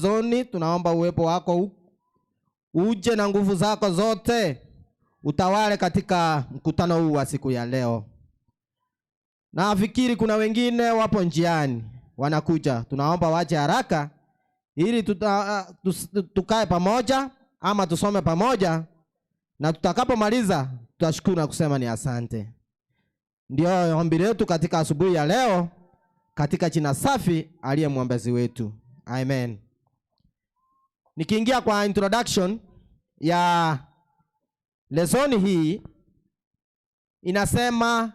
Zoni, tunaomba uwepo wako uje na nguvu zako zote utawale katika mkutano huu wa siku ya leo. Nafikiri kuna wengine wapo njiani wanakuja, tunaomba waje haraka ili tukae pamoja ama tusome pamoja, na tutakapomaliza tutashukuru na kusema ni asante. Ndio ombi letu katika asubuhi ya leo, katika jina safi aliye mwombezi wetu, amen. Nikiingia kwa introduction ya lesoni hii, inasema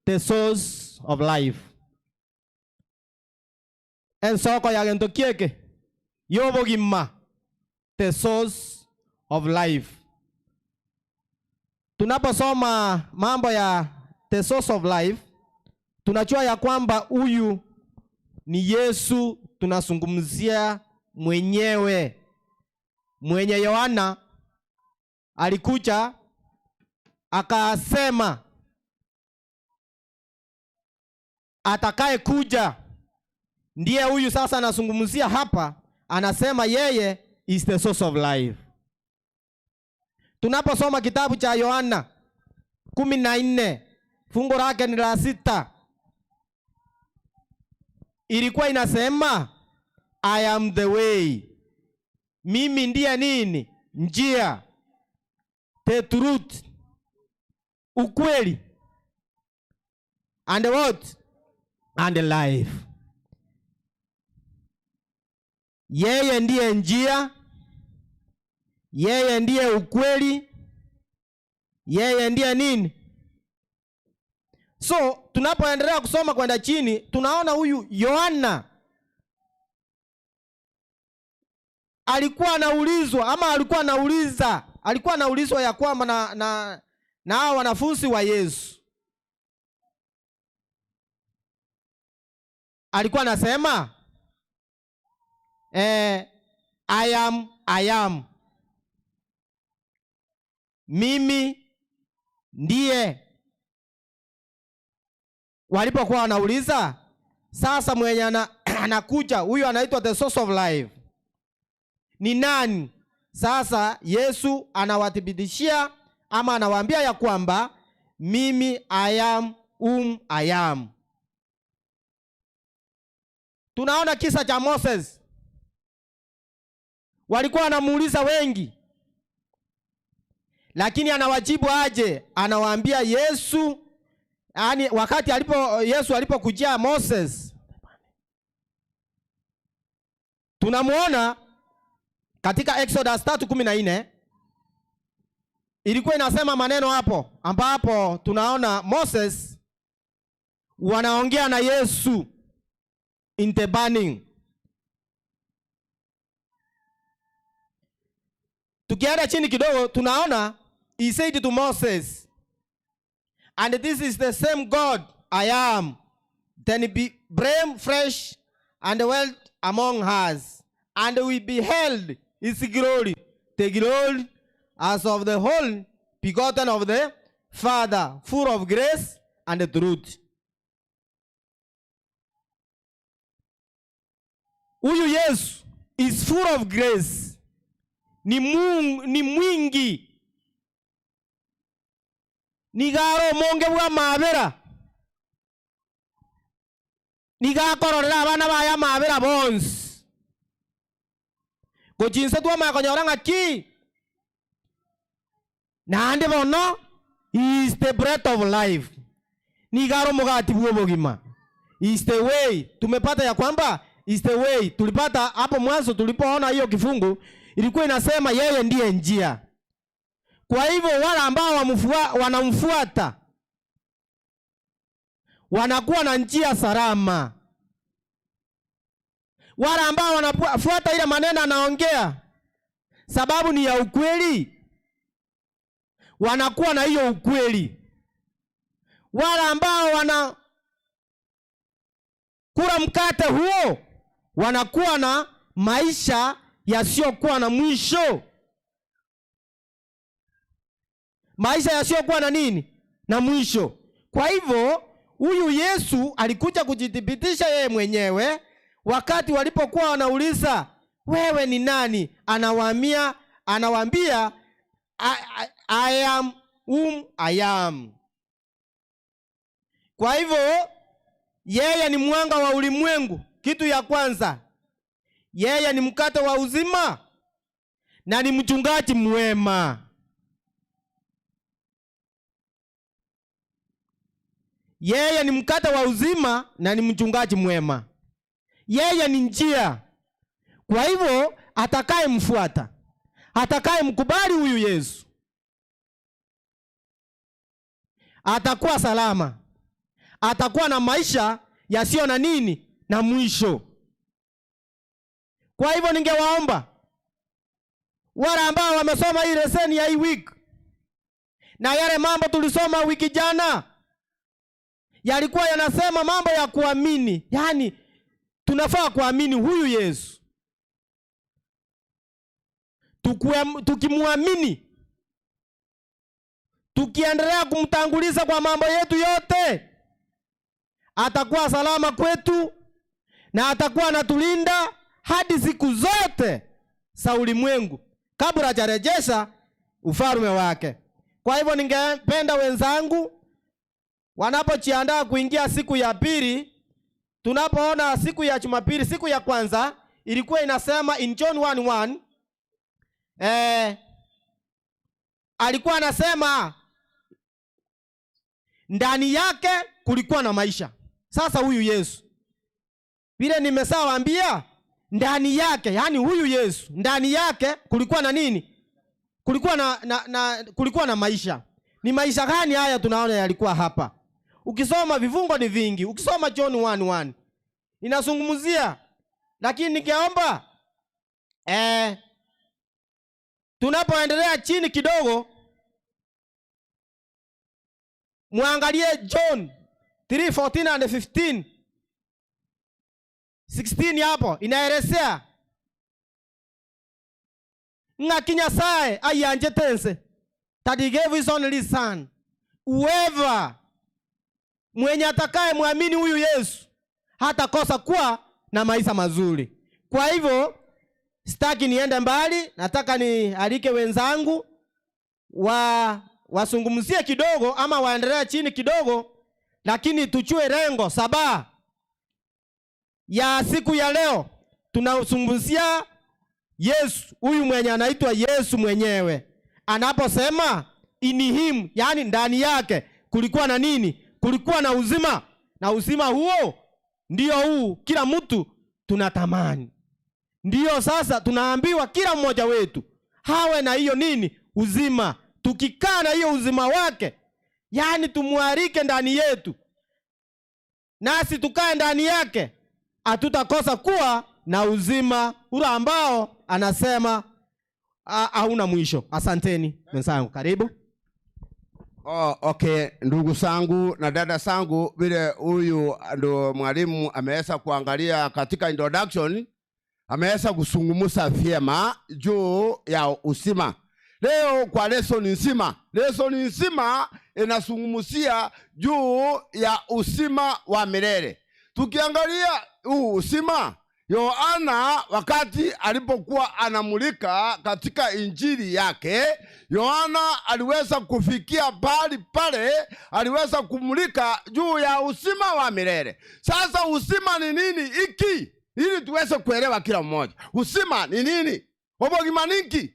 the source of life, ensoko ya gento kieke yobogima, the source of life. Tunaposoma mambo ya the source of life, tunajua ya kwamba huyu ni Yesu tunazungumzia mwenyewe, mwenye Yohana alikuja akasema atakaye kuja ndiye huyu. Sasa anazungumzia hapa, anasema yeye is the source of life. Tunaposoma kitabu cha Yohana 14 fungu lake ni la 6, ilikuwa inasema I am the way, mimi ndiye nini? Njia, the truth, ukweli, and what? And life. Yeye ndiye njia, yeye ndiye ukweli, yeye ndiye nini? So tunapoendelea kusoma kwenda chini, tunaona huyu Yohana alikuwa anaulizwa ama alikuwa anauliza, alikuwa anaulizwa ya kwamba na hao wanafunzi wa Yesu. Alikuwa anasema I am, I am. Mimi ndiye. Walipokuwa wanauliza sasa mwenye anakuja huyu anaitwa the source of life ni nani? Sasa Yesu anawathibitishia ama anawaambia ya kwamba mimi I am whom I am. Tunaona kisa cha Moses. Walikuwa wanamuuliza wengi, lakini anawajibu aje? Anawaambia Yesu, yani wakati Yesu alipokujia Moses, tunamuona katika Exodus 3:14 ilikuwa inasema maneno hapo, ambapo tunaona Moses wanaongea na Yesu in the burning. Tukienda chini kidogo tunaona he said to Moses, and this is the same God I am, then be brave, fresh and well among us, and we beheld his glory, the glory as of the whole begotten of the Father, full of grace and truth. Huyu Yesu is full of grace. Ni Mungu, ni mwingi. Nigaro monge bwa mabera. Nigakororera abana baya mabera bonsi. Gochinse twamanya konyora ng'aki. Naende bono is the bread of life. Nigaro mugati bwo bogima. Is the way. Tumepata ya kwamba is the way. Tulipata hapo mwanzo tulipoona hiyo kifungu ilikuwa inasema yeye ndiye njia. Kwa hivyo wale ambao wanamfuata wanakuwa na njia salama. Wale ambao wanafuata ile maneno anaongea sababu ni ya ukweli, wanakuwa na hiyo ukweli. Wale ambao wana kula mkate huo wanakuwa na maisha yasiyokuwa na mwisho. Maisha yasiyokuwa na nini? Na mwisho. Kwa hivyo huyu Yesu alikuja kujithibitisha yeye mwenyewe wakati walipokuwa wanauliza Wewe ni nani? Anawaambia I am whom I am. Kwa hivyo yeye ni mwanga wa ulimwengu. Kitu ya kwanza, yeye ni mkate wa uzima na ni mchungaji mwema. Yeye ni mkate wa uzima na ni mchungaji mwema. Yeye ni njia. Kwa hivyo atakayemfuata, atakayemkubali huyu Yesu atakuwa salama, atakuwa na maisha yasiyo na nini na mwisho. Kwa hivyo ningewaomba wale ambao wamesoma hii leseni ya hii week na yale mambo tulisoma wiki jana yalikuwa yanasema mambo ya kuamini, yaani tunafaa kuamini huyu Yesu. Tukimwamini, tukiendelea kumtanguliza kwa mambo yetu yote, atakuwa salama kwetu na atakuwa anatulinda hadi siku zote za ulimwengu kabla hajarejesha ufalme wake. Kwa hivyo ningependa wenzangu wanapojiandaa kuingia siku ya pili, tunapoona siku ya Jumapili, siku ya kwanza ilikuwa inasema in John 1:1, alikuwa anasema ndani yake kulikuwa na maisha. Sasa huyu Yesu, vile nimeshawaambia, ndani yake, yani huyu Yesu ndani yake kulikuwa na nini? Kulikuwa kulikuwa na maisha. Ni maisha gani haya tunaona yalikuwa hapa? Ukisoma vifungo ni vingi. Ukisoma John 1:1 inazungumzia, lakini ningeomba tunapoendelea chini kidogo muangalie John 3:14 and 15. 16 hapo inaelezea ng'aki Nyasaye ayanjete ense, that he gave his only son, whoever mwenye atakaye muamini huyu Yesu hatakosa kuwa na maisha mazuri. Kwa hivyo sitaki niende mbali, nataka nialike wenzangu wasungumzie kidogo ama waendelee chini kidogo, lakini tuchue lengo saba ya siku ya leo. Tunazungumzia Yesu huyu mwenye anaitwa Yesu mwenyewe anaposema in him, yani ndani yake kulikuwa na nini? Kulikuwa na uzima, na uzima huo ndio huu kila mtu tunatamani. Ndio sasa tunaambiwa kila mmoja wetu hawe na hiyo nini? Uzima. Tukikaa na hiyo uzima wake, yani tumualike ndani yetu, nasi tukae ndani yake, hatutakosa kuwa na uzima ule ambao anasema hauna mwisho. Asanteni wenzangu, karibu. Oh, okay, ndugu zangu na dada zangu, vile huyu ndo mwalimu ameweza kuangalia katika introduction, ameweza kuzungumza vyema juu ya uzima. Leo kwa lesson nzima, lesson nzima inazungumzia juu ya uzima wa milele. Tukiangalia huu uzima, Yohana wakati alipokuwa anamulika katika injili yake, Yohana aliweza kufikia pahali pale, aliweza kumulika juu ya uzima wa milele. Sasa uzima ni nini hiki? Ili tuweze kuelewa kila mmoja. Uzima ni nini? Obogima ninki?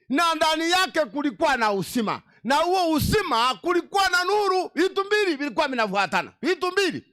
Na ndani yake kulikuwa na uzima. Na huo uzima kulikuwa na nuru. Vitu mbili vilikuwa vinafuatana. Vitu mbili.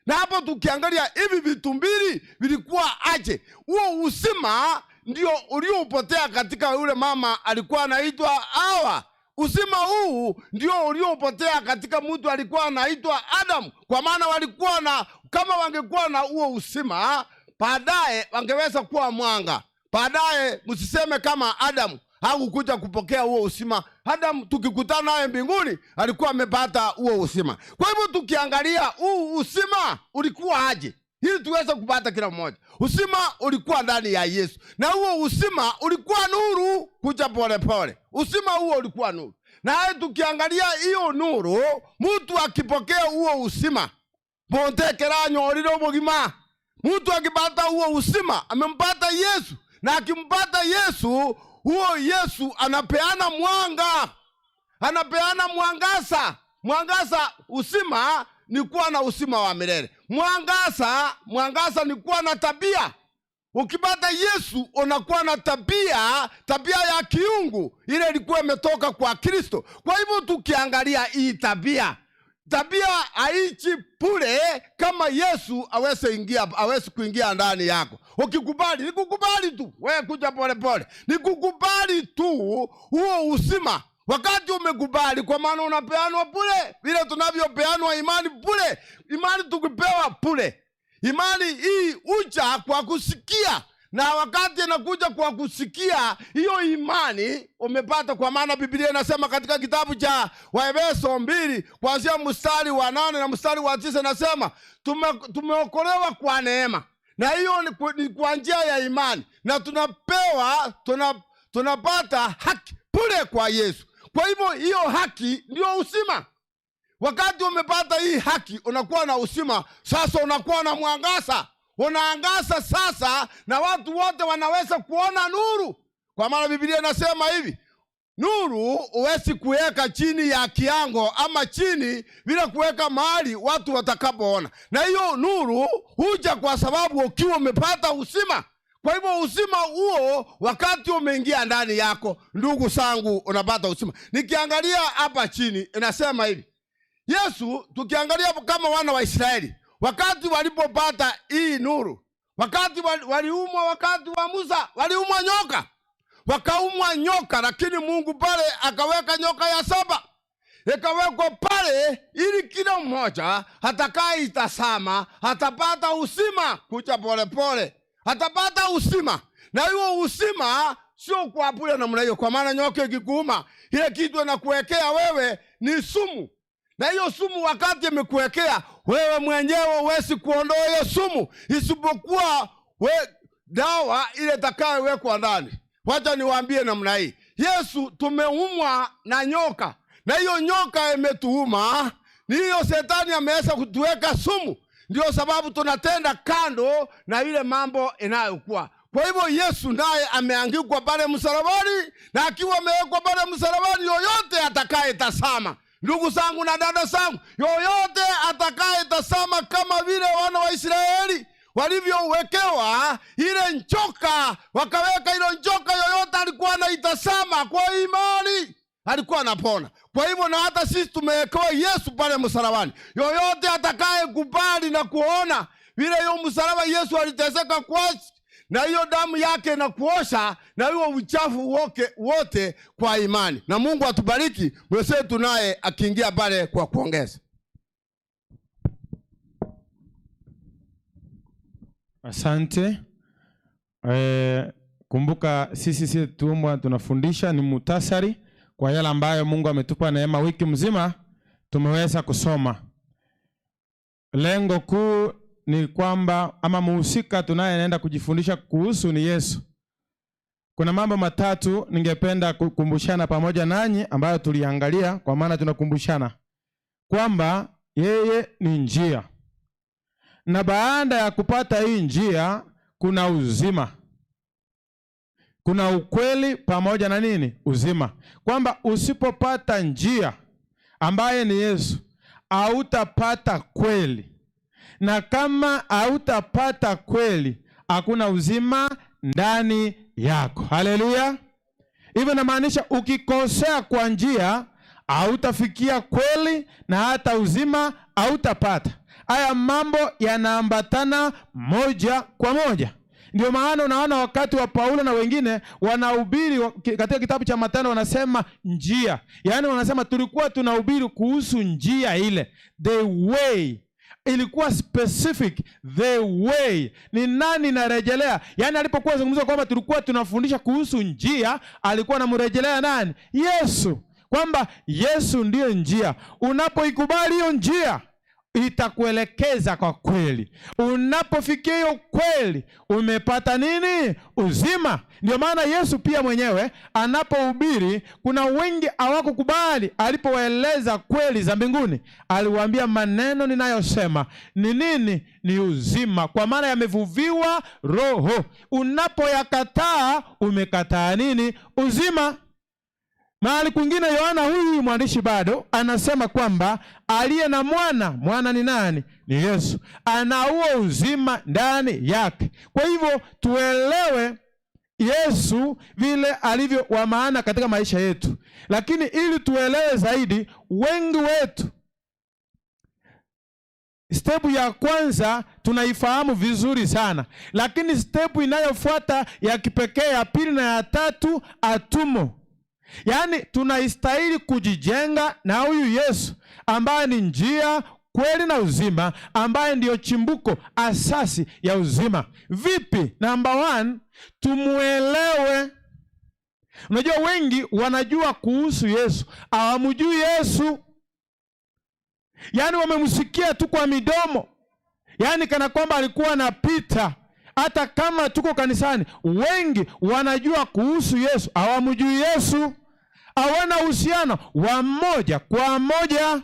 Na hapo tukiangalia hivi vitu mbili vilikuwa aje? Huo uzima ndio uliopotea katika yule mama alikuwa anaitwa Hawa. Uzima huu ndio uliopotea katika mtu alikuwa anaitwa Adam. Kwa maana walikuwa na, kama wangekuwa na huo uzima, baadaye wangeweza kuwa mwanga. Baadaye msiseme kama Adam hakukuja kupokea huo uzima. Adam tukikutana naye mbinguni alikuwa amepata huo uzima. Kwa hivyo tukiangalia huu uzima ulikuwa aje, ili tuweze kupata kila mmoja. Uzima ulikuwa ndani ya Yesu, na huo uzima ulikuwa nuru kuja pole pole. Uzima huo ulikuwa nuru. Na tukiangalia hiyo nuru, mtu akipokea huo uzima, bontekera nyorire obogima. Mtu akipata huo uzima amempata Yesu. Na akimpata Yesu, huo Yesu anapeana mwanga, anapeana mwangaza. Mwangaza, uzima ni kuwa na uzima wa milele. Mwangaza, mwangaza ni kuwa na tabia. Ukipata Yesu unakuwa na tabia, tabia ya kiungu ile ilikuwa imetoka kwa Kristo. Kwa hivyo tukiangalia hii tabia, tabia haichi bure kama Yesu aweze kuingia ndani yako. Ukikubali, nikukubali tu, wewe kuja pole pole, nikukubali tu huo uzima. Wakati umekubali, kwa maana unapeanwa bure, vile tunavyopeanwa imani bure. Imani tukipewa bure, imani hii uja kwa kusikia, na wakati inakuja kwa kusikia, hiyo imani umepata. Kwa maana Biblia inasema katika kitabu cha Waefeso 2 kuanzia mstari wa 8 na mstari wa 9, inasema tumeokolewa kwa neema, na hiyo ni kwa njia ya imani, na tunapata haki bure kwa Yesu. Kwa hivyo hiyo haki ndio uzima. Wakati umepata hii haki unakuwa na uzima. Sasa unakuwa na mwangaza, unaangaza sasa, na watu wote wanaweza kuona nuru. Kwa maana Biblia inasema hivi, nuru huwezi kuweka chini ya kiango ama chini bila kuweka mahali watu watakapoona. Na hiyo nuru huja kwa sababu ukiwa umepata uzima. Kwa hivyo uzima huo wakati umeingia ndani yako, ndugu zangu, unapata uzima. Nikiangalia hapa chini inasema hivi, Yesu tukiangalia kama wana wa Israeli wakati walipopata hii nuru, wakati waliumwa, wakati wa Musa waliumwa nyoka, wakaumwa nyoka, lakini Mungu pale akaweka nyoka ya 7 ikawekwa pale ili kila mmoja atakayeitazama atapata uzima. Kucha pole pole atapata uzima, na hiyo uzima sio kwa bure namna hiyo, kwa maana nyoka ikikuuma ile kitu inakuwekea wewe ni sumu, na hiyo sumu wakati imekuwekea wewe mwenyewe huwezi kuondoa hiyo sumu, isipokuwa dawa ile itakayowekwa ndani. Wacha niwaambie namna hii, Yesu tumeumwa na nyoka, na hiyo nyoka imetuuma, ni hiyo shetani ameweza kutuweka sumu. Ndio sababu tunatenda kando na ile mambo inayokuwa. Kwa hivyo Yesu naye ameangikwa pale msalabani, na akiwa amewekwa pale msalabani, yoyote atakayetazama, ndugu zangu na dada zangu, yoyote atakayetazama kama vile wana wa Israeli walivyowekewa ile njoka, wakaweka ile njoka, yoyote alikuwa anaitazama kwa imani alikuwa anapona. Kwa hivyo na hata sisi tumewekewa Yesu pale msalabani, yoyote atakayekubali na kuona vile hiyo msalaba Yesu aliteseka kwa, na hiyo damu yake na kuosha na hiyo uchafu wote kwa imani. Na Mungu atubariki mwenzetu naye akiingia pale kwa kuongeza. Asante. Kumbuka sisi tumbwa tunafundisha ni muhtasari kwa yale ambayo Mungu ametupa neema wiki mzima tumeweza kusoma. Lengo kuu ni kwamba ama muhusika tunayeenda kujifundisha kuhusu ni Yesu. Kuna mambo matatu ningependa kukumbushana pamoja nanyi ambayo tuliangalia, kwa maana tunakumbushana kwamba yeye ni njia. Na baada ya kupata hii njia kuna uzima. Kuna ukweli pamoja na nini? Uzima. Kwamba usipopata njia ambaye ni Yesu, hautapata kweli. Na kama hautapata kweli, hakuna uzima ndani yako. Haleluya. Hivyo inamaanisha ukikosea kwa njia, hautafikia kweli na hata uzima hautapata. Haya mambo yanaambatana moja kwa moja. Ndio maana unaona wakati wa Paulo na wengine wanahubiri katika kitabu cha Matendo wanasema njia. Yaani wanasema tulikuwa tunahubiri kuhusu njia ile, the way. Ilikuwa specific, the way. Ni nani narejelea? Yaani alipokuwa anazungumza kwamba tulikuwa tunafundisha kuhusu njia, alikuwa anamrejelea nani? Yesu. Kwamba Yesu ndiye njia. Unapoikubali hiyo njia, Itakuelekeza kwa kweli. Unapofikia hiyo kweli, umepata nini? Uzima. Ndio maana Yesu pia mwenyewe anapohubiri, kuna wengi hawakukubali alipowaeleza kweli za mbinguni. Aliwaambia, maneno ninayosema ni nini? Ni uzima, kwa maana yamevuviwa Roho. Unapoyakataa umekataa nini? Uzima. Mahali kwingine Yohana huyu mwandishi bado anasema kwamba aliye na mwana, mwana ni nani? Ni Yesu, ana huo uzima ndani yake. Kwa hivyo tuelewe Yesu vile alivyo wa maana katika maisha yetu, lakini ili tuelewe zaidi, wengi wetu step ya kwanza tunaifahamu vizuri sana, lakini step inayofuata ya kipekee ya pili na ya tatu hatumo. Yaani tunaistahili kujijenga na huyu Yesu ambaye ni njia, kweli na uzima, ambaye ndiyo chimbuko asasi ya uzima. Vipi? Number one, tumuelewe. Unajua wengi wanajua kuhusu Yesu, hawamjui Yesu. Yaani wamemsikia tu kwa midomo, yaani kana kwamba alikuwa anapita. Hata kama tuko kanisani, wengi wanajua kuhusu Yesu, hawamjui Yesu, hawana uhusiano wa moja kwa moja.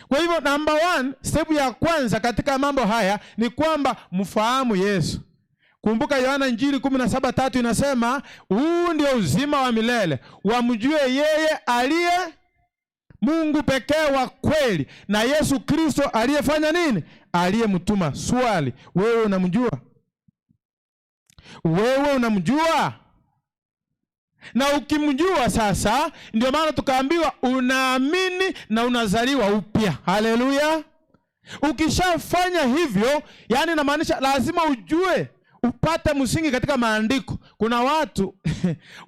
Kwa hivyo number one, step ya kwanza katika mambo haya ni kwamba mfahamu Yesu. Kumbuka Yohana Injili 17:3 inasema, huu ndio uzima wa milele, wamjue yeye aliye Mungu pekee wa kweli na Yesu Kristo aliyefanya nini? Aliyemtuma. Swali, wewe unamjua? Wewe unamjua? Na ukimjua sasa, ndio maana tukaambiwa unaamini na unazaliwa upya. Haleluya! Ukishafanya hivyo, yani inamaanisha lazima ujue, upate msingi katika maandiko. Kuna watu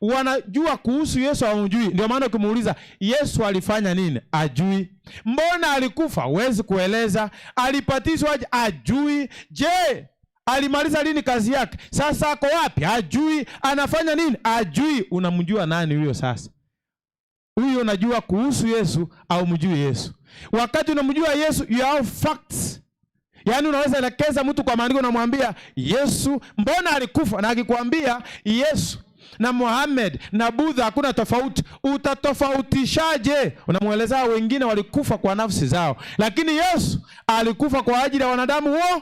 wanajua kuhusu Yesu, hawamjui. Ndio maana ukimuuliza Yesu alifanya nini, ajui. Mbona alikufa, huwezi kueleza. Alibatizwa aje, ajui. Je, alimaliza lini kazi yake? Sasa ako wapi? Ajui. Anafanya nini? Ajui. Unamjua nani huyo sasa? Huyo unajua kuhusu Yesu au mjui Yesu? Wakati unamjua Yesu, you have facts. Yaani unaweza elekeza mtu kwa maandiko, unamwambia Yesu mbona alikufa, na akikwambia Yesu na Muhammad na Budha hakuna tofauti, utatofautishaje? Unamweleza wengine walikufa kwa nafsi zao, lakini Yesu alikufa kwa ajili ya wanadamu wo.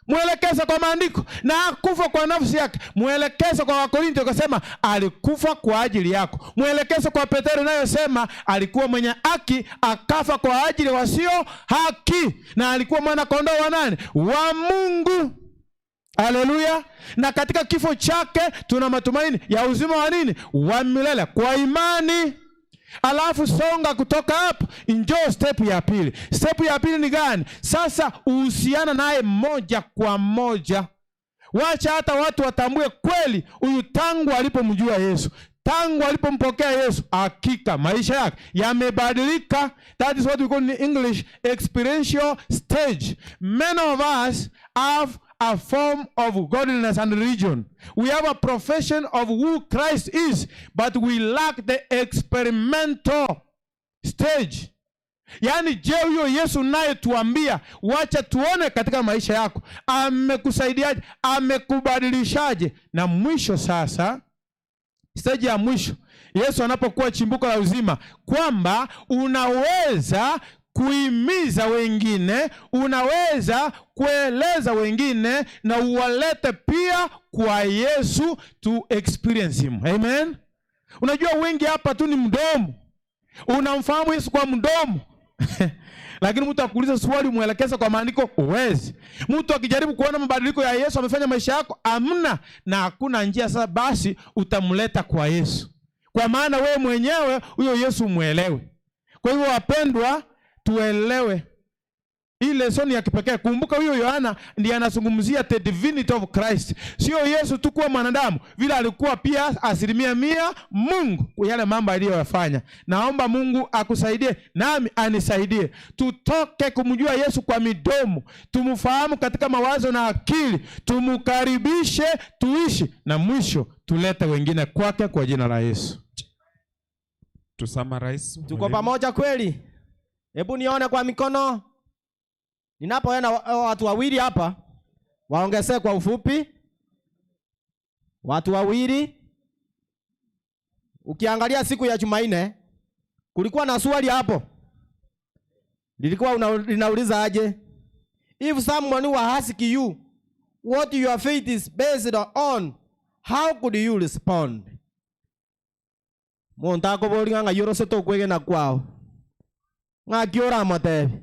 Mwelekeza kwa maandiko, na hakufa kwa nafsi yake. Mwelekeza kwa Wakorinto akasema alikufa kwa ajili yako. Mwelekeza kwa Petero inayosema alikuwa mwenye haki akafa kwa ajili ya wasio haki, na alikuwa mwana kondoo wa nani? Wa Mungu. Haleluya! Na katika kifo chake tuna matumaini ya uzima wa nini? Wa milele kwa imani. Alafu songa kutoka hapo, njoo step ya pili. Step ya pili ni gani? Sasa uhusiana naye moja kwa moja. Wacha hata watu watambue kweli huyu tangu alipomjua Yesu, tangu alipompokea Yesu, hakika maisha yake yamebadilika. That is what we call in English experiential stage. Many of us have a form of godliness and religion. We have a profession of who Christ is, but we lack the experimental stage. Yaani, je, huyo Yesu naye tuambia, wacha tuone katika maisha yako amekusaidiaje, amekubadilishaje? Na mwisho sasa, stage ya mwisho, Yesu anapokuwa chimbuko la uzima, kwamba unaweza kuhimiza wengine, unaweza kueleza wengine na uwalete pia kwa Yesu to experience him. Amen. Unajua wengi hapa tu ni mdomo, unamfahamu Yesu kwa mdomo lakini mtu akuuliza swali umwelekeza kwa maandiko uwezi. Mtu akijaribu kuona mabadiliko ya Yesu amefanya maisha yako, amna, na hakuna njia. Sasa basi utamleta kwa Yesu, kwa maana wewe mwenyewe huyo Yesu mwelewe. Kwa hivyo wapendwa, tuelewe hii lesson ya kipekee. Kumbuka huyo Yohana ndiye anazungumzia the divinity of Christ, sio Yesu tu kuwa mwanadamu, vile alikuwa pia 100% Mungu kwa yale mambo aliyoyafanya. Naomba Mungu akusaidie nami anisaidie, tutoke kumjua Yesu kwa midomo, tumfahamu katika mawazo na akili, tumkaribishe, tuishi, na mwisho tulete wengine kwake kwa jina la Yesu. To summarize, Tuko mwalimu. Pamoja kweli? Hebu nione kwa mikono. Ninapoona watu wawili hapa, waongezee kwa ufupi. Watu wawili. Ukiangalia siku ya Jumanne kulikuwa na swali hapo. Lilikuwa linauliza aje? If someone were asking you what your faith is based on, how could you respond? Muntu akoboria ng'a yorose tokwegena kwao. Ng'aki oramotebia?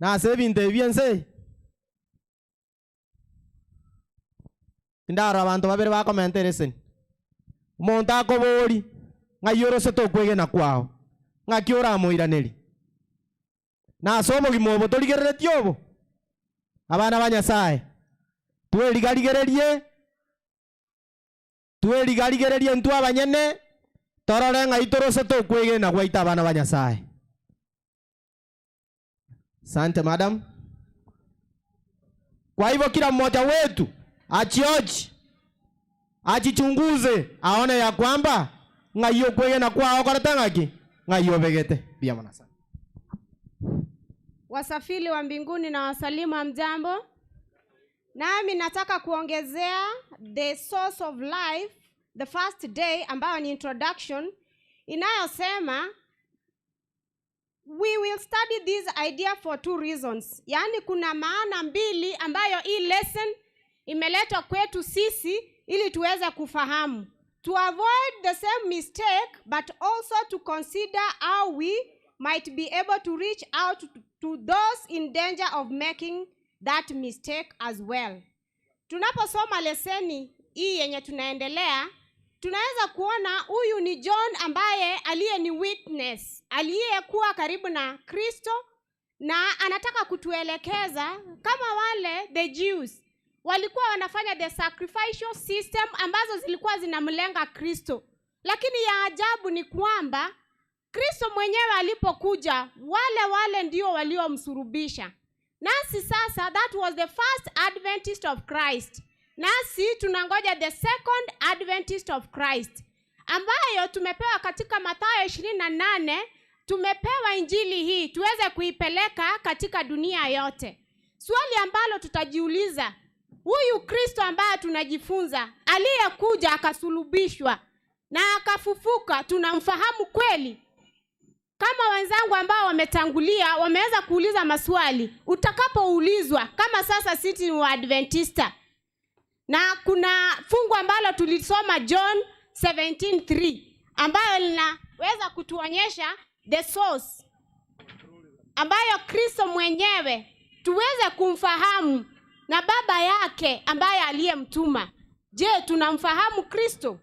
Nase ebinto ebi ense. Tindaro abanto babere bakomenta eseni. Omonto akobori ng'a yorose tokwegena kwao. Ng'aki oramoiraneri? Nase omogima obo torigereretie obo. Abana ba Nyasaye twerigarigererie, twerigarigererie ntwe abanyene, torore ng'a itorose tokwegena gwaita abana ba Nyasaye. Asante madam. Kwa hivyo kila mmoja wetu achioji, achichunguze, aone ya kwamba ng'a iyo kwegena kwao korete ng'aki ng'a iyo begete. Bia mwana sana. Wasafiri wa mbinguni na wasalimu, hamjambo? Nami nataka kuongezea the source of life, the first day, ambayo ni introduction inayosema we will study this idea for two reasons. Yaani kuna maana mbili ambayo hii lesson imeletwa kwetu sisi ili tuweze kufahamu. To avoid the same mistake but also to consider how we might be able to reach out to those in danger of making that mistake as well. Tunaposoma leseni hii yenye tunaendelea, tunaweza kuona huyu ni John ambaye aliye ni witness, aliyekuwa karibu na Kristo, na anataka kutuelekeza kama wale the Jews walikuwa wanafanya the sacrificial system ambazo zilikuwa zinamlenga Kristo. Lakini ya ajabu ni kwamba Kristo mwenyewe alipokuja, wale wale ndio waliomsurubisha. Nasi sasa, that was the first Adventist of Christ. Nasi tunangoja the second Adventist of Christ, ambayo tumepewa katika Mathayo 28. Tumepewa injili hii tuweze kuipeleka katika dunia yote. Swali ambalo tutajiuliza, huyu Kristo ambaye tunajifunza, aliyekuja akasulubishwa na akafufuka, tunamfahamu kweli? Kama wenzangu ambao wametangulia wameweza kuuliza maswali, utakapoulizwa kama sasa sisi ni Waadventista, na kuna fungu ambalo tulisoma John 17:3 ambayo linaweza kutuonyesha the source ambayo Kristo mwenyewe tuweze kumfahamu na Baba yake ambaye aliyemtuma. Je, tunamfahamu Kristo?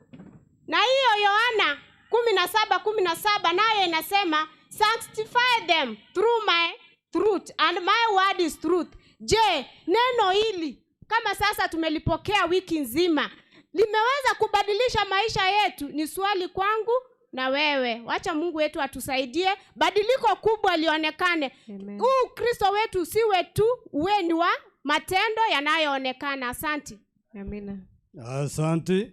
Na hiyo Yohana 17:17 nayo inasema sanctify them through my truth and my word is truth. Je, neno hili kama sasa tumelipokea wiki nzima limeweza kubadilisha maisha yetu? Ni swali kwangu na wewe. Wacha Mungu wetu atusaidie badiliko kubwa lionekane. Huu Kristo wetu siwe tu uwe ni wa matendo yanayoonekana. Asante. Amina. Asante.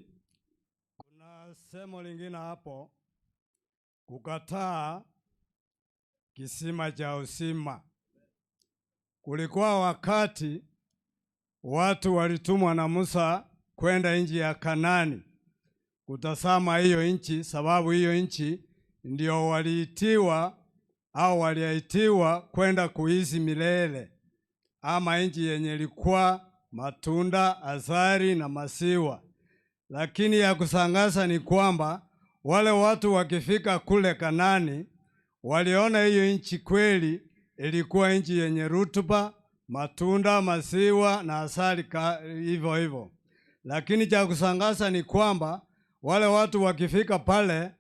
Kuna semo lingine hapo, kukataa kisima cha uzima. Kulikuwa wakati watu walitumwa na Musa kwenda nchi ya Kanani kutazama hiyo nchi, sababu hiyo nchi ndio waliitiwa au waliaitiwa kwenda kuishi milele, ama nchi yenye ilikuwa matunda, asali na maziwa. Lakini ya kusangaza ni kwamba wale watu wakifika kule Kanani waliona hiyo nchi kweli ilikuwa nchi yenye rutuba, matunda, maziwa na asali hivyo hivyo. Lakini cha kusangaza ni kwamba wale watu wakifika pale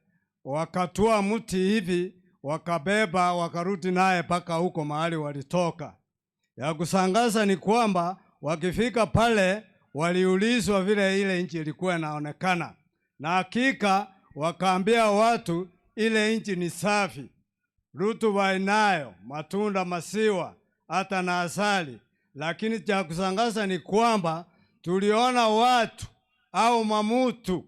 wakatua mti hivi, wakabeba wakarudi naye mpaka huko mahali walitoka. Ya kusangaza ni kwamba wakifika pale waliulizwa vile ile nchi ilikuwa inaonekana, na hakika wakaambia watu ile nchi ni safi, rutuba inayo, matunda, maziwa, hata na asali. Lakini cha kusangaza ni kwamba tuliona watu au mamutu,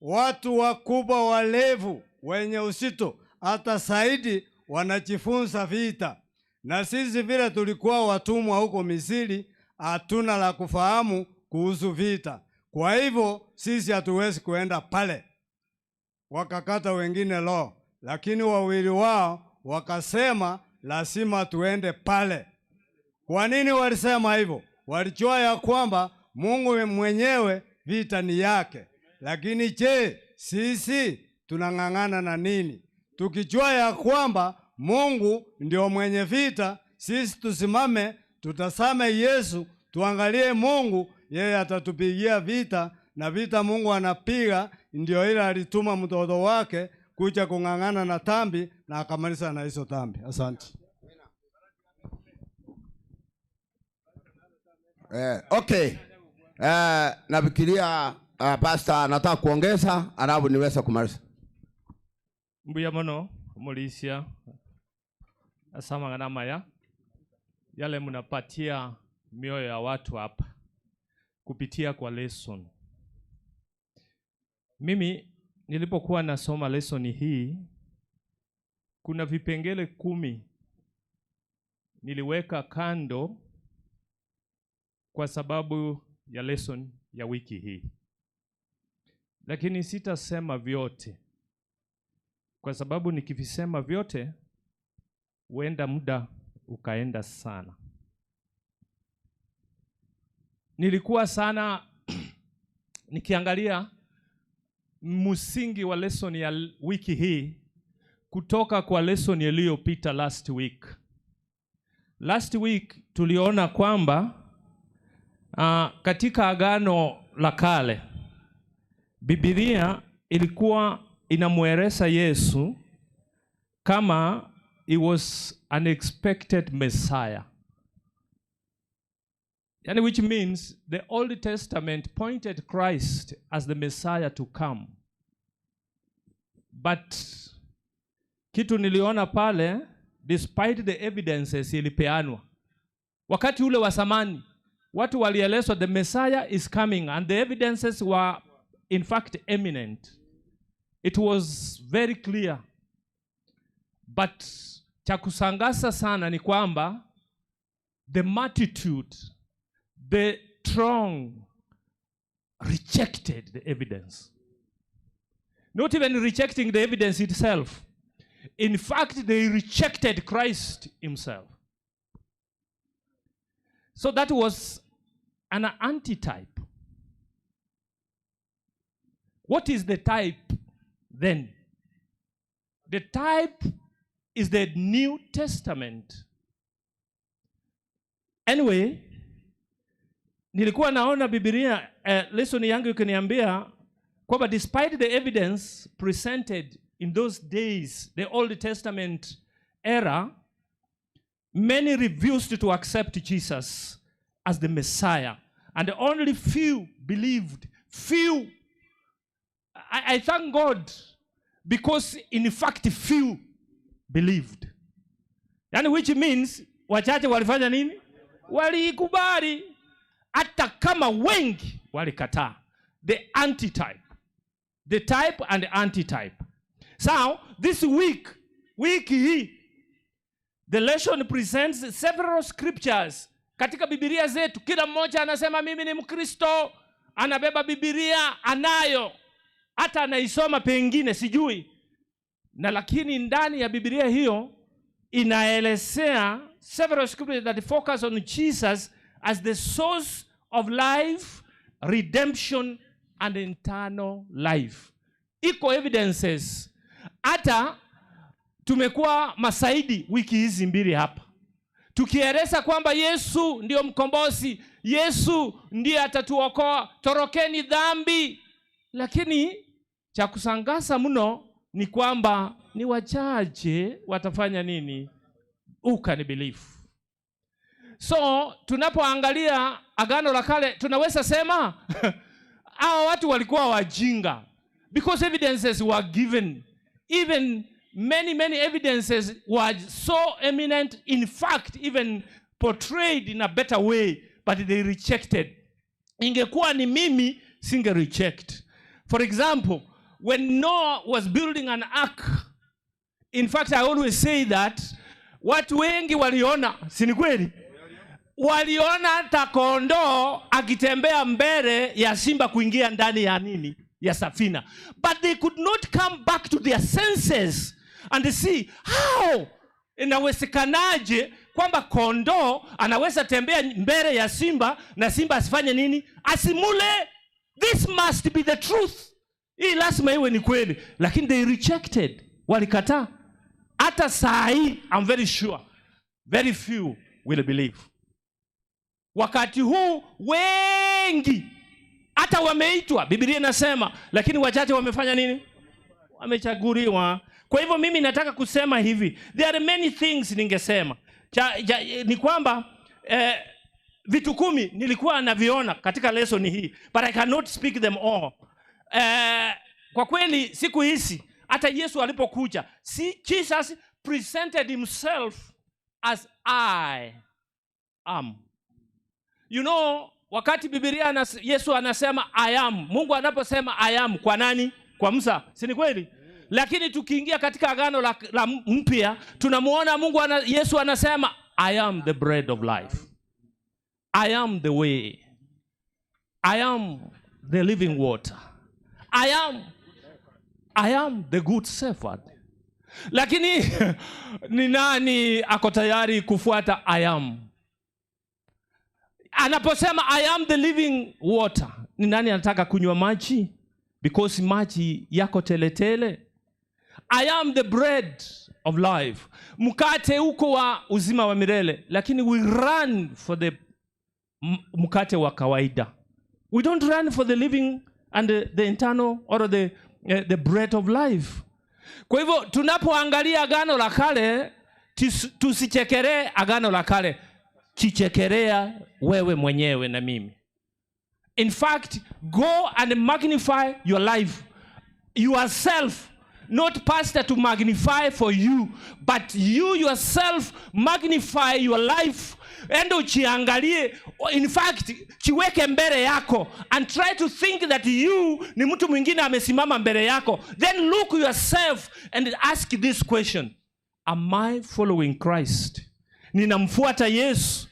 watu wakubwa walevu wenye uzito Hata zaidi wanajifunza vita, na sisi vile tulikuwa watumwa huko Misri, hatuna la kufahamu kuhusu vita. Kwa hivyo sisi hatuwezi kuenda pale. Wakakata wengine roho, lakini wawili wao wakasema lazima tuende pale. Kwa nini walisema hivyo? Walijua ya kwamba Mungu mwenyewe vita ni yake. Lakini je, sisi tunang'ang'ana na nini? Tukijua ya kwamba Mungu ndio mwenye vita, sisi tusimame, tutazame Yesu, tuangalie Mungu, yeye atatupigia vita, na vita Mungu anapiga ndio ile alituma mtoto wake kuja kung'ang'ana na dhambi na akamaliza na hizo dhambi. Asante. Okay. Nafikiria pastor nataka kuongeza alafu niweze kumaliza. Mbuya mono mulisia asamang'ana maya yale mnapatia mioyo ya watu hapa kupitia kwa lesson. Mimi nilipokuwa nasoma lesson hii, kuna vipengele 10 niliweka kando kwa sababu ya lesson ya wiki hii, lakini sitasema vyote kwa sababu nikivisema vyote huenda muda ukaenda sana. Nilikuwa sana nikiangalia msingi wa lesson ya wiki hii kutoka kwa lesson iliyopita last week. Last week tuliona kwamba katika Agano la Kale Biblia ilikuwa inamueleza Yesu kama he was an expected Messiah. Yani, which means the Old Testament pointed Christ as the Messiah to come. But kitu niliona pale, despite the evidences ilipeanwa wakati ule wa zamani, watu walielezwa the Messiah is coming, and the evidences were in fact eminent. It was very clear. But cha kushangaza sana ni kwamba the multitude, the throng, rejected the evidence. Not even rejecting the evidence itself. In fact, they rejected Christ himself. So that was an antitype. What is the type then? The type is the New Testament. Anyway, nilikuwa naona Biblia, lesson yangu ikiniambia kwamba despite the evidence presented in those days, the Old Testament era, many refused to accept Jesus as the Messiah, and only few believed. Few. I thank God because in fact few believed. Yani, which means wachache walifanya nini? Waliikubali, hata kama wengi walikataa. The antitype. The type and the antitype. So, this week, wiki hii, the lesson presents several scriptures. Katika Biblia zetu, kila mmoja anasema mimi ni Mkristo, anabeba Biblia, anayo, hata anaisoma pengine, sijui. Na lakini ndani ya Biblia hiyo inaelezea several scriptures that focus on Jesus as the source of life, redemption and eternal life. Iko evidences. Hata tumekuwa masaidi wiki hizi mbili hapa tukieleza kwamba Yesu ndio mkombozi, Yesu ndiye atatuokoa, torokeni dhambi. Lakini cha kushangaza mno ni kwamba ni wachache watafanya nini? Who can believe? So tunapoangalia Agano la Kale tunaweza sema hawa watu walikuwa wajinga, because evidences were given. Even many, many evidences were so eminent, in fact even portrayed in a better way, but they rejected. Ingekuwa ni mimi, singe reject. For example, when Noah was building an ark, In fact, I always say that watu wengi waliona, si ni kweli? Waliona hata kondoo akitembea mbele ya simba kuingia ndani ya nini, ya safina, but they could not come back to their senses and see how inawezekanaje kwamba kondoo anaweza tembea mbele ya simba na simba asifanye nini, asimule. This must be the truth, hii lazima iwe ni kweli. Lakini they rejected, walikataa. Hata saa hii, I'm very sure very few will believe. Wakati huu wengi hata wameitwa, Biblia inasema, lakini wachache wamefanya nini? Wamechaguliwa. Kwa hivyo mimi nataka kusema hivi, there are many things ningesema ni kwamba vitu 10 nilikuwa naviona katika lesson hii, but I cannot speak them all. Kwa kweli siku hizi hata Yesu alipokuja, si Jesus presented himself as "I am". Wakati Biblia Yesu anasema "I am", Mungu anaposema "I am" kwa nani? Kwa Musa, si ni kweli? Lakini tukiingia katika agano la mpya, tunamuona Yesu anasema, "I am the bread of life. I am the way. I am the living water. I am the good shepherd." Lakini ni nani ako tayari kufuata "I am"? Anaposema "I am the living water", ni nani anataka kunywa maji? Because maji yako teletele. "I am the bread of life." Mkate uko wa uzima wa milele, lakini we run for the mkate wa kawaida. We don't run for the living and the internal or the bread of life. Kwa hivyo tunapoangalia agano la kale, tusichekelee agano la kale, chichekelea wewe mwenyewe na mimi. In fact, go and magnify your life yourself, not pastor to magnify for you, but you yourself magnify your life. Enda uchiangalie, in fact, chiweke mbele yako and try to think that you ni mtu mwingine amesimama mbele yako. Then look yourself and ask this question: "Am I following Christ? Ninamfuata Yesu?"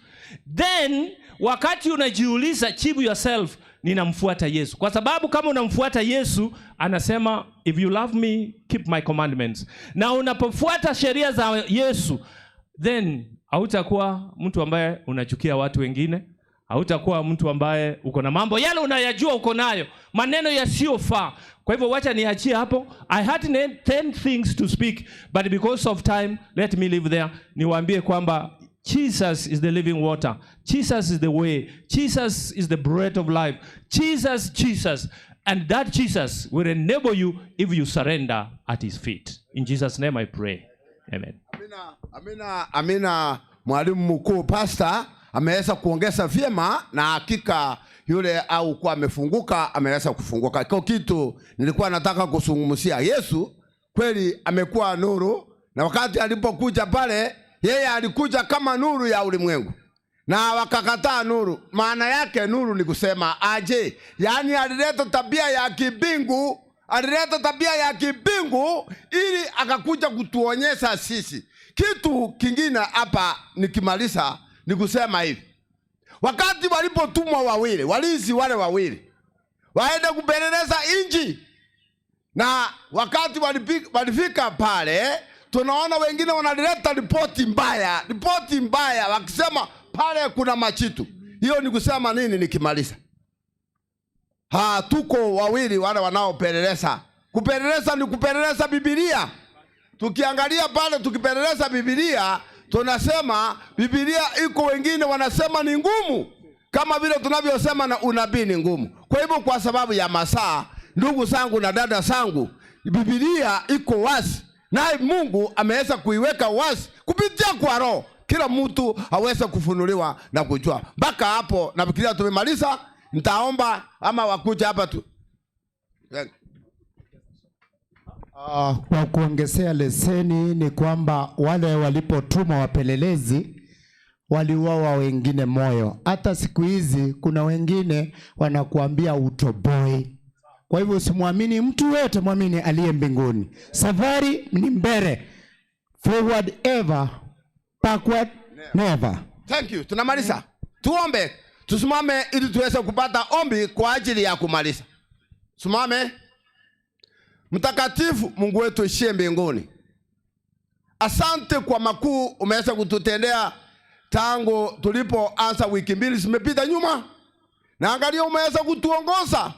Then wakati unajiuliza, jibu yourself, "Ninamfuata Yesu." Kwa sababu kama unamfuata Yesu, anasema, "If you love me, keep my commandments." Na unapofuata sheria za Yesu, then hautakuwa mtu ambaye unachukia watu wengine, hautakuwa mtu ambaye uko na mambo yale unayajua uko nayo, maneno yasiyofaa. Kwa hivyo wacha niachie hapo. I had 10 things to speak, but because of time, let me leave there. Niwaambie kwamba Jesus is the living water. Jesus is the way. Jesus is the bread of life. Jesus, Jesus. And that Jesus will enable you if you surrender at his feet. In Jesus' name I pray. Amen. Amina, amina, amina. Mwalimu mkuu, pastor, ameweza kuongeza vyema, na hakika yule au kuwa amefunguka ameweza kufunguka. Kwa kitu nilikuwa nataka kuzungumzia, Yesu kweli amekuwa nuru, na wakati alipokuja pale, yeye alikuja kama nuru ya ulimwengu na wakakataa nuru. Maana yake nuru ni kusema aje? Yaani alileta tabia ya kibingu, alileta tabia ya kibingu ili akakuja kutuonyesha sisi. Kitu kingine hapa nikimaliza ni kusema hivi, wakati walipotumwa wawili, walinzi wale wawili waende kupeleleza inji, na wakati walifika pale, tunaona wengine wanaleta ripoti mbaya, ripoti mbaya, wakisema pale kuna machitu. Hiyo ni kusema nini? Nikimaliza, ha, tuko wawili wale wanaopeleleza. Kupeleleza ni kupeleleza Biblia. Tukiangalia pale, tukipeleleza Biblia, tunasema Biblia iko, wengine wanasema ni ngumu, kama vile tunavyosema na unabii ni ngumu. Kwa hivyo, kwa sababu ya masaa, ndugu zangu na dada zangu, Biblia iko wazi, naye Mungu ameweza kuiweka wazi kupitia kwa Roho, kila mtu aweze kufunuliwa na kujua. Mpaka hapo nafikiria tumemaliza. Nitaomba ama wakuja hapa tu. Kwa kuongezea leseni ni kwamba wale walipotumwa wapelelezi waliuawa wengine moyo. Hata siku hizi kuna wengine wanakuambia utoboi. Kwa hivyo usimwamini mtu yote, mwamini aliye mbinguni. Safari ni mbele. Forward ever, backward never. Thank you. Tunamaliza. Tuombe. Tusimame ili tuweze kupata ombi kwa ajili ya kumaliza. Simame. Mtakatifu Mungu wetu ishie mbinguni, asante kwa makuu umeweza kututendea tangu tulipoanza wiki 2 zimepita nyuma, na angalia umeweza kutuongoza.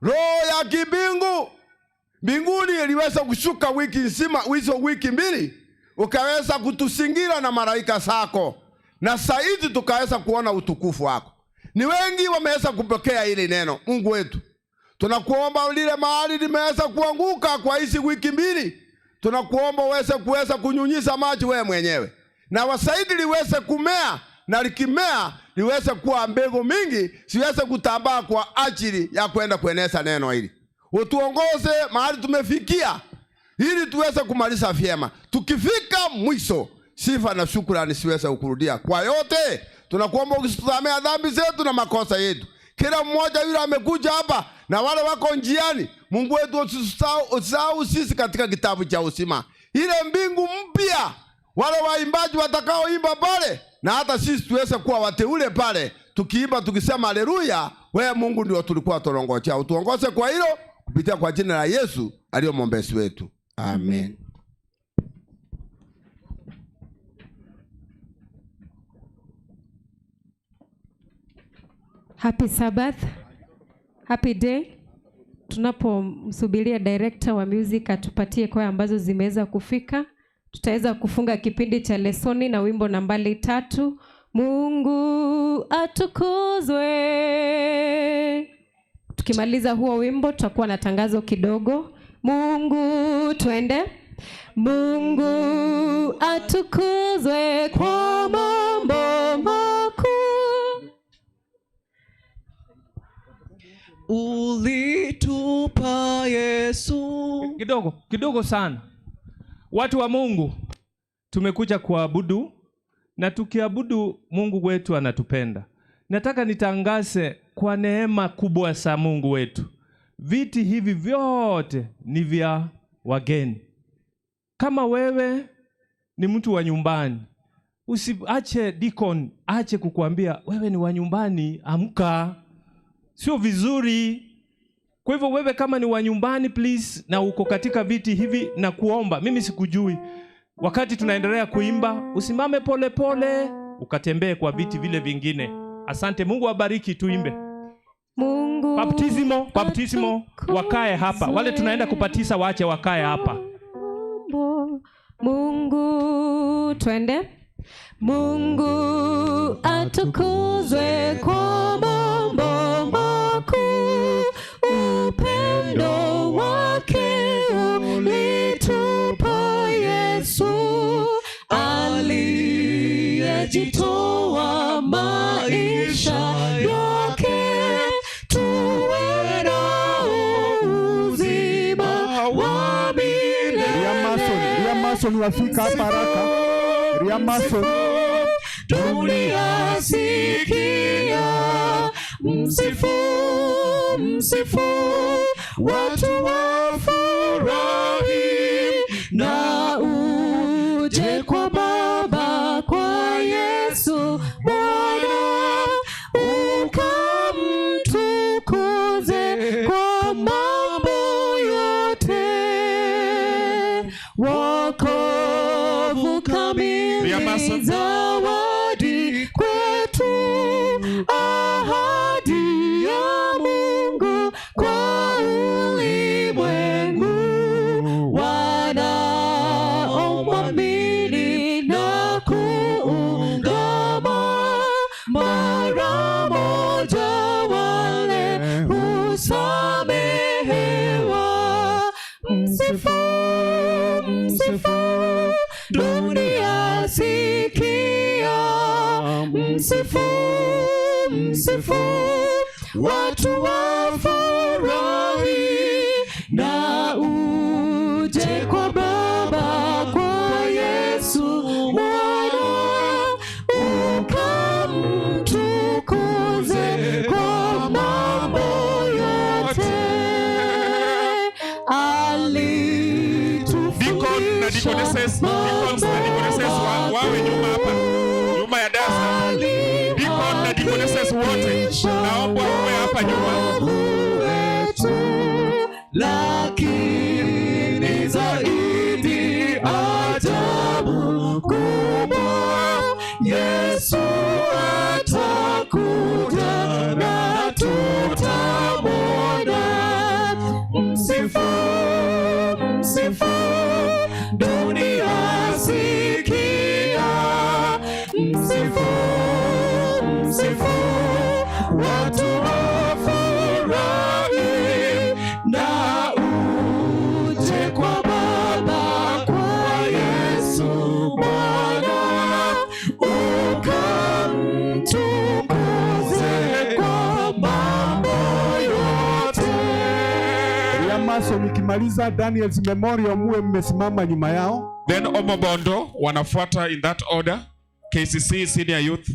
Roho ya kibingu mbinguni iliweza kushuka wiki nzima, hizo wiki 2, ukaweza kutusingira na malaika zako, na saidi tukaweza kuona utukufu wako. Ni wengi wameweza kupokea hili neno. Mungu wetu, tunakuomba lile mahali limeweza kuanguka kwa hizi wiki 2, tunakuomba uweze kuweza kunyunyiza maji wewe mwenyewe, na wasaidi liweze kumea, na likimea liweze kuwa mbegu mingi, siweze kutambaa kwa ajili ya kwenda kueneza neno hili. Utuongoze mahali tumefikia ili tuweze kumaliza vyema. Tukifika mwisho, sifa na shukrani siweze kukurudia. Kwa yote tunakuomba ukitusamea dhambi zetu na makosa yetu. Kila mmoja yule amekuja hapa na wale wako njiani, Mungu wetu usisahau sisi katika kitabu cha uzima, ile mbingu mpya, wale waimbaji watakaoimba pale, na hata sisi tuweze kuwa wateule pale, tukiimba tukisema haleluya. Wewe Mungu ndio tulikuwa tunangojea. Utuongoze kwa hilo kupitia kwa jina la Yesu aliye mwombezi wetu. Amen. Happy Sabbath. Happy day. Tunapomsubiria director wa music atupatie kwaya ambazo zimeweza kufika, tutaweza kufunga kipindi cha lesoni na wimbo nambari 3, Mungu atukuzwe. Tukimaliza huo wimbo tutakuwa na tangazo kidogo. Mungu, twende. Mungu atukuzwe kwa mambo makuu. Ulitupa Yesu. Kidogo, kidogo sana. Watu wa Mungu, tumekuja kuabudu, na tukiabudu Mungu wetu anatupenda. Nataka nitangaze kwa neema kubwa sa Mungu wetu, viti hivi vyote ni vya wageni. Kama wewe ni mtu wa nyumbani, usiache deacon ache kukuambia wewe ni wa nyumbani, amka. Sio vizuri. Kwa hivyo wewe kama ni wa nyumbani, please, na uko katika viti hivi na kuomba, mimi sikujui. Wakati tunaendelea kuimba, usimame pole pole, ukatembee kwa viti vile vingine. Asante, Mungu awabariki, tuimbe. Mungu Baptismo, wakae hapa. Wale tunaenda kupatisa waache wakae hapa. Mungu, twende. Mungu atukuzwe kwa mambo makuu, upendo wake ulitupa Yesu, aliyejitoa maisha yake, tuwe na uzima wa milele. Ria Mason wafika hapa haraka. Ria Mason. Dunia sikia, msifu, msifu, watu wafurahi, na uje kwa Baba, kwa Yesu Bwana, ukamtukuze kwa mambo yote. Wokovu kamili, zawadi kwetu, ahadi ya Mungu kwa ulimwengu, wanaomwamini na kuungama, mara moja wale husamehewa. Msifu, msifu, dunia sikia, msifu, msifu, watu wafurahi, na uje kwa Baba, kwa Yesu Mwana, ukamtukuze kwa mambo yote. Deacon na deaconesses, deacons Naomba uwe hapa nyuma. Lakini zaidi ajabu kubwa, Yesu atakuja na tutamwona. Msifu, msifu, dunia sikia. Msifu, msifu, watu wafurahi na uje kwa Baba, kwa Yesu Bwana, ukamtukuze kwa mambo yote. Mason ikimaliza Daniel's Memorial muwe mmesimama nyuma yao. Then Omobondo wanafuata in that order. KCC Senior Youth.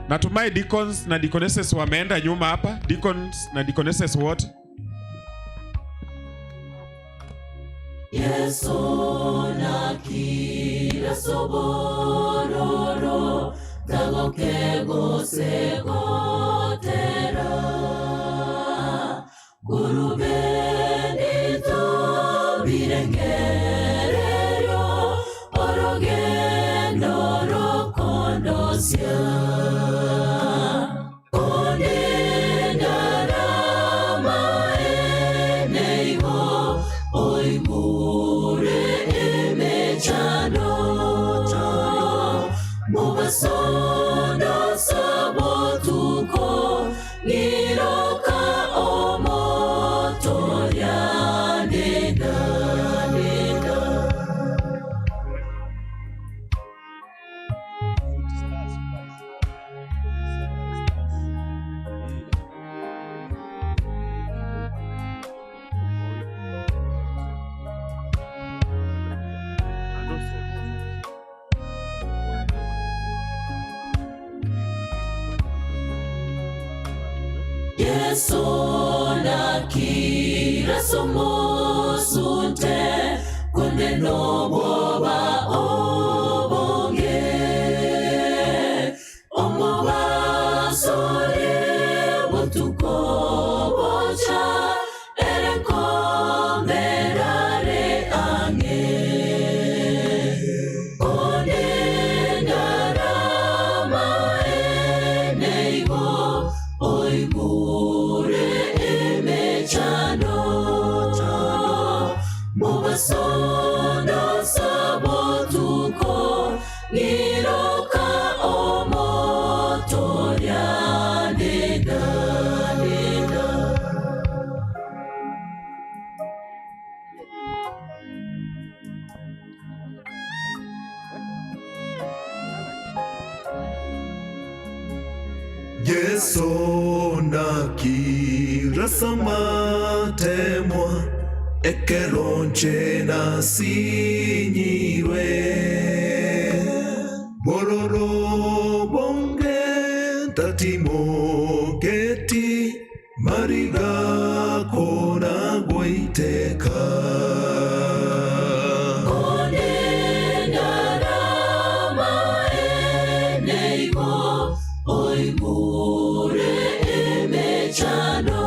Natumai deacons na deaconesses wameenda nyuma hapa. Deacons na deaconesses wote. Yesu nakira sobororo tagokegose gotera gurubenito birengerero orogendo rokondosia kondendarama eneigo oimure emechando mubasondo sabotuko ngiroka omoto yaneda neda. Yesu nakira somosunte kunde nobwoba obonge omobasore botuko bocha erenkomberare ange konde ndarama eneigo oigure emechando mubasondo sabotuko ngiroka omoto yaneda neda. Yesu nakira samatemwa ekeronche nasinyirwe bororo bonge tatimoketi mariga kona goiteka. Konde ndarama eneigo oigure emechando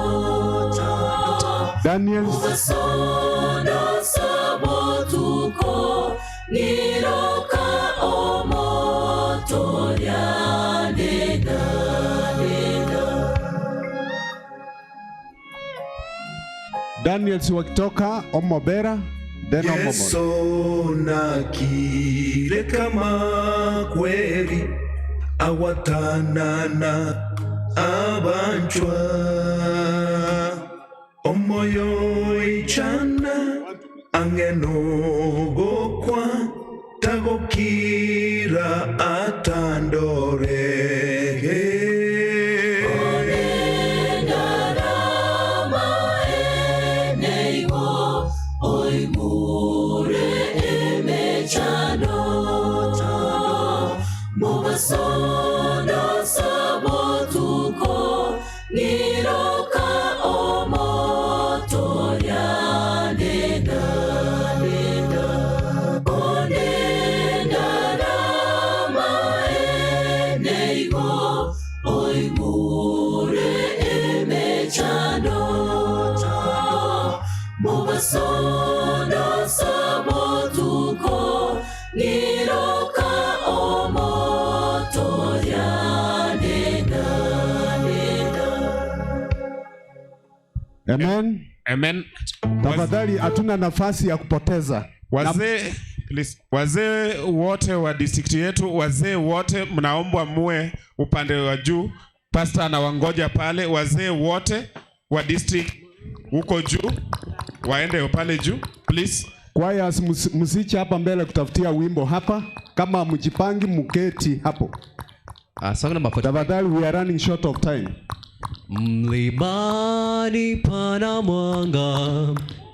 Daniel mubasondo sabotuko ngiroka omoto yaneda neda. Daniels wakitoka Omobera then Omobondo. Yesu nakire kama kweli awatanana abanchwa omoyo ichana angenogokwa tagokira atandorege. Ndarama eneigo oigure emechando mubasondo sabotuko ngiroka omoto yaneda neda. Konde ndarama Sondo sabotuko ngiroka omoto yanena nena. Amen. Amen. Tafadhali hatuna nafasi ya kupoteza. Wazee, please. Wazee wote wa district yetu, wazee wote mnaombwa muwe upande wa juu. Pastor anawangoja pale. Wazee wote wa district huko juu waende pale juu please. Choirs, msiche hapa mbele kutafutia wimbo hapa. Kama mjipangi muketi hapo. Song number 45. Tafadhali, we are running short of time. Mlimani pana mwanga.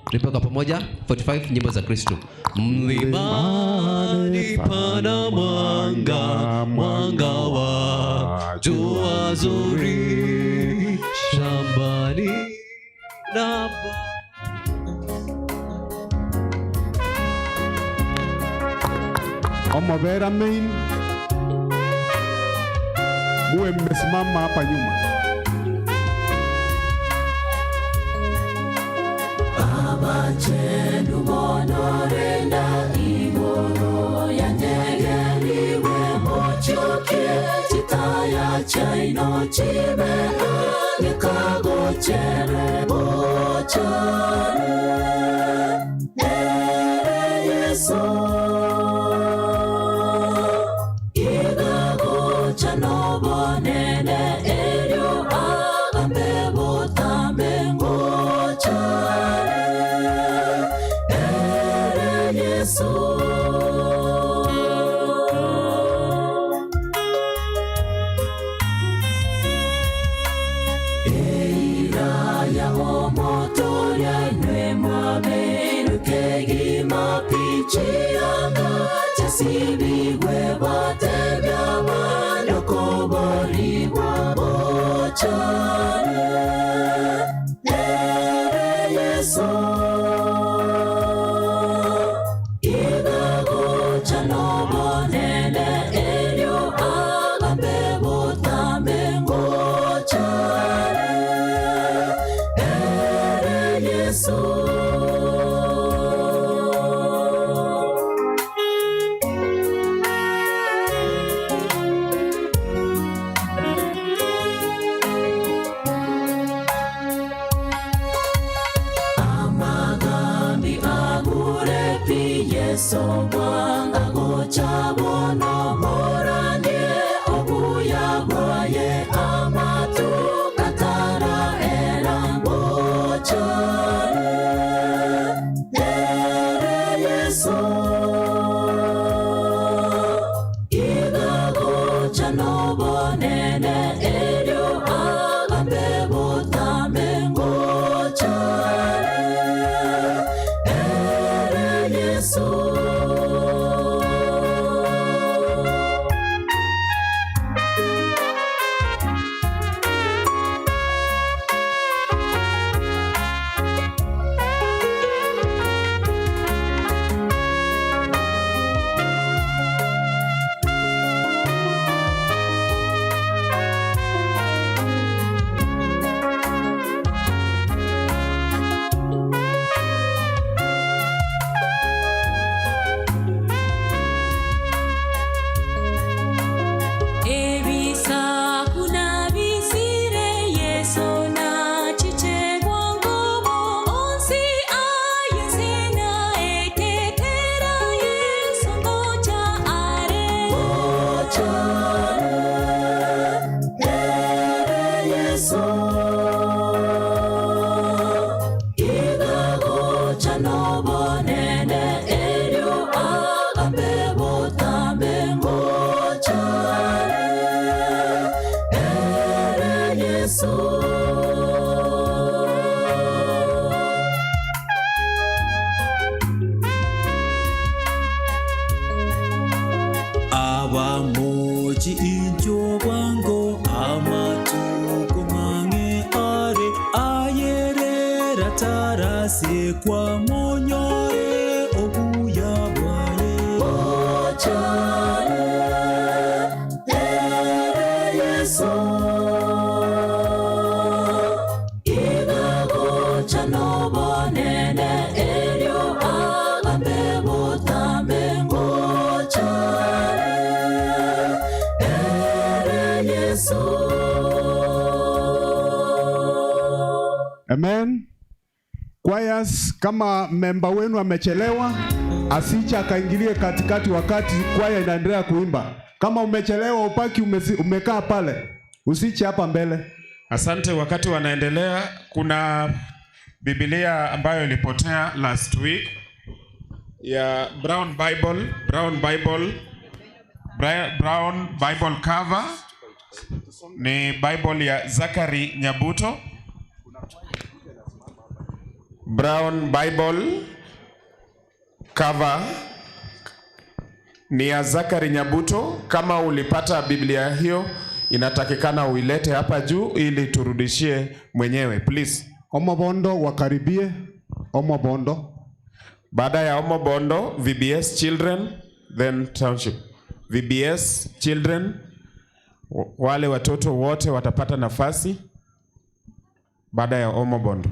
Tuimbe kwa pamoja 45 nyimbo za Kristo. Mlimani pana mwanga, mwanga wa jua zuri, shambani na Omobera main. Muwe mmesimama hapa nyuma. Abachenu bonorenda igoro yanyegeriwe mochoke chitaya chaino chibeka nikagochere bochare ere Yesu igagocha nobonene eryo agambe botambe ngochare ere Yesu. Eira ya omotoria inwe mwaberuke gima pichianga chasibigwe batebya bandokoborigwa bochare ere Yesu igagocha nobonene eryo agambe botambe ngochare ere Yesu. Amagambi agure pi Yesu bwanga gocha bono moranie obuya bwaye amatu katara era bochare ere Yesu igagocha nobonene eryo agambe botambe ngochare ere Yesu. Abamoji injo bwango amatuko mange are ayerera tarase kwa monyore obuya bwaye Bochare ere Yesu igagocha nobonene eryo Amen. Choirs, kama memba wenu amechelewa, asiche akaingilie katikati wakati kwaya inaendelea kuimba. Kama umechelewa upaki umekaa pale, usiche hapa mbele. Asante. Wakati wanaendelea, kuna Biblia ambayo ilipotea last week ya Brown Bible, Brown Bible, Brown Bible cover ni Bible ya Zachary Nyabuto. Brown Bible cover ni ya Zachary Nyabuto. Kama ulipata Biblia hiyo, inatakikana uilete hapa juu ili turudishie mwenyewe, please. Omobondo wakaribie. Omobondo. Baada ya Omobondo, VBS children, then township. VBS children, wale watoto wote watapata nafasi baada ya Omobondo.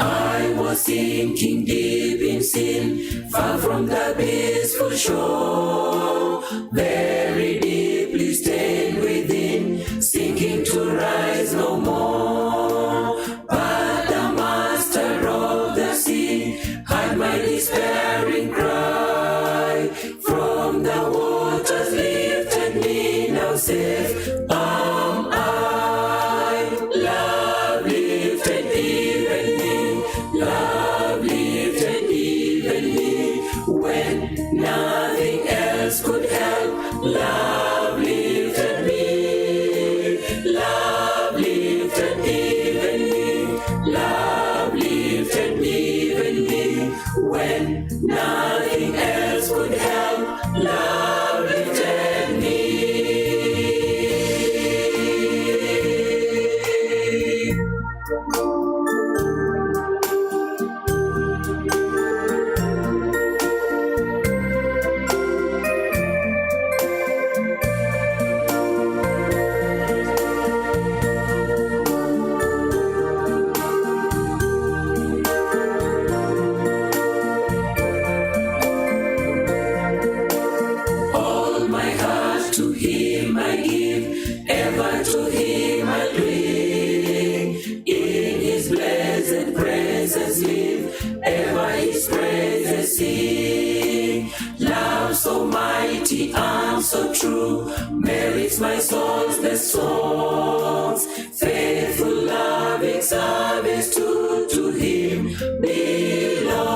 I was sinking deep in sin, far from the peaceful shore, very deeply stained within, sinking to rise no more. But the master of the sea heard my despairing cry, from the waters lifted me, now safe am I. Love lifted even me, love lifted even me, when nothing else could help. Love lifted me, love lifted even me, love lifted even me, when nothing else could help. Love lifted me. All my heart to him I give, ever to him I cling. In his blessed presence live, ever his praises sing. Love so mighty and so true, merits my soul's best songs. Faithful loving service to him belongs.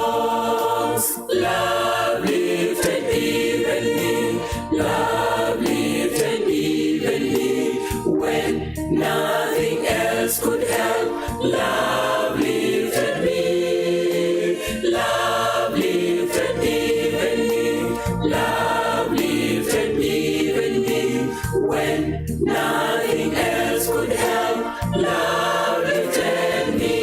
Love lifted even me, love lifted even me, when nothing else could help. Love lifted me, love lifted even me, love lifted even me, when nothing else could help. Love lifted me.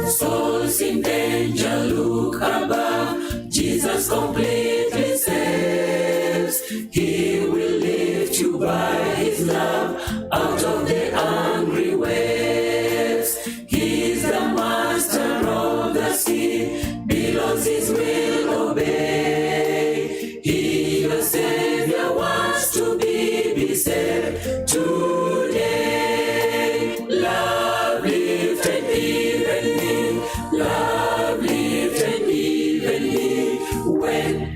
Souls in danger, look above. Jesus completely saves. He will lift you by his love out of the angry waves. He is the master of the sea. Billows his will obey. He, your Savior, wants to be saved today. Love lifted even me, love lifted even me, when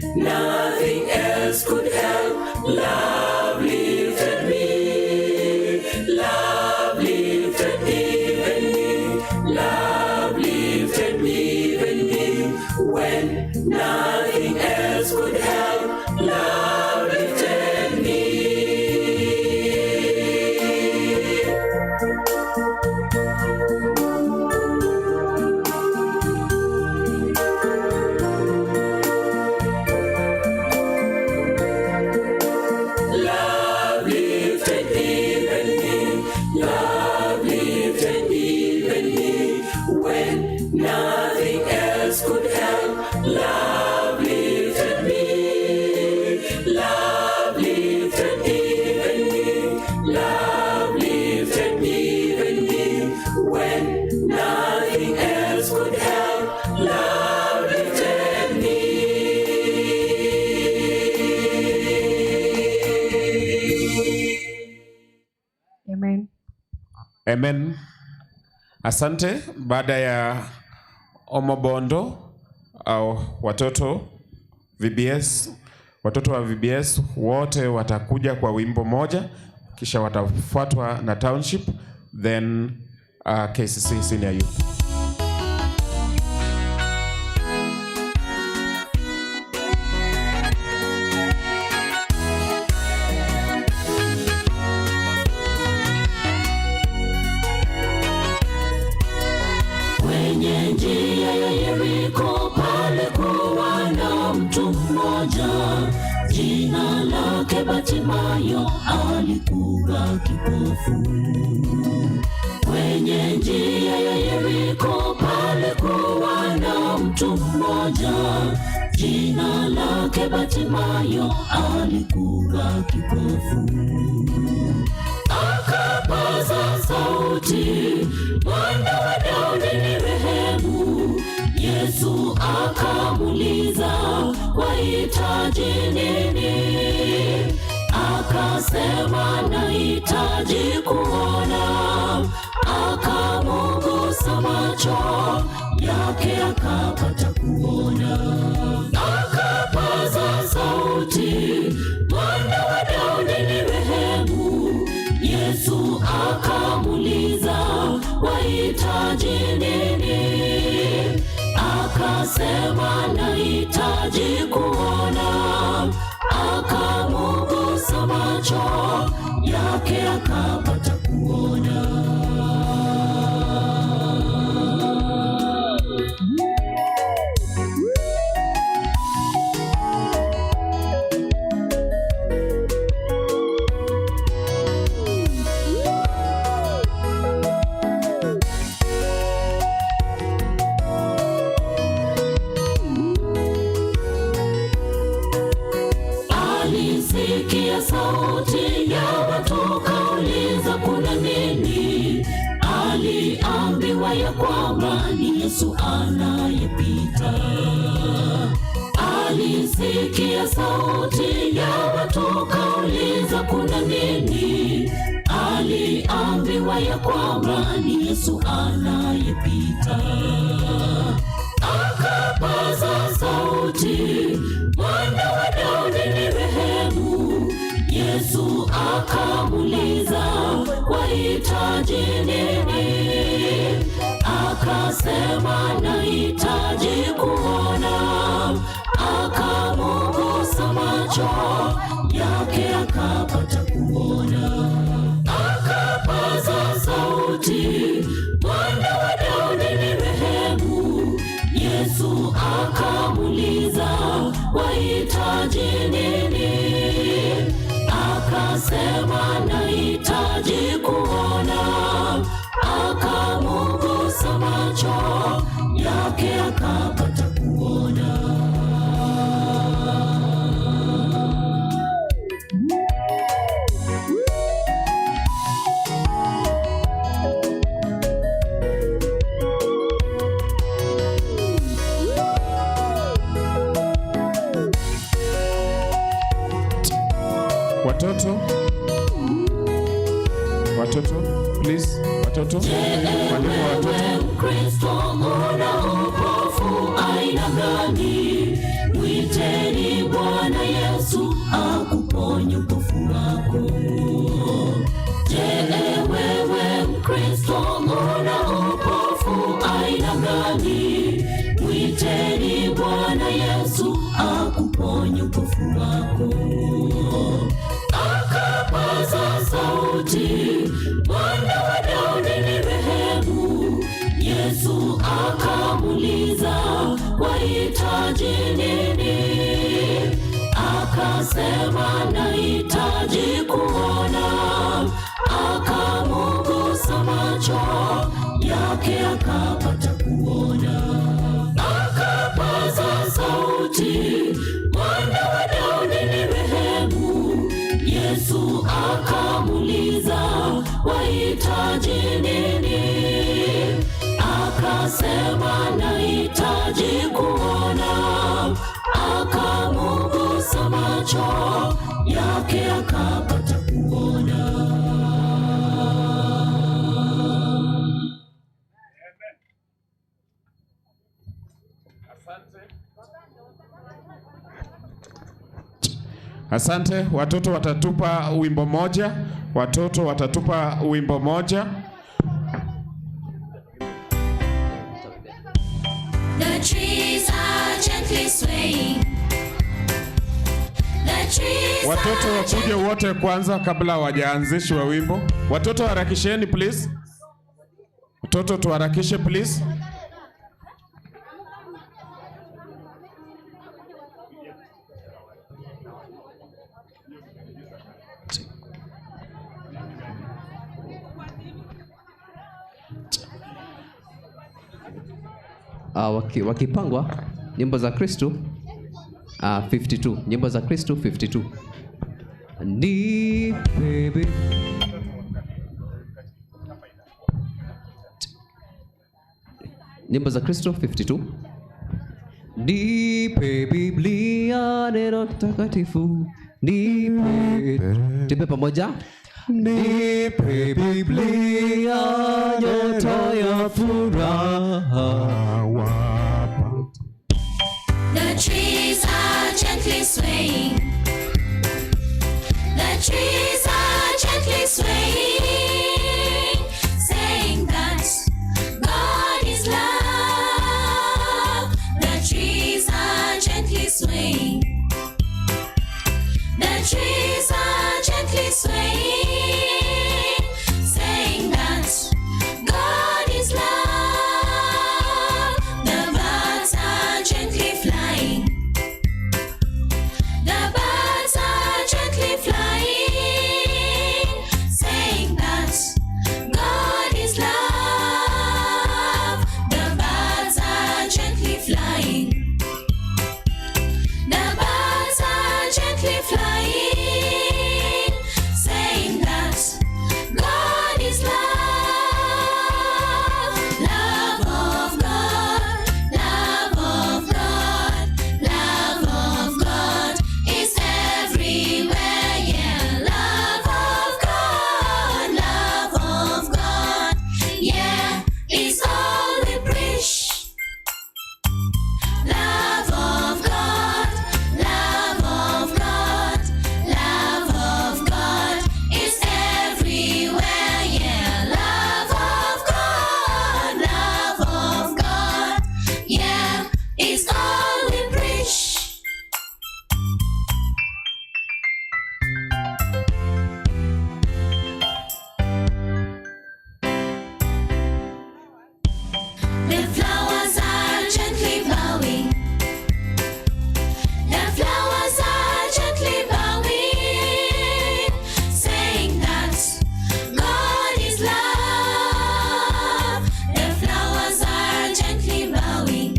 Amen. Asante. Baada ya Omobondo au watoto VBS, watoto wa VBS wote watakuja kwa wimbo moja, kisha watafuatwa na Township, then KCC Senior Youth. Kwenye njia ya Yeriko palikuwa na mtu mmoja, jina lake Batimayo, alikuwa kipofu. Kwenye njia ya Yeriko palikuwa na mtu mmoja, jina lake Batimayo, alikuwa kipofu. Akapaza sauti, "Mwana wa Daudi nirehemu." Yesu akamuuliza, "Wahitaji nini?" Akasema, "Nahitaji kuona." Akamugusa macho yake akapata kuona. Akapaza sauti, "Mwana wa Daudi nirehemu." Yesu akamuuliza, "Wahitaji nini?" Akasema, "Nahitaji kuona." Akamugusa macho yake akapata kuona. Alisikia sauti ya watu, kauliza kuna nini? Aliambiwa ya kwamba ni Yesu anayepita. Alisikia sauti ya watu, kauliza kuna nini? Aliambiwa ya kwamba ni Yesu anayepita. Akapaza sauti, "Mwana wa Daudi nirehemu." Yesu akamuuliza, "Wahitaji nini?" Akasema, "Nahitaji kuona." Akamugusa macho yake akapata kuona. Akapaza sauti, "Mwana wa Daudi nirehemu." Yesu akamuuliza, "Wahitaji nini?" Akasema, "Nahitaji kuona." Akamugusa macho yake akapata kuona. Watoto, watoto, please, watoto, mwalimu wa watoto. Mkristo, una upofu aina gani? Mwiteni Bwana Yesu akuponye upofu wako. Je, wewe Mkristo, una upofu aina gani? Mwiteni Bwana Yesu akuponye upofu wako. Akapaza sauti, "Mwana wa Daudi nirehemu." Yesu akamuuliza, "Wahitaji nini?" Akasema, "Nahitaji kuona." Akamugusa macho yake akapata kuona. Akapaza sauti, "Mwana wa Daudi nirehemu." Yesu akamuuliza, "Wahitaji nini?" Akasema, "Nahitaji kuona." Akamugusa macho yake akapata kuona. Asante. Watoto watatupa wimbo moja. Watoto watatupa wimbo moja. The trees are gently swaying. The trees Watoto are wakuje wote kwanza kabla hawajaanzishwa wimbo. Watoto harakisheni please. Watoto tuharakishe please. Wakipangwa nyimbo za Kristo 52, nyimbo za Kristo 52. Ni baby nyimbo za Kristo 52. Nipe Biblia neno takatifu, nipe, tupe pamoja. Nipe Biblia nyota ya furaha. The trees are gently swaying. The trees are gently swaying, saying that God is love. The trees are gently swaying. The trees are gently swaying, saying that God is love. The birds are gently flying. The birds are gently flying, saying that God is love. The birds are gently flying. The birds are gently flying, saying that God is love. Love of God, love of God, love of God is everywhere. Yeah, love of God, love of God, yeah, is all we preach. Love of God, love of God, love of God is everywhere. Yeah, love of God, love of God, yeah, is all we preach. The flowers are gently bowing. The flowers are gently bowing, saying that God is love. The flowers are gently bowing.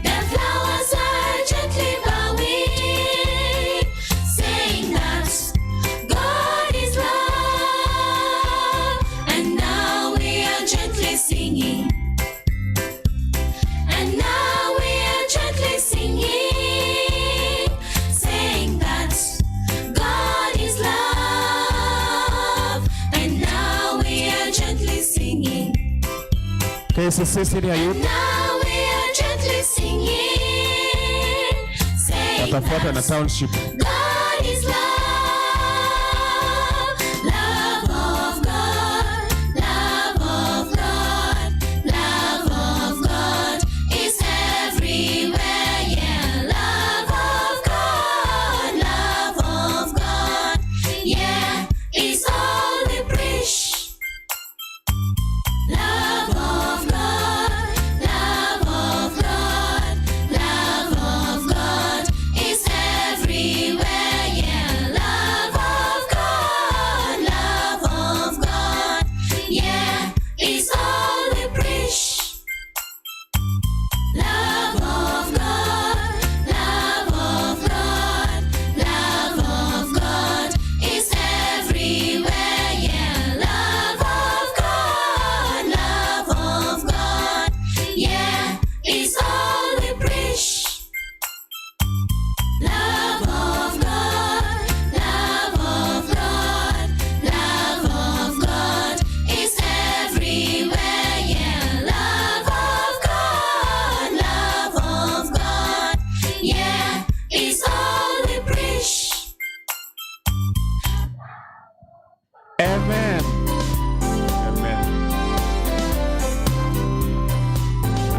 The flowers are gently bowing, saying that God is love. And now we are gently singing. And now we are gently singing, saying that God is love. And now we are gently singing. KCC Senior Youth Now we are gently singing, saying watafuata na that township. God is love, love of God, love of God, love of God is everywhere. Yeah, love of God, love of God, yeah, is all we preach. Love of God, love of God, love of God is everywhere.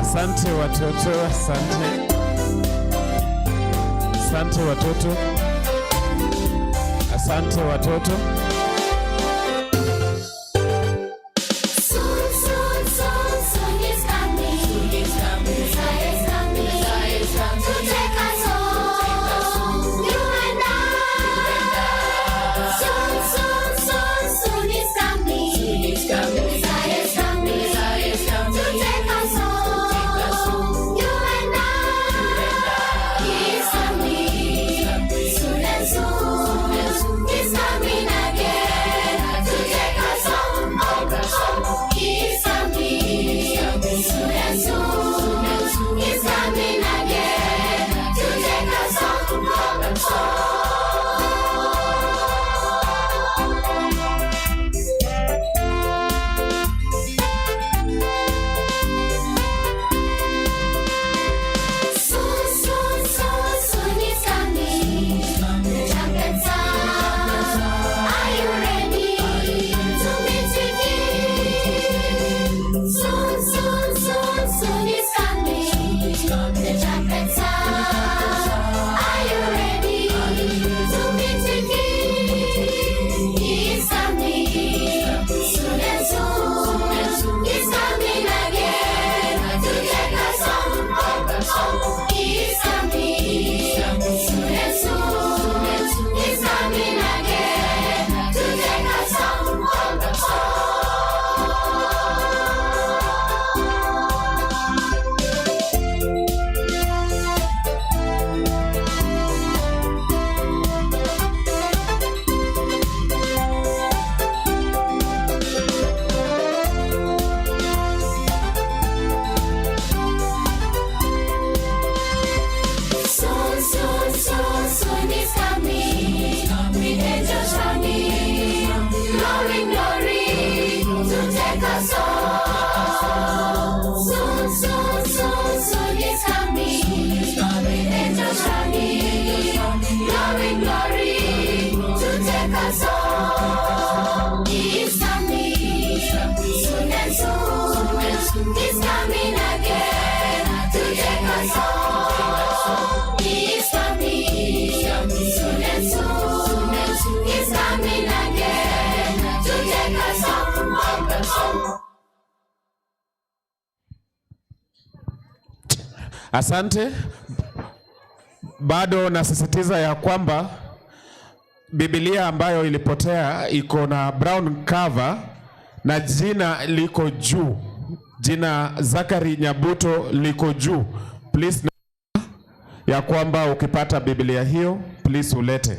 Asante watoto, asante. Asante watoto. Asante watoto. Soon, soon, soon, soon is coming. Messiah is coming. To take us home. You and I. Soon, soon, soon, soon is coming. Messiah is coming. To take us home. You and I. He's coming. Soon and soon. He's coming again. To take us home. Home. He's coming. Soon and soon. He's coming again. To take us home. Home. Soon, soon, soon, soon is coming. The trumpet sound. Are you ready to meet with Him? Soon, soon, soon, soon is coming. The trumpet sound. Are you ready to meet with Him? He's coming. Soon and soon, He's coming again to take us home. Home, home. He's coming. Soon and soon, He's coming again to take us home. Home, Soon, soon, soon, soon is coming. The angels running, glory, glory, to take us home. Soon, soon, soon, soon is coming. The angels running, glory, glory, to take us home. He's coming, soon and soon, he's coming again to take us home. He's coming, soon and soon, he's coming again to take us home, home, home. Asante. Bado nasisitiza ya kwamba Biblia ambayo ilipotea iko na brown cover na jina liko juu. Jina Zakari Nyabuto liko juu. Please ya kwamba ukipata Biblia hiyo please ulete.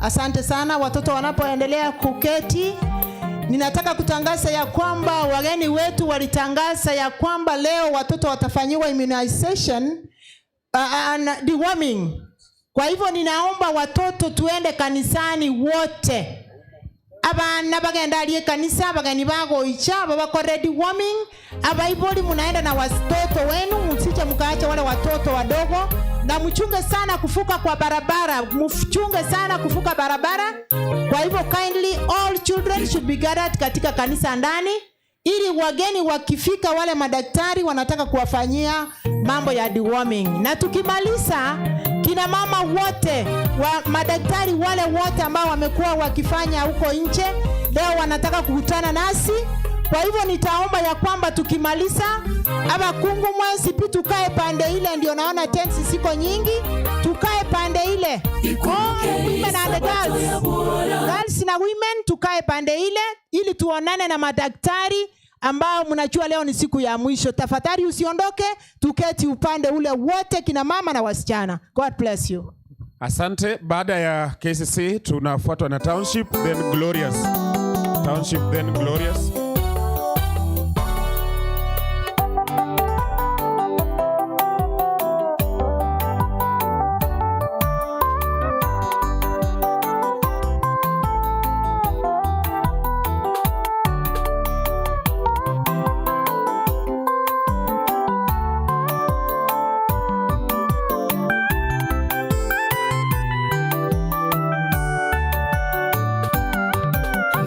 Asante sana watoto wanapoendelea kuketi. Ninataka kutangaza ya kwamba wageni wetu walitangaza ya kwamba leo watoto watafanyiwa immunization and deworming. Kwa hivyo ninaomba watoto tuende kanisani wote. Abana bagenda aliye kanisa, bageni bagoicha babakore deworming. Abaiboli munaenda na watoto wenu, msije mkaacha wale watoto wadogo, na mchunge sana kufuka kwa barabara, mchunge sana kufuka barabara. Kwa hivyo kindly all children should be gathered katika kanisa ndani, ili wageni wakifika, wale madaktari wanataka kuwafanyia mambo ya deworming. Na tukimaliza, kina mama wote wa madaktari wale wote ambao wamekuwa wakifanya huko nje leo wanataka kukutana nasi. Kwa hivyo nitaomba ya kwamba tukimaliza abakungu mwezi pi tukae pande ile, ndio naona tents ziko nyingi, tukae pande ile. All women and the girls, girls na women tukae pande ile ili tuonane na madaktari ambao mnajua leo ni siku ya mwisho. Tafadhali usiondoke, tuketi upande ule wote, kina mama na wasichana. God bless you. Asante. Baada ya KCC tunafuatwa na Township then Glorious. Township then Glorious.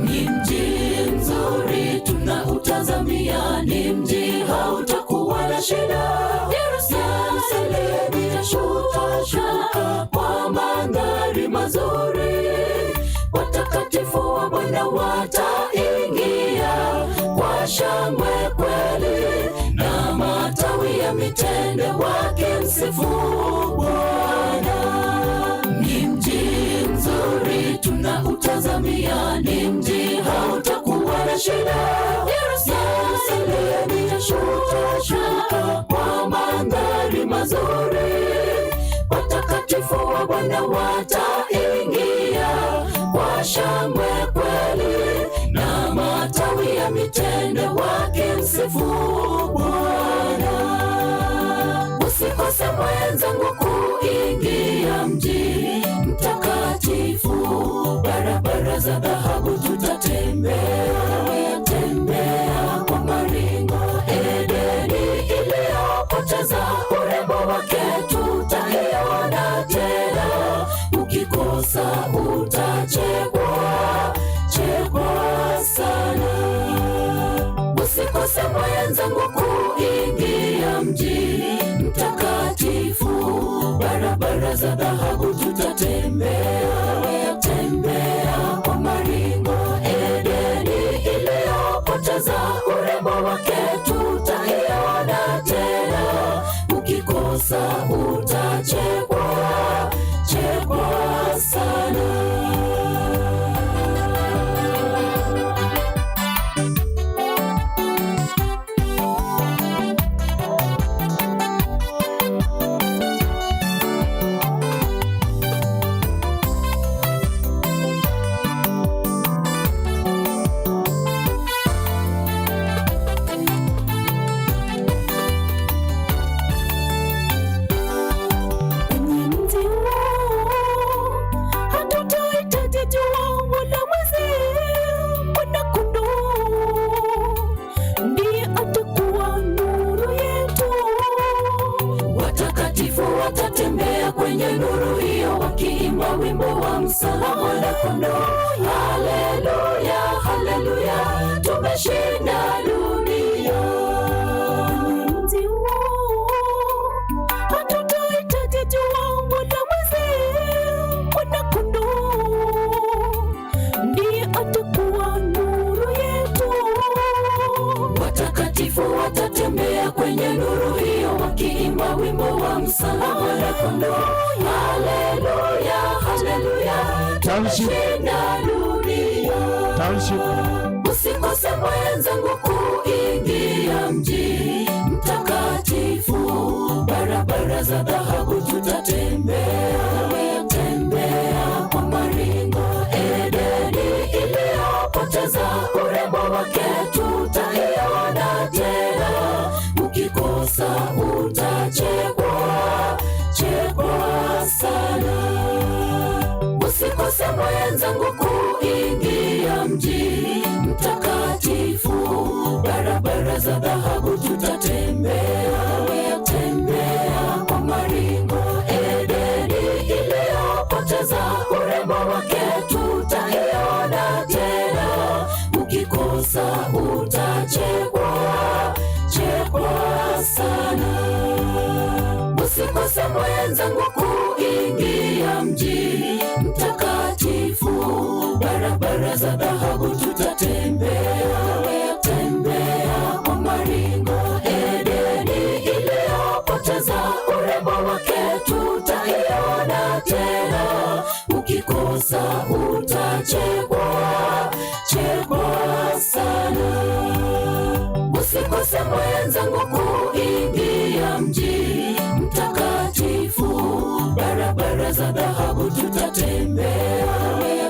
Ni mji mzuri. mazuri, watakatifu wa Bwana wataingia kwa shangwe kweli, na matawi ya mitende wakimsifu Bwana. Ni mji mzuri tunautazamia, ni mji hautakuwa na shida. Yerusalemu itashuka kwa mandhari mazuri, watakatifu wa Bwana wataingia kwa shangwe kweli, na matawi ya mitende wakimsifu Bwana. Usikose mwenzangu kuingia mji mtakatifu, barabara za dhahabu tutatembea, tembea kwa maringo. Edeni iliyopoteza urembo wake tutaiona tena, ukikosa utachekwa, chekwa sana. Usikose mwenzangu kuingia mji mtakatifu, barabara za dhahabu tutatembea, tembea kwa maringo. Edeni iliyopoteza urembo wake tutaiona tena, ukikosa utachekwa, chekwa sana. Kwenye mji huo hatutahitaji jua wala mwezi, Mwana-Kondoo ndiye atakuwa nuru yetu. Watakatifu watatembea kwenye nuru hiyo, wakiimba wimbo wa msala Mwana-Kondoo. Haleluya, haleluya, tumeshinda dunia. Kwenye mji huo hatutahitaji jua wala mwezi, Mwana-Kondoo ndiye atakuwa nuru yetu. Watakatifu watatembea kwenye nuru hiyo, wakiimba wimbo wa msala Mwana-Kondoo. Haleluya, haleluya, tumeshinda dunia. Usikose mwenzangu kuingia mji mtakatifu, barabara za dhahabu tutatembea, tembea kwa maringo. Edeni iliyopoteza urembo wake tutaiona tena, ukikosa utachekwa, chekwa sana. Usikose mwenzangu kuingia mji mtakatifu, barabara za dhahabu tutatembea, tembea kwa maringo. Edeni iliyopoteza urembo wake tutaiona tena, ukikosa utachekwa, chekwa sana. Usikose mwenzangu kuingia mji mtakatifu, barabara za dhahabu tutatembea, tembea kwa maringo. Edeni iliyopoteza urembo wake tutaiona tena, ukikosa utachekwa, chekwa sana. Usikose mwenzangu kuingia mji mtakatifu, barabara za dhahabu tutatembea,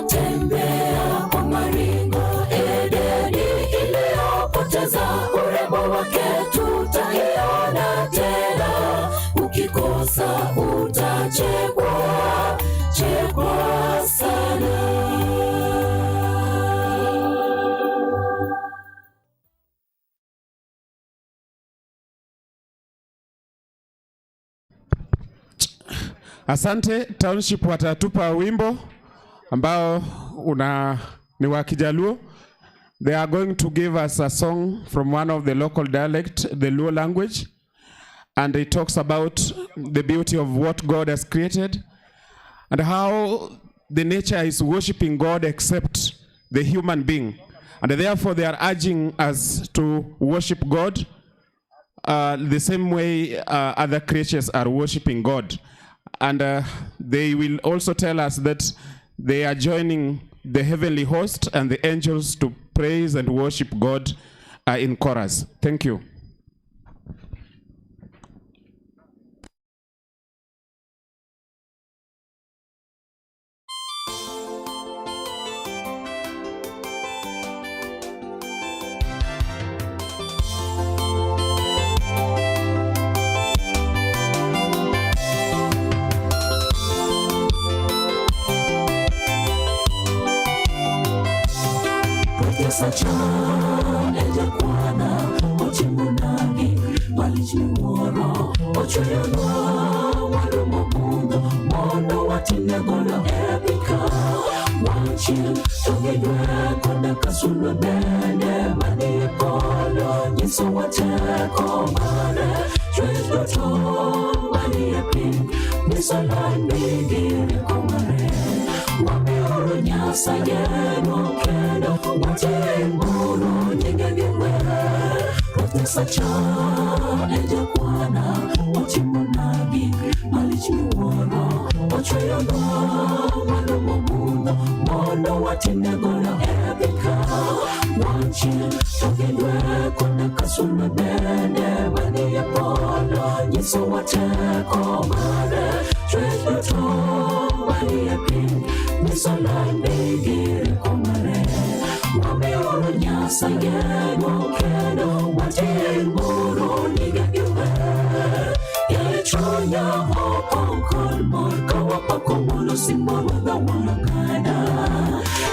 tembea kwa maringo. Edeni iliyopoteza urembo wake tutaiona tena, ukikosa utachekwa, chekwa sana. Asante. Township watatupa wimbo ambao una ni wa Kijaluo. They are going to give us a song from one of the local dialect, the Luo language, and it talks about the beauty of what God has created and how the nature is worshiping God except the human being. And therefore, they are urging us to worship God the same way other creatures are worshiping God. And they will also tell us that they are joining the heavenly host and the angels to praise and worship God in chorus. Thank you. Sacha ejakwana ochimunagi malichmiwuoro ochweyonwa warumo budho mondo watine godo e pika wang'chieng' to gi dwe koda ka sulwe bende manie polo nyisowa teko mare. Chwech duto manie piny nyiso lony gi rieko mare. Wameoro Nyasayeno kendo watimuru nyinge gi wer. Ruoth Nyasacha e jakwana, otimona gik malich miwuoro. Ochweyonwa mwandu mogundho mondo watine godo e piny ka. Wang' chieng' to gi dwe koda ka sulwe bende manie polo nyisowa teko mare. Chwech duto manie piny nyiso lony gi rieko mare. Wameoro Nyasayeno kendo watimuru nyinge gi wer. Yaye chunya opong' kod mor ka wapako wuon osimbo ruodha wuon oganda.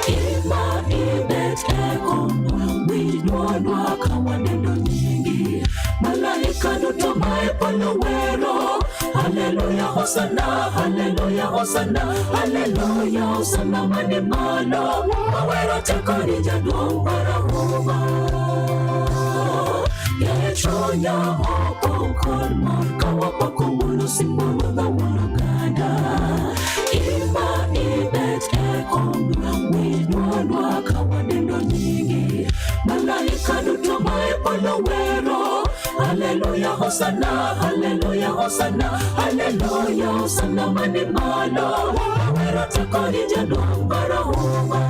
Ima ibet e komno, winj dwondwa ka wadendo nyingi. Malaika duto mae polo wero, Haleluya, hosana, haleluya, hosana, haleluya, hosana mane malo. Wawero teko ni jaduong' marahuma. Yaye chunya opong' kod mor ka wapako wuon osimbo ruodha wuon oganda. Ima ibet e komno, winj dwondwa ka wadendo nyingi. Malaika duto mae polo wero, Haleluya, hosana, haleluya, hosana, haleluya, hosana mane malo. Wawero teko ni jaduong' marahuma.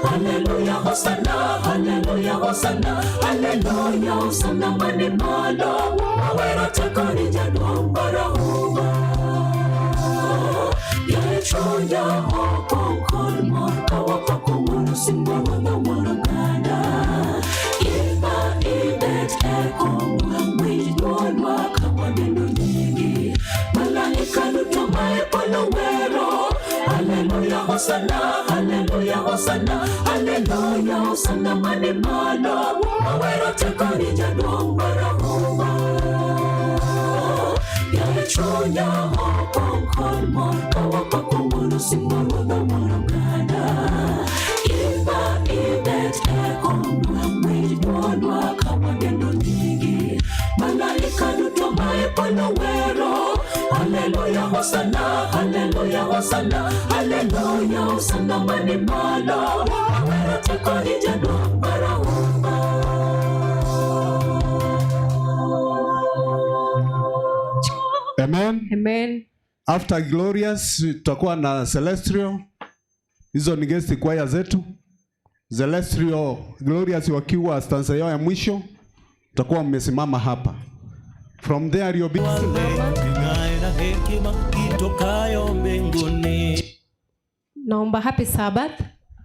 Haleluya, hosana, haleluya, hosana, haleluya, hosana mani malo. Wawero teko ni jaduong' marahuma. Yaye chunya opong' kod mor ka wapako wuon osimbo ruodh wuon oganda. Ima ibet e kom winj dwondwa ka wadendo nyingi. Malaika duto mae polo wero. Haleluya, hosana, haleluya, hosana, haleluya, hosana mani malo. Wawero teko ni jaduong' marahuma. Yaye chunya opong' kod mor ka wapako wuon osimbo ruodh wuon oganda. Ima ibet e kom winj dwondwa ka wadendo nyingi. Malaika duto mae polo wero. Haleluya, hosana, haleluya, hosana, haleluya, hosana mani malo. Wawero teko ni jaduong' marahuma. Amen. Amen. After Glorious tutakuwa na Celestial. Hizo ni guest choir zetu. Celestial Glorious wakiwa stanza yao ya mwisho tutakuwa mmesimama hapa. From there you'll be Ng'ae na hekima itokayo mbinguni. Naomba happy Sabbath.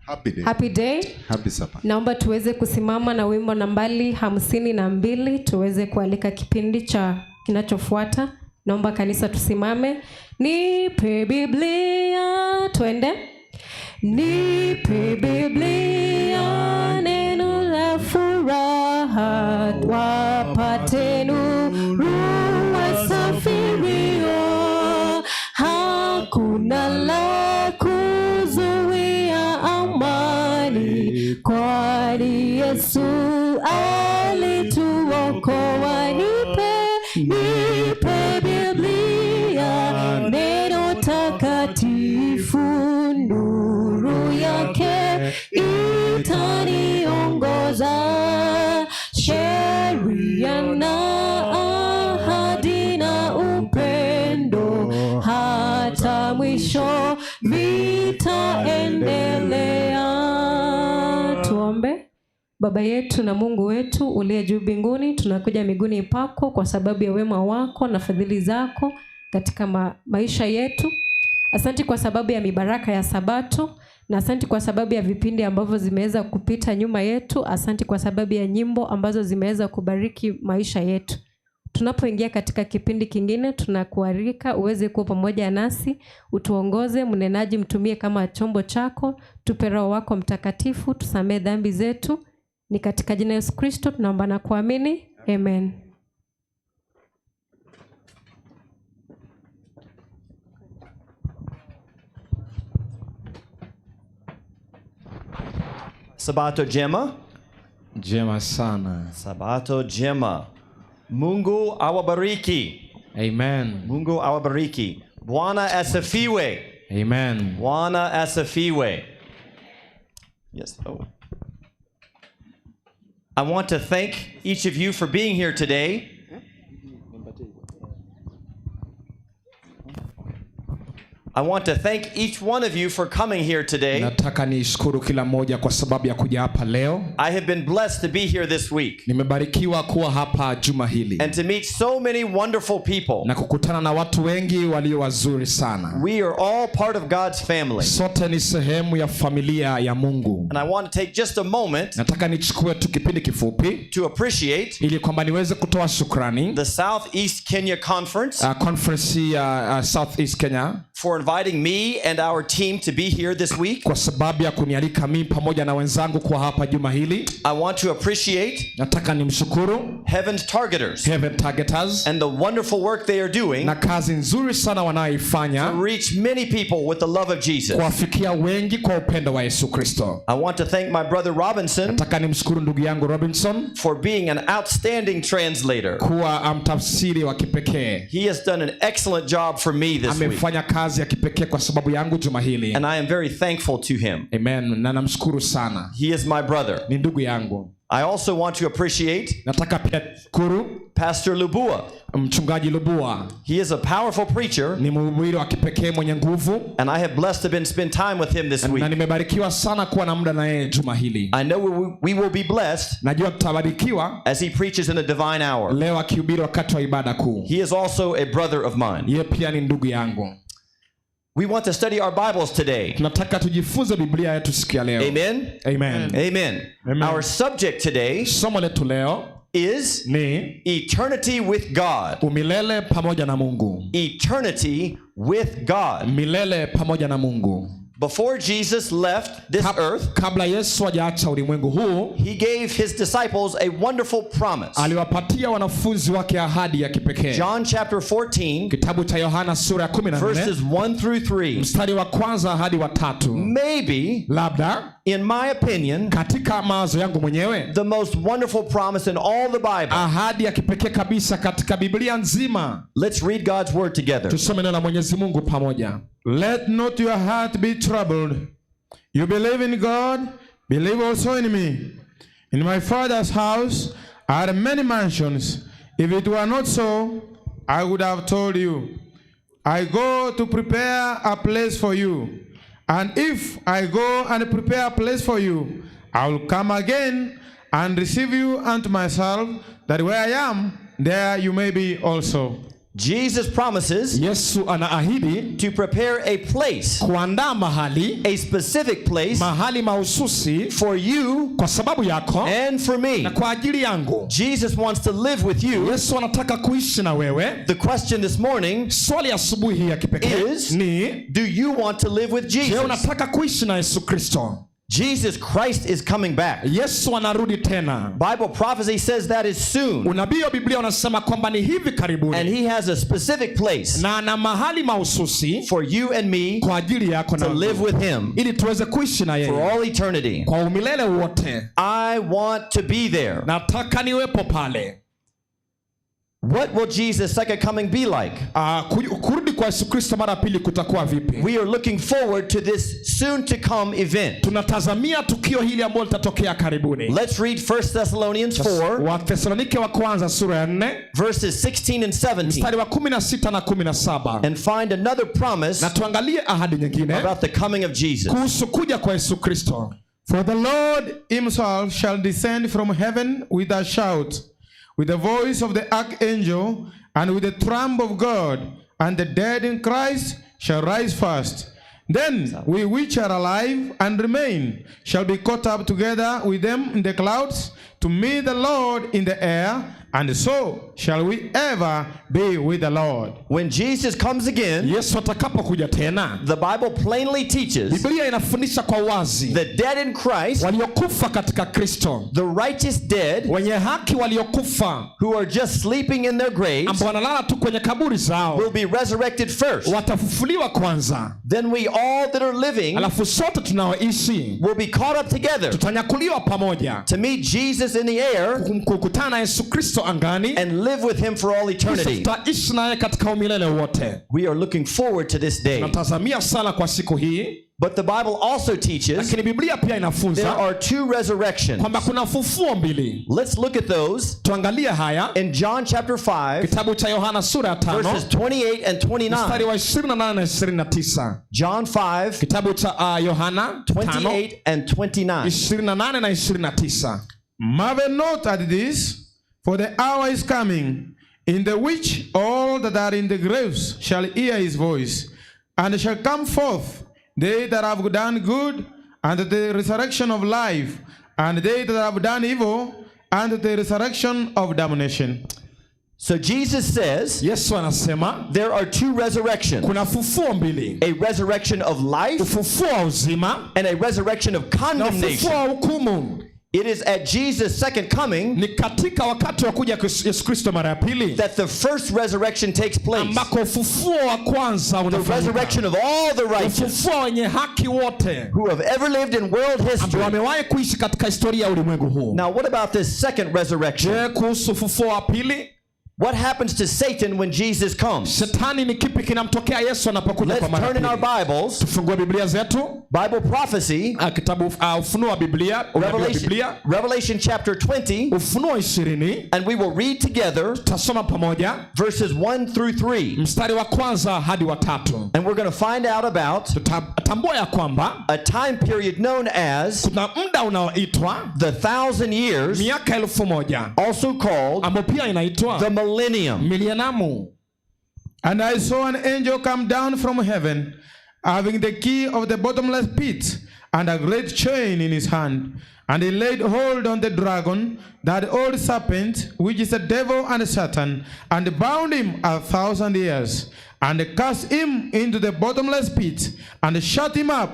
Happy day. Happy day. Happy Sabbath. Naomba tuweze kusimama na wimbo nambari 52 tuweze kualika kipindi cha kinachofuata. Naomba kanisa tusimame. Nipe Biblia, twende. Nipe Biblia, neno la furaha, wapate nuru wasafirio. Hakuna la kuzuia amani, kwani Yesu alituokoa. Nipe, nipe Biblia, neno takatifu, nuru yake itaniongoza, sheria na ahadi na upendo, hata mwisho vitaendelea. Tuombe. Baba yetu na Mungu wetu uliye juu mbinguni, tunakuja miguuni pako kwa sababu ya wema wako na fadhili zako katika maisha yetu. Asante kwa sababu ya mibaraka ya Sabato, na asante kwa sababu ya vipindi ambavyo zimeweza kupita nyuma yetu. Asante kwa sababu ya nyimbo ambazo zimeweza kubariki maisha yetu. Tunapoingia katika kipindi kingine, tunakualika uweze kuwa pamoja nasi, utuongoze, mnenaji mtumie kama chombo chako, tupe Roho wako Mtakatifu, tusamee dhambi zetu. Ni katika jina Yesu Kristo tunaomba na kuamini. Amen. Sabato jema. Jema sana. Sabato jema. Mungu awabariki. Amen. Mungu awabariki. Bwana asifiwe. Amen. Bwana asifiwe. Yes. Oh. I want to thank each of you for being here today. I want to thank each one of you for coming here today. Nataka nishukuru kila mmoja kwa sababu ya kuja hapa leo. I have been blessed to be here this week. Nimebarikiwa kuwa hapa juma hili. And to meet so many wonderful people. Na kukutana na watu wengi walio wazuri sana. We are all part of God's family. Sote ni sehemu ya familia ya Mungu. And I want to take just a moment. Nataka nichukue tu kipindi kifupi to appreciate ili kwamba niweze kutoa shukrani the Southeast Kenya Conference. Conference ya Southeast Kenya for inviting me and our team to be here this week. Kwa sababu ya kunialika mimi pamoja na wenzangu kwa hapa juma hili. I want to appreciate nataka nimshukuru Heaven's Targeters. Heaven Targeters and the wonderful work they are doing na kazi nzuri sana wanayoifanya to reach many people with the love of Jesus. Kuwafikia wengi kwa upendo wa Yesu Kristo. I want to thank my brother Robinson nataka nimshukuru ndugu yangu Robinson for being an outstanding translator. Kuwa mtafsiri wa kipekee. He has done an excellent job for me this week. Amefanya kazi ya kipekee kwa sababu yangu juma hili. And I am very thankful to him. Amen. Na namshukuru sana. He is my brother. Ni ndugu yangu. I also want to appreciate Nataka pia shukuru Pastor Lubua. Mchungaji Lubua. He is a powerful preacher. Ni mhubiri wa kipekee mwenye nguvu. And I have blessed to been spend time with him this Na week. nimebarikiwa sana kuwa na muda na yeye juma hili. I know we will be blessed Najua tutabarikiwa as he preaches in the divine hour. leo akihubiri wakati wa ibada kuu. He is also a brother of mine. Yeye pia ni ndugu yangu. We want to study our Bibles today. Tunataka tujifunze Biblia yetu siku ya leo. Amen. Amen. Amen. Amen. Our subject today Somo letu leo is ni eternity with God. Umilele pamoja na Mungu. Eternity with God. Milele pamoja na Mungu. Before Jesus left this earth, kabla Yesu hajaacha ulimwengu huu, he gave his disciples a wonderful promise. Aliwapatia wanafunzi wake ahadi ya kipekee. John chapter 14, kitabu cha Yohana sura ya 14 verses 1 through 3. Mstari wa kwanza hadi wa tatu. Maybe, labda, in my opinion, katika mawazo yangu mwenyewe, the most wonderful promise in all the Bible. Ahadi ya kipekee kabisa katika Biblia nzima. Let's read God's word together. Tusome neno la Mwenyezi Mungu pamoja. Let not your heart be troubled. You believe in God, believe also in me. In my Father's house are many mansions. If it were not so, I would have told you. I go to prepare a place for you. And if I go and prepare a place for you, I will come again and receive you unto myself, that where I am, there you may be also. Jesus promises Yesu anaahidi to prepare a place, kuandaa mahali, a specific place, mahali mahususi for you kwa sababu yako and for me. na kwa ajili yangu. Jesus wants to live with you. Yesu anataka kuishi na wewe. The question this morning Swali asubuhi ya kipekee is, ni do you want to live with je, Jesus? unataka kuishi na Yesu Kristo? Jesus Christ is coming back. Yesu anarudi tena. Bible prophecy says that is soon. Unabii wa Biblia unasema kwamba ni hivi karibuni. And he has a specific place na ana mahali mahususi for you and me kwa ajili yako na to live with him ili tuweze kuishi na for yeye all eternity. kwa umilele wote. I want to be there. Nataka niwepo pale. What will Jesus' second coming be like? Kurudi kwa Yesu Kristo mara pili kutakuwa vipi? We are looking forward to this soon to come event. Tunatazamia tukio hili ambalo litatokea karibuni. Let's read 1 Thessalonians 4 Wathesalonike wa kwanza sura ya 4 verses 16 and 17 mstari wa 16 na 17 and find another promise na tuangalie ahadi nyingine about the coming of Jesus. kuhusu kuja kwa Yesu Kristo. For the Lord himself shall descend from heaven with a shout, with the voice of the archangel, and with the trump of God, and the dead in Christ shall rise first. Then we which are alive and remain shall be caught up together with them in the clouds to meet the Lord in the air, and so shall we ever be with the Lord. When Jesus comes again, Yesu atakapokuja tena, the Bible plainly teaches Biblia inafundisha kwa wazi the dead in Christ, waliokufa katika Kristo, the righteous dead wenye haki waliokufa who are just sleeping in their graves, ambao wanalala tu kwenye kaburi zao, will be resurrected first. watafufuliwa kwanza, Then we all that are living alafu sote tunaoishi will be caught up together tutanyakuliwa pamoja to meet Jesus in the air kukutana na Yesu Kristo angani and live with him for all kisha eternity. tutaishi naye katika umilele wote. We are looking forward to this day. Tunatazamia sana kwa siku hii, But the Bible also teaches lakini Biblia pia there inafunza are two resurrections. kwamba kuna fufuo mbili. Let's look at those Tuangalie haya in John chapter 5, kitabu cha Yohana sura ya 5 verses 28 and mstari 29. wa 28 na 29. John 5, Kitabu cha Yohana 5 28 and 29. 28 na 29. Marvel not at this, for the hour is coming, in the which all that are in the graves shall hear his voice, and shall come forth, they that have done good, and the resurrection of life, and they that have done evil, and the resurrection of damnation. So Jesus says Yesu anasema there are two resurrections, kuna fufuo mbili, a resurrection of life ufufuo wa uzima and a resurrection of na ufufuo condemnation. wa hukumu. It is at Jesus' second coming Ni katika wakati wa kuja kwa Yesu Kristo mara ya pili that the first resurrection takes place. ambako ufufuo wa kwanza The unafanyika, resurrection of all the righteous ufufuo wenye haki wote who have ever lived in world ambao history. wamewahi kuishi katika historia ya ulimwengu huu. Now, what about this second resurrection? Je, kuhusu ufufuo wa pili? What happens to Satan when Jesus comes? Shetani ni kipi kinamtokea Yesu anapokuja Let's kwa mara turn in our pili? Bibles. Tufungue Biblia zetu. Bible prophecy. Kitabu Ufunuo wa Biblia, unabii wa Revelation, Biblia. Revelation chapter 20. Ufunuo 20. And we will read together. Tutasoma pamoja verses 1 through 3. Mstari wa kwanza hadi wa tatu. And we're going to find out about tutatambua ya kwamba a time period known as kuna muda unaoitwa the 1,000 years, miaka 1,000, also called ambayo pia inaitwa the millennium. Millennium. And I saw an angel come down from heaven, having the key of the bottomless pit and a great chain in his hand. And he laid hold on the dragon, that old serpent, which is the devil and Satan, and bound him 1,000 years, and cast him into the bottomless pit, and shut him up,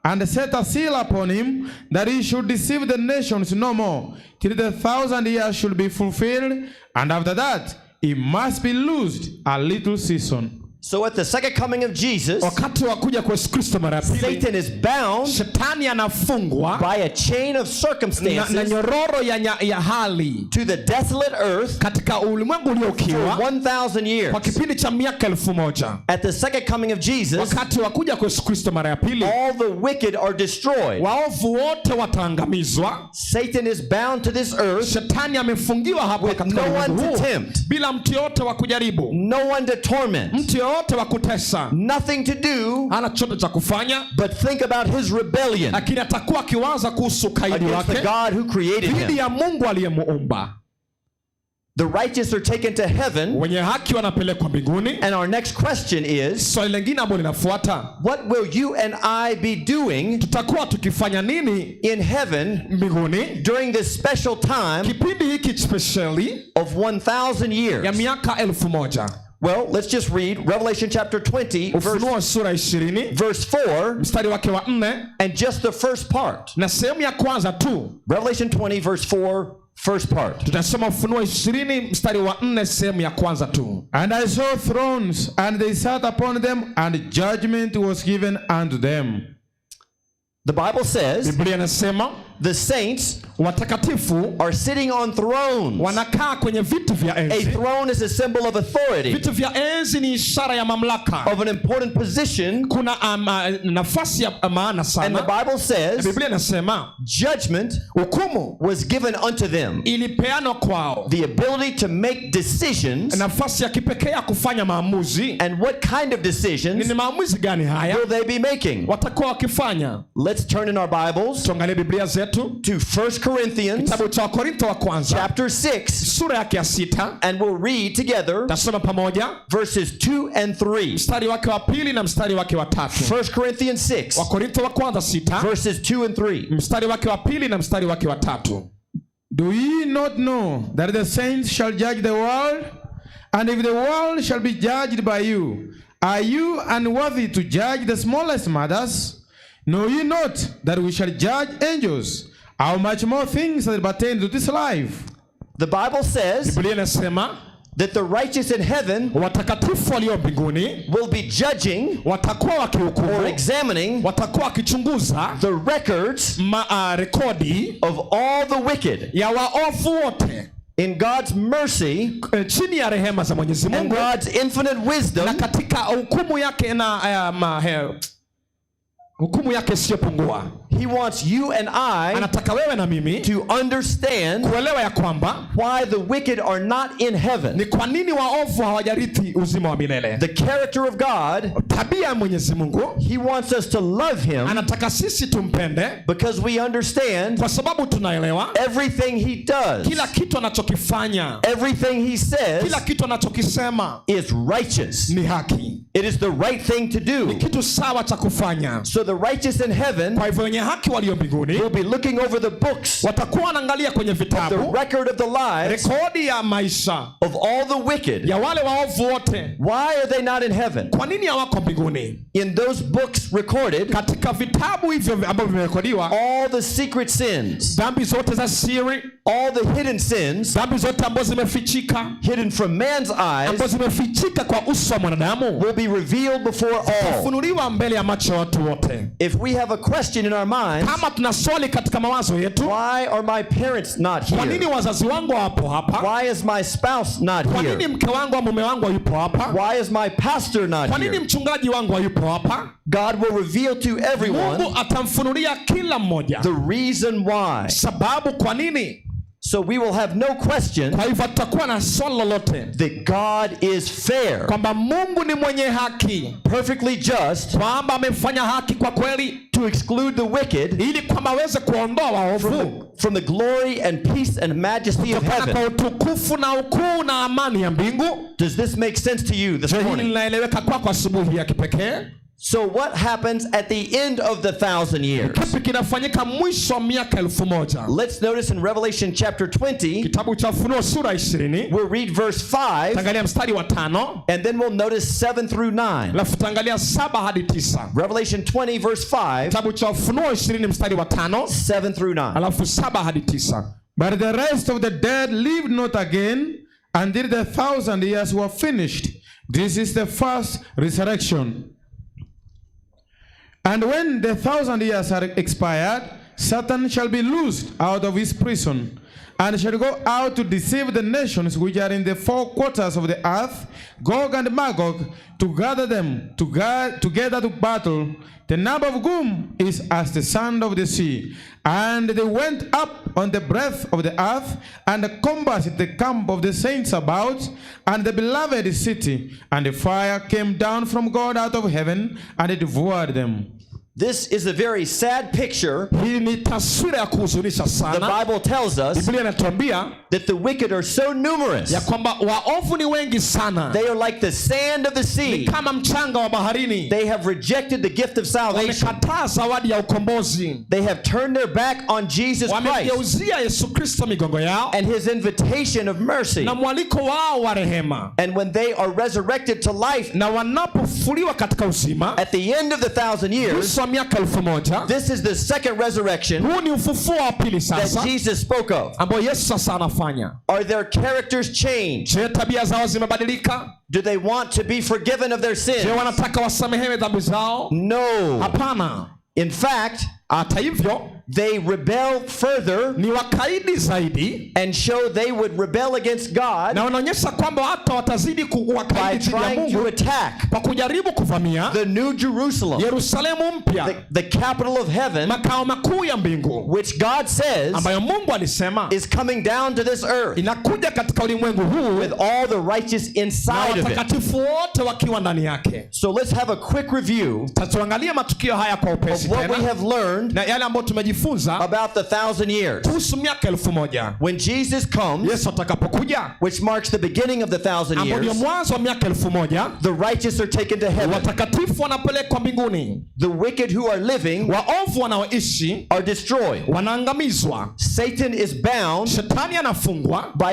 and set a seal upon him, that he should deceive the nations no more, till the 1,000 years should be fulfilled. And after that, he must be loosed a little season. So at the second coming of Jesus, wakati wa kuja kwa Yesu Kristo mara ya pili, Satan is bound shetani anafungwa by a chain of circumstances na nyororo ya hali to the desolate earth katika ulimwengu ulioukiwa for 1,000 years. kwa kipindi cha miaka 1,000. At the second coming of Jesus, wakati wa kuja kwa Yesu Kristo mara ya pili, all the wicked are destroyed. Waovu wote wataangamizwa. Satan is bound to this earth, shetani amefungiwa hapa katika no one ulimwengu to huu tempt, bila mtu yote wa kujaribu, no one to torment, mtu yoyote wa kutesa, nothing to do, hana chochote cha kufanya but think about his rebellion lakini atakuwa akiwaza kuhusu ukaidi against the wake God who created dhidi him. ya Mungu aliyemuumba. The righteous are taken to heaven. Wenye haki wanapelekwa mbinguni. And our next question is, swali lingine ambalo linafuata, what will you and I be doing, tutakuwa tukifanya nini in heaven mbinguni during this special time kipindi hiki spesheli of 1,000 years? ya miaka 1,000? Well, let's just read Revelation chapter 20, Ufunuo sura 20 verse 4, mstari wake wa 4, and just the first part. Na sehemu ya kwanza tu. Revelation 20 verse 4, first part. Tutasoma Ufunuo 20 mstari wa 4 sehemu ya kwanza tu. And I saw thrones, and they sat upon them, and judgment was given unto them. The Bible says, Biblia inasema the saints watakatifu are sitting on thrones. Wanakaa kwenye viti vya enzi. A throne is a symbol of authority. Viti vya enzi ni ishara ya mamlaka. Of an important position. Kuna nafasi ya maana sana. And the Bible says, Biblia inasema judgment, hukumu was given unto them. Ilipeanwa kwao. The ability to make decisions. Nafasi ya kipekee ya kufanya maamuzi. And what kind of decisions Ni maamuzi gani haya will they be making? watakuwa wakifanya? Let's turn in our Bibles. Tuangalie Biblia zetu to 1 Corinthians, kitabu cha Wakorintho wa kwanza chapter 6, sura yake ya 6, and we'll read together, tasoma pamoja verses 2 and 3, mstari wake wa pili na mstari wake wa tatu. 1 Corinthians 6, Wakorintho wa kwanza 6, verses 2 and 3, mstari wake wa pili na mstari wake wa tatu. Do ye not know that the saints shall judge the world? And if the world shall be judged by you, are you unworthy to judge the smallest matters? Know ye not that we shall judge angels? How much more things that pertain to this life? The Bible says, Biblia inasema that the righteous in heaven watakatifu walio mbinguni will be judging, watakuwa wakihukumu, or examining, watakuwa wakichunguza the records, rekodi of all the wicked ya waovu wote. In God's mercy, chini ya rehema za Mwenyezi Mungu, and God's infinite wisdom, na katika hukumu yake na hukumu yake isiyopungua. He wants you and I anataka wewe na mimi to understand kuelewa ya kwamba why the wicked are not in heaven. Ni kwa nini waovu hawajarithi uzima wa milele. The character of God, tabia ya Mwenyezi Mungu, he wants us to love him, anataka sisi tumpende, because we understand, kwa sababu tunaelewa everything he does, kila kitu anachokifanya, everything he says, kila kitu anachokisema is righteous, ni haki. It is the right thing to do. Ni kitu sawa cha kufanya. So the righteous in heaven, kwa hivyo wenye haki walio mbinguni, will be looking over the books, watakuwa wanaangalia kwenye vitabu, the record of the lives, rekodi ya maisha of all the wicked, ya wale waovu wote. Why are they not in heaven? Kwa nini hawako mbinguni? In those books recorded, katika vitabu hivyo ambavyo vimerekodiwa, all the secret sins, dhambi zote za siri, All the hidden sins, dhambi zote ambazo zimefichika, hidden from man's eyes, ambazo zimefichika kwa uso wa mwanadamu, will be revealed before all. Zitafunuliwa mbele ya macho ya watu wote. If we have a question in our minds, kama tuna swali katika mawazo yetu, why are my parents not kwa nini here? wazazi wangu hawapo hapa? Why is my spouse not Kwa nini here? mke wangu au mume wangu hayupo hapa? Why is my pastor not Kwa nini here? mchungaji wangu hayupo hapa? God will reveal to everyone Mungu atamfunulia kila mmoja the reason why. sababu kwa nini. So we will have no question Kwa hivyo tutakuwa na swali lolote that God is fair, kwamba Mungu ni mwenye haki, perfectly just, kwamba amefanya haki kwa kweli, to exclude the wicked ili kwamba aweze kuondoa waovu from the glory and peace and majesty of kutokana kwa heaven. utukufu na ukuu na amani ya mbingu. Does this make sense to you this Je, hili morning? linaeleweka kwako asubuhi ya kipekee? So what happens at the end of the 1,000 years? Kipi kinafanyika mwisho wa miaka 1000? Let's notice in Revelation chapter 20, Kitabu cha Ufunuo sura 20, we'll read verse 5, tangalia mstari wa 5, and then we'll notice 7 through 9. alafu tangalia 7 hadi 9. Revelation 20, verse 5, Kitabu cha Ufunuo 20 mstari wa 5, 7 through 9. alafu 7 hadi 9. But the rest of the dead lived not again until the 1,000 years were finished. This is the first resurrection. And when the 1,000 years are expired, Satan shall be loosed out of his prison, and shall go out to deceive the nations which are in the four quarters of the earth, Gog and Magog, to gather them together to battle, the number of whom is as the sand of the sea. And they went up on the breadth of the earth, and compassed the camp of the saints about, and the beloved city. And the fire came down from God out of heaven, and it devoured them. This is a very sad picture. Hii ni taswira ya kuhuzunisha The sana. Bible tells us Biblia inatuambia that the wicked are so numerous. ya kwamba waovu ni wengi sana, They are like the sand of the ni sea. kama mchanga wa baharini. They have rejected the gift of salvation. Wamekataa zawadi ya ukombozi, They have turned their back on Jesus Christ wamegeuzia Yesu Kristo migongo yao and his invitation of mercy. na mwaliko wao wa rehema, And when they are resurrected to life na wanapofufuliwa katika uzima at the end of the 1,000 years, mwisho wa miaka 1000, this is the second resurrection huu ni ufufuo wa pili that sasa Jesus spoke of. ambao Yesu sasa anafanya. Are their characters changed? Je, tabia zao zimebadilika? Do they want to be forgiven of their Je, sins? wanataka wasamehewe dhambi zao? No. Hapana. In fact, Hata hivyo they rebel further ni wakaidi zaidi and show they would rebel against God na wanaonyesha kwamba hata watazidi by kuwakaidi dhidi ya trying to Mungu attack kwa kujaribu kuvamia the New Jerusalem, Yerusalemu mpya, the capital of heaven, makao makuu ya mbingu, which God says ambayo Mungu alisema is coming down to this earth inakuja katika ulimwengu huu with all the righteous na inside of it. watakatifu wote wakiwa ndani yake. So let's have a quick review Tatuangalia matukio haya kwa of upesi what we tena have learned na yale ambayo tumejifunza about the 1,000 years. kuhusu miaka 1000. When Jesus comes, Yesu atakapokuja, which marks the beginning of the 1,000 ambao ndio years, mwanzo wa miaka 1000, the righteous are taken to heaven. watakatifu wanapelekwa mbinguni, The wicked who are living waovu wanaoishi are destroyed. wanaangamizwa. Satan is bound Shetani anafungwa by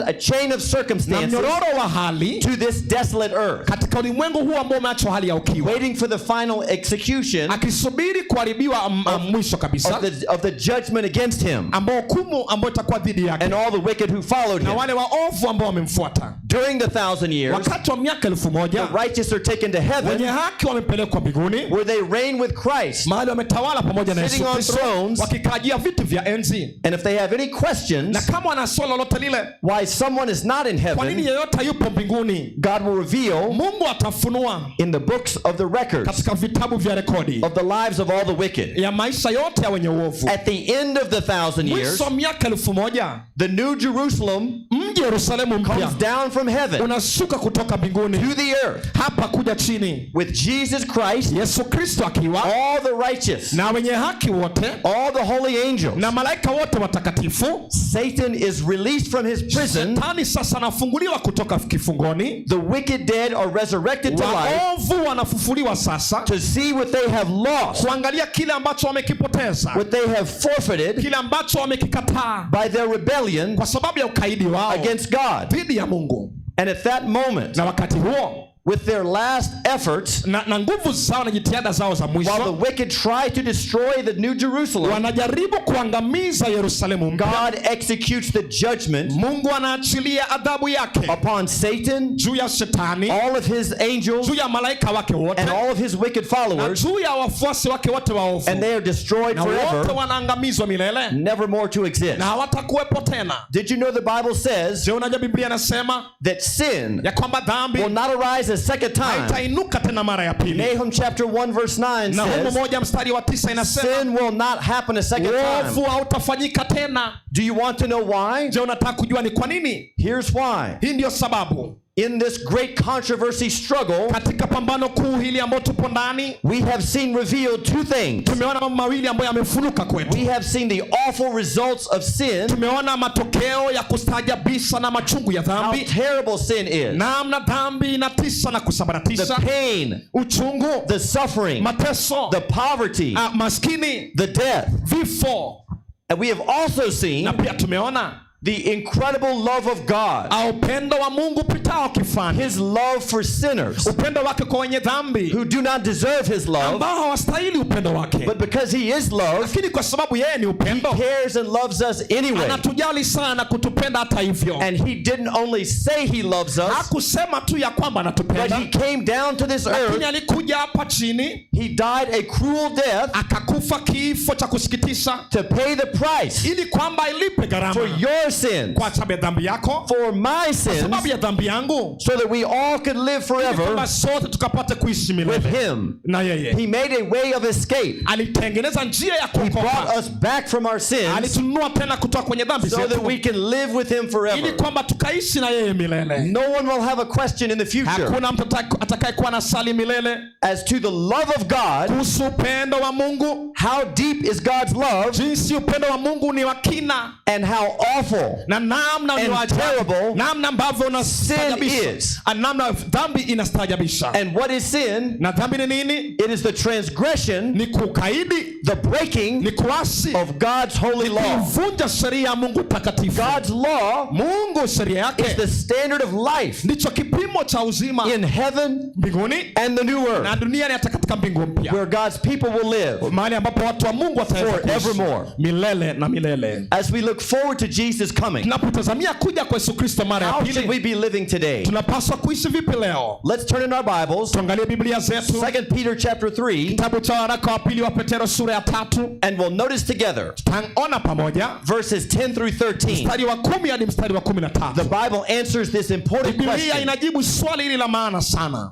a chain of na circumstances mnyororo wa hali to this desolate earth, katika ulimwengu huu ambao umeachwa hali ya ukiwa, waiting for the final execution akisubiri kuharibiwa mwisho kabisa of the judgment against him ambao hukumu ambayo itakuwa dhidi yake and all the wicked who followed na him. wale waovu ambao wamemfuata. During the 1,000 years, Wakati wa miaka 1000 the righteous are taken to wenye heaven haki wamepelekwa mbinguni, where they reign with Christ. mahali wametawala pamoja na Sitting Yesu on Kristo, thrones. wakikajia viti vya enzi. And if they have any Na questions kama wana swali lolote lile, why someone is not in kwa nini heaven, yeyote hayupo mbinguni, God will reveal Mungu atafunua in the books of the records katika vitabu vya rekodi of the lives of all the wicked. ya maisha yote ya wenye uovu. At the end of the 1,000 years, Mwisho wa miaka 1000, the New Jerusalem mji Yerusalemu mpya comes down from heaven unashuka kutoka mbinguni to the earth hapa kuja chini, with Jesus Christ, Yesu Kristo akiwa all the righteous, na wenye haki wote all the holy angels. na malaika wote watakatifu. Satan is released from his prison. Shetani sasa anafunguliwa kutoka kifungoni, The wicked dead are resurrected to life waovu wanafufuliwa sasa to see what they have lost, kuangalia kile ambacho wamekipoteza, what they have forfeited kile ambacho wamekikataa by their rebellion kwa sababu ya ukaidi wao against God. dhidi ya Mungu. And at that moment, Na wakati huo With their last efforts, na nguvu zao na jitihada zao za mwisho, while the wicked try to destroy the New Jerusalem, wanajaribu kuangamiza Yerusalemu mpya. God executes the judgment Mungu anaachilia adhabu yake upon Satan, juu ya shetani, all of his angels, juu ya malaika wake wote, and all of his wicked na followers, juu ya wafuasi wake wote waovu, and they are destroyed na wote forever, wanaangamizwa milele never more to exist. na hawatakuwepo tena. Did you know the Bible says Je, unajua Biblia inasema that sin ya kwamba dhambi will not arise a second time? haitainuka tena mara ya pili. Nahum chapter 1 verse 9 Nahumu says, 1:9 inasema sin will not happen a second uovu time. hautafanyika tena. Do you want to know why? Je, unataka kujua ni kwa nini? Here's why. Hii ndiyo sababu. In this great controversy struggle, Katika pambano kuu hili ambayo tupo ndani, we have seen revealed two things. tumeona mambo mawili ambayo yamefunuka kwetu. We have seen the awful results of sin, Tumeona matokeo ya kustaajabisha na machungu ya how dhambi, terrible sin is, namna dhambi inatisha na the kusambaratisha, pain, uchungu, the suffering, mateso, the poverty, maskini, the death. vifo. And we have also seen Na pia tumeona the incredible love of God, upendo wa Mungu upitao kifani, his love for sinners upendo wake kwa wenye dhambi who do not deserve his love, ambao hawastahili upendo wake, but because he is love, lakini kwa sababu yeye ni upendo cares and loves us anyway. anatujali sana kutupenda hata hivyo. And he didn't only say he loves us, Hakusema tu ya kwamba but anatupenda, he came down to this lakini earth. alikuja hapa chini He died a cruel death akakufa kifo cha kusikitisha to pay the price ili kwamba ilipe gharama for your sins, kwa sababu ya dhambi yako, for my kwa sins, sababu ya dhambi yangu, so that we all could live ili forever kwamba sote tukapate kuishi with milele him. na yeye. He made a way of escape. Alitengeneza njia ya He brought kuokoka, us back from our sins alitununua tena kutoka kwenye dhambi so that zetu we can live with him ili forever. kwamba tukaishi na yeye milele. No one will have a question in the future Hakuna mtu atakayekuwa na swali milele as to the love of God. kuhusu upendo wa Mungu, How deep is God's love jinsi upendo wa Mungu ni wa kina and how awful na namna ni and wa ajabu, terrible namna ambavyo unastaajabisha, is. namna dhambi inastaajabisha. And what is sin? Na dhambi ni nini? It is the transgression, Ni kukaidi, the breaking ni kuasi, of God's holy law. kuvunja sheria ya Mungu takatifu. God's law Mungu sheria is yake the standard of life ndicho kipimo cha uzima in heaven mbinguni and the new na earth, duniani, hata katika mbingu mpya, where God's people will live mahali ambapo watu wa Mungu wataweza kuishi forevermore. milele na milele. As we look forward to Jesus coming, Tunapotazamia kuja kwa Yesu Kristo mara ya how should we pili, be living today? tunapaswa kuishi vipi leo? Let's turn in our Bibles, Tuangalie Biblia zetu, 2 Peter chapter 3, kitabu cha waraka wa pili wa Petero sura ya 3, and we'll notice together tutaona pamoja verses 10 through 13. mstari wa 10 hadi mstari wa 13. The Bible answers this important Biblia question. inajibu swali hili la maana sana.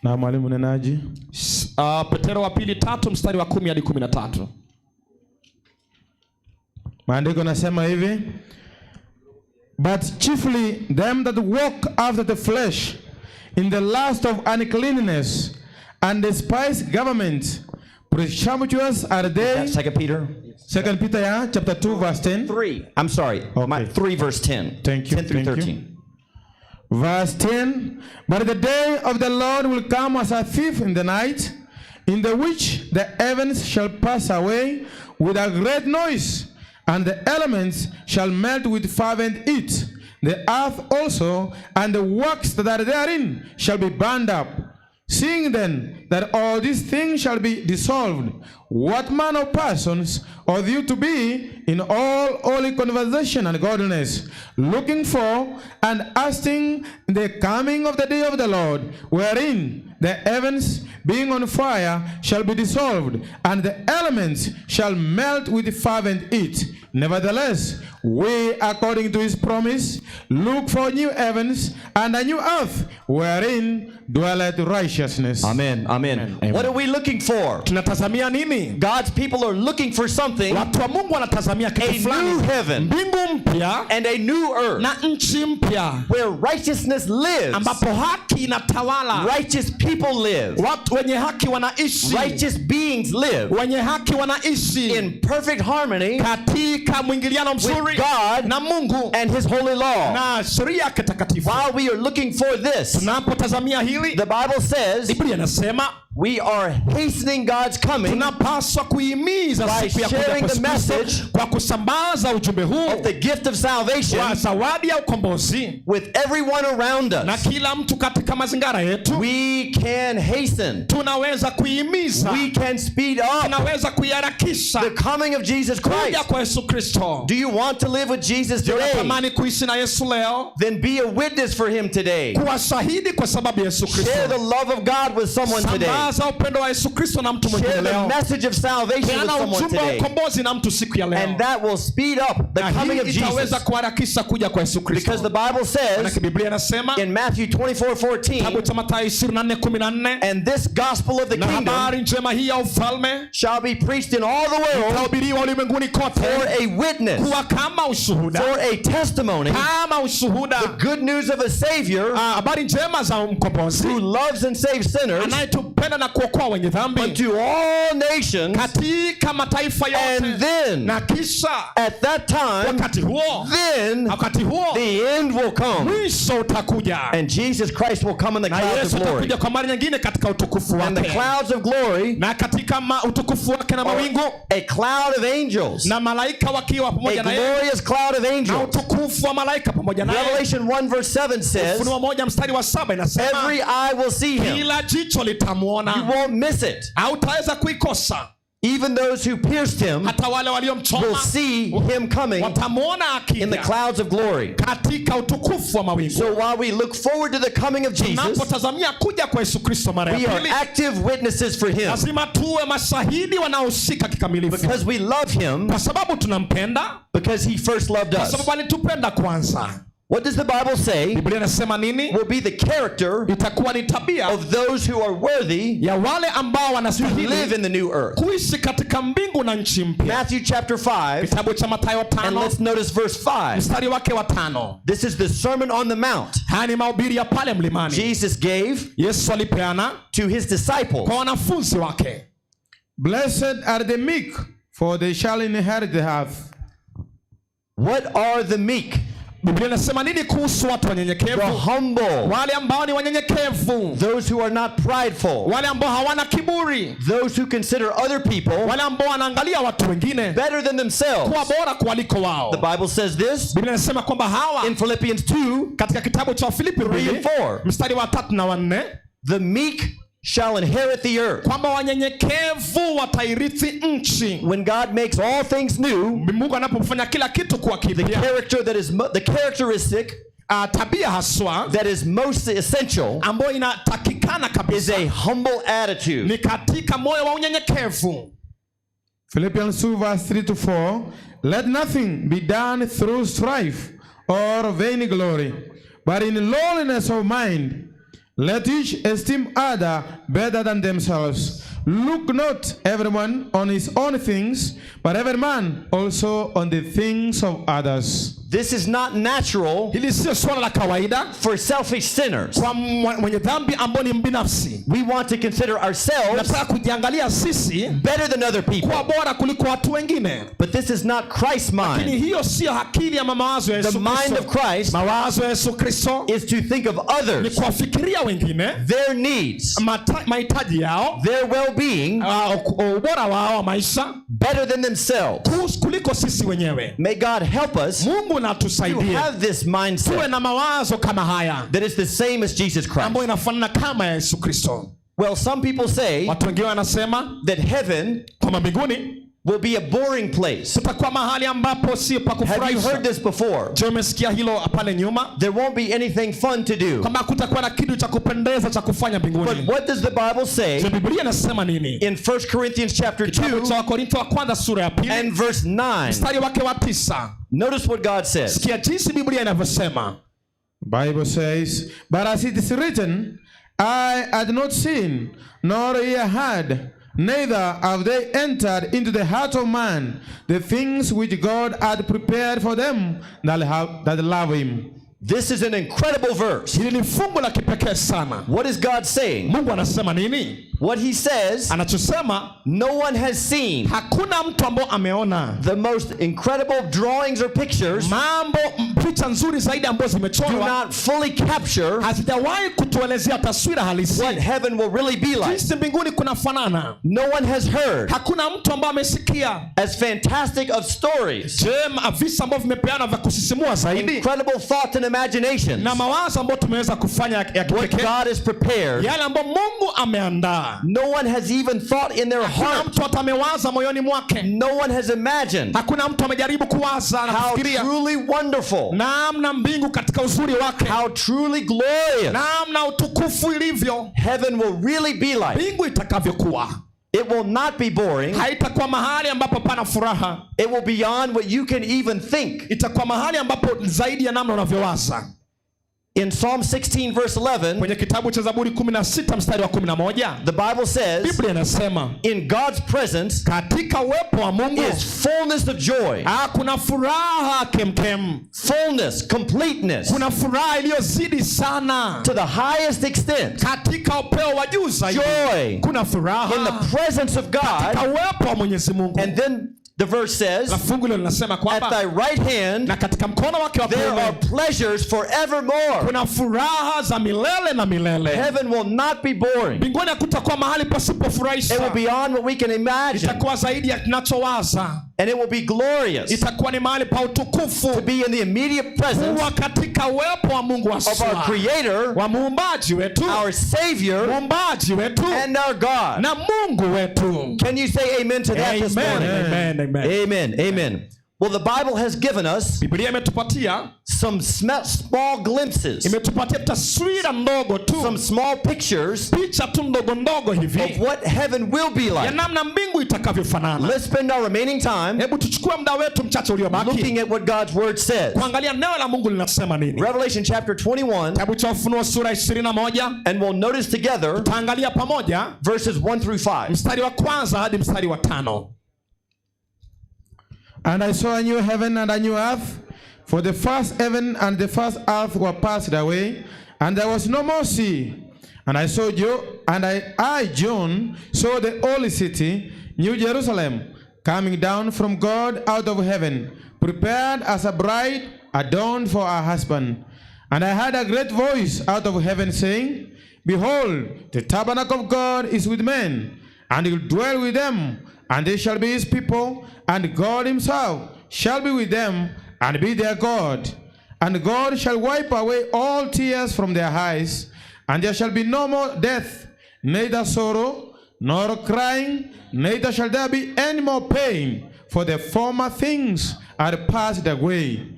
Na mwalimu nenaji, Petero wa pili 3 mstari wa 10 hadi 13. Maandiko nasema hivi: But chiefly them that walk after the flesh in the lust of uncleanness and despise government, presumptuous are they. 2 Peter 2 Peter, yeah, chapter 2 verse 10. 3. I'm sorry. Okay. 3 verse 10. Thank you. 10 through Thank you. 13. Verse 10, But the day of the Lord will come as a thief in the night, in the which the heavens shall pass away with a great noise, and the elements shall melt with fervent heat. The earth also and the works that are therein shall be burned up. Seeing then that all these things shall be dissolved, what manner of persons ought you to be in all holy conversation and godliness, looking for and asking the coming of the day of the Lord, wherein the heavens, being on fire, shall be dissolved, and the elements shall melt with fervent heat. Nevertheless, we, according to his promise, look for new heavens and a new earth, wherein dwelleth righteousness. Amen. Amen. Amen. What are we looking for? Tunatazamia nini? God's people are looking for something. Watu wa Mungu wanatazamia kitu A new fulani, heaven mbingu mpya and a new earth na nchi mpya where righteousness lives. ambapo haki inatawala, Righteous people live. watu wenye haki wanaishi, Righteous beings live wenye haki wanaishi in perfect harmony katika mwingiliano with mzuri God na Mungu and his holy law. na sheria yake takatifu. While we are looking for this, Tunapotazamia hili, the Bible says Biblia inasema We are hastening God's coming Tunapaswa kuhimiza by siku ya kuja sharing kwa the Yesu Kristo message kwa kusambaza ujumbe huu of the gift of salvation wa zawadi ya ukombozi with everyone around na us. kila mtu katika mazingira yetu. We can hasten. Tunaweza kuihimiza, We can speed up tunaweza kuiharakisha the coming of Jesus kuja Christ. kwa Yesu Kristo. Do you want to live with Jesus Je, today? unatamani kuishi na Yesu leo? Then be a witness for him today. Kuwa shahidi kwa sababu ya Yesu Share Kristo. the love of God with someone today. Sambaza upendo wa Yesu Kristo na mtu mwingine Share the leo. message of salvation with Peana someone ujumbe wa today. ukombozi na mtu siku ya leo. And that will speed up the Na coming hii of Jesus. itaweza kuharakisha kuja kwa Yesu Kristo. Because the Bible says Maanake Biblia inasema in Matthew 24:14, kitabu cha Mathayo 24:14, and this gospel of the na kingdom habari njema hii ya ufalme shall be preached in all the world itahubiriwa ulimwenguni kote for a witness, kuwa kama ushuhuda, for a testimony, kama ushuhuda, the good news of a Savior Ah, habari njema za mkombozi who loves and saves sinners anayetupenda na kuokoa wenye dhambi unto all nations. katika mataifa yote. And then, Na kisha at that time, wakati huo, then wakati huo the end will come, mwisho utakuja, and Jesus Christ will come in the na clouds Yesu of glory. atakuja kwa mara nyingine katika utukufu And the wake, clouds of glory na katika utukufu wake na mawingu a cloud of angels, na malaika wakiwa a pamoja na yeye, glorious cloud of na angels. utukufu wa malaika pamoja naye. Revelation 1 verse 7 says, Ufunuo 1:7 inasema every eye will see him. kila jicho litamuona, You won't miss it. hautaweza kuikosa. Even those who pierced him Hata wale waliomchoma will see him coming watamuona in the akija clouds of glory. katika utukufu wa mawingu. So while we look forward to the coming of Jesus, Tunapotazamia kuja kwa Yesu Kristo mara we ya are pili, active witnesses for him lazima tuwe mashahidi wanaohusika kikamilifu, because we love him, kwa sababu tunampenda, because he first loved kwa us. sababu alitupenda kwanza. What does the Bible say Biblia inasema nini? will be the character Itakuwa ni tabia of those who are worthy ya wale ambao to live wanastahili in the new earth? kuishi katika mbingu na nchi mpya. Matthew chapter 5, Kitabu cha Mathayo and 5 let's notice verse 5. mstari wake wa 5. This is the Sermon on the Mount. Haya ni mahubiri ya pale mlimani. Jesus gave Yesu alipeana to his disciples. kwa wanafunzi wake. Blessed are the meek, for they shall inherit the earth. What are the meek? Biblia inasema nini kuhusu watu The wanyenyekevu? humble, Wale ambao ni wanyenyekevu, those who are not prideful, wale ambao hawana kiburi, those who consider other people wale ambao wanaangalia watu wengine better than themselves. kuwa bora kuwaliko wao. The Bible says this Biblia inasema kwamba hawa in Philippians 2, katika kitabu cha Filipi 3 and 2 4. mstari wa 3 na wa 4 The meek shall inherit the earth. kwamba wanyenyekevu watairithi nchi. When God makes all things new, Mungu anapofanya kila kitu kuwa the kipya, character that is the characteristic tabia haswa that is most essential ambayo inatakikana is kabisa a humble attitude. ni katika moyo wa unyenyekevu. Philippians 2, verse 3 to 4. Let nothing be done through strife or vainglory, but in lowliness of mind, let each esteem other better than themselves. Look not everyone on his own things, but every man also on the things of others. This is not natural Hili sio swala la kawaida for selfish sinners. kwa mwenye dhambi ambao ni mbinafsi. We want to consider ourselves Nataka kujiangalia sisi better than other people. kuwa bora kuliko watu wengine, But this is not Christ's lakini mind. hiyo sio akili ama mawazo ya The Yesu mind Kristo. of Christ Mawazo ya Yesu Kristo is to think of ni others, kuwafikiria wengine, their needs, mahitaji yao, their well-being ubora wao wa maisha better than themselves. kuliko sisi wenyewe. May God help us Mungu na to atusaidie have this tuwe mindset na mawazo kama haya that is the same as Jesus Christ. ambayo inafanana kama ya Yesu Kristo. Well, some people say Watu wengine wanasema that heaven kwamba mbinguni will be a boring place. tutakuwa mahali ambapo si pa Have you kufurahisha. heard this before? Je, umesikia hilo pale nyuma There won't be anything fun to do. kwamba kutakuwa na kitu cha kupendeza cha kufanya But mbinguni? what does the Bible say Je, Biblia inasema nini? in 1 Corinthians chapter Kitabu 2 cha Wakorintho wa kwanza sura ya 2 and verse 9? mstari wake wa 9. Notice what God says. Sikia jinsi Biblia inavyosema. Bible says, But as it is written, I had not seen, nor ear heard, neither have they entered into the heart of man the things which God had prepared for them that love him. This is an incredible verse. Hili ni fungu la kipekee sana. What is God saying? Mungu anasema nini? What he says, Anachosema, no one has seen. Hakuna mtu ambao ameona. The most incredible drawings or pictures mambo, picha nzuri zaidi ambazo do zimechorwa not fully capture hazijawahi kutuelezea taswira halisi what heaven will really be like. jinsi mbinguni kunafanana. No one has heard Hakuna mtu ambaye amesikia. As fantastic of stories, Je, visa ambavyo vimepeana vya kusisimua zaidi incredible thoughts and imaginations, na mawazo ambayo tumeweza kufanya ya what kipekee, God has prepared, yale ambayo Mungu ameandaa, no one has even thought in their hakuna heart. mtu hata amewaza moyoni mwake. No one has imagined Hakuna mtu amejaribu kuwaza na how kufikiria truly wonderful, namna mbingu katika uzuri wake, how truly glorious namna utukufu ilivyo, heaven will really be like. Mbingu itakavyokuwa. It will not be boring. Haitakuwa mahali ambapo pana furaha. It will beyond what you can even think. Itakuwa mahali ambapo zaidi ya namna unavyowaza. In Psalm 16 verse 11, Kwenye kitabu cha Zaburi 16 mstari wa 11, the Bible says, Biblia inasema, in God's presence katika uwepo wa Mungu is fullness of joy. Kuna furaha kemkem. Fullness, completeness. Kuna furaha iliyozidi sana. To the highest extent. Katika upeo wa juu zaidi. Joy. Kuna furaha. In the presence of God. Katika uwepo wa Mwenyezi Mungu. And then the verse says, na fungu hilo linasema kwamba at thy right hand, na katika mkono wake wa there kuume are pleasures forevermore. kuna furaha za milele na milele. Heaven will not be boring. Mbinguni hakutakuwa mahali pasipofurahisha. It will be beyond what we can imagine. Itakuwa zaidi ya tunachowaza. And it will be glorious. Itakuwa ni mahali pa utukufu. To be in the immediate presence kuwa katika uwepo wa Mungu of our haswa, Creator, wa muumbaji wetu, our Savior, muumbaji wetu, and our God. na Mungu wetu. Can you say amen to that this Amen, morning? amen, amen. Amen, amen. Well, the Bible has given us Biblia imetupatia some small glimpses, imetupatia taswira ndogo tu, some small pictures picha tu ndogo ndogo hivi of what heaven will be ya like. namna mbingu itakavyofanana. Let's spend our remaining time Hebu tuchukue muda wetu mchache uliobaki looking at what God's word says. kuangalia neno la Mungu linasema nini. Revelation chapter 21, Kitabu cha Ufunuo sura 21, and we'll notice together tutaangalia pamoja verses 1 through 5. mstari wa kwanza hadi mstari wa 5. And I saw a new heaven and a new earth, for the first heaven and the first earth were passed away, and there was no more sea. And I saw I, John, saw the holy city, New Jerusalem, coming down from God out of heaven, prepared as a bride adorned for her husband. And I heard a great voice out of heaven saying, Behold, the tabernacle of God is with men, and he will dwell with them, and they shall be his people, and God himself shall be with them, and be their God. And God shall wipe away all tears from their eyes, and there shall be no more death, neither sorrow, nor crying, neither shall there be any more pain, for the former things are passed away.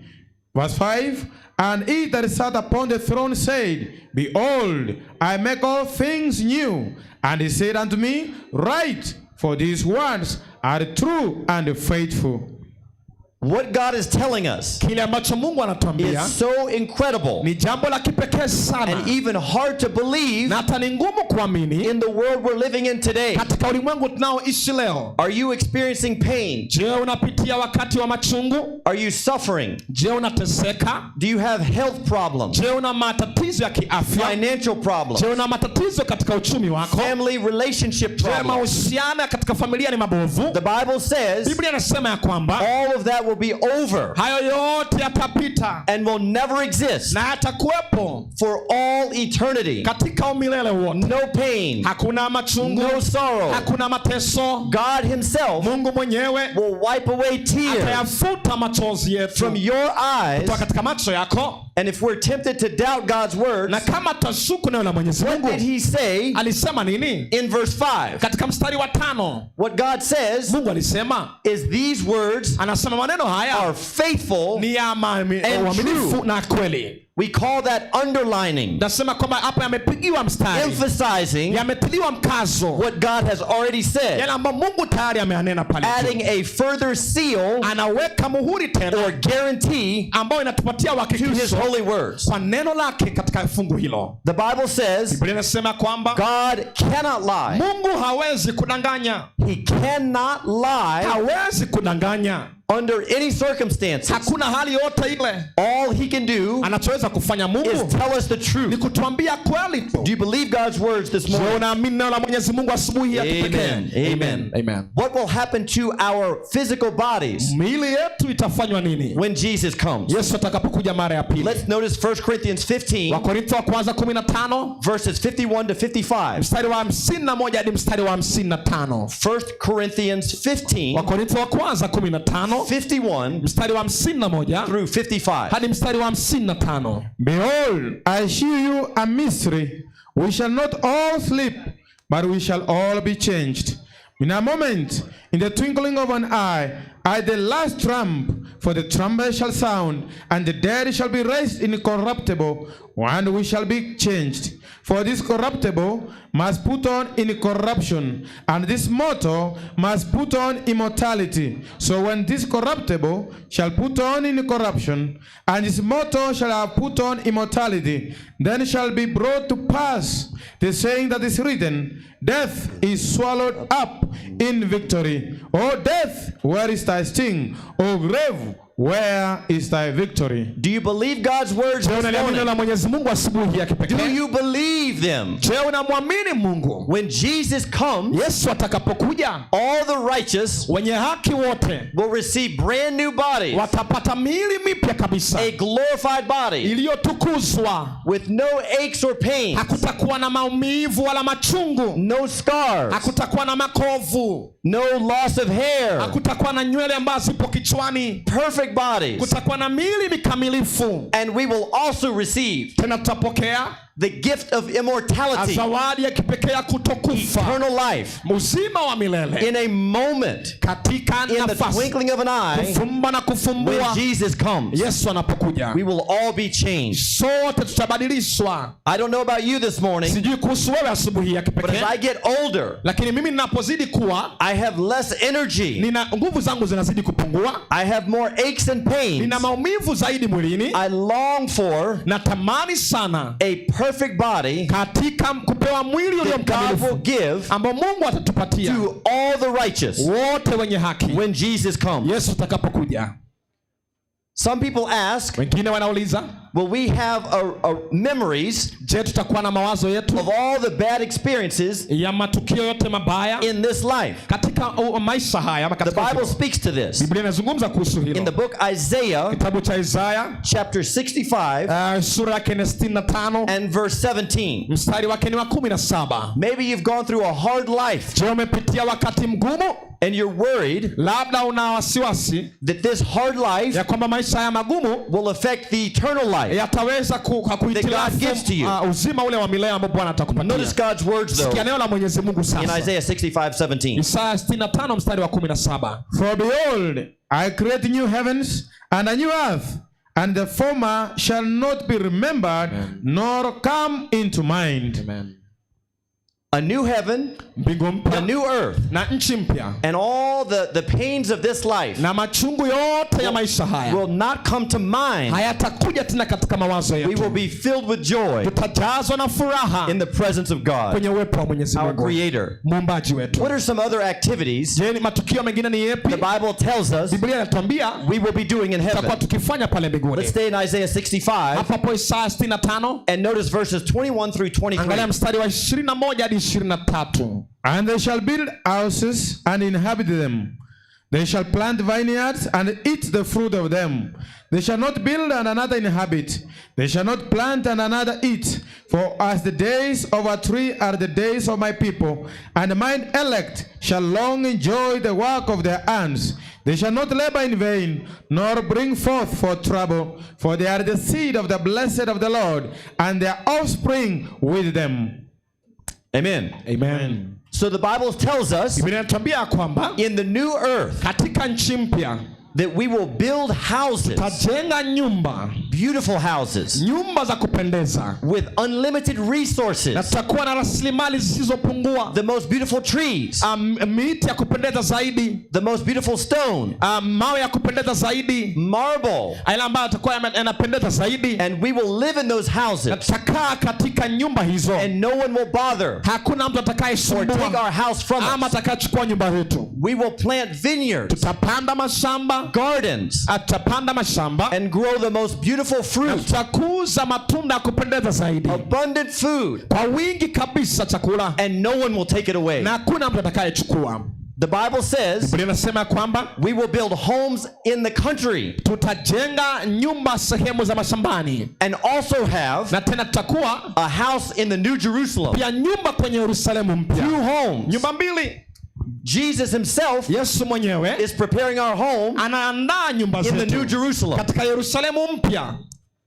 Verse 5, And he that sat upon the throne said, Behold, I make all things new. And he said unto me, Write, for these words are true and faithful. What God is telling us Kile ambacho Mungu anatuambia is so incredible ni jambo la kipekee sana and even hard to believe na hata ni ngumu kuamini in the world we're living in today. katika ulimwengu tunaoishi leo. Are you experiencing pain? Je, unapitia wakati wa machungu? Are you suffering? Je, unateseka? Do you have health problems? Je, una matatizo ya kiafya? Financial problems? Je, una matatizo katika uchumi wako? Family relationship Je, problems? mahusiano katika familia ni mabovu? The Bible says Biblia inasema ya kwamba all of that will be over hayo yote yatapita and will never exist na yatakuwepo for all eternity. katika umilele wote. No pain, Hakuna machungu, no sorrow. hakuna mateso. God himself Mungu mwenyewe will wipe away tears atayafuta machozi yetu from your eyes. kutoka katika macho yako. And if we're tempted to doubt God's words, Na kama tutashuku neno la Mwenyezi what Mungu, did he say alisema nini in verse 5? katika mstari wa 5? What God says Mungu alisema, is these words anasema maneno haya are faithful ni ya and uaminifu true. na kweli. We call that underlining, Nasema kwamba hapa yamepigiwa mstari, emphasizing yametiliwa mkazo what God has already said, yale ambayo Mungu tayari ameanena pale juu. adding a further seal Anaweka muhuri tena or guarantee ambayo inatupatia to his uhakikisho holy words. kwa neno lake katika fungu hilo. The Bible says Biblia inasema kwamba God cannot lie. Mungu hawezi kudanganya, He cannot lie hawezi kudanganya. Under any circumstances, Hakuna hali yote ile. All he can do Anachoweza kufanya Mungu is tell us the truth. Ni kutuambia kweli tu. Do you believe God's words this Je, morning? unaamini neno la Mwenyezi Mungu asubuhi ya kipekee? Amen. Amen. Amen. What will happen to our physical bodies Miili yetu itafanywa nini when Jesus comes? Yesu atakapokuja mara ya pili? Let's notice 1 Corinthians 15, Wakorintho wa kwanza 15 verses 51 to 55. Mstari wa 51 hadi mstari wa 55. 1 Corinthians 15, Wakorintho wa kwanza 15 51 mstari wa 51 through 55. Hadi mstari wa 55. Behold, I shew you a mystery. We shall not all sleep, but we shall all be changed. In a moment, in the twinkling of an eye, at the last trump, for the trumpet shall sound, and the dead shall be raised incorruptible, and we shall be changed. For this corruptible must put on incorruption, and this mortal must put on immortality. So when this corruptible shall put on incorruption, and this mortal shall have put on immortality, then shall be brought to pass the saying that is written, Death is swallowed up in victory. O death, where is thy sting? O grave, where is thy victory? Do you believe God's words Je, this unaliamini neno morning? la Mwenyezi Mungu asubuhi ya Do kipekee? you believe them? Je, unamwamini Mungu? When Jesus comes, Yesu atakapokuja, all the righteous wenye haki wote will receive brand new bodies, watapata miili mipya kabisa a glorified body iliyotukuzwa, with no aches or pains, hakutakuwa na maumivu wala machungu, no scars, hakutakuwa na makovu, no loss of hair, hakutakuwa na nywele ambazo zipo kichwani, perfect bodies. Kutakuwa na miili mikamilifu. And we will also receive Tena tutapokea the gift of immortality, zawadi ya kipekee ya kutokufa, eternal life, uzima wa milele, in a moment, katika in the nafasi, twinkling of an eye, kufumba na when kufumbua. Jesus comes, Yesu anapokuja, we will all be changed. Sote tutabadilishwa. I don't know about you this morning, Sijui kuhusu wewe asubuhi ya but as kipekee, I get older, lakini mimi ninapozidi kuwa, I have less energy. Nina nguvu zangu zinazidi kupungua. I have more aches and pains. Nina maumivu zaidi mwilini. I long for Natamani sana a perfect body katika kupewa mwili ulio that God mkamilifu will give ambao Mungu atatupatia to all the righteous wote wenye haki when Jesus comes. Yesu atakapokuja. Some people ask, Wengine wanauliza, will we have a memories je, tutakuwa na mawazo yetu of all the bad experiences ya matukio yote mabaya in this life? Katika maisha haya ama The katika Bible uzima? speaks to this. Biblia inazungumza kuhusu hilo. In the book Isaiah, Kitabu cha Isaya chapter 65, sura yake ni 65 and verse 17. Mstari wake ni wa 17. Maybe you've gone through a hard life. Je, umepitia wakati mgumu? And you're worried labda una wasiwasi that this hard life ya kwamba maisha haya magumu will affect the eternal life yataweza that God gives to you. kuhitilafu uzima ule wa milele ambao Bwana atakupatia. Notice God's words though Sikia neno la Mwenyezi Mungu in sasa. Isaiah 65:17. Isaya 65 mstari wa 17. For behold, I create new heavens and a new earth, and the former shall not be remembered, nor come into mind. Amen. A new heaven, Mbingu mpya a new earth, na nchi mpya, and all the pains of this life na machungu yote ya maisha haya will not come to mind. hayatakuja tena katika mawazo We yetu. will be filled with joy Tutajazwa na furaha in the presence of God, kwenye uwepo wa Mwenyezi our Mungu Creator. muumbaji wetu. What are some other activities Je, ni matukio mengine ni yepi? the Bible tells us Biblia inatuambia we will be doing in tutakuwa heaven? tukifanya pale mbinguni. Let's stay in Isaiah 65 Hapo hapo Isaya 65 and notice verses 21 through 23. angalia mstari wa 21 hadi 23. And they shall build houses and inhabit them. They shall plant vineyards and eat the fruit of them. They shall not build and another inhabit. They shall not plant and another eat. For as the days of a tree are the days of my people, and mine elect shall long enjoy the work of their hands. They shall not labor in vain, nor bring forth for trouble, for they are the seed of the blessed of the Lord, and their offspring with them. Amen. Amen. So the Bible tells us Biblia inatuambia kwamba in the new earth katika nchi mpya that we will build houses, tutajenga nyumba, beautiful houses, nyumba za kupendeza with unlimited na resources, tutakuwa na rasilimali zisizopungua, the most beautiful trees, miti ya kupendeza zaidi, the most beautiful stone, mawe ya kupendeza zaidi, marble, yale ambayo yatakuwa yanapendeza zaidi, and we will live in those na houses, tutakaa katika nyumba hizo, and no one will bother hakuna mtu or take atakayesumbua our house from ama us. atakayechukua nyumba yetu. We will plant vineyards, Tutapanda mashamba, gardens, tutapanda mashamba and grow the most beautiful na fruit, tutakuza matunda ya kupendeza zaidi, abundant food, kwa wingi kabisa chakula, and no one will take it away. Na hakuna mtu atakayechukua. The Bible says Biblia inasema kwamba we will build homes in the country tutajenga nyumba sehemu za mashambani, and also have na tena tutakuwa a house in the New Jerusalem. Pia nyumba kwenye Yerusalemu mpya. Two homes. Nyumba mbili. Jesus himself Yesu mwenyewe is preparing our home anaandaa nyumba in the zetu New Jerusalem. Katika Yerusalemu mpya.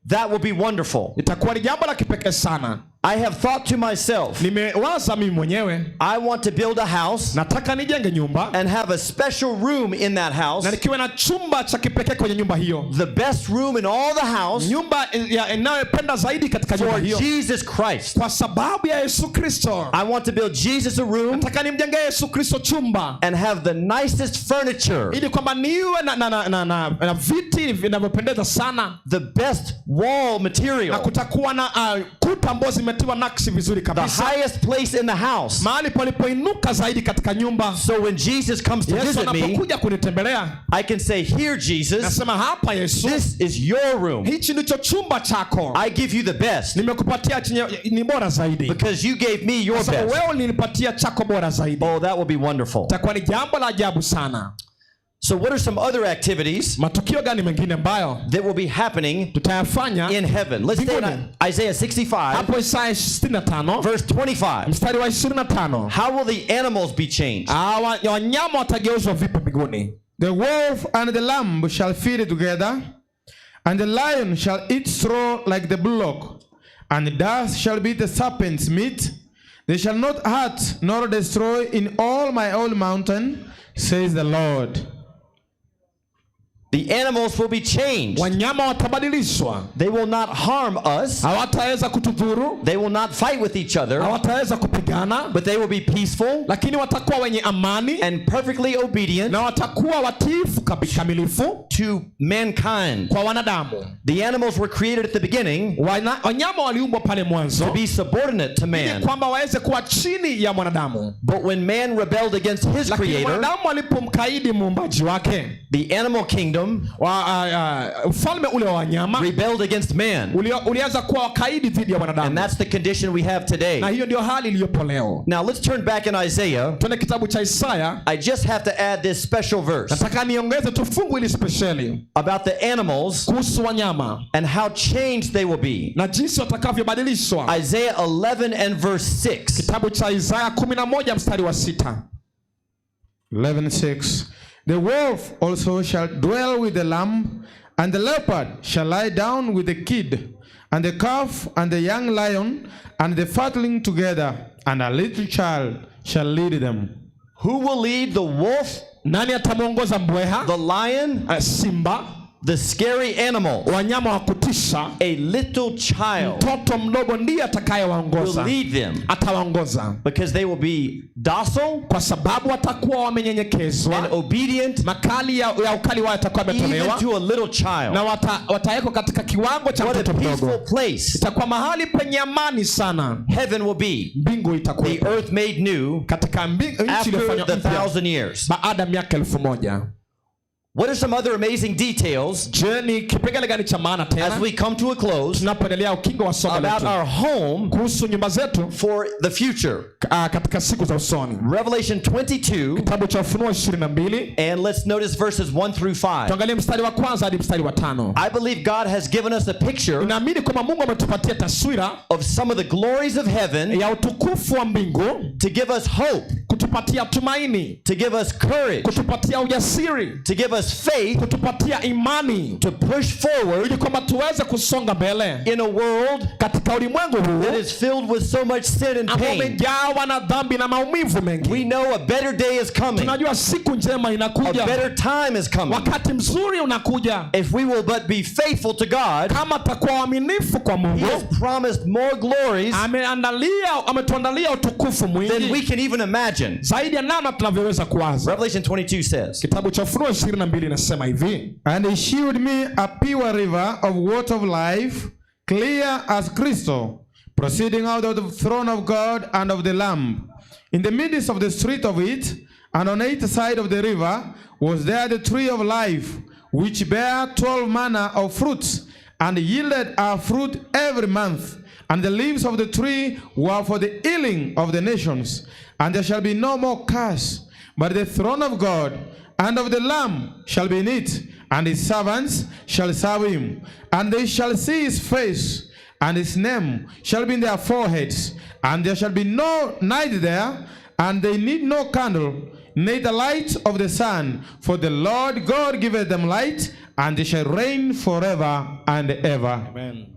That will be wonderful. Itakuwa ni jambo la kipekee sana. I have thought to myself, Nimewaza mimi mwenyewe, I want to build a house nataka nijenge nyumba and have a special room in that house, na nikiwa na chumba cha kipekee kwenye nyumba hiyo, the best room in all the house, nyumba inayopenda zaidi katika nyumba for hiyo, Jesus Christ. Kwa sababu ya Yesu Kristo. I want to build Jesus a room Nataka nimjengee Yesu Kristo chumba and have the nicest furniture, ili kwamba niwe na viti vinavyopendeza sana, the best wall na material, kutakuwa na kuta ambazo zimetiwa nakshi vizuri the kabisa, highest place in the house. Mahali palipoinuka zaidi katika nyumba. So when Jesus comes to Yesu visit me, anapokuja kunitembelea, I can say, "Here, Jesus, nasema hapa Yesu, this is your room. Hichi ndicho chumba chako. I give you the best Nimekupatia chenye ni bora zaidi, because you gave me your kwa sababu best." wewe ulinipatia chako bora zaidi. Oh, that will be wonderful. Itakuwa ni jambo la ajabu sana. So what are some other activities Matukio gani mengine ambayo that will be happening tutayafanya in heaven? Let's stay in mbinguni? Isaiah 65, Hapo Isaya 65 verse 25. Mstari wa 25. How will the animals be changed? Wanyama watageuzwa vipi mbinguni? The wolf and the lamb shall feed together, and the lion shall eat straw like the bullock, and dust shall be the serpent's meat. They shall not hurt nor destroy in all my holy mountain, says the Lord. The animals will be changed. Wanyama watabadilishwa. They will not harm us. Hawataweza kutudhuru. They will not fight with each other. Hawataweza kupigana. But they will be peaceful. Lakini watakuwa wenye amani. And perfectly obedient. Na watakuwa watiifu kamilifu to mankind. Kwa wanadamu. The animals were created at the beginning. Wanyama waliumbwa pale mwanzo. To be subordinate to man. Ili kwamba waweze kuwa chini ya mwanadamu. But when man rebelled against his Lakini creator, mwanadamu alipomkaidi muumbaji wake, the animal kingdom ufalme ule wa wanyama rebelled against man. Ulianza kuwa wakaidi dhidi ya wanadamu. And that's the condition we have today. Na hiyo ndio hali iliyopo leo. Now let's turn back in Isaiah. Twende kitabu cha Isaya. I just have to add this special verse. Nataka niongeze tu fungu hili speciali about the animals, kuhusu wanyama, and how changed they will be. Na jinsi watakavyobadilishwa. Isaiah 11 and verse 6. Kitabu cha Isaya 11 mstari wa 6. 11:6. The wolf also shall dwell with the lamb, and the leopard shall lie down with the kid, and the calf and the young lion and the fatling together, and a little child shall lead them. Who will lead the wolf? Nani atamwongoza mbweha? The lion? Simba. The scary animal. Wanyama wa kutisha. A little child. Mtoto mdogo ndiye atakayewaongoza. Will lead them. Atawaongoza. Because they will be docile. Kwa sababu watakuwa wamenyenyekezwa. And obedient. Makali ya ukali wao yatakuwa yametolewa. Even to a little child. Na watawekwa katika kiwango cha What a mtoto mdogo. peaceful place. Itakuwa mahali penye amani sana. Heaven will be. Mbingu itakuwa. The earth made new. Katika nchi After iliyofanywa the mpya. 1,000 years. Baada ya miaka 1000. What are some other amazing details? Je, ni kipengele gani cha maana tena? As we come to a close, tunapoendelea ukingo wa somo about letu our home, kuhusu nyumba zetu for the future. Katika siku za usoni. Revelation 22, kitabu cha Ufunuo 22, and let's notice verses 1 through 5. Tuangalie mstari wa kwanza hadi mstari wa 5. I believe God has given us a picture Ninaamini kwamba Mungu ametupatia taswira of some of the glories of heaven, ya utukufu wa mbingu, to give us hope, kutupatia tumaini, to give us courage, kutupatia ujasiri, to give us faith, kutupatia imani, to push forward, ili kwamba tuweze kusonga mbele in a world katika ulimwengu huu that is filled with so much sin and ambao pain. umejawa na dhambi na maumivu mengi. We know a better day is coming. Tunajua siku njema inakuja. A better time is coming. Wakati mzuri unakuja. If we will but be faithful to God, kama tutakuwa waaminifu kwa Mungu, He has promised more glories ametuandalia utukufu mwingi than we can even imagine. zaidi ya namna tunavyoweza kuwaza. Revelation 22 says, Kitabu cha Ufunuo 22 inasema hivi, And he shewed me a pure river of water of life, clear as crystal, proceeding out of the throne of God and of the Lamb. In the midst of the street of it, And on either side of the river was there the tree of life, which bare 12 manner of fruits, and yielded her fruit every month. And the leaves of the tree were for the healing of the nations. And there shall be no more curse, but the throne of God and of the Lamb shall be in it, and his servants shall serve him. And they shall see his face, and his name shall be in their foreheads. And there shall be no night there, and they need no candle, neither light of the sun, for the Lord God giveth them light, and they shall reign forever and ever. Amen.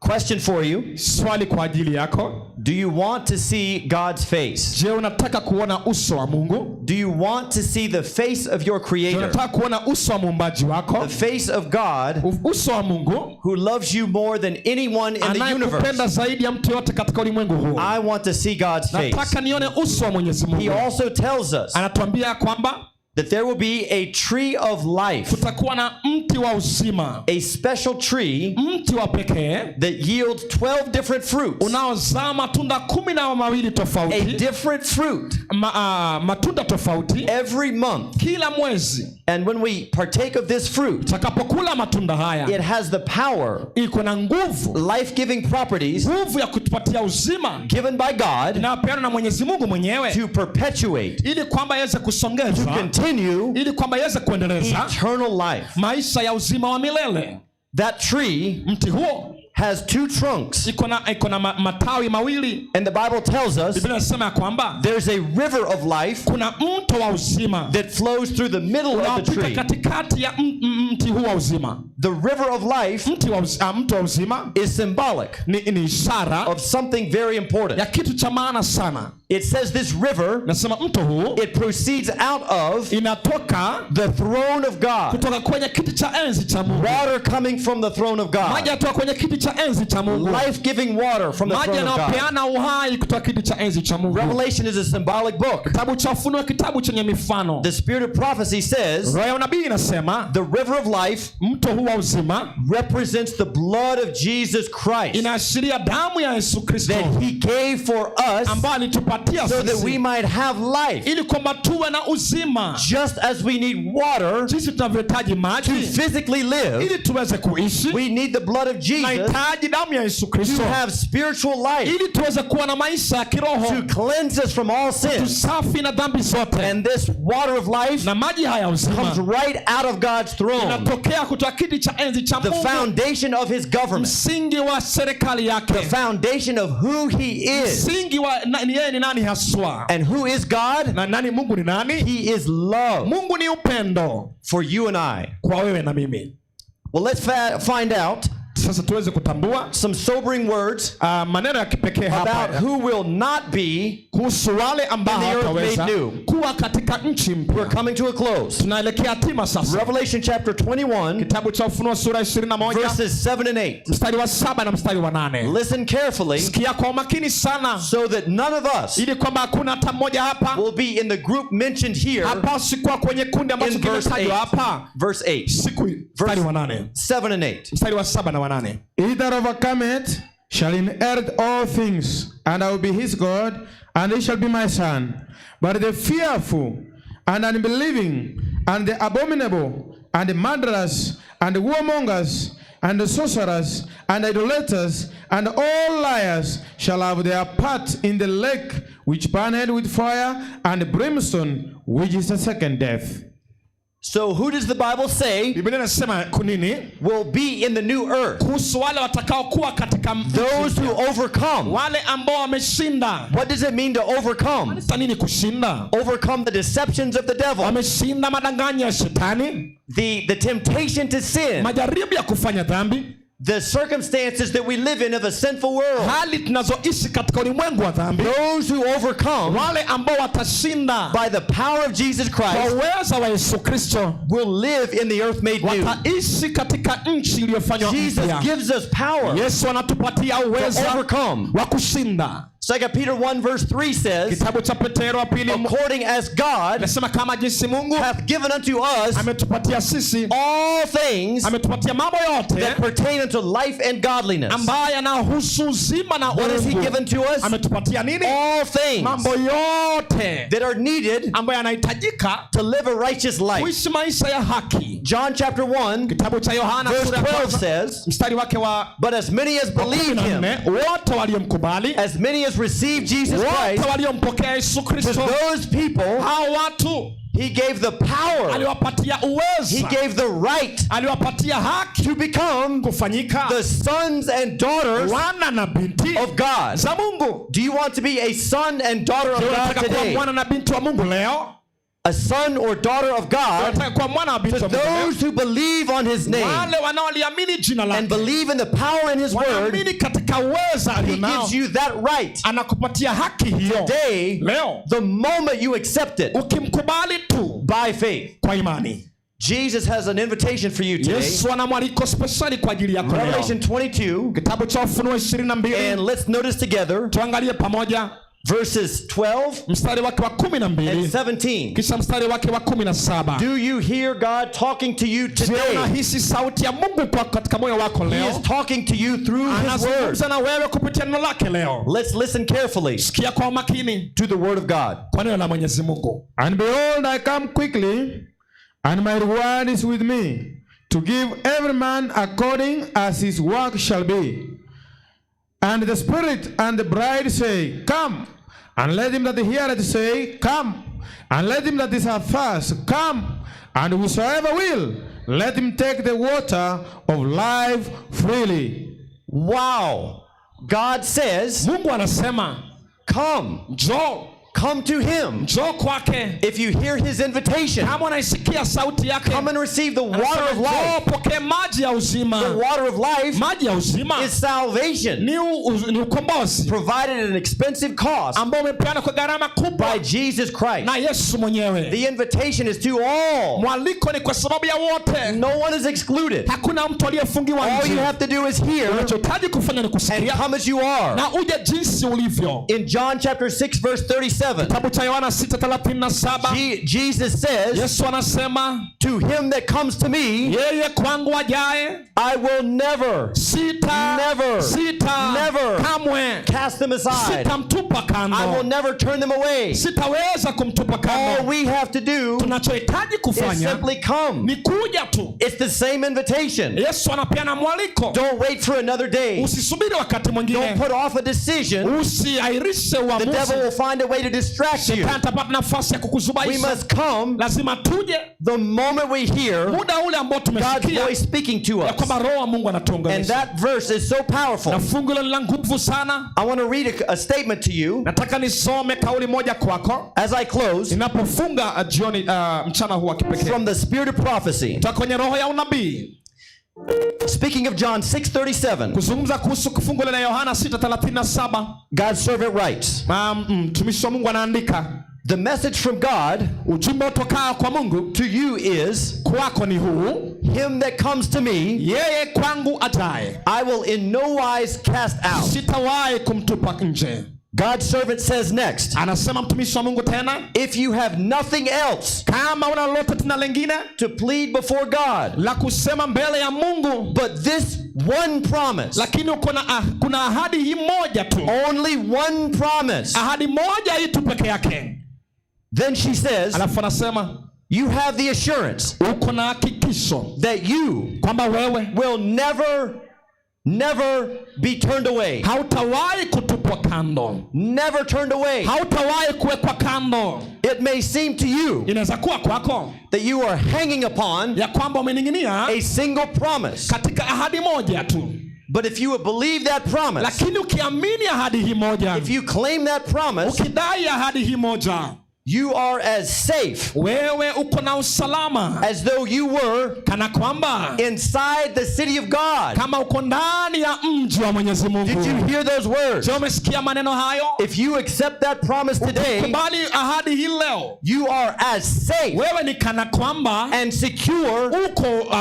Question for you. Swali kwa ajili yako. Do you want to see God's face? Je, unataka kuona uso wa Mungu? Do you want to see the face of your Je, creator? unataka kuona uso wa muumbaji wako? The face of God Uso wa Mungu who loves you more than anyone in the anayekupenda universe. zaidi ya mtu yote katika ulimwengu huu. I want to see God's face. Nataka nione uso wa Mwenyezi He Mungu. also tells us Anatuambia kwamba that there will be a tree of life, kutakuwa na mti wa uzima, a special tree mti wa pekee that yields 12 different fruits, unaozaa matunda 12 a tofauti, different fruit matunda tofauti every month. kila mwezi. And when we partake of this fruit, Tutakapokula matunda haya, it has the power, iko na nguvu, life-giving properties nguvu ya kutupatia uzima given by God inayopeanwa na Mwenyezi Mungu mwenyewe, to perpetuate, ili kwamba iweze kusongeza, to continue ili kwamba iweze kuendeleza eternal life. maisha ya uzima wa milele. That tree Mti huo has two trunks. iko na matawi mawili. And the Bible tells us Biblia inasema ya kwamba there's a river of life kuna mto wa uzima that flows through the middle of the unaopita tree. katikati ya mti huu wa uzima. The river of life Mto wa uzima is symbolic ni ishara of something very important. ya kitu cha maana sana. It says this river, Nasema mto huu it proceeds out of inatoka the throne of God. kutoka kwenye kiti cha enzi cha Mungu. Water coming from the throne of Maji God. yatoka kwenye kiti cha enzi cha Mungu. Life-giving water from the Maji throne of God. yanayopeana uhai kutoka kiti cha enzi cha Mungu. Revelation is a symbolic book. Kitabu cha Ufunuo, kitabu chenye mifano. The spirit of prophecy says Roho ya unabii inasema the river of life mto huu wa uzima represents the blood of Jesus Christ inaashiria damu ya Yesu Kristo that he gave for us ambayo alitupatia so that we sisi might have life. ili kwamba tuwe na uzima. Just as we need water Sisi tunavyohitaji to maji physically live, ili tuweze kuishi, we need the blood of Jesus tunahitaji damu ya Yesu to Kristo have spiritual life, ili tuweze kuwa na maisha ya kiroho, to cleanse us from all sins. tusafi na dhambi zote. And this water of life Na maji haya comes uzima right out of God's throne, inatokea kutoka kiti cha enzi cha the Mungu, foundation of his government, msingi wa serikali the yake, foundation of who he is. msingi wa yeye ni nani haswa. And who is God? Na nani Mungu ni nani? He is love Mungu ni upendo for you and I. kwa wewe na mimi. Well, let's find out Sasa tuweze kutambua some sobering words maneno ya kipekee about hapa who will not be kuhusu wale ambao in the earth made hawataweza new. kuwa katika nchi We're mpya. coming to a close. Tunaelekea hatima sasa. Revelation chapter 21, Kitabu cha Ufunuo sura 21 verses 7 and 8. mstari wa 7 na mstari wa 8. Listen carefully Sikia kwa umakini sana, so that none of us ili kwamba hakuna hata mmoja hapa will be in the group mentioned here hapaswi kuwa kwenye kundi ambacho in verse kimetajwa 8. hapa. Verse 8. Siku mstari wa 8, 7 and 8. mstari wa 7 na wa 8. He that overcometh shall inherit all things, and I will be his God, and he shall be my son. But the fearful, and unbelieving, and the abominable, and the murderers, and the warmongers, and the sorcerers, and idolaters, and all liars shall have their part in the lake which burneth with fire and brimstone, which is the second death. So who does the Bible say Biblia inasema kunini will be in the new earth? kuhusu wale watakaokuwa katika nchi Those who mpya. overcome. Wale ambao wameshinda. What does it mean to overcome? Sasa nini kushinda? Overcome the deceptions of the devil, Wameshinda madanganyo ya shetani, the temptation to sin, majaribu ya kufanya dhambi, the circumstances that we live in of a sinful world. hali tunazoishi katika ulimwengu wa dhambi. Those who overcome Wale ambao watashinda by the power of Jesus kwa Christ uweza wa Yesu Kristo will live in the earth made new. wataishi katika nchi iliyofanywa Jesus mpya. gives us power Yesu anatupatia to uweza overcome. wa kushinda. 2 Peter 1 verse 3 says, Kitabu cha Petero wa pili according as God nasema kama jinsi Mungu hath given unto us ametupatia sisi all things ametupatia mambo yote that pertain unto life and godliness. ambayo yanahusu uzima na What has he uungu. given to us? Ametupatia nini? All things Mambo yote that are needed ambayo yanahitajika to live a righteous life. kuishi maisha ya haki. John chapter 1 Kitabu cha Yohana verse sura ya 12 kwanza says, mstari wake wa but as many as believed him, 14, wote waliomkubali, as many as received Jesus wote Christ, waliompokea Yesu to Kristo, those people hao watu he gave the power, aliwapatia he uweza, gave the right aliwapatia haki to become kufanyika the sons and daughters wana na binti of God. za Mungu. Do you want to be a son and daughter of Je, God unataka kuwa today? mwana na binti wa Mungu leo? A son or daughter of God Unataka kuwa mwana wa binti to wa Mungu leo? those who believe on his name Wale wanaoliamini jina and lake, believe in the power in his word, wanaamini katika uweza he alionao, gives you that right. anakupatia haki hiyo Today, leo. the moment you accept it Ukimkubali tu by faith, kwa imani. Jesus has an invitation for you today. Yesu ana mwaliko speshali kwa ajili yako leo. Revelation 22, Kitabu cha Ufunuo 22, and let's notice together tuangalie pamoja verses 12 mstari wake wa kumi na and mbili 17. kisha mstari wake wa 17. Do you hear God talking to you Je, today? unahisi sauti ya Mungu kwa katika moyo wako He leo? is talking to you through his word. Anazungumza na wewe kupitia neno lake leo. Let's listen carefully Sikia kwa umakini to the word of God. kwa neno la Mwenyezi Mungu. And behold, I come quickly, and my reward is with me, to give every man according as his work shall be. And the Spirit and the bride say, Come. And let him that heareth say, Come. And let him that is athirst come. And whosoever will, let him take the water of life freely. Wow. God says, Mungu anasema come, njoo, come to him. njoo kwake. If you hear his invitation, Kama unaisikia sauti yake, come and receive the water anasema, of njoo life. pokee maji ya The uzima. water of life Maji ya uzima is salvation ni, ni ukombozi provided at an expensive cost ambao umepeana kwa gharama kubwa by Jesus Christ. na Yesu mwenyewe. The invitation is to all. Mwaliko ni kwa sababu ya wote, No one is excluded. hakuna mtu aliyefungiwa All you nje. have to do is hear Unachohitaji kufanya ni and kusikia come as you are. na uje jinsi ulivyo. In John chapter 6 verse 37, Kitabu cha Yohana 6:37 Jesus says, Yesu anasema to him that comes to me, yeye kwangu ajaye I will never, sita never, sita never kamwe cast them aside. sitamtupa I will kando, never turn them away. sitaweza kumtupa All kando. we have to do Tunachohitaji is kufanya simply come. ni kuja tu. It's the same invitation. Yesu anapeana mwaliko, Don't wait for another day. usisubiri wakati Don't mwingine, put off a decision. usiairishe The uamuzi. devil will find a way to distract you. Shetani atapata nafasi ya We kukuzubaisha. must come Lazima tuje the moment we hear muda ule ambao God's tumesikia voice speaking to ya us. kwamba Roho wa Mungu And anatuongelesha, that verse is so powerful. na fungu hilo ni la nguvu sana. I want to read a statement to you Nataka nisome kauli moja kwako as I close ninapofunga jioni mchana huu wa kipekee from the spirit of prophecy. kutoka kwenye roho ya unabii, Speaking of John 6:37, kuzungumza kuhusu kifungu la Yohana 6:37. God's servant writes, Mtumishi wa Mungu anaandika, "The message from God ujumbe utokao kwa Mungu to you is, kwako ni huu, him that comes to me, yeye kwangu ajaye I will in no wise cast out." sitawahi kumtupa nje. God's servant says next, Anasema mtumishi wa Mungu tena, if you have nothing else kama una lolote tena lengine to plead before God la kusema mbele ya Mungu, but this one promise, lakini uko na kuna ahadi hii moja tu, only one promise, ahadi moja hii tu peke yake. then she says, Alafu anasema you have the assurance uko na hakikisho that you kwamba wewe will never, never be turned away. hautawahi kutupwa kando, Never turned away. hautawahi kuwekwa kando. It may seem to you Inaweza kuwa kwako that you are hanging upon ya kwamba umening'inia a single promise. katika ahadi moja tu, But if you would believe that promise, lakini ukiamini ahadi hii moja, if you claim that promise, ukidai ahadi hii moja, you are as safe wewe uko na usalama as though you were kana kwamba inside the city of God. kama uko ndani ya mji wa Mwenyezi Mungu. Did you hear those words? Je, umesikia maneno hayo? If you accept that promise today, Kubali ahadi hii leo, you are as safe Wewe ni kana kwamba and secure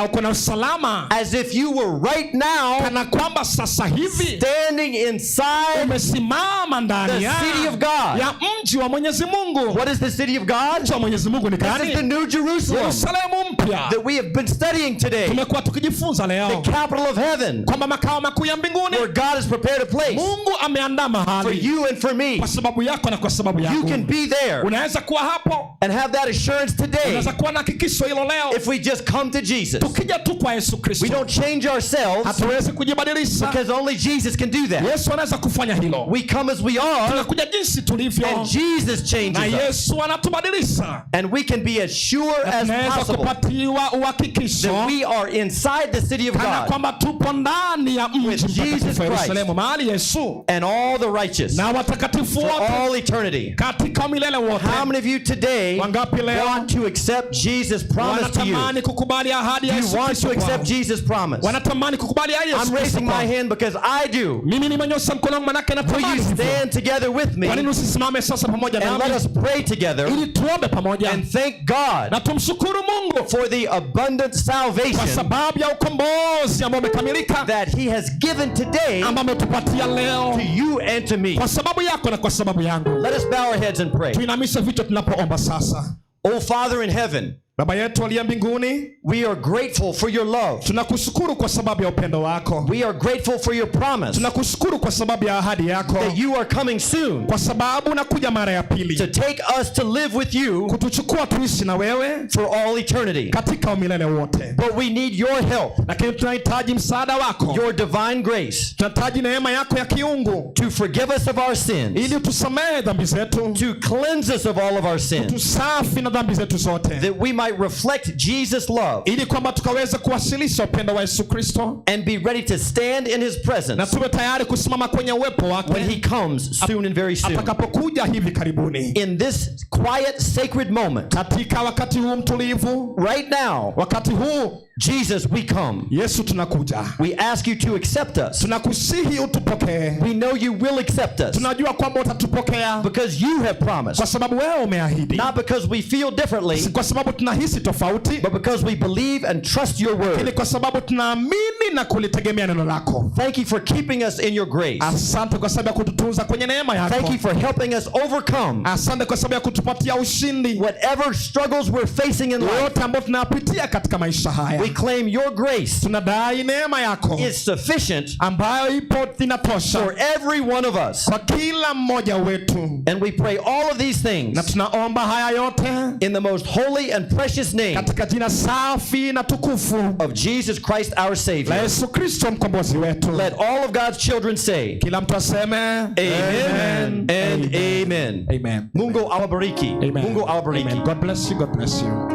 uko na usalama as if you were right now kana kwamba sasa hivi standing inside umesimama ndani the city of God. ya mji wa Mwenyezi Mungu. What is the city of God? Mji wa Mwenyezi Mungu ni This gani? is the New Jerusalem Yerusalemu mpya that we have been studying today. Tumekuwa tukijifunza leo, The capital of heaven, kwamba makao makuu ya mbinguni, where God has prepared a place Mungu ameandaa mahali for you and for me. kwa sababu yako na kwa sababu You yangu. can be there Unaweza kuwa hapo and have that assurance today unaweza kuwa na hakikisho hilo leo if we just come to Jesus. Tukija tu kwa Yesu Kristo. We don't change ourselves Hatuwezi kujibadilisha because only Jesus can do that. Yesu anaweza kufanya hilo. We come as we are, Tunakuja jinsi tulivyo and Jesus changes na us. Yesu anatubadilisha, And we can be as sure na as tunaweza possible kupatiwa uhakikisho that we are inside the city of kana God kwamba tupo ndani ya mji with Jesus mtakatifu Christ Yerusalemu, mahali Yesu and all the righteous na watakatifu for wote all eternity. katika milele wote. How many of you today Wangapi leo want to accept Jesus' promise to you? wanatamani kukubali ahadi ya Do you Yesu want Kristo to accept kwao? Jesus' promise? Wanatamani kukubali ahadi ya Yesu I'm Kristo raising my kwao. hand because I do. Mimi nimenyosha mkono wangu manake Will you natamani hivyo. stand together with me Kwa nini usisimame sasa pamoja and nami let us pray together ili tuombe pamoja and thank God na tumshukuru Mungu for the abundant kwa salvation sababu ya ukombozi ambao umekamilika that He has given today ambao ametupatia leo to you and to me. kwa sababu yako na kwa sababu yangu. Let us bow our heads and pray. Tuinamishe vichwa tunapoomba sasa. Oh Father in heaven, Baba yetu aliye mbinguni, we are grateful for your love. tunakushukuru kwa sababu ya upendo wako. We are grateful for your promise Tunakushukuru kwa sababu ya ahadi yako, that you are coming soon kwa sababu unakuja mara ya to pili take us to live with you kutuchukua tuishi na wewe for all eternity. katika umilele wote. But we need your help, Lakini tunahitaji msaada wako, your divine grace, tunahitaji neema yako ya kiungu to forgive us of our sins, ili tusamehe dhambi zetu, to cleanse us of all of our sins, tusafi na dhambi zetu zote, that we might reflect Jesus' love ili kwamba tukaweze kuwasilisha upendo wa Yesu Kristo and be ready to stand in his na presence tuwe tayari kusimama kwenye uwepo when he wake comes soon and very soon. atakapokuja hivi karibuni. In this quiet, sacred moment, Katika wakati huu mtulivu, right now, wakati huu Jesus, we come. Yesu tunakuja, We ask you to accept us. tunakusihi utupokee. We know you will accept us Tunajua kwamba utatupokea because you have promised. kwa sababu wewe umeahidi, Not because we feel differently, si kwa sababu tunahisi tofauti, but because we believe and trust your lakini word. kwa sababu tunaamini na kulitegemea neno lako. Thank you for keeping us in your grace. Asante kwa sababu ya kututunza kwenye neema Thank yako. you for helping us overcome Asante kwa sababu ya kutupatia ushindi whatever struggles we're facing in life. yote ambayo tunayapitia katika maisha haya. We claim your grace Tunadai neema yako is sufficient ambayo ipo inatosha for every one of us. kwa kila mmoja wetu, And we pray all of these na things tunaomba haya yote in the most holy and precious name katika jina safi na tukufu of Jesus Christ our la Savior. Yesu Kristo mkombozi wetu. Let all of God's children say, Kila mtu aseme Amen and amen. Amen. Mungu awabariki. Amen. Mungu awabariki. Amen. God bless you. God bless you.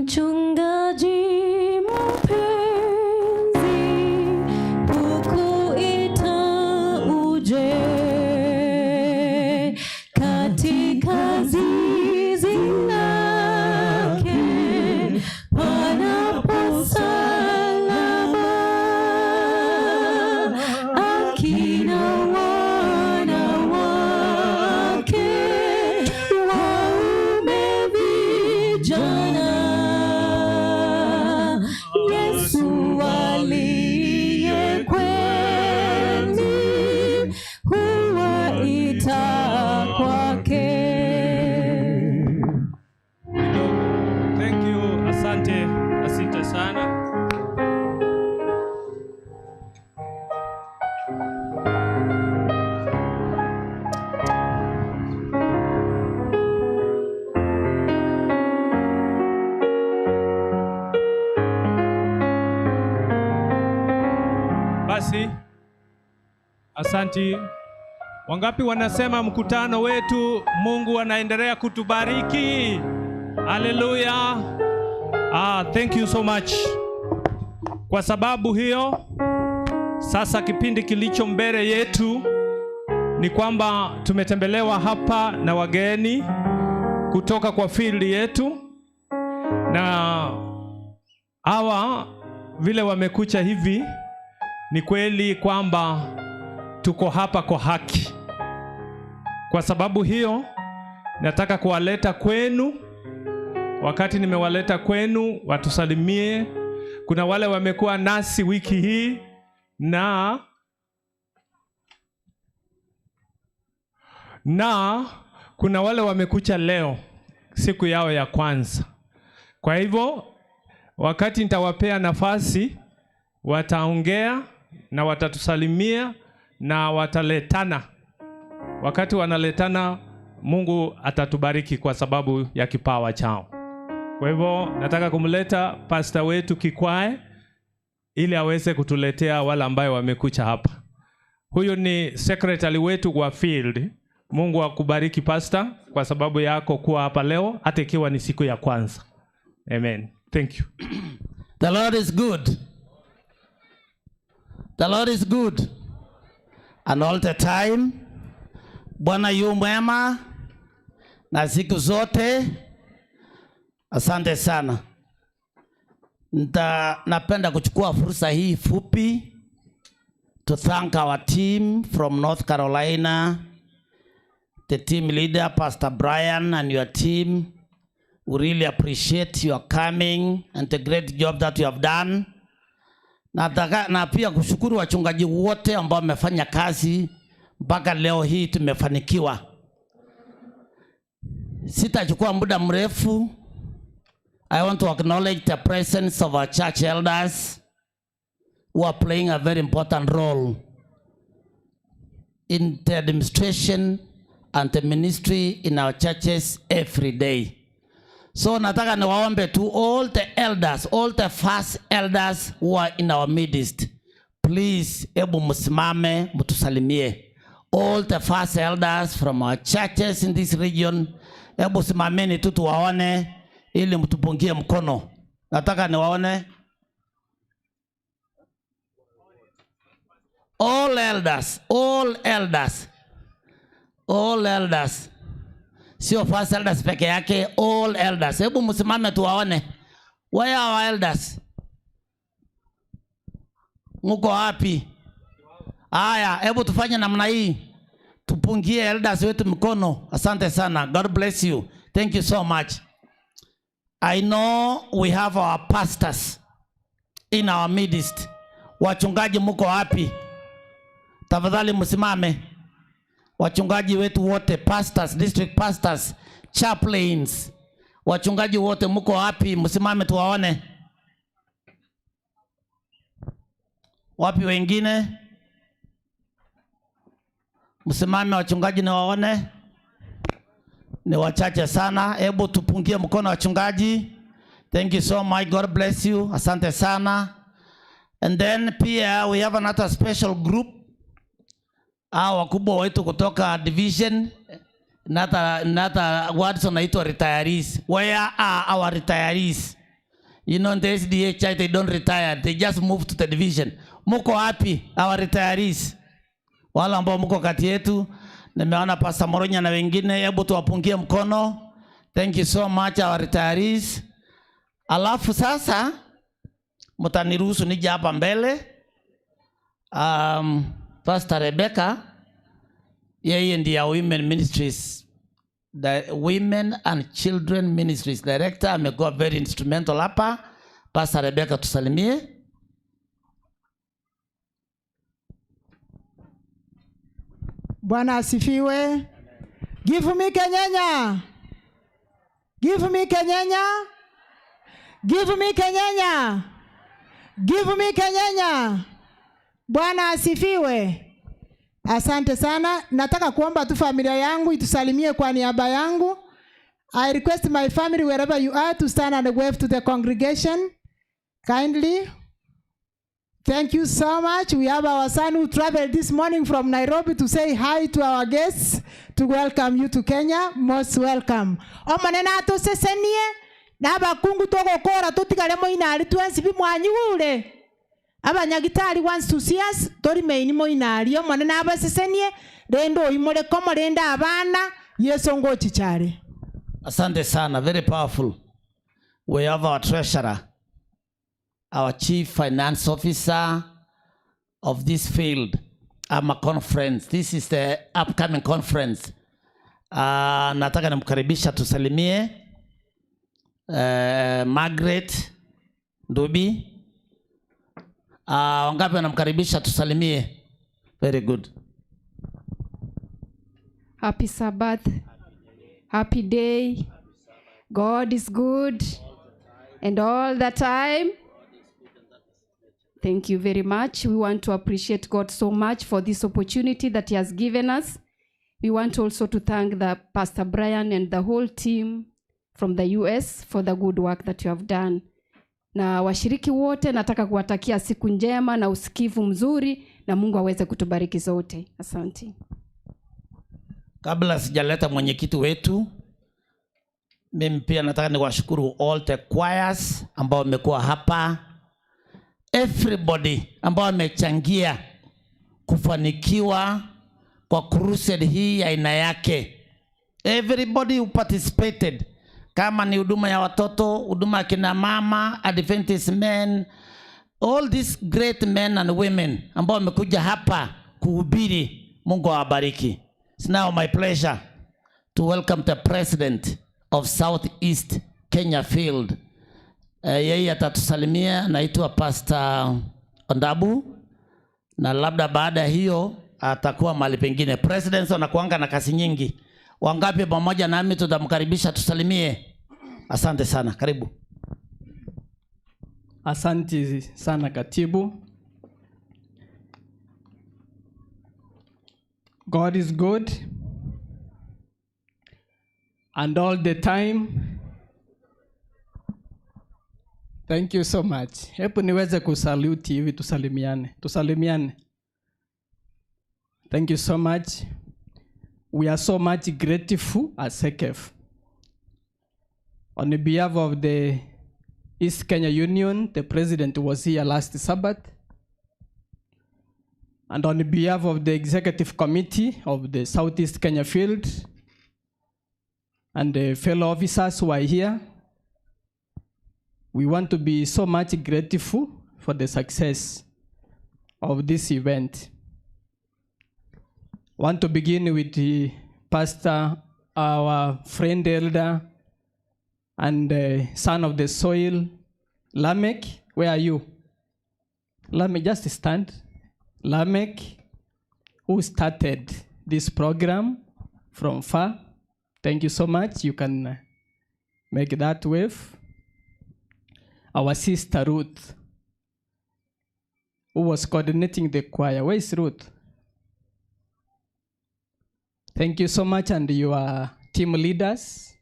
Mchungaji mpenzi, kukuita uje katika zizi lake panapo salama, akina wanawake waume vijana, Yesu aliye kweli huwaita kwake. Thank you, asante, asante sana. Basi, asanti. Wangapi wanasema mkutano wetu Mungu anaendelea kutubariki? Haleluya. Thank you so much. Kwa sababu hiyo, sasa kipindi kilicho mbele yetu ni kwamba tumetembelewa hapa na wageni kutoka kwa field yetu, na hawa vile wamekucha hivi Ni kweli kwamba tuko hapa kwa haki. Kwa sababu hiyo, nataka kuwaleta kwenu. Wakati nimewaleta kwenu, watusalimie. Kuna wale wamekuwa nasi wiki hii na kuna wale wamekuja leo siku yao ya kwanza. Kwa hivyo wakati nitawapea nafasi, wataongea na watatusalimia na wataletana. Wakati wanaletana, Mungu atatubariki kwa sababu ya kipawa chao. Kwa hivyo nataka kumleta pasta wetu Kikwae ili aweze kutuletea wale ambayo wamekuja hapa. Huyu ni secretary wetu wa field. Mungu akubariki pastor kwa sababu yako kuwa hapa leo hata ikiwa ni siku ya kwanza. Amen. Thank you. The Lord is good. The Lord is good. And all the time. Bwana yu mwema na siku zote. Asante sana. Napenda kuchukua fursa hii fupi to thank our team from North Carolina, the team leader, Pastor Brian, and your team. We really appreciate your coming and the great job that you have done. Nataka, na pia kushukuru wachungaji wote ambao wamefanya kazi mpaka leo hii tumefanikiwa. Sitachukua muda mrefu. I want to acknowledge the presence of our church elders who are playing a very important role in the administration and the ministry in our churches every day. So nataka niwaombe to all the elders, all the first elders who are in our midst, please, hebu msimame mtusalimie. All the first elders from our churches in this region, hebu simameni tu tuwaone ili mtupungie mkono. Nataka niwaone. All elders, all elders, all elders. Sio first elders peke yake, all elders. Hebu msimame tuwaone. Where are our elders? Muko wapi? Aya, hebu tufanye namna hii. Tupungie elders wetu mkono. Asante sana. God bless you. Thank you so much. I know we have our pastors in our midst. Wachungaji muko wapi? Tafadhali msimame. Wachungaji wetu wote, pastors, district pastors, chaplains. Wachungaji wote muko wapi? Msimame tuwaone. Wapi wengine? Msimame wachungaji ni waone. Ni wachache sana. Hebu tupungie mkono wachungaji. Thank you so much. God bless you. Asante sana. And then pia we have another special group. Hao wakubwa wetu kutoka division, another words wanaitwa retirees. Where are our retirees? You know, in the SDA church, they don't retire. They just move to the division. Muko wapi our retirees? Wale ambao muko kati yetu, nimeona Pastor Moronya na wengine, hebu tuwapungie mkono. Thank you so much our retirees. Alafu sasa mtaniruhusu nije hapa mbele. Pastor Rebecca, yeye ndiye Women Ministries, the Women and Children Ministries Director, amekuwa very instrumental hapa. Pastor Rebecca, tusalimie. Bwana asifiwe. Give me Kenyenya. Give me Kenyenya. Give me Kenyenya. Give me Kenyenya. Bwana asifiwe. Asante sana. Nataka kuomba tu familia yangu itusalimie kwa niaba yangu. I request my family wherever you are to stand and wave to the congregation. Kindly. Thank you so much. We have our son who traveled this morning from Nairobi to say hi to our guests, to welcome you to Kenya. Most welcome. Omonene atusesenie n'abakungu togokora tutigare moinari twensi bimwanyigure. Abanyagitari wants to see us torimeini moinari. Omonene abasesenie rendo oimoreko morende abana Yesu ngochichare. Asante sana, very powerful. We have our treasurer, our chief finance officer of this field ama conference. This is the upcoming conference. Nataka nimkaribisha tusalimie Margaret Ndubi. Wangapi wanamkaribisha tusalimie? Very good. Happy Sabbath. Happy day. God is good. And all the time. Thank you very much. We want to appreciate God so much for this opportunity that He has given us. We want also to thank the Pastor Brian and the whole team from the US for the good work that you have done. Na washiriki wote nataka kuwatakia siku njema na usikivu mzuri na Mungu aweze kutubariki zote. Asante. Kabla sijaleta mwenyekiti wetu, mimi pia nataka niwashukuru all the choirs ambao wamekuwa hapa, everybody ambao wamechangia kufanikiwa kwa crusade hii ya aina yake. Everybody who participated, kama ni huduma ya watoto, huduma ya kina mama, Adventist men, all these great men and women ambao wamekuja hapa kuhubiri, Mungu awabariki. It's now my pleasure to welcome the president of Southeast Kenya Field. Yeye atatusalimia, naitwa Pastor Ondabu, na labda baada ya hiyo atakuwa mahali pengine. Presidents wanakuanga na kazi nyingi. Wangapi pamoja nami tutamkaribisha tusalimie? Asante sana, karibu. Asante sana katibu. God is good and all the time. Thank you so much. Hebu niweze kusaluti hivi tusalimiane. Tusalimiane. Thank you so much. We are so much grateful as SECF. On behalf of the East Kenya Union, the president was here last Sabbath. And on behalf of the executive committee of the Southeast Kenya Field and the fellow officers who are here, we want to be so much grateful for the success of this event. Want to begin with the pastor, our friend elder, and son of the soil, Lamek. Where are you? Lamek, just stand. Lamek, who started this program from far. Thank you so much. You can make that wave. Our sister Ruth, who was coordinating the choir. Where is Ruth? Thank you so much, and your team leaders.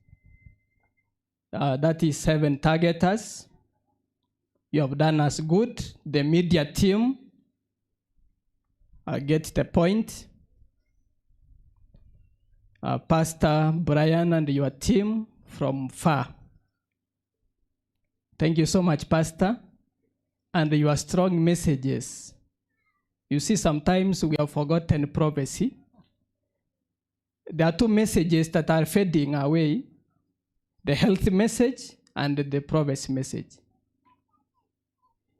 That is 7 targeters. You have done us good. The media team, get the point. Pastor Brian and your team from far. Thank you so much, Pastor, and your strong messages. You see, sometimes we have forgotten prophecy. There are two messages that are fading away, the health message and the prophecy message.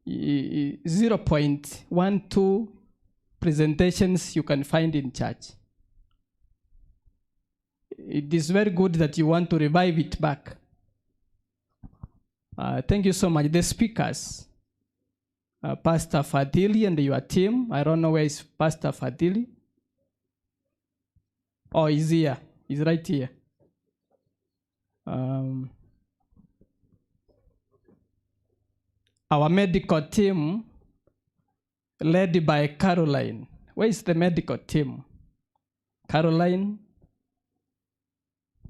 0.12 presentations you can find in church. It is very good that you want to revive it back. Thank you so much. The speakers, Pastor Fadili and your team. I don't know where is Pastor Fadili. Oh, he's here. He's right here. Our medical team, led by Caroline. Where is the medical team? Caroline?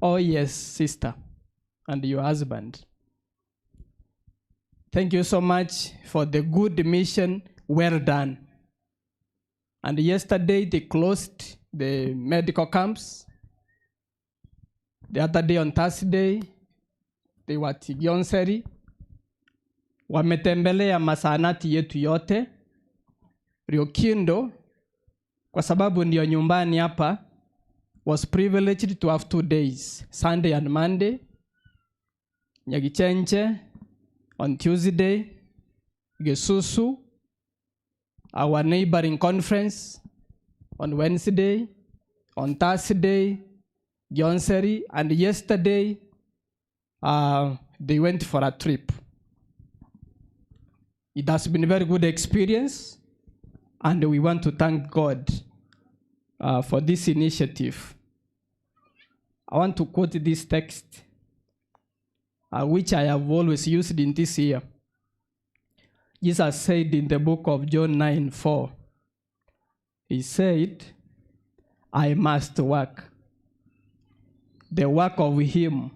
Oh, yes, sister, and your husband. Thank you so much for the good mission. Well done. And yesterday, they closed the medical camps. The other day on Thursday, they were at Gionseri. Wametembelea masanati yetu yote. Riokindo, kwa sababu ndio nyumbani hapa, was privileged to have 2 days, Sunday and Monday. Nyagichenche on Tuesday, Gesusu, our neighboring conference on Wednesday, on Thursday, Gionseri, and yesterday they went for a trip. It has been a very good experience, and we want to thank God for this initiative. I want to quote this text, which I have always used in this year. Jesus said in the book of John 9:4, he said, I must work the work of him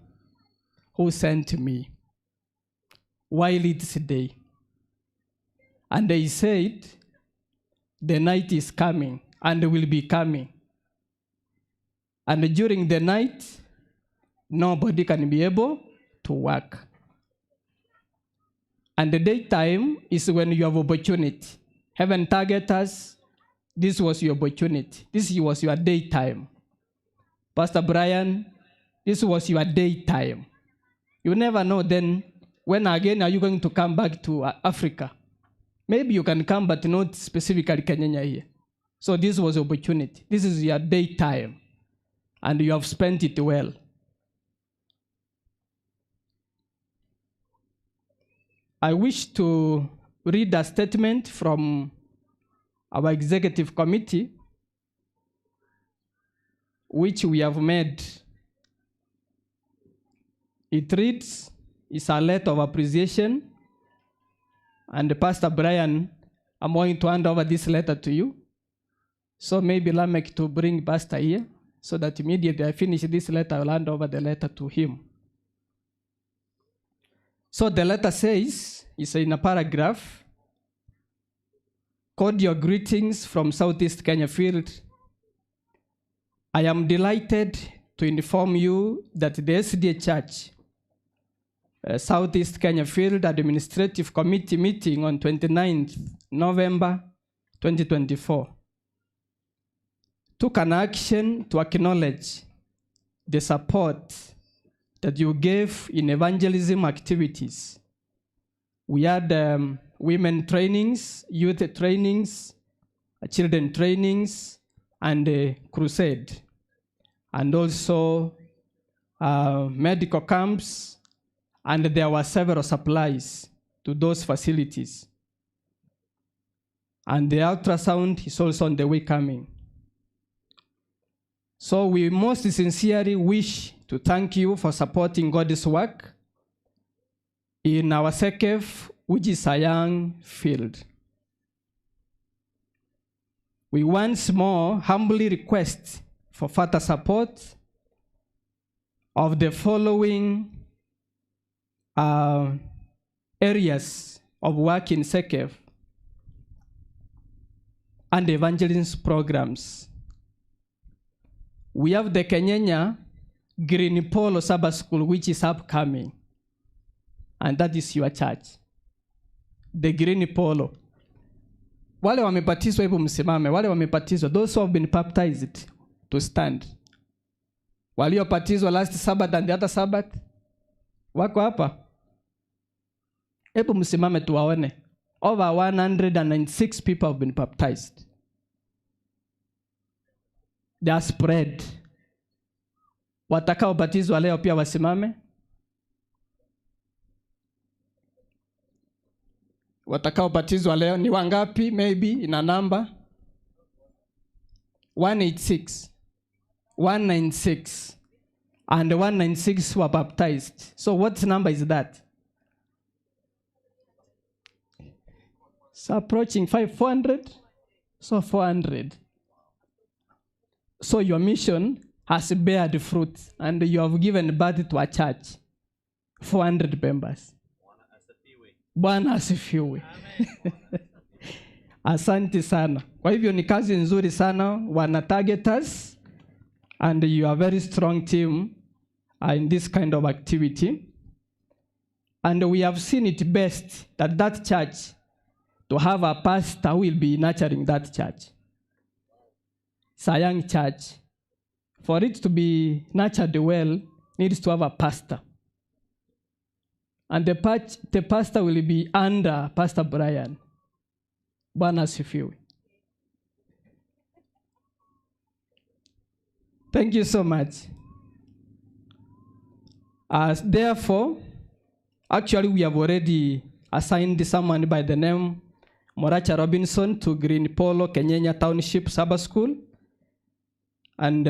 who sent me while it's day. And he said, the night is coming and will be coming. And during the night, nobody can be able to work. And the daytime is when you have opportunity. Heaven target us. This was your opportunity. This was your daytime. Pastor Brian, this was your daytime. You never know then when again are you going to come back to Africa. Maybe you can come, but not specifically Kenya here. So this was opportunity. This is your daytime, and you have spent it well. I wish to read a statement from our executive committee, which we have made. It reads, it's a letter of appreciation. And Pastor Brian, I'm going to hand over this letter to you. So maybe Lamek to bring Pastor here, so that immediately I finish this letter, I'll hand over the letter to him. So the letter says, it's in a paragraph, cordial greetings from Southeast Kenya Field. I am delighted to inform you that the SDA Church, Southeast Kenya Field Administrative Committee meeting on 29th November 2024 took an action to acknowledge the support that you gave in evangelism activities. We had women trainings, youth trainings, children trainings, and a crusade, and also medical camps, and there were several supplies to those facilities. And the ultrasound is also on the way coming. So we most sincerely wish to thank you for supporting God's work in our SECEF, which is a young field. We once more humbly request for further support of the following areas of work in SECEF and evangelism programs. We have the Kenyenya Green Polo Sabbath School, which is upcoming, and that is your church. The Green Polo. Wale wamebatizwa, hebu msimame. Wale wamebatizwa, those who have been baptized, to stand. Waliobatizwa last Sabbath and the other Sabbath, wako hapa. Hebu msimame tuwaone. Over 196 people have been baptized. They are spread. Watakaobatizwa leo pia wasimame. Watakaobatizwa leo ni wangapi? Maybe in a number. 186. 196. And 196 were baptized. So what number is that? It's approaching 500. So 400. So your mission has bared fruit, and you have given birth to a church. 400 members. Bwana asifiwe. Asante sana. Kwa hivyo ni kazi nzuri sana, wana target us, and you are very strong team in this kind of activity. And we have seen it best that that church, to have a pastor who will be nurturing that church. Sayang Church, for it to be nurtured well, needs to have a pastor. And the pastor will be under Pastor Brian. Bwana asifiwe. Thank you so much. Therefore, actually we have already assigned someone by the name Moracha Robinson to Green Polo Kenyenya Township Sabbath School. And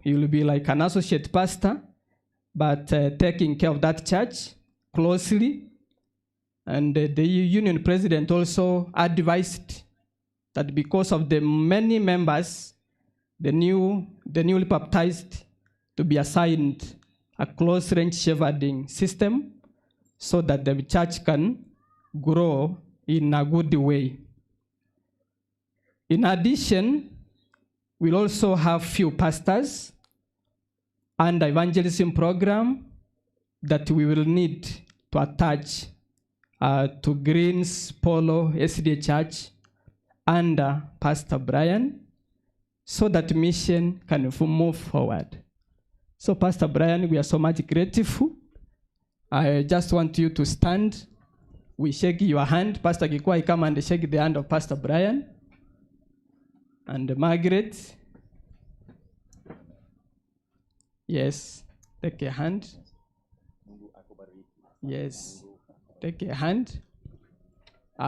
he will be like an associate pastor, but taking care of that church closely. And the union president also advised that because of the many members, the newly baptized, to be assigned a close-range shepherding system so that the church can grow in a good way. In addition, we'll also have few pastors and evangelism program that we will need to attach to Greens Polo SDA Church under Pastor Brian, so that mission can move forward. So Pastor Brian, we are so much grateful. I just want you to stand. We shake your hand. Pastor Gikwai, come and shake the hand of Pastor Brian. And Margaret. Yes, take a hand. Yes, take a hand.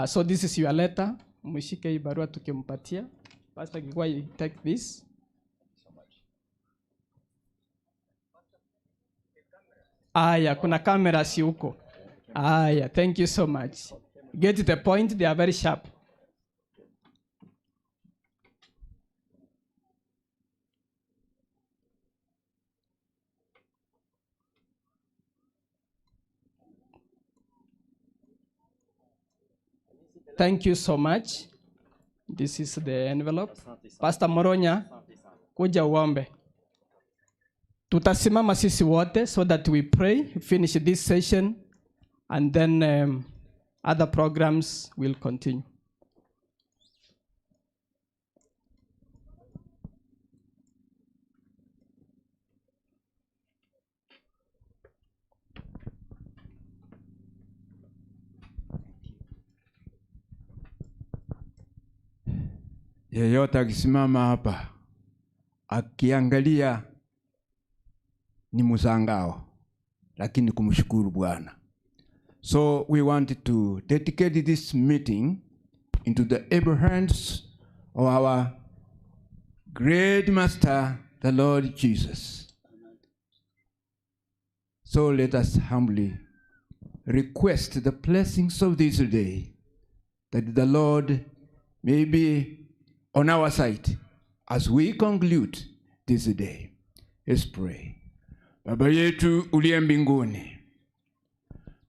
So this is your letter. Mshike hii barua tukimpatia. Pastor Gikwai, take this. Aya, kuna kamera si huko. Aya, thank you so much. Get the point, they are very sharp. Thank you so much. This is the envelope. Pastor Moronya, kuja uombe. Tutasimama sisi wote so that we pray, finish this session, and then other programs will continue. Yeyote akisimama hapa akiangalia ni msangao, lakini kumshukuru Bwana. So we want to dedicate this meeting into the able hands of our great master, the Lord Jesus. So let us humbly request the blessings of this day, that the Lord may be on our side as we conclude this day. Let's pray. Baba yetu uliye mbinguni,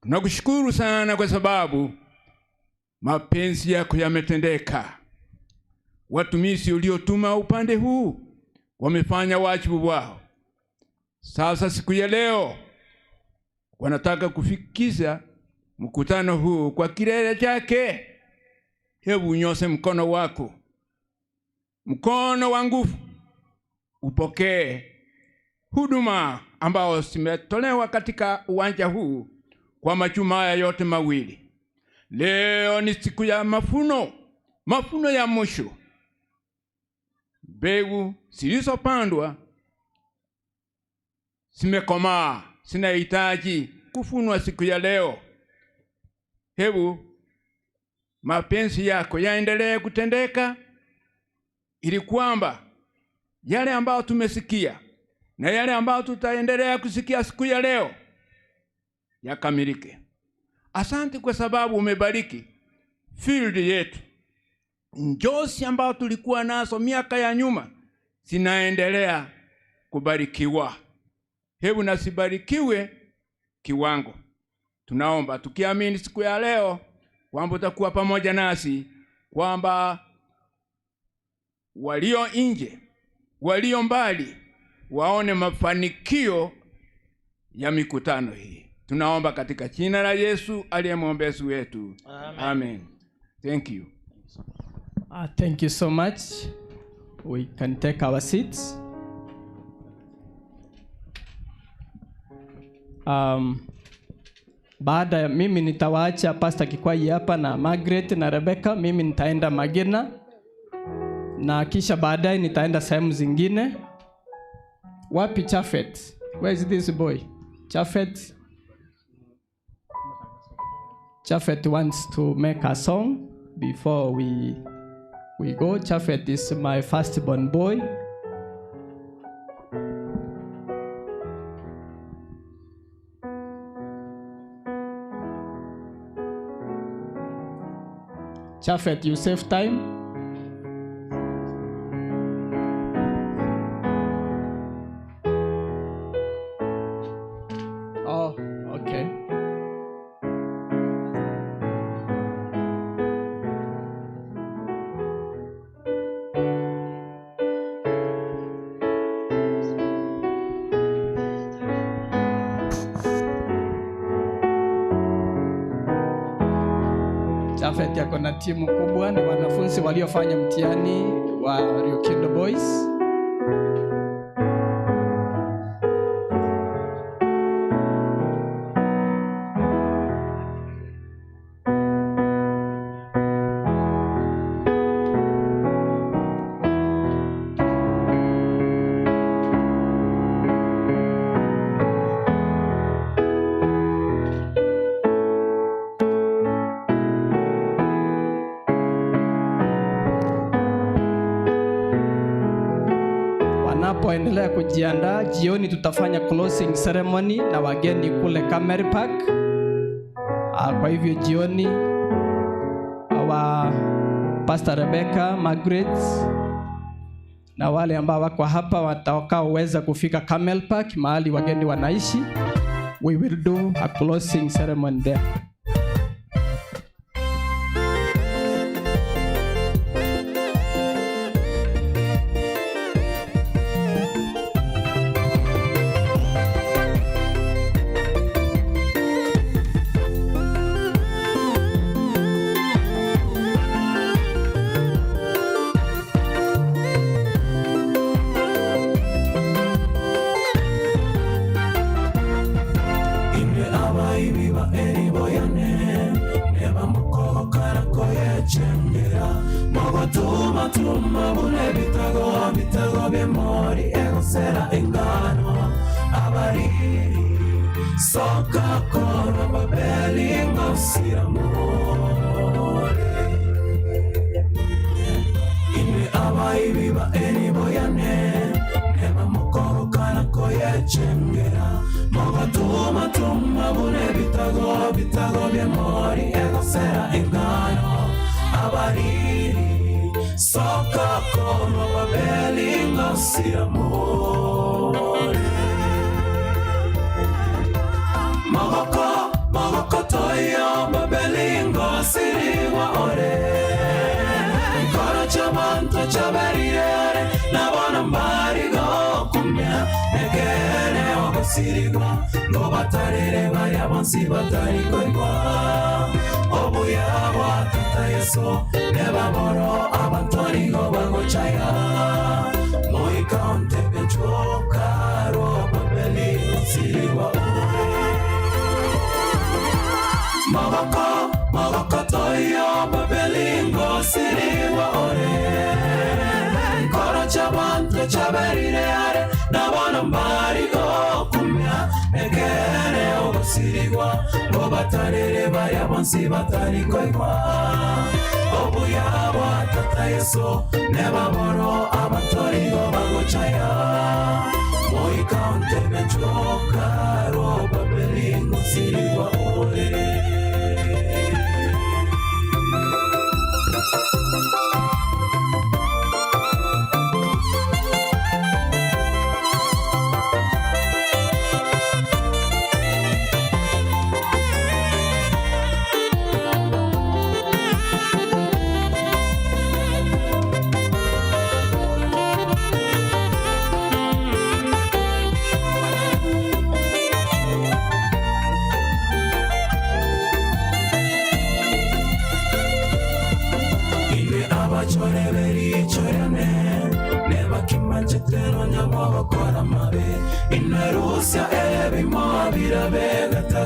tunakushukuru sana kwa sababu mapenzi yako yametendeka. Watumishi uliotuma upande huu wamefanya wajibu wao. Sasa siku ya leo wanataka kufikisha mkutano huu kwa kilele chake. Hebu unyoshe mkono wako, mkono wa nguvu, upokee huduma ambao zimetolewa katika uwanja huu kwa majuma haya yote mawili. Leo ni siku ya mafuno, mafuno ya mwisho. Mbegu zilizopandwa zimekomaa, zinahitaji kufunwa siku ya leo. Hebu mapenzi yako yaendelee kutendeka, ili kwamba yale ambayo tumesikia na yale ambayo tutaendelea kusikia siku ya leo yakamilike. Asante kwa sababu umebariki field yetu. Njozi ambayo tulikuwa nazo miaka ya nyuma zinaendelea kubarikiwa. Hebu nasibarikiwe kiwango. Tunaomba tukiamini siku ya leo kwamba utakuwa pamoja nasi, kwamba walio nje, walio mbali waone mafanikio ya mikutano hii. Tunaomba katika jina la Yesu aliye mwombezi wetu. Amen. Amen. Thank you. Thank you so much. We can take our seats. Baada ya mimi nitawaacha Pastor Kikwai hapa na Margaret na Rebecca, mimi nitaenda Magena na kisha baadaye nitaenda sehemu zingine. Wapi Chafet? Where is this boy? Chafet. Chafet wants to make a song before we go. Chafet is my firstborn boy. Chafet, you save time. Oh, okay. Chafet yako na timu kubwa, ni wanafunzi waliofanya mtihani wa Riokindo Boys. Wanapoendelea kujiandaa, jioni tutafanya closing ceremony na wageni kule Camel Park. Kwa hivyo jioni wa Pastor Rebecca, Margaret na wale ambao wako hapa watakaoweza kufika Camel Park mahali wageni wanaishi, we will do a closing ceremony there.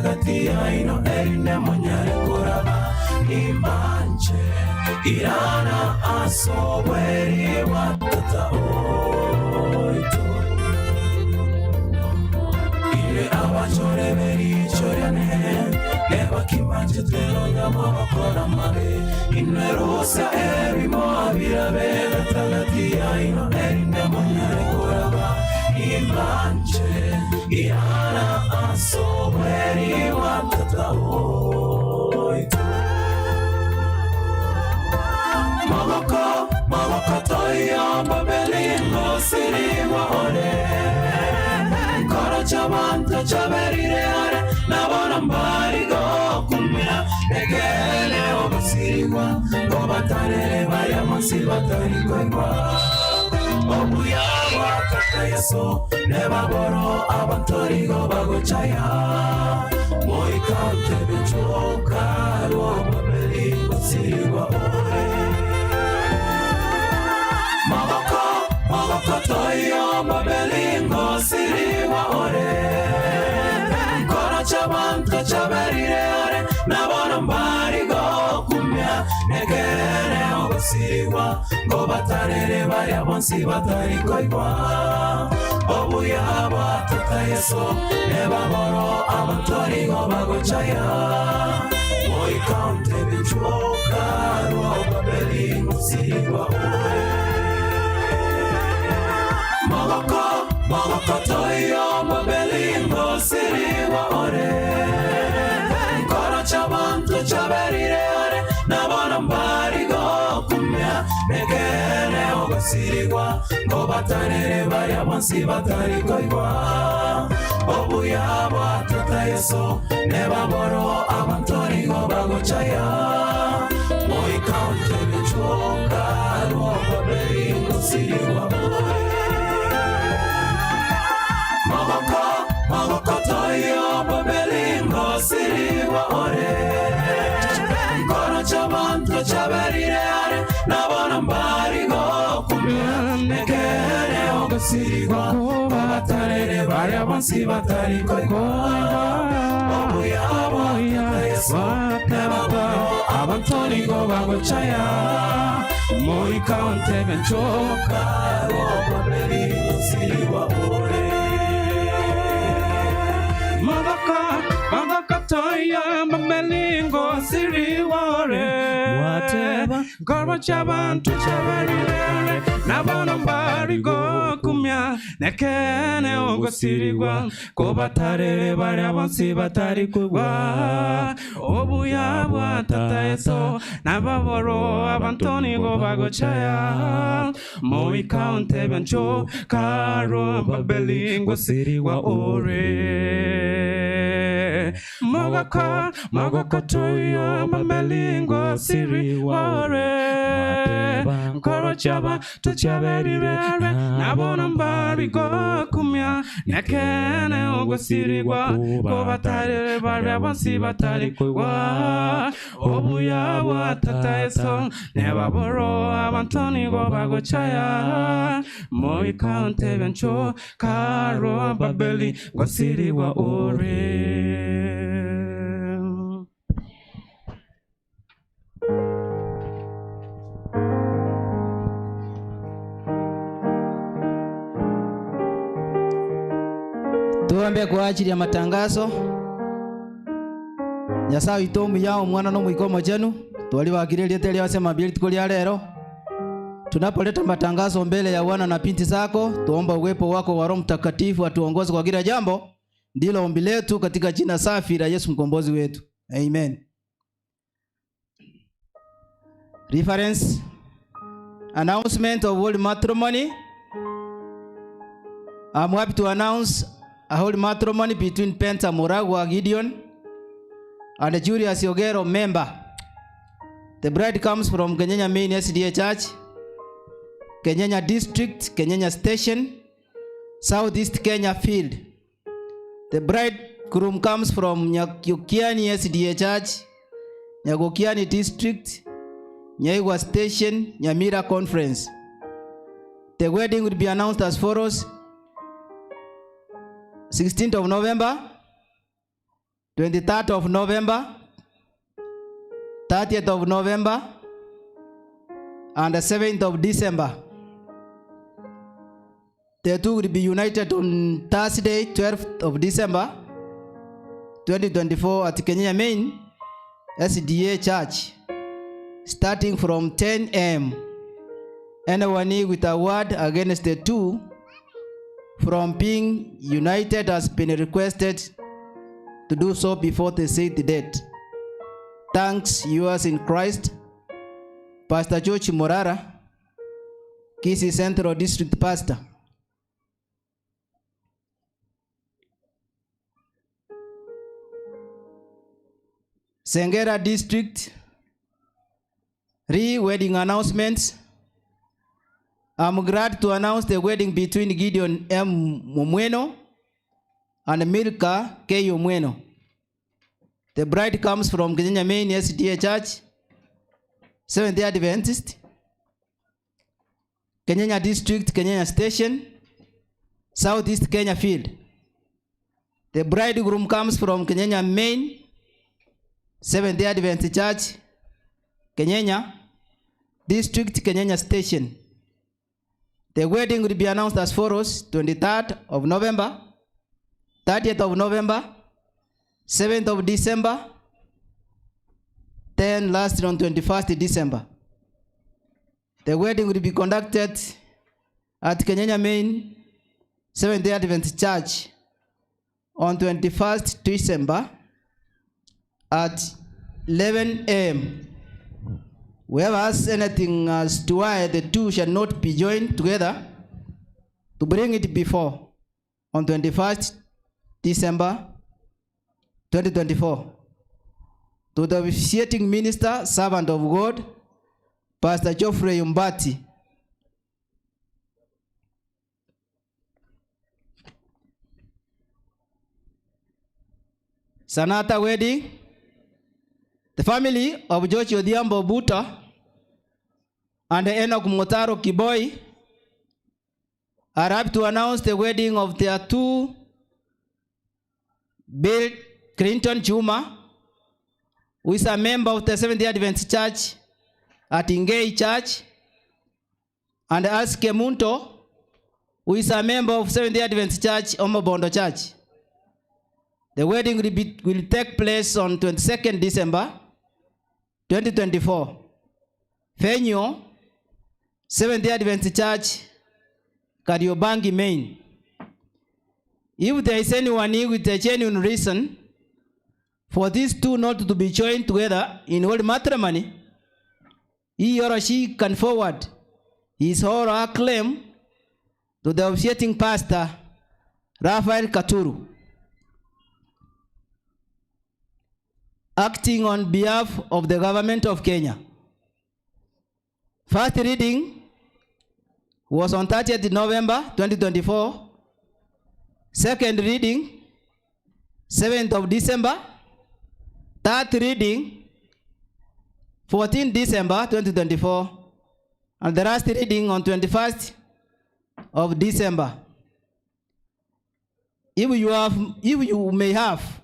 gatagati yaino erinde monyare koraba imanje irana asobweri watata oito ire abachore berichorene nebakimanje tweronya mabakora mabe inwerusa ebimo abirabe gatagati yaino erinde monyare koraba imanje irana asobweri watata oito Magoko, magoko toyo babelingo siriwa ore Koro chabanto chaberire are nabona mbari gokumia Ekele obasiriwa gobatarere baria monsi batari koigwa Obuya bwatata Yesu nebaboro abantorigo bagochaya Moika tebechoka rwo babelingo siriwa ore Magoko, magoko toyo babelingo siriwa ore Koro chabanto chaberire are nabona mbari gokumia Nekere obasiriwa gobatarere baria bonsi batari koigwa Obuya bwatata Yesu nebaboro abantorigo bagochaya Moika ntebechoka rwo babelingo siriwa ore Magoko, magoko toyo babelingo siriwa ore Koro chabanto chaberire are nabona mbari gokumia Nekene obasiriwa gobatarere baria bonsi batari koigwa Obuya bwatata Yesu nebaboro abantorigo bagochaya Moika ntebechoka rwo babelingo siriwa ore Magoko, magoko toyo babelingo siriwa ore Koro chabanto chaberire are nabona mbari gokumia Nekere obasiriwa gobatarere baria bonsi batari koigwa Obuya bwatata Yesu nebaboro abantorigo bagochaya Moika ntebechoka rwo babelingo siriwa ore Magoko, magoko toyo babelingo siriwa ore Koro chabantu chaberire nabona mbari gokumia Nekene ogosirigwa kobatarere baria bonsi batari kugwa Obuya bwatata Yesu nababoro abantonigo bagochaya Moika ntebenchoka rwo babelingo siriwa ore Magoko, magoko toyo babelingo siriwa ore Koro chabantu chaberire nabona mbari gokumia Nekene ogosirigwa kobatarere baria bonsi batari kugwa Obuya bwatata Yesu nebaboro abantonigo bagochaya Moika ntebenchoka rwo babelingo siriwa ore. Tuombe kwa ajili ya matangazo. Nyasaye witũ yao mwana no mwiko chenu twaliwagiririe tele wasema mbili tukulia lero. Tunapoleta matangazo mbele ya wana na binti zako, tuomba uwepo wako wa Roho Mtakatifu atuongoze kwa kila jambo. Ndilo ombi letu katika jina safi la Yesu mkombozi wetu. Amen. Reference announcement of holy matrimony. I'm happy to announce a holy matrimony between Penta Muragwa Gideon and Julius Ogero member. The bride comes from Kenyenya Main SDA Church, Kenyenya District, Kenyenya Station, Southeast Kenya Field. The bridegroom comes from Nyakukiani SDA Church, Nyakukiani District, Nyaigwa Station, Nyamira Conference. The wedding will be announced as follows. 16th of November 23rd of November, 30th of November, and the 7th of December. The two will be united on Thursday, 12th of December, 2024 at Kenya Main SDA Church, starting from 10 a.m. Anyone with a word against the two from being united has been requested to do so before the said date. Thanks, yours in Christ, Pastor George Morara, Kisii Central District Pastor. Sengera District, re-wedding announcements. I'm glad to announce the wedding between Gideon M. Mumweno and Milka K. Omweno. The bride comes from Kenya Main SDA Church, Seventh-day Adventist, Kenyenya District, Kenyenya Station, Southeast Kenya Field. The bridegroom comes from Kenyenya Main, Seventh-day Adventist Church, Kenyenya District, Kenyenya Station. The wedding will be announced as follows: 23rd of November, 30th of November, 7th of December, then last on 21st December. The wedding will be conducted at Kenyenya Main Seventh-day Adventist Church on 21st December at 11 a.m. Whoever has anything as to why the two shall not be joined together, to bring it before on 21st December 2024. To the officiating minister, servant of God, Pastor Geoffrey Umbati. Sanata wedding. The family of George Odhiambo Buta and Enoch Motaro Kiboi are happy to announce the wedding of their two, Bill Clinton Juma, who is a member of the Seventh-day Adventist Church at Ingei Church, and Aske Munto, who is a member of Seventh-day Adventist Church, Omobondo Church. The wedding will take place on 22nd December 2024. Venue, Seventh-day Adventist Church, Kariobangi Main. If there is anyone here with a genuine reason for these two not to be joined together in holy matrimony, he or she can forward his or her claim to the officiating pastor, Raphael Katuru, acting on behalf of the government of Kenya. First reading was on 30th November 2024. Second reading, 7th of December. Third reading, 14th December 2024. And the last reading on 21st of December. If you may have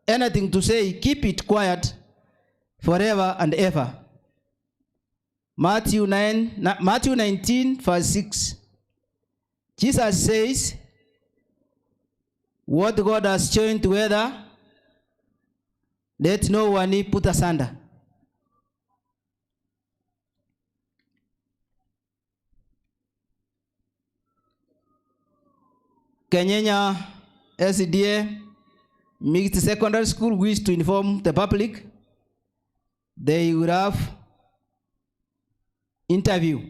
anything to say, keep it quiet forever and ever. Matthew 19, verse 6. Jesus says, what God has joined together, let no one put asunder. Kenyenya SDA Mixed Secondary School wish to inform the public they will have interview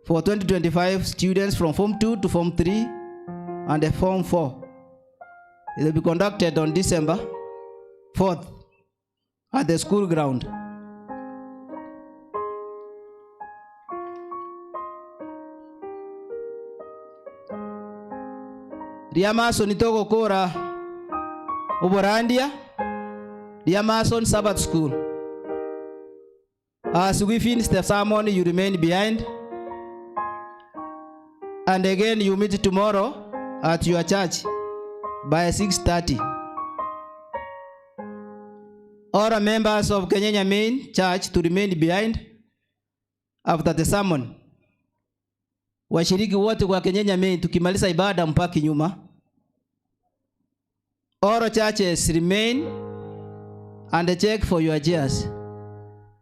for 2025 students from Form 2 to Form 3 and Form 4. It will be conducted on December 4th at the school ground. Riamason itogokora Uborandia, Riamason Sabbath School. As we finish the sermon, you remain behind. And again, you meet tomorrow at your church. by 6:30. All members of Kenyenya Main Church to remain behind after the sermon. Washiriki wote kwa Kenyenya Main tukimaliza ibada mpaki nyuma. All churches remain and check for your chairs.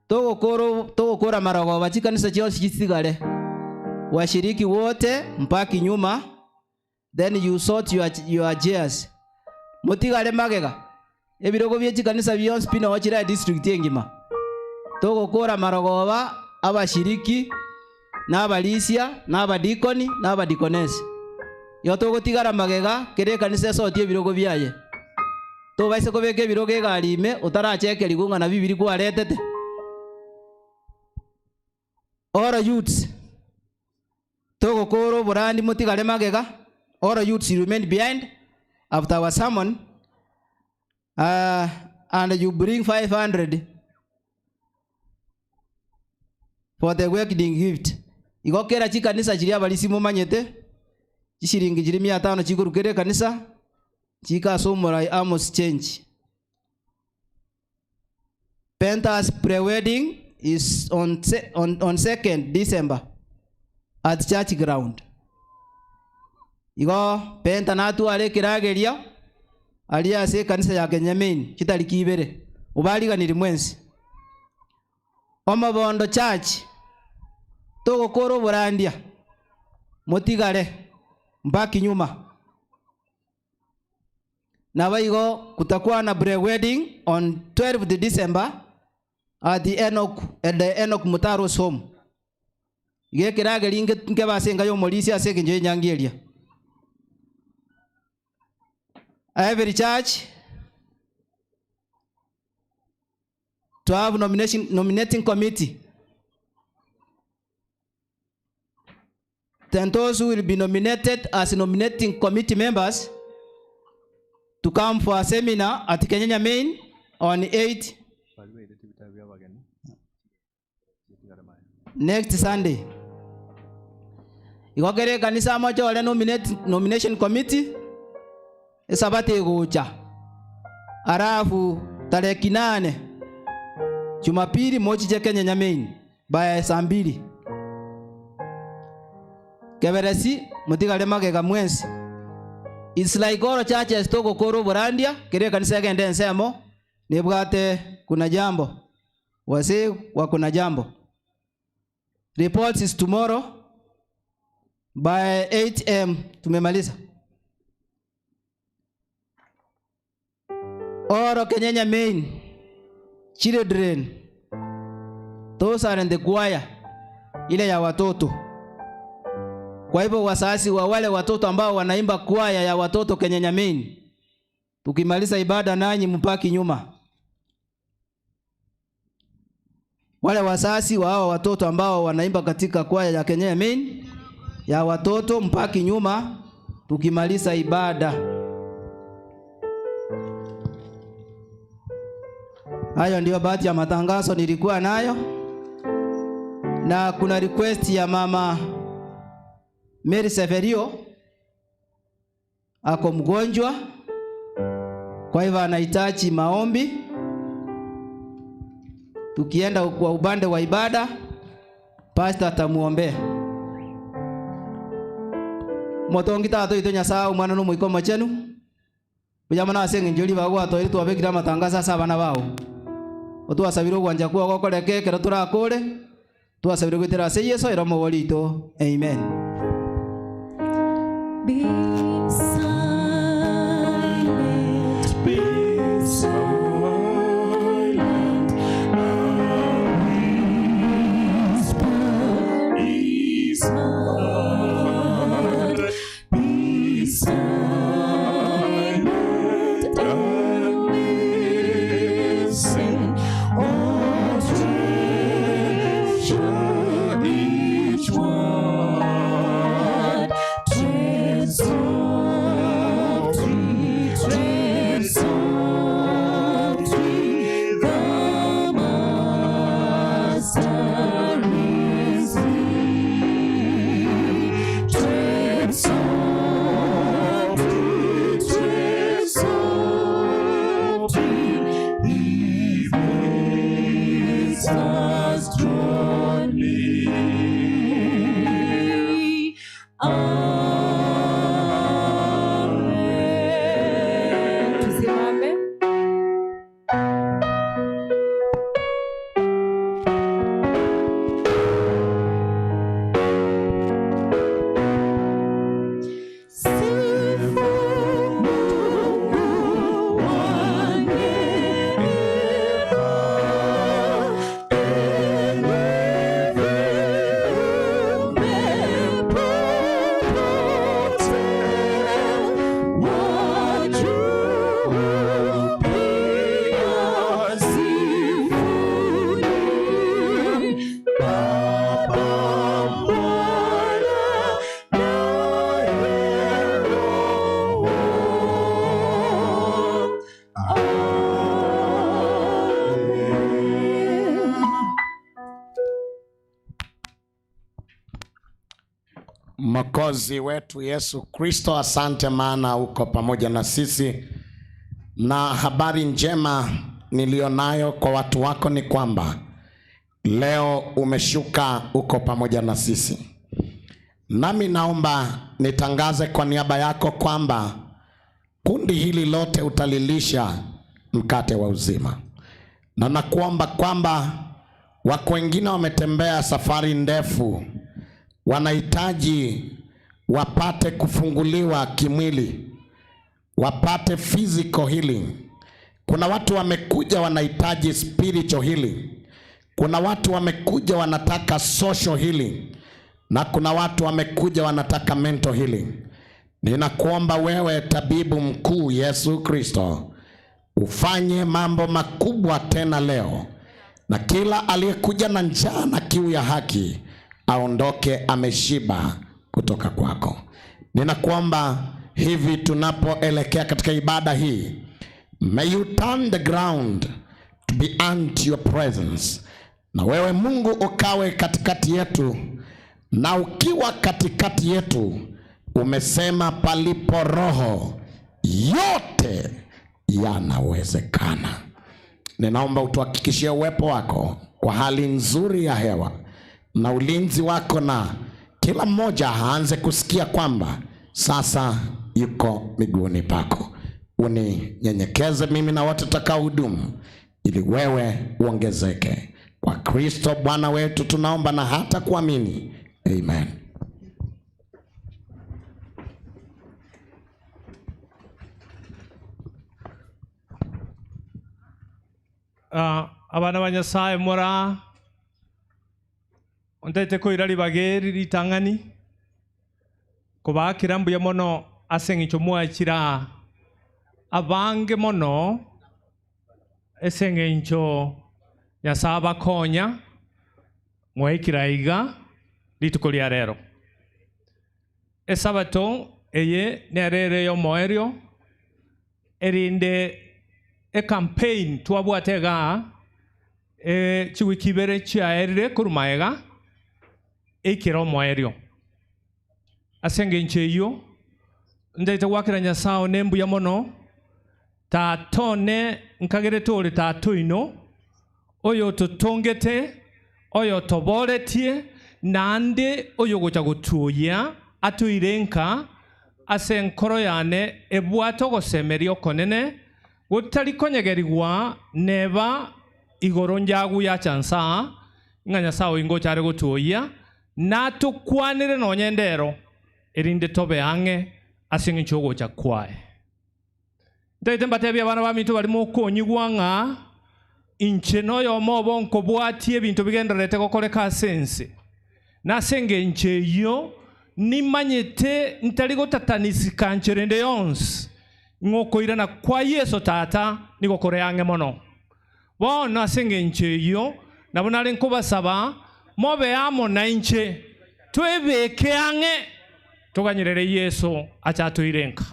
Togokora marogoba chikanisa chionsi chisigare. Washiriki wote mpaki nyuma, then you sort your chairs. Mutigare magega. Ebirogo bie chikanisa bionsi pino wachira district engima. Togokora marogoba abashiriki n'abalisia n'abadikoni n'abadikonesi. Yo togotigara magega kere kanisa esotie ebirogo byaye. Tobaise kobeka ebirogo egari ime otaracheke rigunga na bibiri kwaretete. All youths togokoro burandi mutigare magega. All youths remain behind after our sermon, and you bring 500 for the wedding gift. Igokera chikanisa chiri abalisi mumanyete chishiringi chiri 500 chigurukere kanisa chikasomora Amos change. Pentas pre-wedding is on 2nd December at church ground. Igo penta natu ale kirageria alia ase kanisa ya Kenya Main chitariki ibere ubariganiri mwensi. Omobondo church togokora oborandia mutigare mpaki nyuma. Na baigo kutakuwa na pre-wedding on 12th December at the Enoch Mutaro's home. Igekirageri nkebasenga yo molisi ase kinjo nyangeria. Every church to have nominating committee. Then those who will be nominated as nominating committee members to come for a seminar at Kenyenya Main on 8 next Sunday. Igokere kanisa moja wale nomination committee esabati egocha. Arafu tarehe 8 Jumapili mochiche Kenyenya Main by saa 2. Keberesi mutigare magega mwensi. It's like all churches togokoro burandia kere kanisa gende ensemo nebwate kuna jambo. Wase wa kuna jambo. Reports is tomorrow by 8 am tumemaliza. Oro Kenyenya Main children, those are in the choir ile ya watoto. Kwa hivyo wasasi wa wale watoto ambao wanaimba kwaya ya watoto Kenyenya Main, tukimaliza ibada nanyi mpaki nyuma. Wale wasasi wa hao watoto ambao wanaimba katika kwaya ya Kenyenya Main ya watoto mpaki nyuma tukimaliza ibada. Hayo ndio baadhi ya matangazo nilikuwa nayo. Na kuna request ya mama Mary Severio, ako mgonjwa, kwa hivyo anahitaji maombi. Tukienda kwa upande wa ibada, pastor atamuombea. Motongi tato ito Nyasaye mwana no muiko machenu. Bujamana asenge njoli bagwa to iri twabekira matangazo asa abana bao. Otwasabire gwanja kwa gokoreke kero turakore. Twasabire gwitira ase Yesu ero mogorito. Amen. Be silent, be silent. A whisper is heard. Be silent and listen. Oh, treasure each word. Tread softly, tread softly, the Master is near. Amen. Tusimame. Sifu Mungu wa neema, enyi viumbe popote, wa juu pia sifuni, Baba, Mwana naye Roho. Amen. Mwokozi wetu Yesu Kristo, asante maana uko pamoja na sisi, na habari njema niliyonayo kwa watu wako ni kwamba leo umeshuka, uko pamoja na sisi. Nami naomba nitangaze kwa niaba yako kwamba kundi hili lote utalilisha mkate wa uzima, na nakuomba kwamba wako wengine wametembea safari ndefu, wanahitaji wapate kufunguliwa kimwili, wapate physical healing. Kuna watu wamekuja wanahitaji spiritual healing. Kuna watu wamekuja wanataka social healing, na kuna watu wamekuja wanataka mental healing. Ninakuomba wewe tabibu mkuu Yesu Kristo, ufanye mambo makubwa tena leo, na kila aliyekuja na njaa na kiu ya haki aondoke ameshiba kutoka kwako. Ninakuomba hivi tunapoelekea katika ibada hii, may you turn the ground to be unto your presence, na wewe Mungu ukawe katikati yetu, na ukiwa katikati yetu, umesema palipo roho yote yanawezekana. Ninaomba utuhakikishie uwepo wako kwa hali nzuri ya hewa na ulinzi wako, na kila mmoja aanze kusikia kwamba sasa yuko miguuni pako. Uninyenyekeze mimi na wote tutakaohudumu, ili wewe uongezeke. Kwa Kristo Bwana wetu tunaomba na hata kuamini, amen. Abana ba Nyasaye mora ontaete koira ribageri ritang'ani kobakira mbuya mono ase eng'encho mwachira abange mono ase eng'encho Nyasaye abakonya mwaikira iga rituko ria rero. Esabato eye nerere yomoerio erinde e campaign twabwatega chiwiki ibere chiaerire korwa ega ekero omoerio ase eng'encho eywo ntaete gwakera Nyasaye one mbuya mono tatone nkagerete ore tatoino oyo totongete oyo toboretie nande oyo gocha gotuoyia atuire nka ase enkoro yane ebwate ogosemeria okonene gotari konyegerigwa neba igoro njagu yacha nsaa ng'a Nyasaye oingo ochare gotuoyia natokwanire nonye ndero erinde tobe ang'e ase eng'encho ogocha kwaye. Ntaete mbatebia abana baminto barimo okonyigwa ng'a inche noyomo obo nkobwatie ebinto bigendererete gokoreka ase ense, na ase eng'encho eywo nimanyete ntari gotatanisika nchere yonsi ng'okoirana kwa Yesu tata nigokore ang'e mono. Bono ase eng'encho eywo nabo nare nkobasaba mobe amo na inche twebeke ang'e toganyerere Yesu acha atoire nka.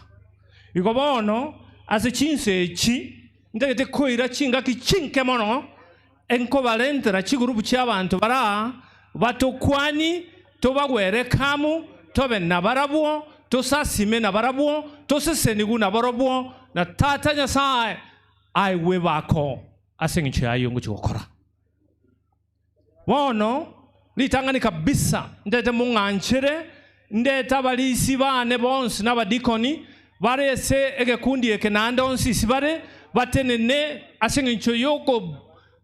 Igo bono ase chinse echi ntagete koira chingaki chinke mono enkobalentera chigurupu chia abanto bara batokwani tobagwere kamu tobe nabarabwo tosasime nabarabwo tosesenigu nabarabwo na tata Nyasaye aiwe bako ase eng'encho yayo ngochigokora. Bono ritang'ani kabisa ntete mong'anchere Ndeta abalisi bane bonsi n'abadikoni barese egekundi eke naende onsi isi bare batenene ase eng'encho yoko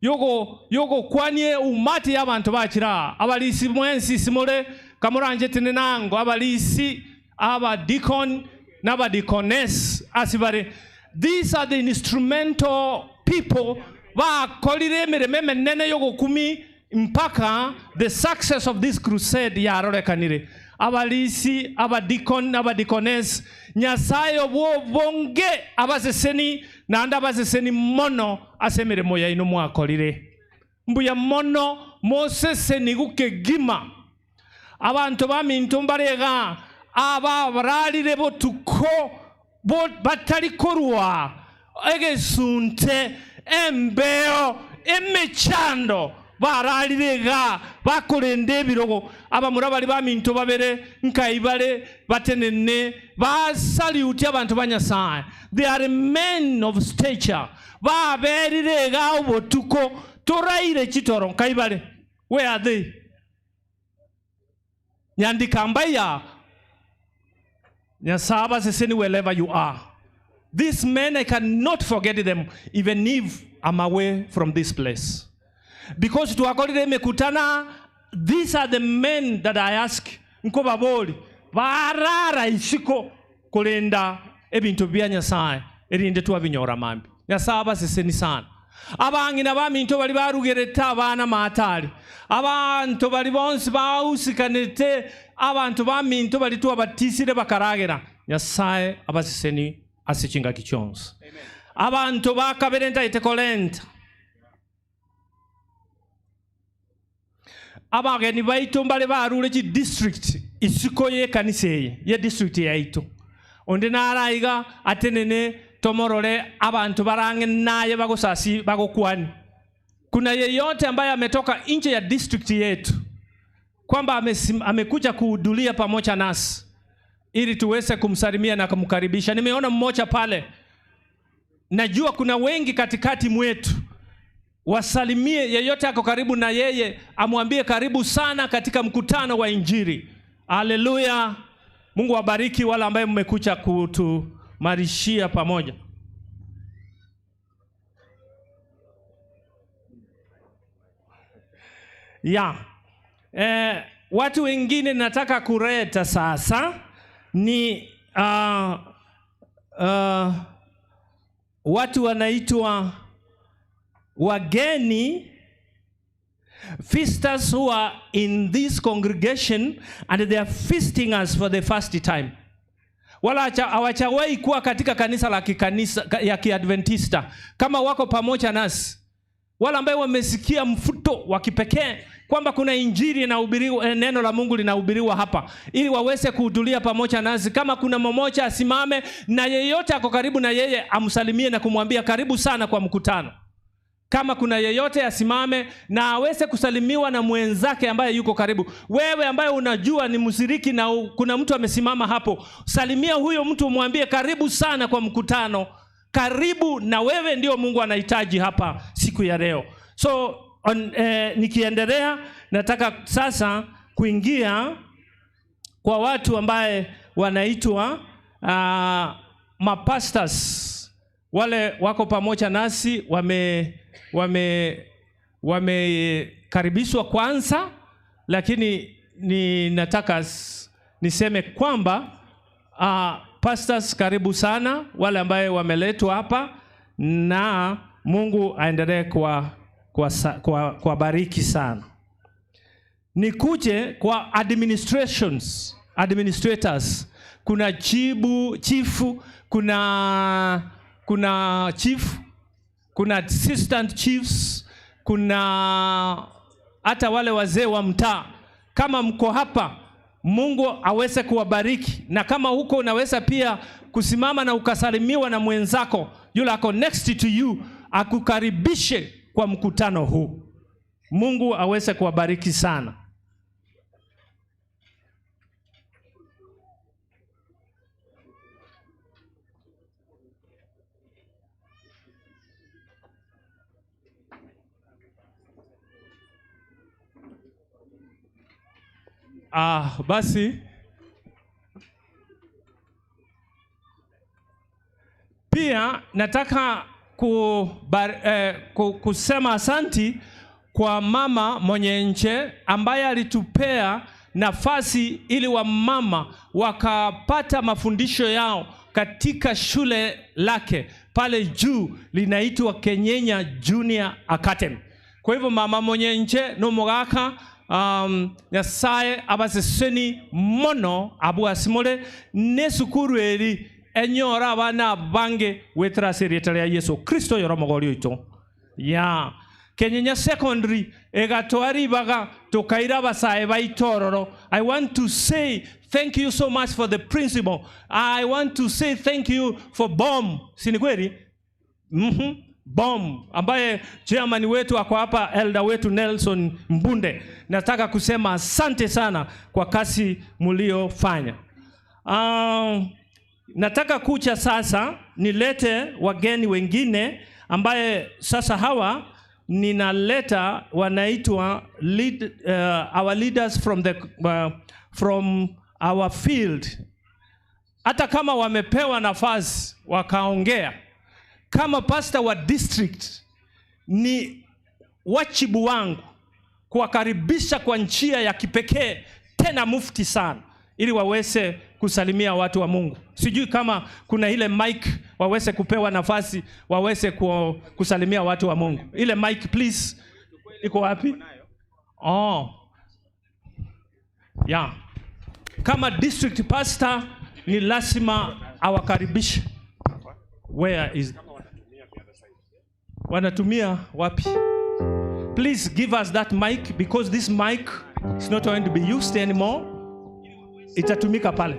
yoko yoko kwanie umati y'abantu bakira abalisi mwensi simole kamuranje tenenango abalisi abadikon n'abadikones asibare. These are the instrumental people bakolire emirimo emenene y'ogokumi mpaka the success of this crusade yarorekanire. Abalisi abadikon abadikones Nyasaye obwobonge abaseseni nanda abaseseni mono ase emirimo yaino mwakorire mbuya mono moseseni gukegima abantu baminto mbarega aba bararire botuko batari korwa egesunte embeo emechando bararire bakorende ebirogo abamura bari baminto babere nkaibare batenene basaliuti abantu ba Nyasaye. They are men of stature baberire ga obotuko toraire chitoro nkaibare. Where are they? Nyandika mbaya Nyasaye abaseseni wherever you are. These men, I cannot forget them even if I'm away from this place. Because tuakorire mekutana, these are the men that I ask nkobaboli barara isiko kulenda ebintu bya Nyasaye erinde twabinyora mambi. Nyasaye abaseseni sana. Abangina baminto bali barugereta abana matali abantu bali bonsi bausikanete abantu baminto bali twabatisire bakaragera. Nyasaye abaseseni asichinga kichonso. Abantu bakaberenta itekolenta abageni baitu mbale barure chi district isiko ye kanisa ye district yaitu onde naraiga atenene tomorore abantu barange naye bagosasi bagokwani. Kuna yeyote ambaye ametoka nje ya district yetu kwamba amekuja kuhudhuria pamoja nasi ili tuweze kumsalimia na kumkaribisha. Nimeona mmoja pale, najua kuna wengi katikati mwetu. Wasalimie yeyote ako karibu na yeye, amwambie karibu sana katika mkutano wa Injili. Haleluya. Mungu awabariki wale ambaye mmekuja kutumarishia pamoja. Ya. Watu wengine nataka kuleta sasa ni watu wanaitwa wageni, feasters who are in this congregation and they are feasting us for the first time. Wala hawajawahi kuwa katika kanisa la kikanisa ya Kiadventista. Kama wako pamoja nasi, wala ambao wamesikia mfuto wa kipekee kwamba kuna injili inahubiriwa, neno la Mungu linahubiriwa hapa, ili waweze kuhudhuria pamoja nasi. Kama kuna mmoja asimame na yeyote ako karibu na yeye amsalimie na kumwambia karibu sana kwa mkutano. Kama kuna yeyote asimame na aweze kusalimiwa na mwenzake ambaye yuko karibu. Wewe ambaye unajua ni mshiriki na kuna mtu amesimama hapo, salimia huyo mtu umwambie karibu sana kwa mkutano. Karibu na wewe ndio Mungu anahitaji hapa siku ya leo. So nikiendelea nataka sasa kuingia kwa watu ambaye wanaitwa mapastors. Wale wako pamoja nasi wamekaribishwa kwanza, lakini ninataka niseme kwamba pastors karibu sana, wale ambaye wameletwa hapa, na Mungu aendelee kwa bariki sana. Nikuje kwa administrations, administrators. Kuna chifu, kuna chief, kuna assistant chiefs, kuna hata wale wazee wa mtaa. Kama mko hapa, Mungu aweze kuwabariki. Na kama huko unaweza pia kusimama na ukasalimiwa na mwenzako yule ako next to you, akukaribishe kwa mkutano huu. Mungu aweze kuwabariki sana. Basi Pia nataka kusema asanti kwa mama mwenye nche ambaye alitupea nafasi ili wamama wakapata mafundisho yao katika shule lake pale juu linaitwa Kenyenya Junior Academy. Kwa hivyo mama mwenye nche no mugaka Nyasaye abaseseni mono abu asimole ne sukuru eri enyora abana bange wetraserieta ya Yesu Kristo yoromogori oito. Ya Kenyenya Secondary egatwari baga tokaira basae baitororo. I want to say thank you so much for the principal. I want to say thank you for BOM. Si ni kweli? BOM ambaye chairman wetu ako hapa, elder wetu Nelson Mbunde. Nataka kusema asante sana kwa kazi mliofanya. Nataka kucha sasa nilete wageni wengine ambaye sasa hawa ninaleta wanaitwa our leaders from the from our field. Hata kama wamepewa nafasi wakaongea, kama pastor wa district ni wajibu wangu kuwakaribisha kwa njia ya kipekee tena mufti sana, ili waweze kusalimia watu wa Mungu. Sijui kama kuna ile mic waweze kupewa nafasi waweze kusalimia watu wa Mungu. Ile mic please, iko wapi? Oh. Yeah. Kama district pastor ni lazima awakaribishe. Where is wanatumia wapi? Please give us that mic because this mic is not going to be used anymore. Itatumika pale.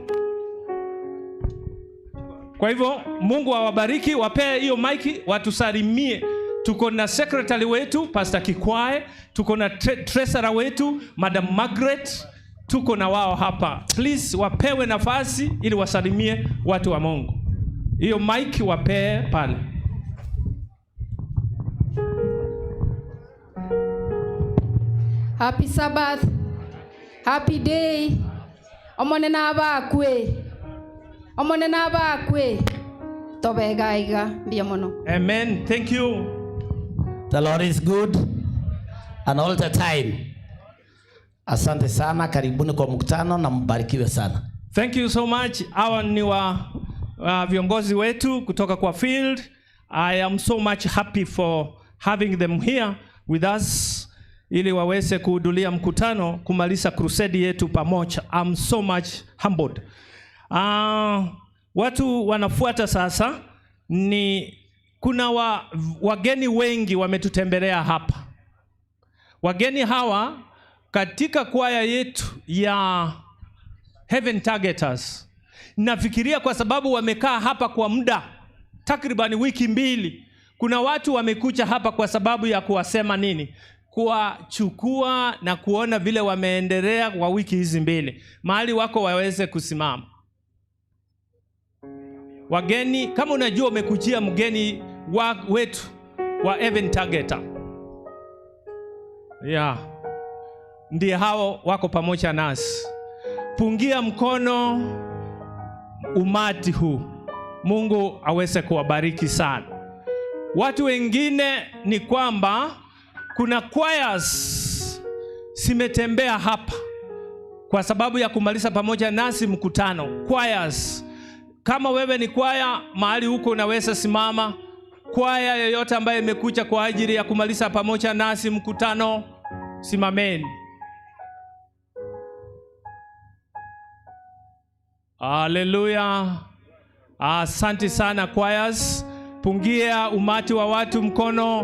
Kwa hivyo Mungu awabariki, wapee hiyo mic watusalimie. Tuko na secretary wetu Pastor Kikwae, tuko na treasurer wetu Madam Margaret, tuko na wao hapa. Please wapewe nafasi ili wasalimie watu wa Mungu. Hiyo mic wapee pale. Happy Sabbath. Happy day. Omone na bakwe. Omone na bakwe. Tobega iga mbia mono. Amen. Thank you. The Lord is good and all the time. Asante sana, karibuni kwa mkutano na mbarikiwe sana. Thank you so much. Hawa ni wa viongozi wetu kutoka kwa field. I am so much happy for having them here with us ili waweze kuhudhuria mkutano kumaliza crusade yetu pamoja. I'm so much humbled. Watu wanafuata sasa ni kuna wageni wengi wametutembelea hapa. Wageni hawa katika kwaya yetu ya Heaven Targeters, nafikiria kwa sababu wamekaa hapa kwa muda takriban wiki 2. Kuna watu wamekuja hapa kwa sababu ya kuwasema nini? Kuwachukua na kuona vile wameendelea kwa wiki hizi 2. Mahali wako waweze kusimama. Wageni, kama unajua umekujia mgeni wetu wa Heaven Targeter. Yeah. Ndiye hao wako pamoja nasi. Pungia mkono umati huu. Mungu aweze kuwabariki sana. Watu wengine ni kwamba kuna choirs zimetembea hapa kwa sababu ya kumaliza pamoja nasi mkutano. Choirs. Kama wewe ni kwaya mahali huko unaweza simama. Kwaya yoyote ambaye imekuja kwa ajili ya kumaliza pamoja nasi mkutano, simameni. Hallelujah. Asante sana choirs. Pungia umati wa watu mkono.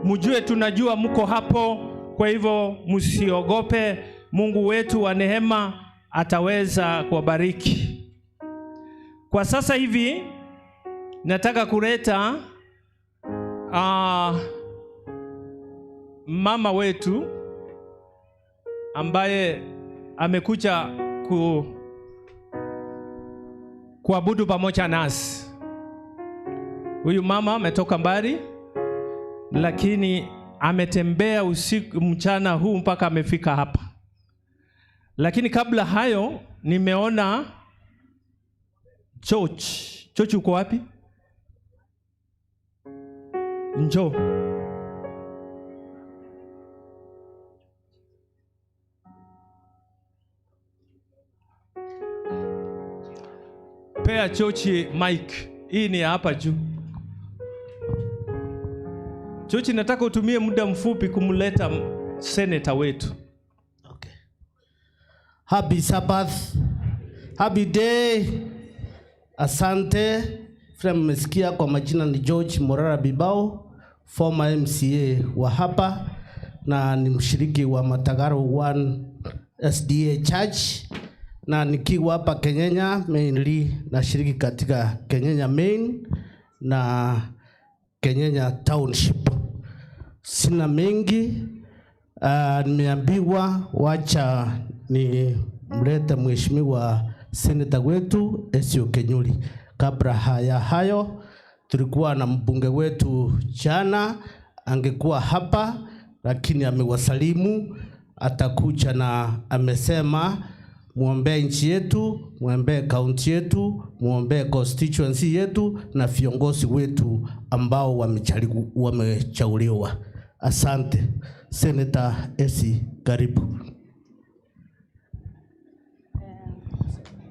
Mjue tunajua mko hapo, kwa hivyo msiogope. Mungu wetu wa neema ataweza kuwabariki. Kwa sasa hivi nataka kuleta mama wetu ambaye amekuja kuabudu pamoja nasi. Huyu mama ametoka mbali, lakini ametembea usiku mchana huu mpaka amefika hapa. Lakini kabla hayo nimeona George. George uko wapi? Njoo. Pea Chochi mic. Hii ni ya hapa juu. Chochi, nataka utumie muda mfupi kumleta senator wetu. Okay. Happy Sabbath. Happy day. Asante. Vile mmesikia kwa majina ni George Morara Bibao, former MCA wa hapa na ni mshiriki wa Matagaro 1 SDA Church, na nikiwa hapa Kenyenya mainly nashiriki katika Kenyenya Main na Kenyenya Township. Sina mengi, nimeambiwa wacha ni mlete mheshimiwa seneta wetu Esio Kenyuri. Kabla hayo tulikuwa na mbunge wetu jana, angekuwa hapa lakini amewasalimu, atakuja na amesema muombe nchi yetu, muombe kaunti yetu, muombe constituency yetu na viongozi wetu ambao wamechaguliwa. Asante. Senator Esi, karibu.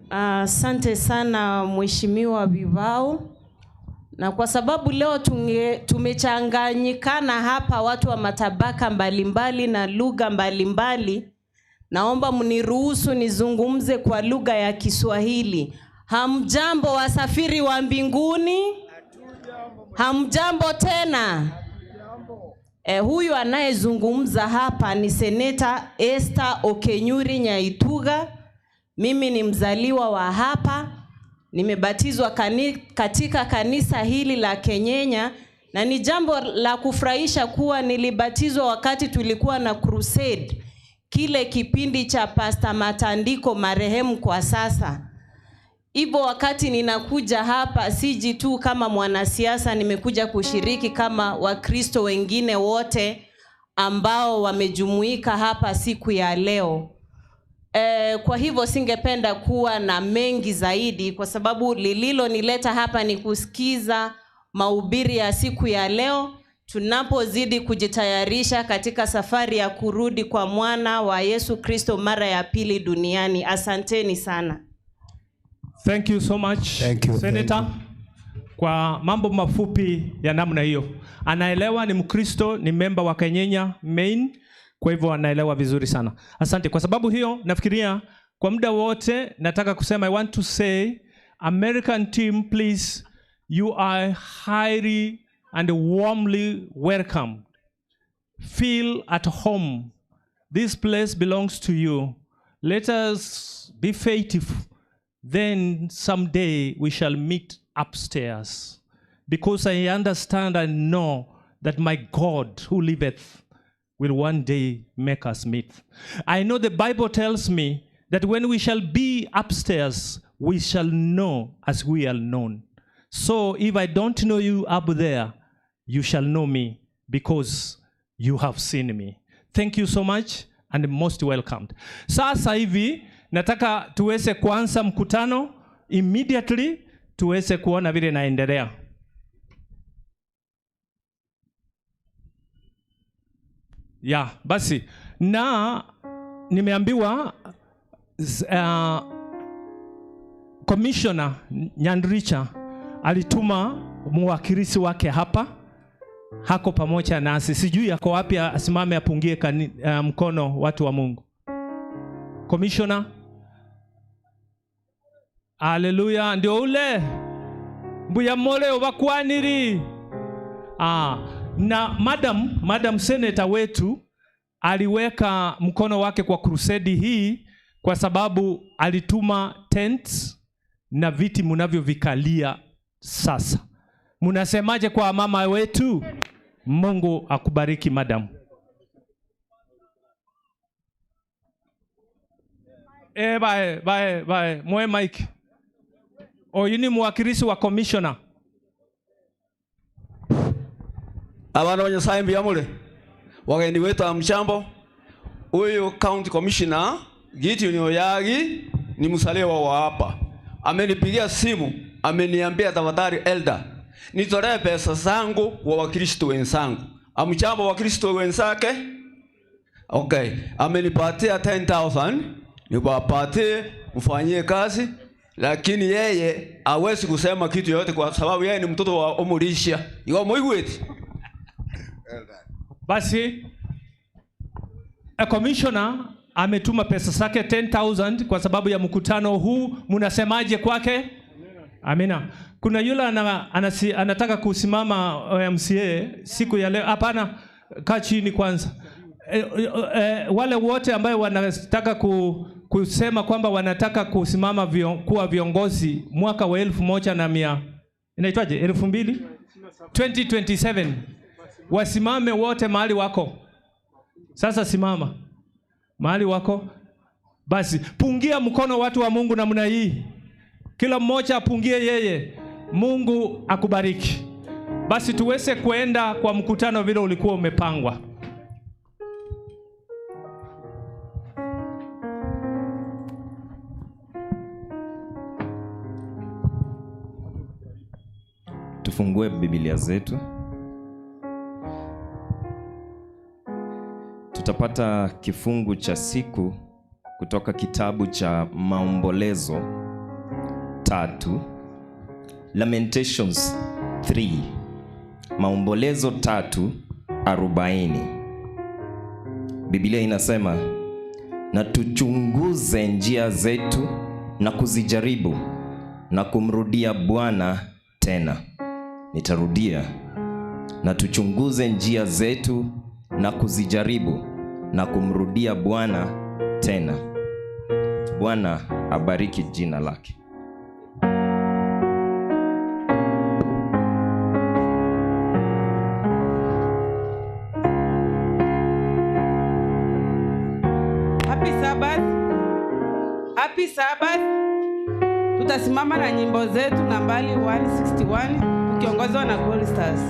Asante sana Mheshimiwa Bibao. Na kwa sababu leo tumechanganyikana hapa watu wa matabaka mbalimbali na lugha mbalimbali, naomba mniruhusu nizungumze kwa lugha ya Kiswahili. Hamjambo wasafiri wa mbinguni? Hamjambo tena? Huyu anayezungumza hapa ni Seneta Esther Okenyuri Nyaituga. Mimi ni mzaliwa wa hapa, nimebatizwa katika kanisa hili la Kenyenya, na ni jambo la kufurahisha kuwa nilibatizwa wakati tulikuwa na crusade, kile kipindi cha Pastor Matandiko marehemu kwa sasa. Hivyo wakati ninakuja hapa siji tu kama mwanasiasa, nimekuja kushiriki kama Wakristo wengine wote ambao wamejumuika hapa siku ya leo. Kwa hivyo singependa kuwa na mengi zaidi, kwa sababu lililonileta hapa ni kusikiza mahubiri ya siku ya leo tunapozidi kujitayarisha katika safari ya kurudi kwa mwana wa Yesu Kristo mara ya pili duniani. Asanteni sana. Thank you so much. Thank you, Senator. Thank you. Kwa mambo mafupi ya namna hiyo. Anaelewa, ni Mkristo, ni member wa Kenyenya Main, kwa hivyo anaelewa vizuri sana. Asante. Kwa sababu hiyo nafikiria kwa muda wote nataka kusema, I want to say American team, please, you are highly and warmly welcome. Feel at home. This place belongs to you. Let us be faithful. Then someday we shall meet upstairs. Because I understand and know that my God who liveth will one day make us meet. I know the Bible tells me that when we shall be upstairs, we shall know as we are known. So if I don't know you up there, you shall know me because you have seen me. Thank you so much and most welcomed. Sasa hivi nataka tuweze kuanza mkutano immediately, tuweze kuona vile naendelea. Ya, basi na nimeambiwa Commissioner Nyandricha alituma mwakilishi wake hapa, hako pamoja nasi. Sijui yako wapi, asimame apungie mkono watu wa Mungu. Commissioner, haleluya, ndio ule mbuya mole obakwaniri. Na madam senator wetu aliweka mkono wake kwa crusade hii kwa sababu alituma tents na viti mnavyovikalia sasa. Mnasemaje kwa mama wetu? Mungu akubariki madam. Bye bye bye. Mwe Mike. Oyu ni mwakilishi wa commissioner. Abana wa Nyasaye mbiyamule. Wageni wetu wa mchambo. Huyu county commissioner Gideon Oyagi ni msalewa wa hapa. Amenipigia simu, ameniambia tafadhali elder, Nitolee pesa zangu kwa Wakristo wenzangu. Amjambo Wakristo wenzake? Okay, amenipatia 10,000 niwapatie mfanyie kazi, lakini yeye hawezi kusema kitu yoyote kwa sababu yeye ni mtoto wa Omulisha. Iwa moigweti. Basi a commissioner ametuma pesa zake 10,000 kwa sababu ya mkutano huu. Mnasemaje kwake? Amina. Kuna yule anataka kusimama MCA siku ya leo. Hapana, kaa chini kwanza. Wale wote ambayo wanataka kusema kwamba wanataka kusimama kuwa viongozi mwaka wa elfu moja na mia, inaitwaje? Elfu mbili? 2027. Wasimame wote mahali wako. Sasa simama mahali wako. Basi pungia mkono watu wa Mungu namna hii. Kila mmoja apungie yeye. Mungu akubariki. Basi tuweze kuenda kwa mkutano vile ulikuwa umepangwa. Tufungue Biblia zetu. Tutapata kifungu cha siku kutoka kitabu cha Maombolezo 3, Lamentations 3, Maombolezo 3:40. Biblia inasema, na tuchunguze njia zetu na kuzijaribu na kumrudia Bwana tena. Nitarudia, na tuchunguze njia zetu na kuzijaribu na kumrudia Bwana tena. Bwana abariki jina lake. Happy Sabbath. Happy Sabbath. Tutasimama na nyimbo zetu nambari 161 tukiongozwa na Gold Stars.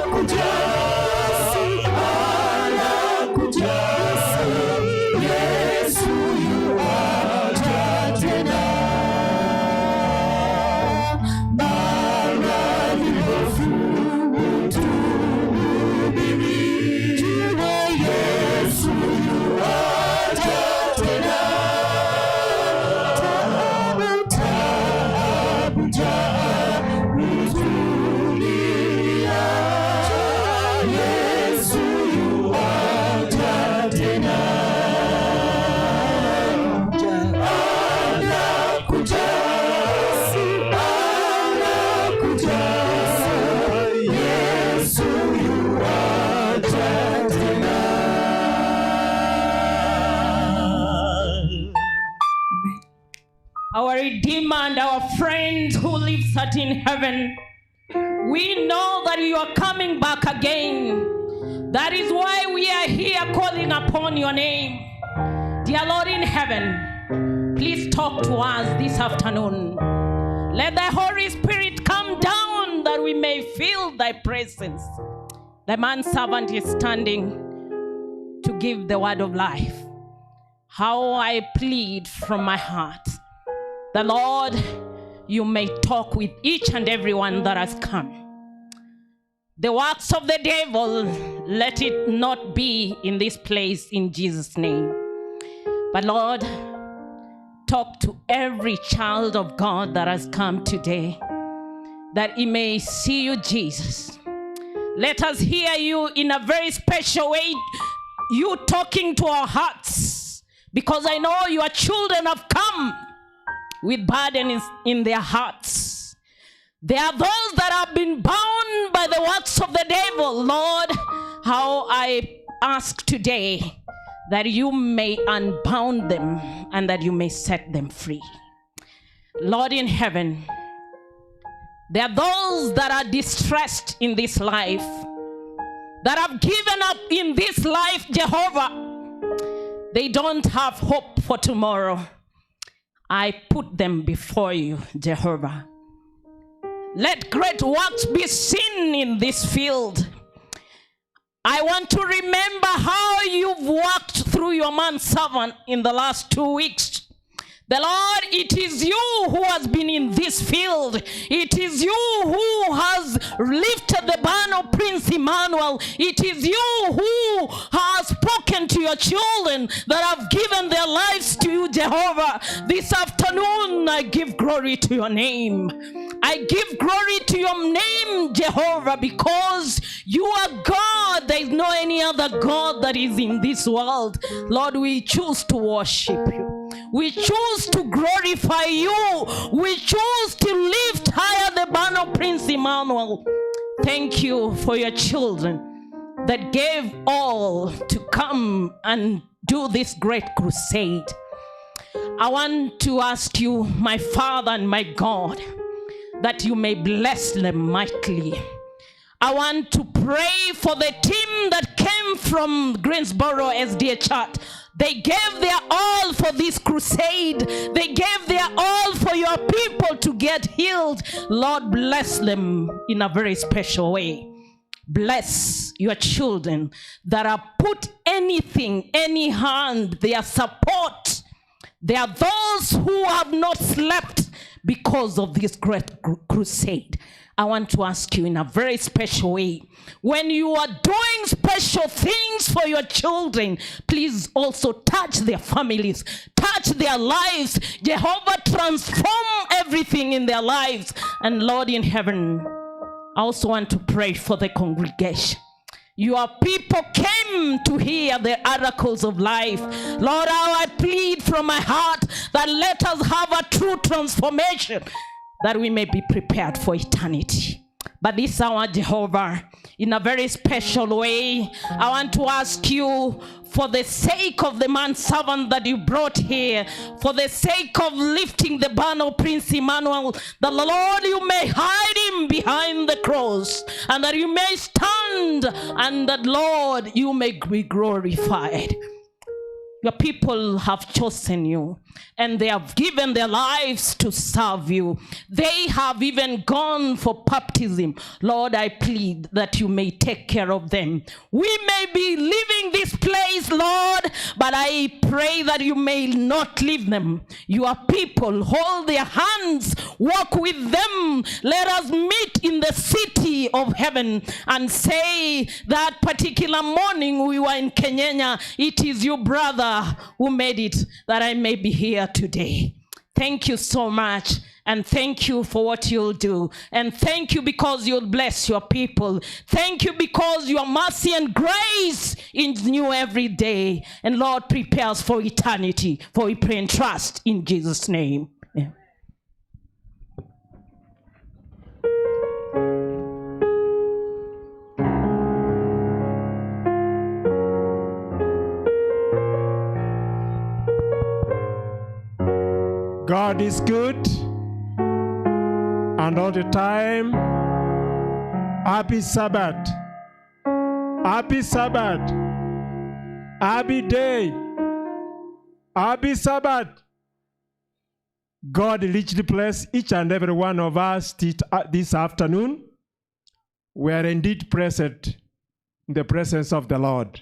Anakuja. Redeemer and our friend who lives at in heaven, we know that you are coming back again. That is why we are here calling upon your name. Dear Lord in heaven, please talk to us this afternoon. Let the Holy Spirit come down that we may feel thy presence. The man servant is standing to give the word of life. How I plead from my heart, the Lord, you may talk with each and every one that has come. The works of the devil, let it not be in this place in Jesus' name. But Lord, talk to every child of God that has come today, that he may see you, Jesus. Let us hear you in a very special way, you talking to our hearts, because I know your children have come with burdens in their hearts. There are those that have been bound by the works of the devil. Lord, how I ask today that you may unbound them and that you may set them free. Lord in heaven, there are those that are distressed in this life, that have given up in this life, Jehovah. They don't have hope for tomorrow. I put them before you, Jehovah. Let great works be seen in this field. I want to remember how you've worked through your man servant in the last 2 weeks. The Lord, it is you who has been in this field. It is you who has lifted the banner of Prince Emmanuel. It is you who has spoken to your children that have given their lives to you, Jehovah. This afternoon, I give glory to your name. I give glory to your name, Jehovah, because you are God. There is no any other God that is in this world. Lord, we choose to worship you. We choose to glorify you. We choose to lift higher the banner of Prince Emmanuel. Thank you for your children that gave all to come and do this great crusade. I want to ask you, my Father and my God, that you may bless them mightily. I want to pray for the team that came from Greensboro SDA Church. They gave their all for this crusade. They gave their all for your people to get healed. Lord, bless them in a very special way. Bless your children that have put anything, any hand, their support. There are those who have not slept because of this great crusade. I want to ask you in a very special way, when you are doing special things for your children, please also touch their families, touch their lives. Jehovah, transform everything in their lives. And Lord in heaven, I also want to pray for the congregation. Your people came to hear the oracles of life. Lord, I plead from my heart that let us have a true transformation, that we may be prepared for eternity. But this hour, Jehovah, in a very special way, I want to ask you, for the sake of the man servant that you brought here, for the sake of lifting the banner of Prince Emmanuel, that the Lord, you may hide him behind the cross, and that you may stand, and that, Lord, you may be glorified. Your people have chosen you, and they have given their lives to serve you. They have even gone for baptism. Lord, I plead that you may take care of them. We may be leaving this place, Lord, but I pray that you may not leave them. Your people, hold their hands, walk with them. Let us meet in the city of heaven and say that particular morning we were in Kenyenya, it is your brother who made it that I may be here today. Thank you so much, and thank you for what you'll do, and thank you because you'll bless your people. Thank you because your mercy and grace is new every day. And Lord, prepare us for eternity, for we pray and trust in Jesus' name. Yeah. God is good And all the time, happy Sabbath. Happy Sabbath. Happy day. Happy Sabbath. God richly bless each and every one of us this afternoon. We are indeed present in the presence of the Lord.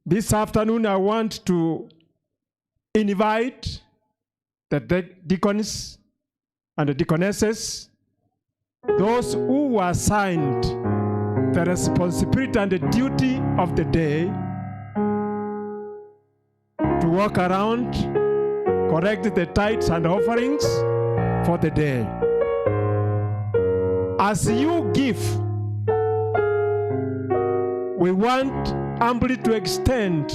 This afternoon, I want to invite the deacons and the deaconesses, those who were assigned the responsibility and the duty of the day to walk around, collect the tithes and offerings for the day. As you give, we want humbly to extend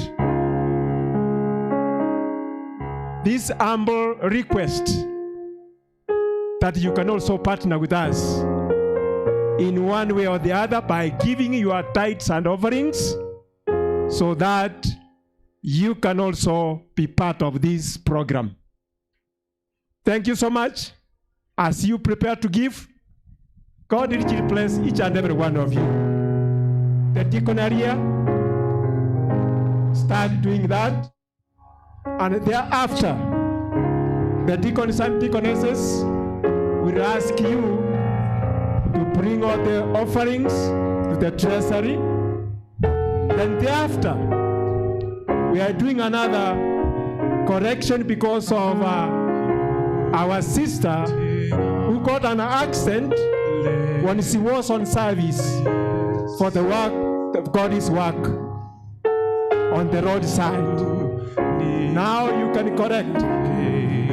this humble request that you can also partner with us in one way or the other by giving your tithes and offerings so that you can also be part of this program. Thank you so much. As you prepare to give, God richly bless each and every one of you. The deaconaria, start doing that. And thereafter, the deacons and deaconesses will ask you to bring all the offerings to the treasury. Then thereafter, we are doing another correction because of our sister who got an accident when she was on service for the work of God's work on the roadside. Now you can correct.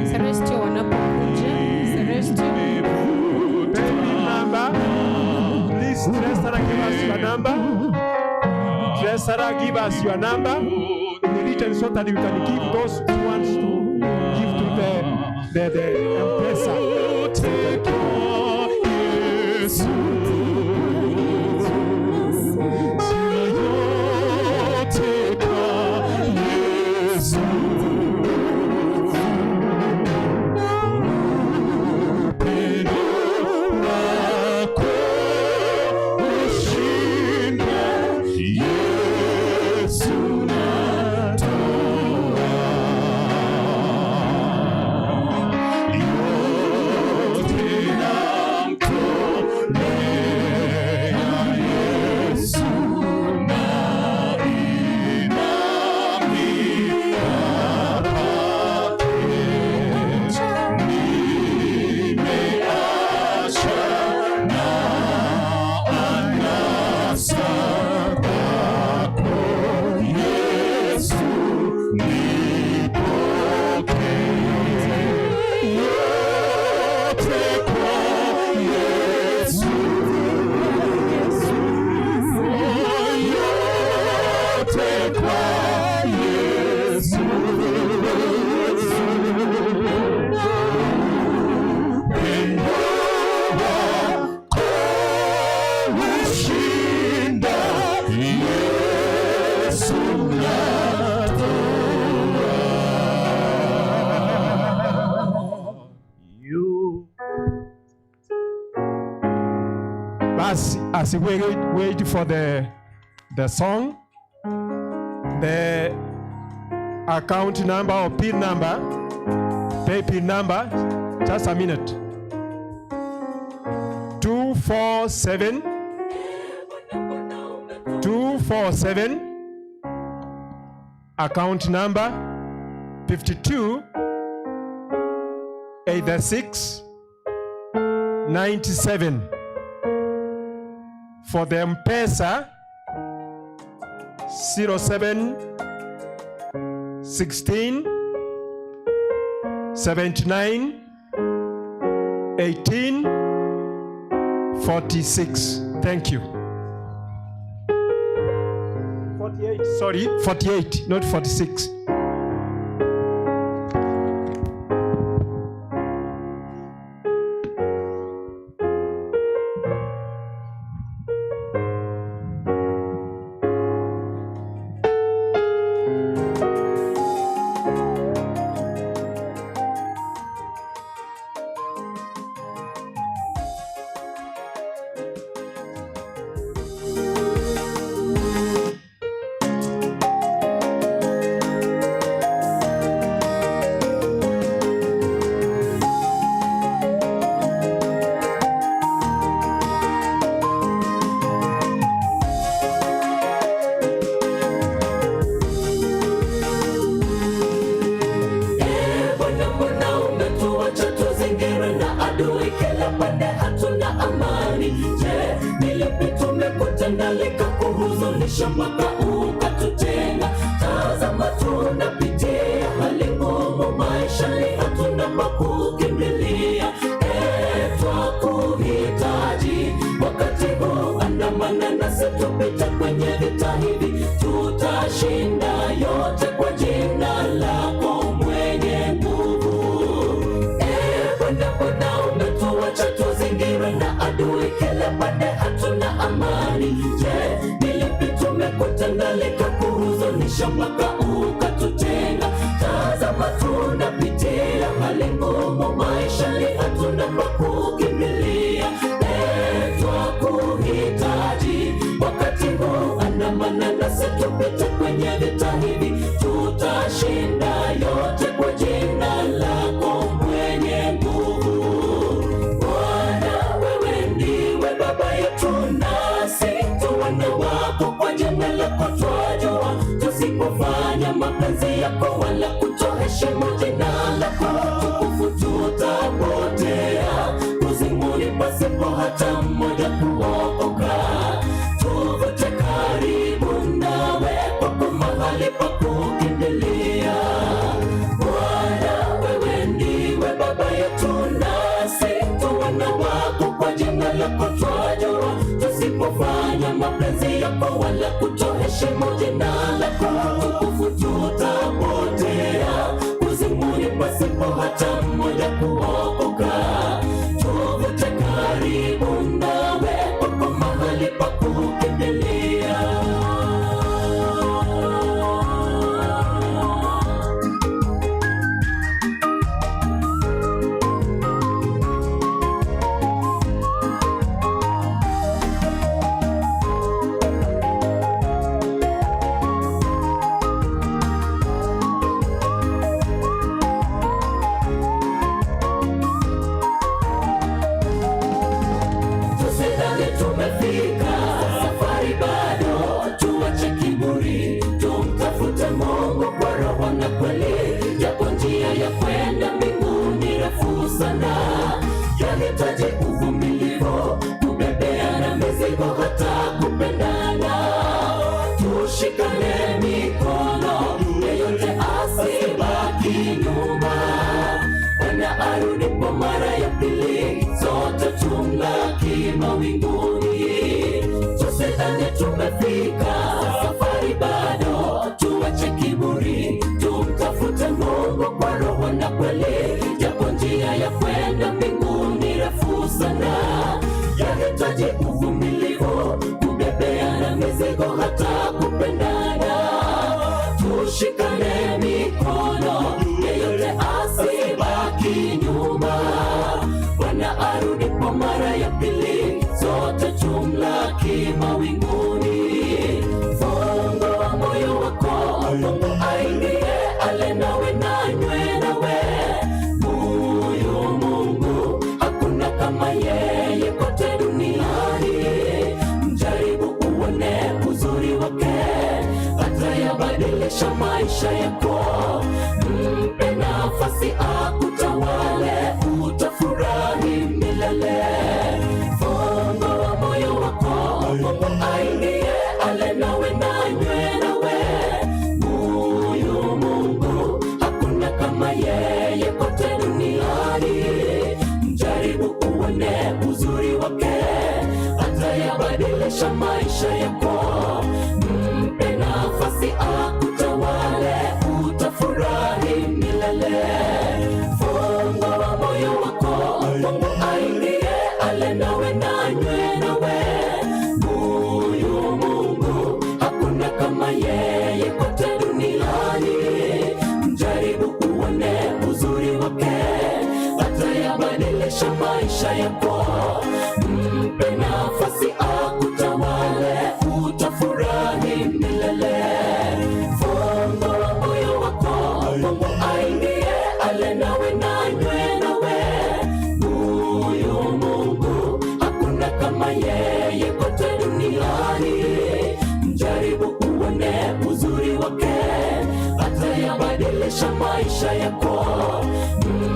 Celestio wanapokuja, Celestio. Baby number, please, Treasurer, give us your number. Treasurer, give us your number in written so that you can give those who want to give to the M-Pesa. As we wait for the song, the account number or PIN number, pay PIN number, just a minute. 247 247, account number 52 86 97. For the M-Pesa, 07 16 79 18 46. Thank you. 48, sorry, 48, not 46. Tumetenda likakuhuzunisha mpaka ukatutenga? Tazama tunapitia hali ngumu maishani, hatuna pa kukimbilia. Twakuhitaji wakati huu, andamana nasi tupite kwenye vita hivi, tutashinda yote kwa jina lako mwenye nguvu. Bwana, Bwana umetuacha tuzingirwe na adui kila pande, hatuna amani. Je, ni lipi tumekutenda likakuhuzunisha mpaka ukatutenga? Tazama tunapitia hali ngumu maishani, hatuna pa kukimbilia. Twakuhitaji wakati huu, andamana nasi tupite kwenye vita hivi, tutashinda yote kwa jina lako mwenye nguvu. Bwana, wewe ndiwe baba yetu, nasi tu wana wako, kwa jina lako twajua, tusipofanya mapenzi yako wala kutoheshimu jina lako tukufu, tutapotea kuzimuni pasipo hata mmoja kuokoka. Tuvute karibu nawe, kwako mahali pa kukimbilia. Bwana, wewe ndiwe baba yetu, nasi tu wana wako, kwa jina lako twajua, tusipofanya mapenzi yako wala kutoheshimu jina lako tukufu, tutapotea kuzimuni pasipo hata mmoja kuokoka. Tuvute karibu nawe, kwako mahali pa kukimbilia. Tusidhani tumefika, safari bado. Tuache kiburi, tumtafute Mungu kwa roho na kweli, japo njia ya kwenda mbinguni refu sana, yahitaji uvumilivu, kubebeana mizigo, hata kupendana. Tushikane mikono, yeyote asibaki nyuma. Bwana arudipo mara ya pili, sote tumlaki mawinguni. Tusidhani tumefika, safari bado. Tuache kiburi, tumtafute Mungu kwa roho na kweli, japo njia ya kwenda mbinguni refu sana, yahitaji uvumilivu, kubebeana mizigo, hata kupendana. Tushikane mikono, yeyote asibaki nyuma. Bwana arudipo mara ya pili, sote tumlaki mawinguni. Fungua moyo wako, Mungu aingie, ale nawe na anywe nawe. Huyu Mungu hakuna kama yeye kote duniani. Mjaribu uone uzuri wake, atayabadilisha maisha yako. Mpe nafasi akutawale, utafurahi milele. Fungua moyo wako, Mungu aingie, ale nawe na anywe nawe. Huyu Mungu hakuna kama yeye kote duniani. Mjaribu uone uzuri wake, atayabadilisha maisha yako. Mpe nafasi akutawale, utafurahi milele. Fungua moyo wako, Mungu aingie, ale nawe na anywe nawe. Huyu Mungu hakuna kama yeye kote duniani. Mjaribu uone uzuri wake, atayabadilisha maisha yako. Mpe nafasi akutawale, utafurahi milele. Fungua moyo wako, Mungu aingie, ale nawe na anywe nawe. Huyu Mungu hakuna kama yeye kote duniani. Mjaribu uone uzuri wake, atayabadilisha maisha yako.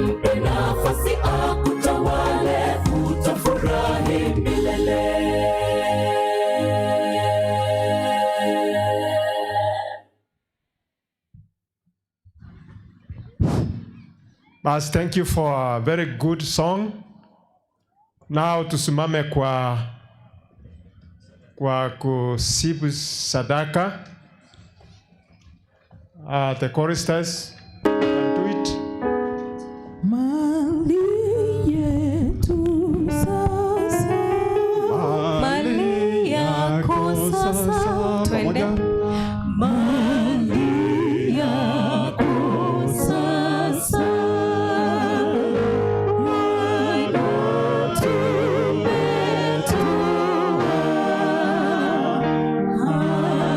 Mpe nafasi akutawale, utafurahi milele. Bas, thank you for a very good song. Now tusimame kwa kusibu sadaka. The choristers can do it. Mali yetu sasa, mali yako sasa, twende. Mali yako sasa, Bwana tumetoa,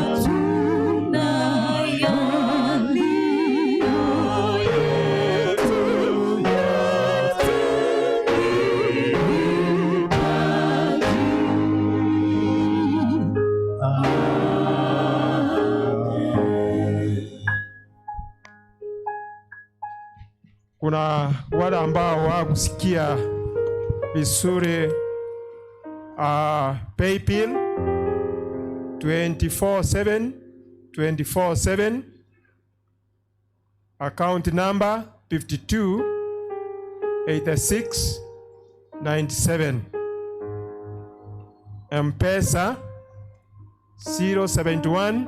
hatuna yaliyo yetu, yote ni vipaji. Amen. Kuna wale ambao hawakusikia vizuri, paybill 24/7 24/7, account number 52 86 97, M-Pesa 071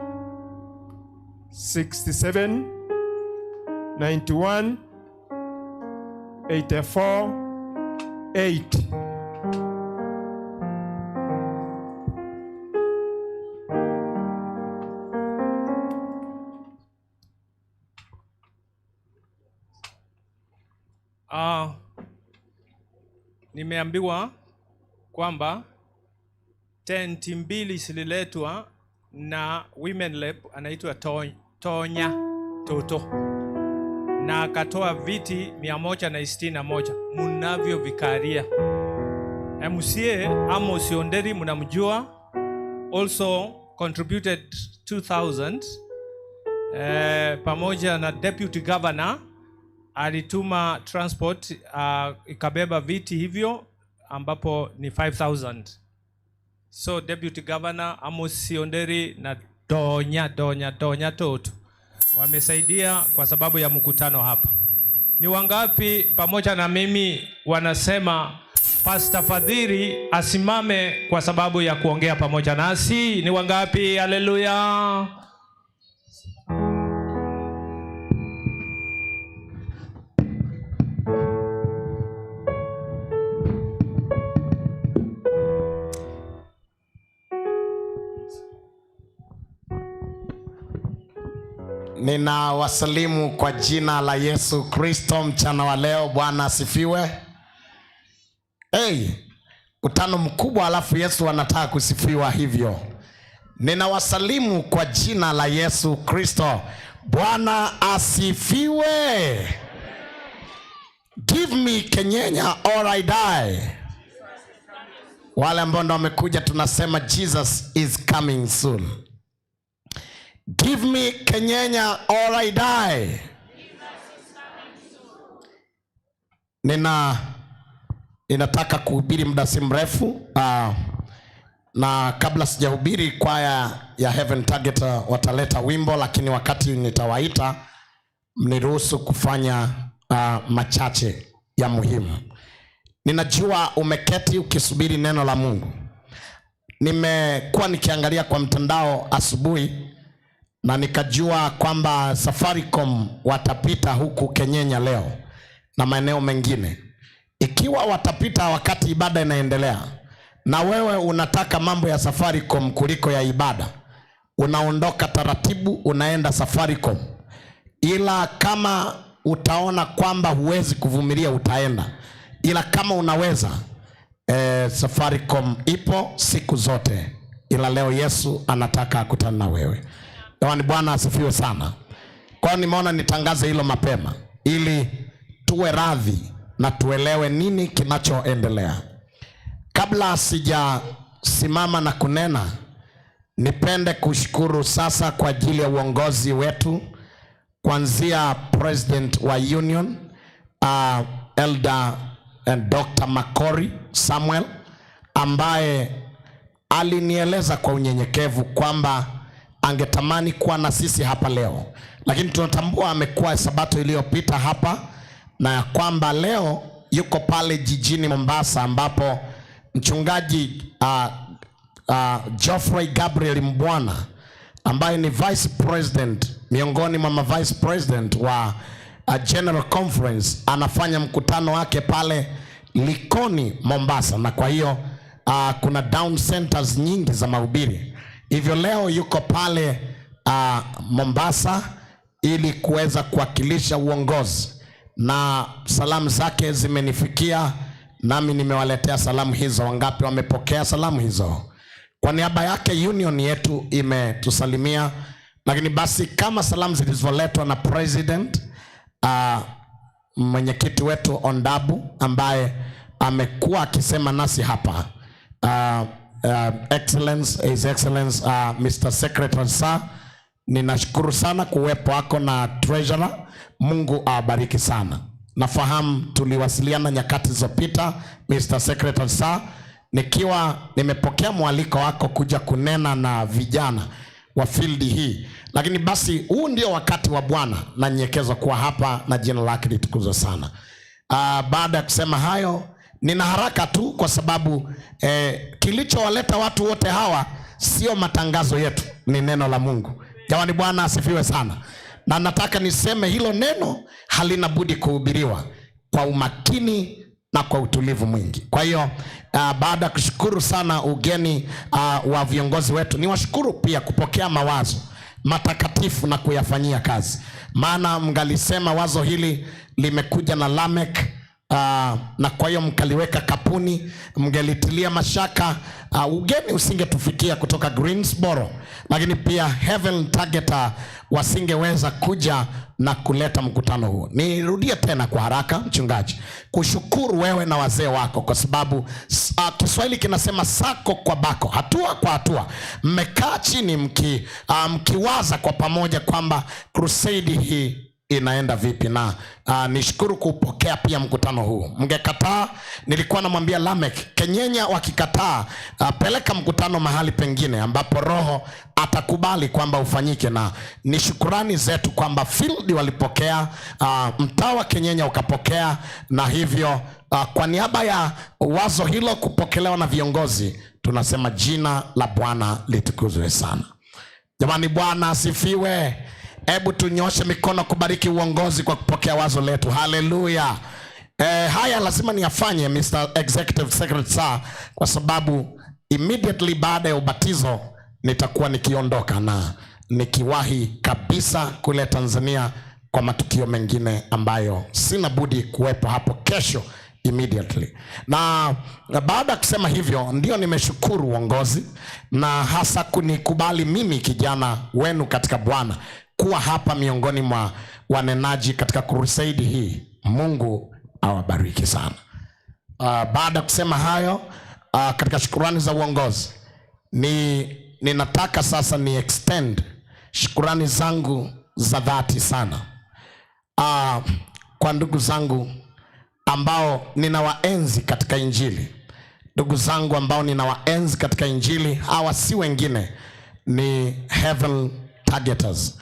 67 91 84 8. Nimeambiwa kwamba tenti mbili zililetwa na Women Rep anaitwa Tonya Toto, na akatoa viti 161 mnavyo vikalia. MCA Amos Onderi mnamjua, also contributed 2000, pamoja na deputy governor alituma transport, ikabeba viti hivyo ambapo ni 5000. So deputy governor Amos Onderi na Donya Donya Donya Toto wamesaidia kwa sababu ya mkutano hapa. Ni wangapi pamoja na mimi wanasema Pastor Fadhili asimame kwa sababu ya kuongea pamoja nasi? Ni wangapi? Haleluya. Ninawasalimu kwa jina la Yesu Kristo mchana wa leo. Bwana asifiwe. Hey, mkutano mkubwa alafu Yesu anataka kusifiwa hivyo. Ninawasalimu kwa jina la Yesu Kristo. Bwana asifiwe. Give me Kenyenya or I die. Wale ambao ndo wamekuja tunasema Jesus is coming soon. Give me Kenyenya or I die. Ninataka kuhubiri muda si mrefu, na kabla sijahubiri, kwaya ya Heaven Target wataleta wimbo, lakini wakati nitawaita mniruhusu kufanya machache ya muhimu. Ninajua umeketi ukisubiri neno la Mungu. Nimekuwa nikiangalia kwa mtandao asubuhi na nikajua kwamba Safaricom watapita huku Kenyenya leo na maeneo mengine. Ikiwa watapita wakati ibada inaendelea na wewe unataka mambo ya Safaricom kuliko ya ibada, unaondoka taratibu unaenda Safaricom. Ila kama utaona kwamba huwezi kuvumilia utaenda. Ila kama unaweza, Safaricom ipo siku zote. Ila leo Yesu anataka akutane na wewe. Jamani, Bwana asifiwe sana. Kwa hiyo nimeona nitangaze hilo mapema ili tuwe radhi na tuelewe nini kinachoendelea. Kabla sijasimama na kunena, nipende kushukuru sasa kwa ajili ya uongozi wetu, kuanzia president wa union, Elder and Dr. Makori Samuel, ambaye alinieleza kwa unyenyekevu kwamba angetamani kuwa na sisi hapa leo, lakini tunatambua amekuwa sabato iliyopita hapa na ya kwamba leo yuko pale jijini Mombasa ambapo mchungaji Geoffrey Gabriel Mbwana ambaye ni vice president miongoni mwa ma vice president wa General Conference anafanya mkutano wake pale Likoni Mombasa, na kwa hiyo kuna down centers nyingi za mahubiri. Hivyo leo yuko pale Mombasa ili kuweza kuwakilisha uongozi, na salamu zake zimenifikia nami nimewaletea salamu hizo. Wangapi wamepokea salamu hizo? Kwa niaba yake union yetu imetusalimia, lakini basi kama salamu zilizoletwa na president mwenyekiti wetu Ondabu ambaye amekuwa akisema nasi hapa Excellence, His Excellence Mr. Secretary Sir, ninashukuru sana kuwepo wako na treasurer. Mungu awabariki sana. Nafahamu tuliwasiliana nyakati zilizopita Mr. Secretary Sir, nikiwa nimepokea mwaliko wako kuja kunena na vijana wa field hii, lakini basi huu ndio wakati wa Bwana na nyenyekezwa kuwa hapa na jina lake litukuzwe sana. Baada ya kusema hayo, nina haraka tu kwa sababu kilichowaleta watu wote hawa sio matangazo yetu, ni neno la Mungu. Jamani, Bwana asifiwe sana. Na nataka niseme hilo neno halina budi kuhubiriwa kwa umakini na kwa utulivu mwingi. Kwa hiyo baada ya kushukuru sana ugeni wa viongozi wetu, niwashukuru pia kupokea mawazo matakatifu na kuyafanyia kazi, maana mngalisema wazo hili limekuja na Lamek na kwa hiyo mkaliweka kapuni, mngelitilia mashaka ugeni usingetufikia kutoka Greensboro, lakini pia Heaven Targeter wasingeweza kuja na kuleta mkutano huo. Nirudie tena kwa haraka, mchungaji, kushukuru wewe na wazee wako kwa sababu Kiswahili kinasema sako kwa bako, hatua kwa hatua, mmekaa chini mkiwaza kwa pamoja kwamba crusade hii inaenda vipi, na nishukuru kupokea pia mkutano huu. Mngekataa, nilikuwa namwambia Lamek Kenyenya, wakikataa peleka mkutano mahali pengine ambapo Roho atakubali kwamba ufanyike, na ni shukurani zetu kwamba field walipokea, mtaa wa Kenyenya ukapokea, na hivyo kwa niaba ya wazo hilo kupokelewa na viongozi, tunasema jina la Bwana litukuzwe sana. Jamani, Bwana asifiwe. Hebu tunyoshe mikono kubariki uongozi kwa kupokea wazo letu. Haleluya. Haya lazima niyafanye Mr. Executive Secretary Sir, kwa sababu immediately baada ya ubatizo nitakuwa nikiondoka na nikiwahi kabisa kule Tanzania kwa matukio mengine ambayo sina budi kuwepo hapo kesho immediately. Na baada ya kusema hivyo, ndio nimeshukuru uongozi na hasa kunikubali mimi kijana wenu katika Bwana kuwa hapa miongoni mwa wanenaji katika crusade hii. Mungu awabariki sana. Baada ya kusema hayo, katika shukurani za uongozi ninataka sasa ni extend shukurani zangu za dhati sana kwa ndugu zangu ambao ninawaenzi katika Injili. Ndugu zangu ambao ninawaenzi katika Injili, hawa si wengine ni Heaven Targeters.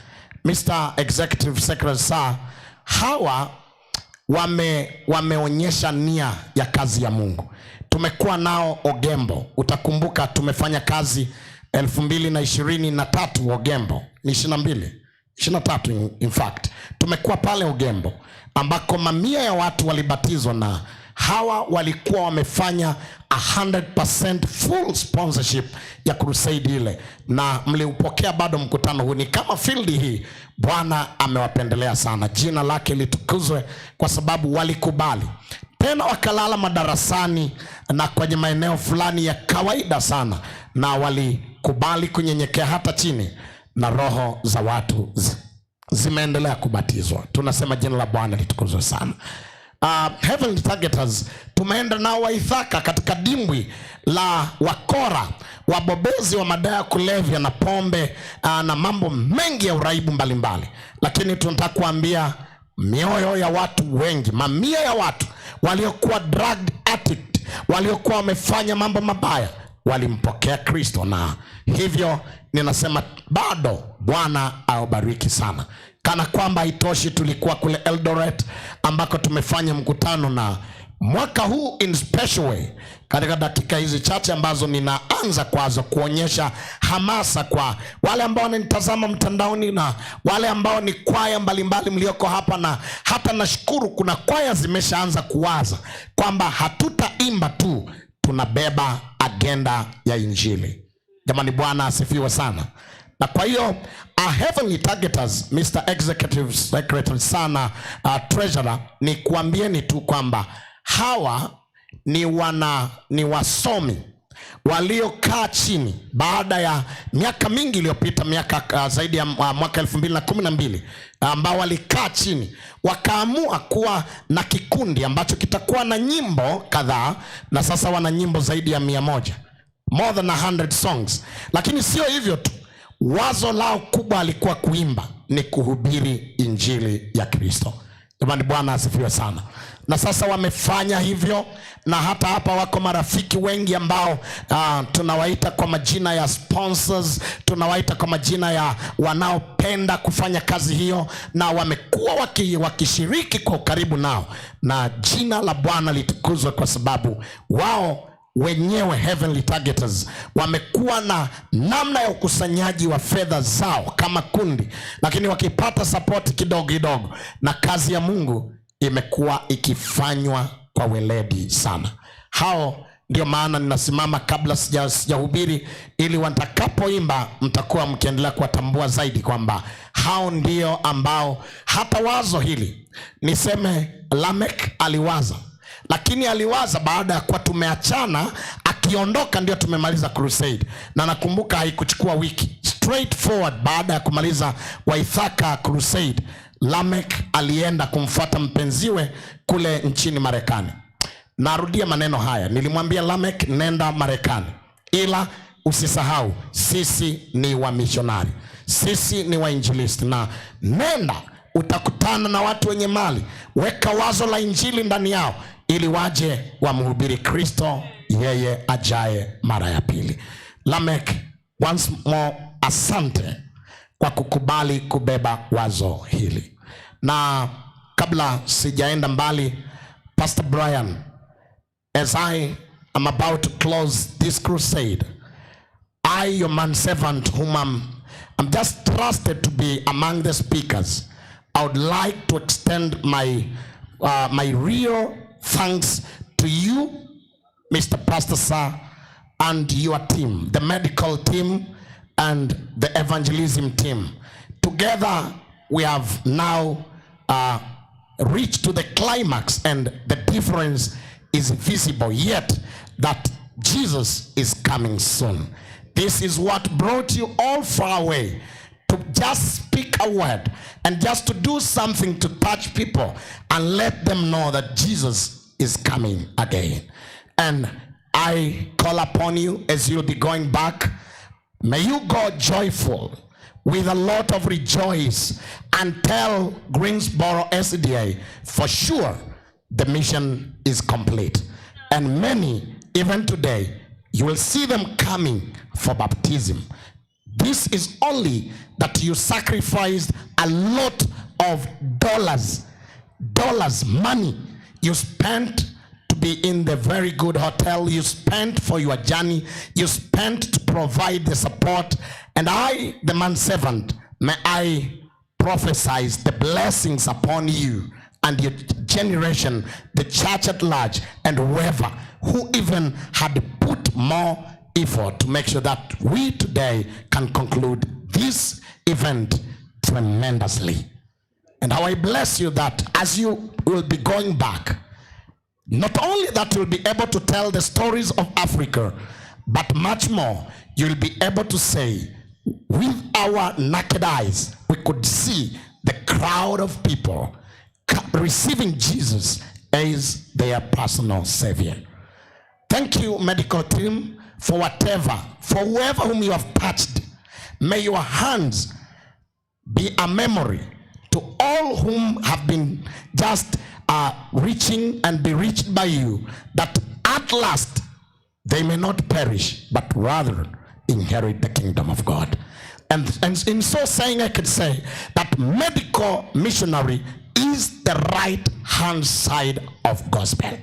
Mr. Executive Secretary Sir, hawa wameonyesha nia ya kazi ya Mungu. Tumekuwa nao Ogembo, utakumbuka tumefanya kazi 2023 Ogembo, ni 22, 23 in fact. Tumekuwa pale Ogembo ambako mamia ya watu walibatizwa na hawa walikuwa wamefanya 100% full sponsorship ya crusade ile, na mliupokea bado mkutano huu. Ni kama field hii, Bwana amewapendelea sana, jina lake litukuzwe, kwa sababu walikubali tena wakalala madarasani na kwenye maeneo fulani ya kawaida sana, na walikubali kunyenyekea hata chini, na roho za watu zimeendelea kubatizwa. Tunasema jina la Bwana litukuzwe sana. Heavenly Targeters tumeenda nao Waithaka katika dimbwi la wakora, wabobezi wa madawa ya kulevya na pombe na mambo mengi ya uraibu mbalimbali, lakini tunataka kuambia mioyo ya watu wengi, mamia ya watu waliokuwa drug addict, waliokuwa wamefanya mambo mabaya, walimpokea Kristo, na hivyo ninasema bado Bwana awabariki sana. Kana kwamba haitoshi, tulikuwa kule Eldoret ambako tumefanya mkutano na mwaka huu in special way, katika dakika hizi chache ambazo ninaanza kwazo kuonyesha hamasa kwa wale ambao wananitazama mtandaoni na wale ambao ni kwaya mbalimbali mlioko hapa, na hata nashukuru kuna kwaya zimeshaanza kuwaza kwamba hatutaimba tu, tunabeba agenda ya Injili. Jamani, Bwana asifiwe sana. Na kwa hiyo our heavenly targeters, Mr. Executive Secretary sana, Treasurer, ni kuambieni tu kwamba hawa ni wasomi waliokaa chini baada ya miaka mingi iliyopita, miaka zaidi ya mwaka 2012, ambao walikaa chini wakaamua kuwa na kikundi ambacho kitakuwa na nyimbo kadhaa, na sasa wana nyimbo zaidi ya 100, more than 100 songs. Lakini sio hivyo tu, wazo lao kubwa alikuwa kuimba ni kuhubiri injili ya Kristo. Jamani, Bwana asifiwe sana. Na sasa wamefanya hivyo, na hata hapa wako marafiki wengi ambao tunawaita kwa majina ya sponsors, tunawaita kwa majina ya wanaopenda kufanya kazi hiyo, na wamekuwa wakishiriki kwa ukaribu nao, na jina la Bwana litukuzwe kwa sababu wao wenyewe Heavenly Targeters wamekuwa na namna ya ukusanyaji wa fedha zao kama kundi, lakini wakipata support kidogo kidogo, na kazi ya Mungu imekuwa ikifanywa kwa weledi sana. Hao ndio maana ninasimama kabla sijahubiri, ili watakapoimba mtakuwa mkiendelea kuwatambua zaidi kwamba hao ndio ambao hata wazo hili niseme Lamek aliwaza, lakini aliwaza baada ya kuwa tumeachana, akiondoka ndio tumemaliza crusade. Na nakumbuka haikuchukua wiki, straight forward baada ya kumaliza Waithaka crusade, Lamek alienda kumfuata mpenziwe kule nchini Marekani. Narudia maneno haya, nilimwambia Lamek, nenda Marekani, ila usisahau sisi ni wamishonari, sisi ni wainjilisti, na nenda utakutana na watu wenye mali, weka wazo la injili ndani yao ili waje wamhubiri Kristo yeye ajaye mara ya pili. Lamek, once more, asante kwa kukubali kubeba wazo hili. Na kabla sijaenda mbali, Pastor Brian, as I am about to close this crusade, I, your man servant, whom I'm just trusted to be among the speakers, I would like to extend my real thanks to you, Mr. Pastor Sir, and your team, the medical team and the evangelism team. Together, we have now reached to the climax, and the difference is visible yet that Jesus is coming soon. This is what brought you all far away to just speak a word and just to do something to touch people and let them know that Jesus is coming again. And I call upon you as you'll be going back, may you go joyful with a lot of rejoice and tell Greensboro SDA for sure the mission is complete. And many, even today, you will see them coming for baptism. This is only that you sacrificed a lot of dollars, dollars, money you spent to be in the very good hotel, you spent for your journey, you spent to provide the support. And I, the man servant, may I prophesy the blessings upon you and your generation, the church at large, and whoever who even had put more effort to make sure that we today can conclude this event tremendously. And how I bless you that as you will be going back, not only that you'll be able to tell the stories of Africa, but much more, you'll be able to say, with our naked eyes, we could see the crowd of people receiving Jesus as their personal savior. Thank you, medical team, for whoever whom you have touched. May your hands be a memory to all whom have been just reaching and be reached by you, that at last They may not perish, but rather inherit the kingdom of God. And in so saying, I could say that medical missionary is the right hand side of gospel.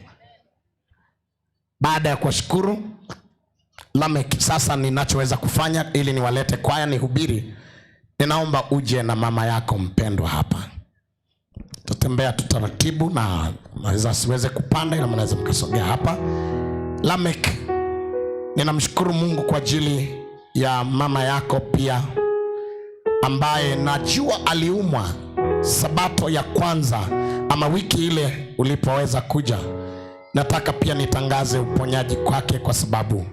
Baada ya kuwashukuru Lamek, sasa ninachoweza kufanya ili niwalete kwaya nihubiri, ninaomba uje na mama yako mpendwa hapa. Tutembea tu taratibu, na naweza siweze kupanda, ila mnaweza mkasogea hapa. Lamek, ninamshukuru Mungu kwa ajili ya mama yako pia, ambaye najua aliumwa sabato ya kwanza ama wiki ile ulipoweza kuja. Nataka pia nitangaze uponyaji kwake kwa sababu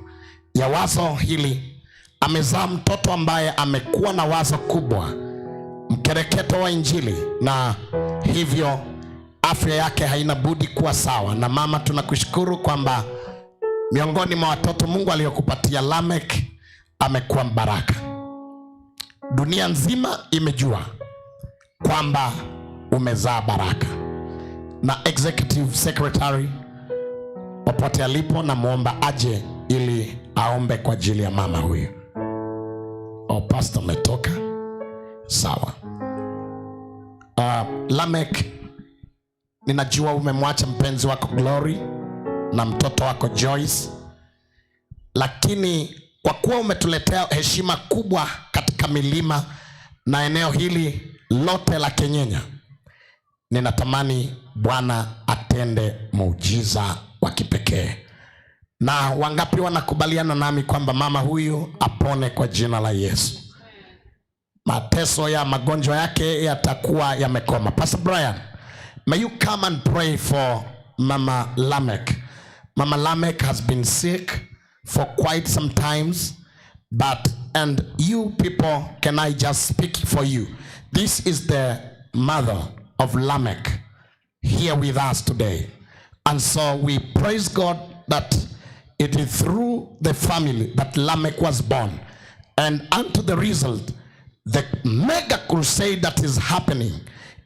ya wazo hili. Amezaa mtoto ambaye amekuwa na wazo kubwa, mkereketo wa Injili, na hivyo afya yake haina budi kuwa sawa. Na mama, tunakushukuru kwamba miongoni mwa watoto Mungu aliyokupatia Lamek amekuwa mbaraka. Dunia nzima imejua kwamba umezaa baraka. Na executive secretary popote alipo, namwomba aje ili aombe kwa ajili ya mama huyu. Oh, pastor umetoka? Sawa. Lamek, ninajua umemwacha mpenzi wako Glory na mtoto wako Joyce, lakini kwa kuwa umetuletea heshima kubwa katika milima na eneo hili lote la Kenyenya, ninatamani Bwana atende muujiza wa kipekee. Na wangapi wanakubaliana nami kwamba mama huyu apone kwa jina la Yesu? Mateso ya magonjwa yake yatakuwa yamekoma. Pastor Brian, may you come and pray for Mama Lamek. Mama Lamek has been sick for quite some times, but and you people, can I just speak for you? This is the mother of Lamek here with us today. And so we praise God that it is through the family that Lamek was born. And unto the result, the mega crusade that is happening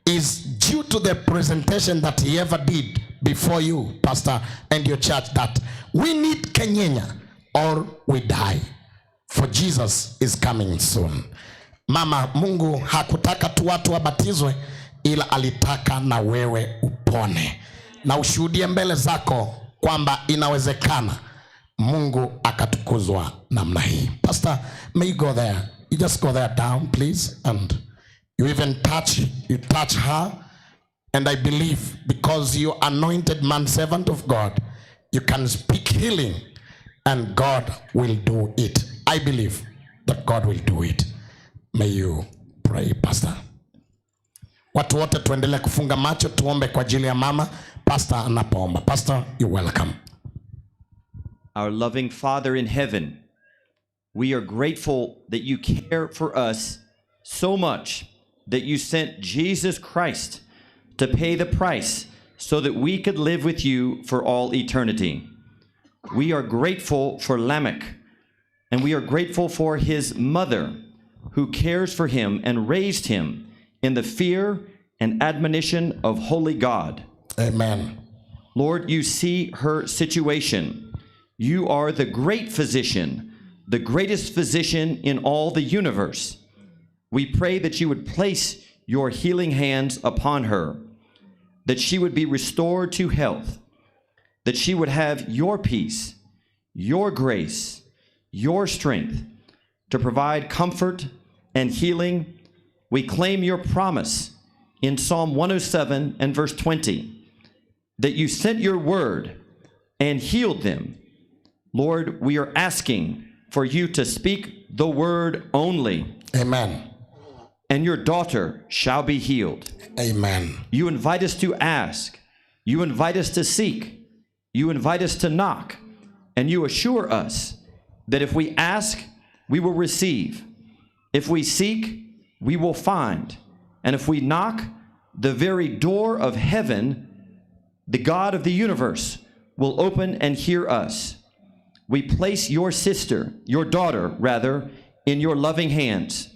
is due to the presentation that he ever did before you, Pastor, and your church, that we need Kenyenya or we die. For Jesus is coming soon. Mama, Mungu hakutaka tu watu wabatizwe, ila alitaka na wewe upone na ushuhudie mbele zako kwamba inawezekana Mungu akatukuzwa namna hii. Pastor, may you go there. You just go there down, please, and you even touch, you touch her. And I believe because you anointed man servant of God, you can speak healing and God will do it. I believe that God will do it. May you pray, Pastor. Watu wote tuendelee kufunga macho, tuombe kwa ajili ya mama pastor anapoomba. Pastor, you welcome. Our loving Father in heaven, we are grateful that you care for us so much that you sent Jesus Christ to pay the price so that we could live with you for all eternity. We are grateful for Lamech, and we are grateful for his mother who cares for him and raised him in the fear and admonition of holy God. Amen. Lord, you see her situation. You are the great physician, the greatest physician in all the universe. We pray that you would place your healing hands upon her, that she would be restored to health, that she would have your peace, your grace, your strength to provide comfort and healing. We claim your promise in Psalm 107 and verse 20 that you sent your word and healed them. Lord, we are asking for you to speak the word only. Amen. And your daughter shall be healed. Amen. You invite us to ask. You invite us to seek. You invite us to knock. And you assure us that if we ask, we will receive. If we seek, we will find. And if we knock, the very door of heaven, the God of the universe, will open and hear us. We place your sister, your daughter, rather, in your loving hands.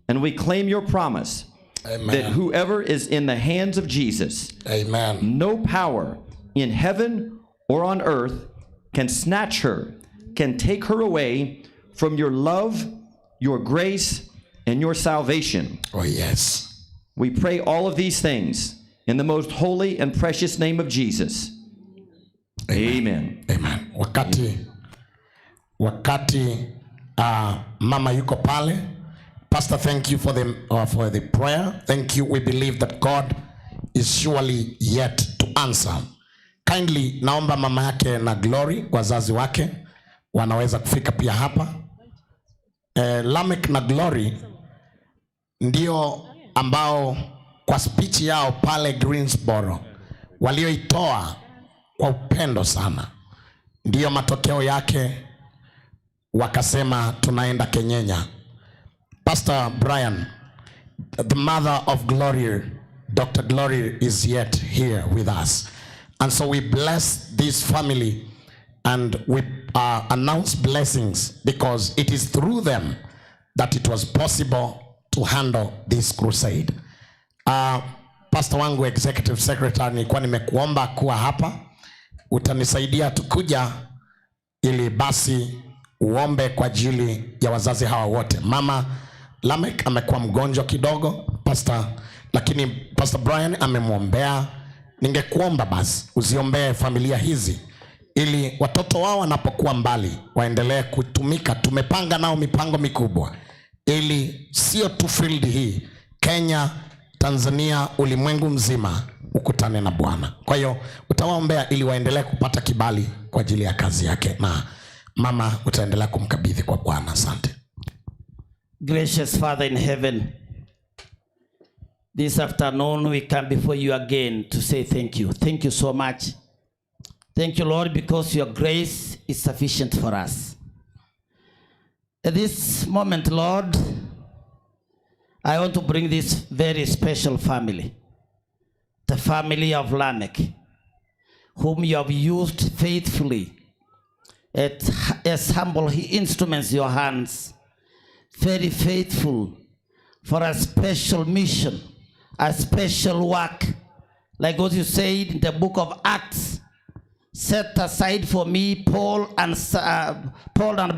And we claim your promise Amen. that whoever is in the hands of Jesus, Amen. no power in heaven or on earth can snatch her can take her away from your love, your grace, and your salvation. Oh, yes. We pray all of these things in the most holy and precious name of Jesus. Amen. Amen. Wakati mama yuko pale. Pastor, thank you for the prayer. Thank you. We believe that God is surely yet to answer. Kindly, naomba mama yake na Glory, wazazi wake wanaweza kufika pia hapa. Lamek na Glory ndio ambao kwa speech yao pale Greensboro walioitoa kwa upendo sana, ndiyo matokeo yake wakasema tunaenda Kenyenya. Pastor Brian, the mother of Glory, Dr. Glory, is yet here with us. And so we bless this family and we announce blessings because it is through them that it was possible to handle this crusade. Pastor wangu executive secretary, nilikuwa nimekuomba kuwa hapa, utanisaidia tukuja ili basi uombe kwa ajili ya wazazi hawa wote. Mama Lamek amekuwa mgonjwa kidogo, pastor, lakini Pastor Brian amemwombea. Ningekuomba basi uziombee familia hizi ili watoto wao wanapokuwa mbali waendelee kutumika. Tumepanga nao mipango mikubwa ili sio tu field hii, Kenya, Tanzania, ulimwengu mzima ukutane na Bwana. Kwa hiyo utawaombea ili waendelee kupata kibali kwa ajili ya kazi yake, na mama utaendelea kumkabidhi kwa Bwana. Asante. Gracious Father in heaven, this afternoon we come before you again to say thank you. Thank you so much. Thank you, Lord, because your grace is sufficient for us. At this moment, Lord, I want to bring this very special family, the family of Lamech, whom you have used faithfully as humble instruments in your hands, very faithful for a special mission, a special work. Like what you said in the book of Acts, set aside for me Paul and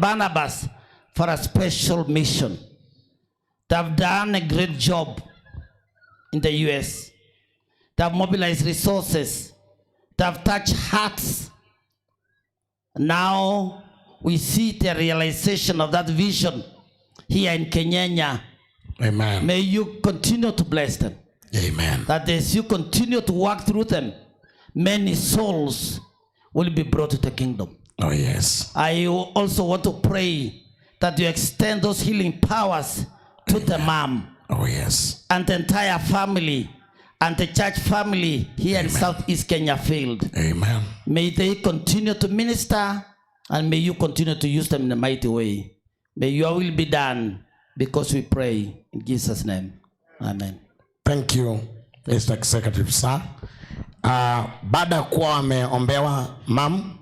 Barnabas for a special mission. They have done a great job in the US. They have mobilized resources. They have touched hearts. Now we see the realization of that vision here in Kenyenya. Amen. May you continue to bless them. Amen. That as you continue to work through them, many souls will be brought to the kingdom. Oh, yes. I also want to pray that you extend those healing powers to the mom. Oh, yes. And the entire family and the church family here in Southeast Kenya Field. Amen. May they continue to minister and may you continue to use them in a mighty way. May your will be done, because we pray in Jesus' name. Amen. Thank you, Mr. Executive Sir. Baada ya kuwa wameombewa mam,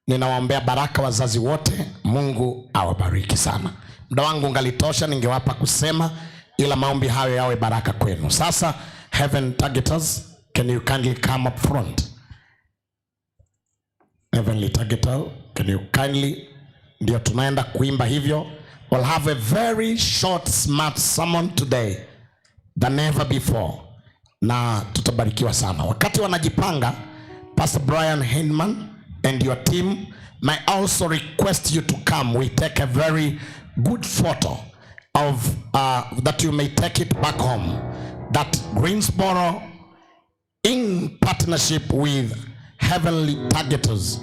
ninawaombea baraka wazazi wote. Mungu awabariki sana. Muda wangu ungalitosha, ningewapa kusema, ila maombi hayo yawe baraka kwenu. Sasa, Heaven Targeters, can you kindly come up front? Heavenly Targeter, can you kindly, ndio tunaenda kuimba hivyo. We'll have a very short smart sermon today than ever before, na tutabarikiwa sana. Wakati wanajipanga, Pastor Brian Hinman and your team may also request you to come. We take a very good photo of that you may take it back home. That Greensboro, in partnership with Heavenly Targeters,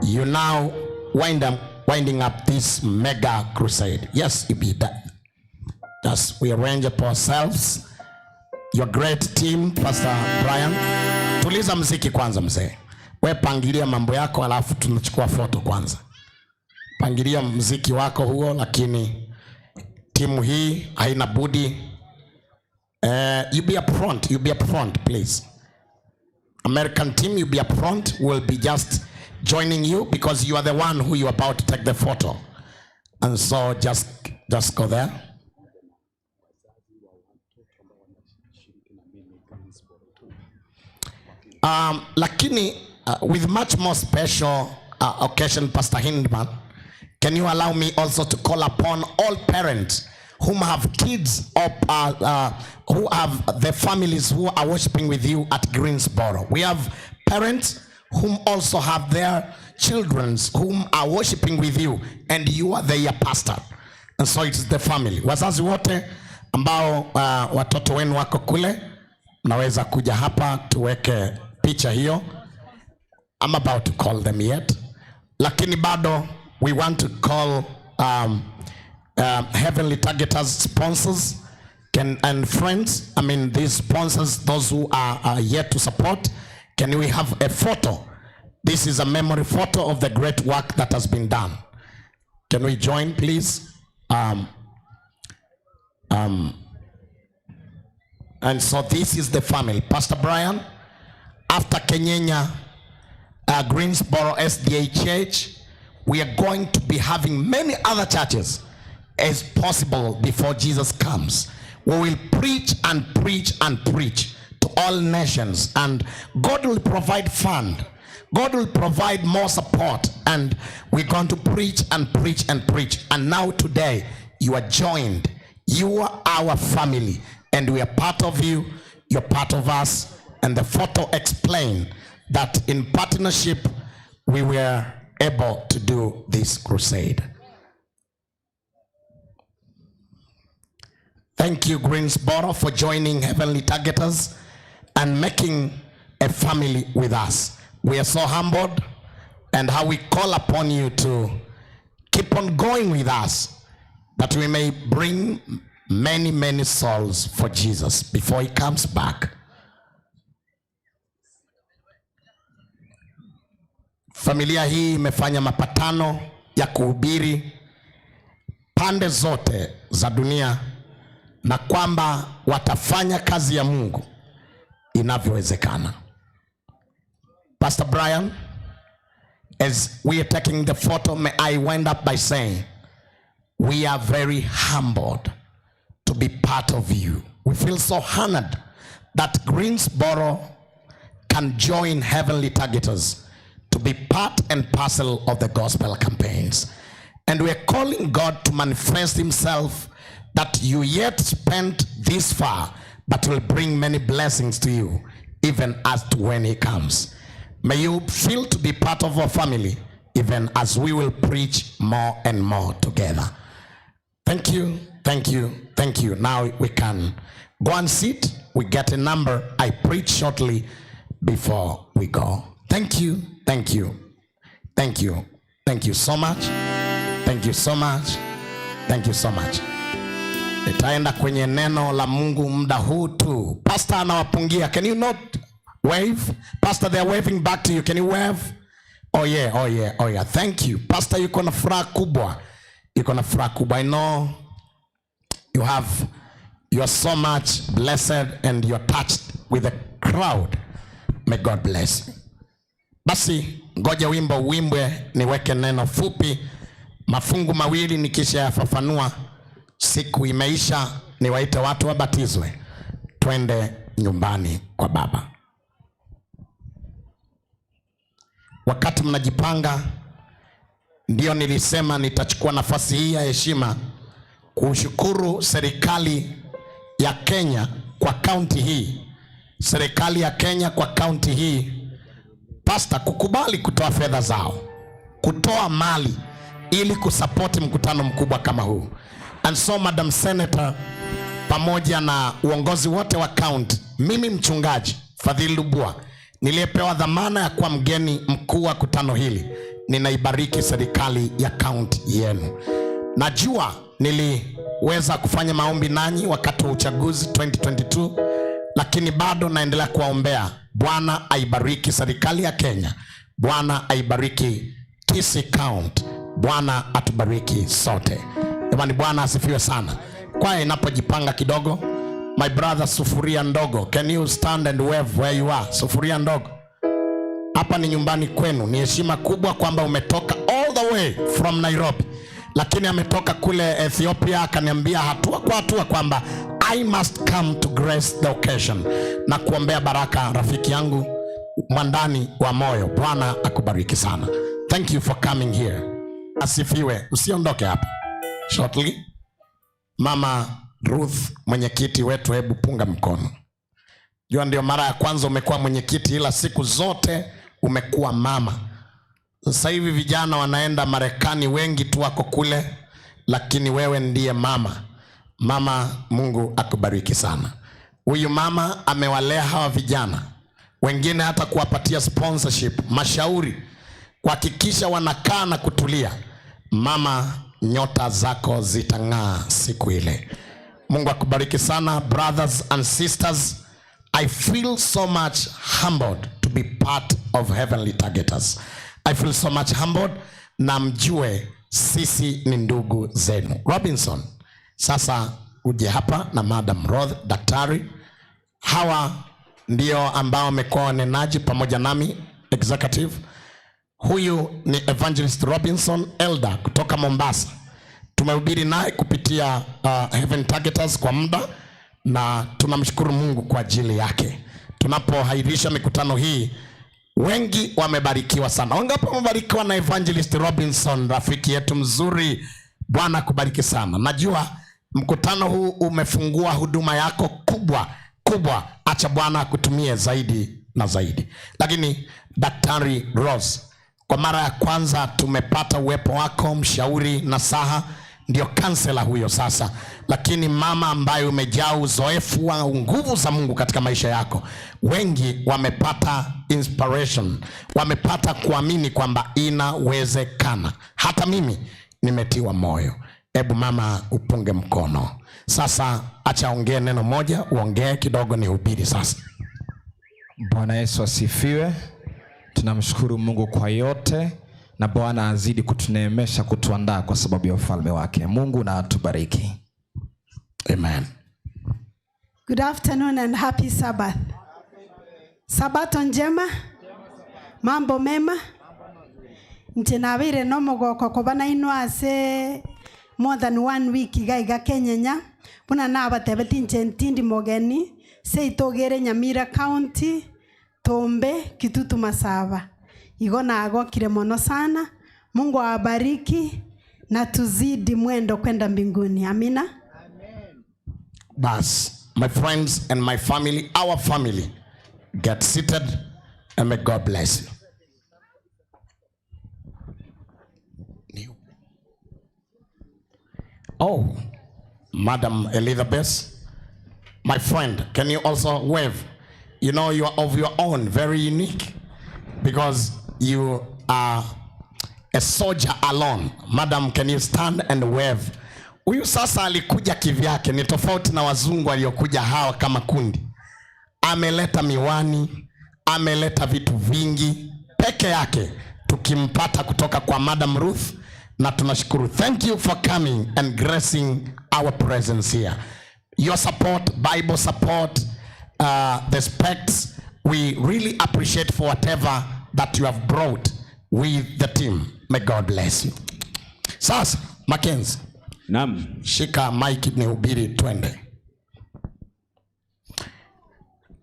you now winding up this mega crusade. Yes, it be that. Just we arrange it for ourselves. Your great team, Pastor Brian. Tuliza mziki kwanza mzee. We pangilia mambo yako alafu tunachukua foto kwanza. Pangilia mziki wako huo, lakini timu hii haina budi. You be up front, you be up front please. American team, you be up front. We'll be just joining you because you are the one who you are about to take the photo. And so just go there. Lakini with much more special occasion, Pastor Hindman, can you allow me also to call upon all parents whom have kids or who have the families who are worshiping with you at Greensboro? We have parents whom also have their children whom are worshiping with you, and you are their pastor. And so it's the family. Wazazi wote ambao watoto wenu wako kule, mnaweza kuja hapa tuweke picha hiyo. I'm about to call them yet. Lakini bado we want to call Heavenly Targeters sponsors and friends. I mean, these sponsors, those who are yet to support, can we have a photo? This is a memory photo of the great work that has been done. Can we join, please? And so this is the family. Pastor Brian, after Kenyenya, Greensboro SDA Church, we are going to be having many other churches as possible before Jesus comes. We will preach and preach and preach to all nations, and God will provide fund. God will provide more support, and we're going to preach and preach and preach. And now today, you are joined. You are our family, and we are part of you. You're part of us. And the photo explained that in partnership, we were able to do this crusade. Thank you, Greensboro, for joining Heavenly Targeters and making a family with us. We are so humbled, and how we call upon you to keep on going with us, that we may bring many, many souls for Jesus before he comes back. Familia hii imefanya mapatano ya kuhubiri pande zote za dunia, na kwamba watafanya kazi ya Mungu inavyowezekana. Pastor Brian, as we are taking the photo, may I wind up by saying, we are very humbled to be part of you. We feel so honored that Greensboro can join Heavenly Targeters to be part and parcel of the gospel campaigns. And we are calling God to manifest himself, that you yet spent this far, but will bring many blessings to you, even as to when he comes. May you feel to be part of our family, even as we will preach more and more together. Thank you, thank you, thank you. Now we can go and sit. We get a number. I preach shortly before we go. Thank you, thank you, thank you, thank you so much. Thank you so much. Thank you so much. Nitaenda kwenye neno la Mungu muda huu tu. Pastor anawapungia. Can you not wave? Pastor, they are waving back to you. Can you wave? Oh yeah, oh yeah, oh yeah. Thank you. Pastor, yuko na furaha kubwa. Yuko na furaha kubwa. I know you are so much blessed and you are touched with the crowd. May God bless you. Basi ngoja wimbo uimbwe, niweke neno fupi, mafungu mawili nikisha yafafanua. Siku imeisha, niwaite watu wabatizwe, twende nyumbani kwa Baba. Wakati mnajipanga, ndio nilisema nitachukua nafasi hii ya heshima kushukuru serikali ya Kenya kwa kaunti hii. Serikali ya Kenya kwa kaunti hii, pastor, kukubali kutoa fedha zao, kutoa mali ili kusapoti mkutano mkubwa kama huu. And so Madam Senator, pamoja na uongozi wote wa county, mimi mchungaji Fadhili Lubua niliyepewa dhamana ya kuwa mgeni mkuu wa kutano hili, ninaibariki serikali ya county yenu. Najua niliweza kufanya maombi nanyi wakati wa uchaguzi 2022, lakini bado naendelea kuwaombea. Bwana aibariki serikali ya Kenya. Bwana aibariki Kisii County. Bwana atubariki sote. Jamani, Bwana asifiwe sana. Kwaya inapojipanga kidogo, my brother Sufuria Ndogo, can you stand and wave where you are? Sufuria Ndogo, hapa ni nyumbani kwenu. Ni heshima kubwa kwamba umetoka all the way from Nairobi, lakini ametoka kule Ethiopia akaniambia hatua kwa hatua kwamba I must come to grace the occasion, na kuombea baraka rafiki yangu mwandani wa moyo. Bwana akubariki sana. Thank you for coming here. Asifiwe. Usiondoke hapa. Shortly. Mama Ruth, mwenyekiti wetu, hebu punga mkono. Jua ndio mara ya kwanza umekuwa mwenyekiti, ila siku zote umekuwa mama. Sasa hivi vijana wanaenda Marekani, wengi tu wako kule, lakini wewe ndiye mama. Mama, Mungu akubariki sana. Huyu mama amewalea hawa vijana, wengine hata kuwapatia sponsorship, mashauri, kuhakikisha wanakaa na kutulia. Mama, nyota zako zitang'aa siku ile. Mungu akubariki sana, brothers and sisters. I feel so much humbled to be part of Heavenly Targeters. I feel so much humbled, na mjue sisi ni ndugu zenu. Robinson, sasa uje hapa na Madam Roth, daktari. Hawa ndio ambao wamekuwa wanenaji pamoja nami executive. Huyu ni Evangelist Robinson Elder kutoka Mombasa. Tumehubiri naye kupitia Heaven Targeters kwa muda na tunamshukuru Mungu kwa ajili yake. Tunapohairisha mikutano hii, wengi wamebarikiwa sana. Wangapi wamebarikiwa na Evangelist Robinson, rafiki yetu mzuri? Bwana kubariki sana. Najua mkutano huu umefungua huduma yako kubwa kubwa. Acha Bwana akutumie zaidi na zaidi. Lakini Daktari Rose, kwa mara ya kwanza tumepata uwepo wako, mshauri nasaha, ndio kansela huyo sasa, lakini mama ambaye umejaa uzoefu wa nguvu za Mungu katika maisha yako. Wengi wamepata inspiration, wamepata kuamini kwamba inawezekana. Hata mimi nimetiwa moyo. Ebu mama, upunge mkono sasa. Acha ongee neno moja, uongee kidogo, ni hubiri sasa. Bwana Yesu asifiwe. Tunamshukuru Mungu kwa yote, na Bwana azidi kutuneemesha, kutuandaa kwa sababu ya ufalme wake. Mungu na atubariki. Amen. Good afternoon and happy Sabbath. Sabato njema, mambo mema. Nche nabire no mogoko koba nainwe ase more than one week iga iga Kenyenya, buna nabatebeti nche ntindi mogeni seitogere Nyamira County, Tombe, Kitutu Masaba. Igo nagokire mono sana. Mungu awabariki na tuzidi mwendo kwenda mbinguni. Amina. Bas, my friends and my family, our family, get seated and may God bless you. Oh, Madam Elizabeth, my friend, can you also wave? You know, you are of your own, very unique, because you are a soldier alone. Madam, can you stand and wave? Huyu sasa alikuja kivyake, ni tofauti na wazungu waliokuja hawa kama kundi. Ameleta miwani, ameleta vitu vingi peke yake, tukimpata kutoka kwa Madam Ruth, na tunashukuru. Thank you for coming and gracing our presence here. Your support, Bible support, the specs, we really appreciate for whatever that you have brought with the team. May God bless you. Sasa, Mackenzie. Naam. Shika mic nihubiri, twende.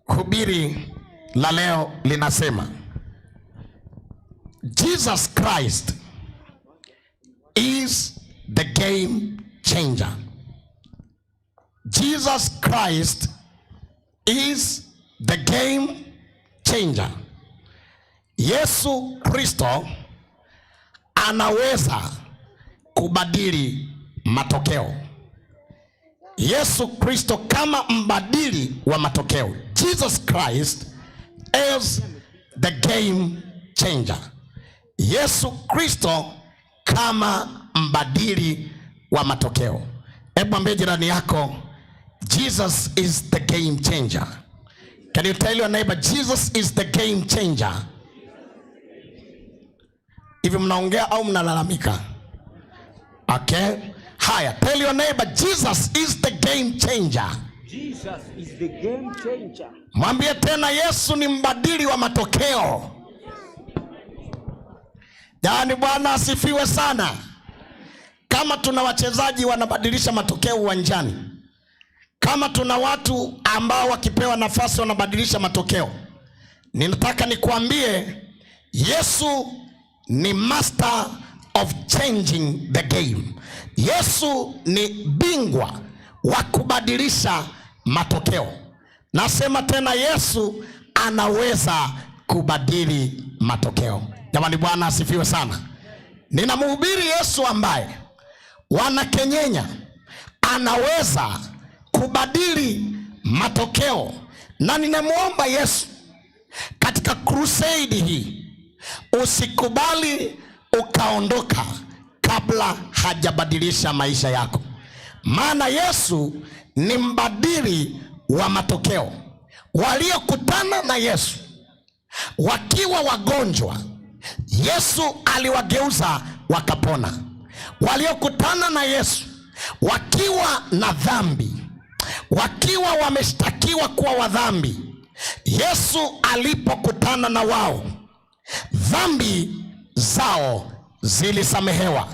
Hubiri la leo linasema Jesus Christ is the game changer. Jesus Christ is the game changer. Yesu Kristo anaweza kubadili matokeo. Yesu Kristo kama mbadili wa matokeo. Jesus Christ is the game changer. Yesu Kristo kama mbadili wa matokeo. Hebu ambie jirani yako, Jesus is the game changer. Can you tell your neighbor, Jesus is the game changer? Hivi mnaongea au mnalalamika? Okay. Haya, tell your neighbor, Jesus is the game changer. Jesus is the game changer. Mwambie tena, Yesu ni mbadili wa matokeo. Yaani Bwana asifiwe sana. Kama tuna wachezaji wanabadilisha matokeo uwanjani, kama tuna watu ambao wakipewa nafasi wanabadilisha matokeo, ninataka nikuambie Yesu ni master of changing the game. Yesu ni bingwa wa kubadilisha matokeo. Nasema tena, Yesu anaweza kubadili matokeo. Jamani, Bwana asifiwe sana. Ninamhubiri Yesu ambaye wanakenyenya anaweza kubadili matokeo, na ninamwomba Yesu katika crusade hii usikubali ukaondoka kabla hajabadilisha maisha yako, maana Yesu ni mbadili wa matokeo. Waliokutana na Yesu wakiwa wagonjwa, Yesu aliwageuza wakapona. Waliokutana na Yesu wakiwa na dhambi, wakiwa wameshtakiwa kuwa wadhambi, Yesu alipokutana na wao, dhambi zao zilisamehewa.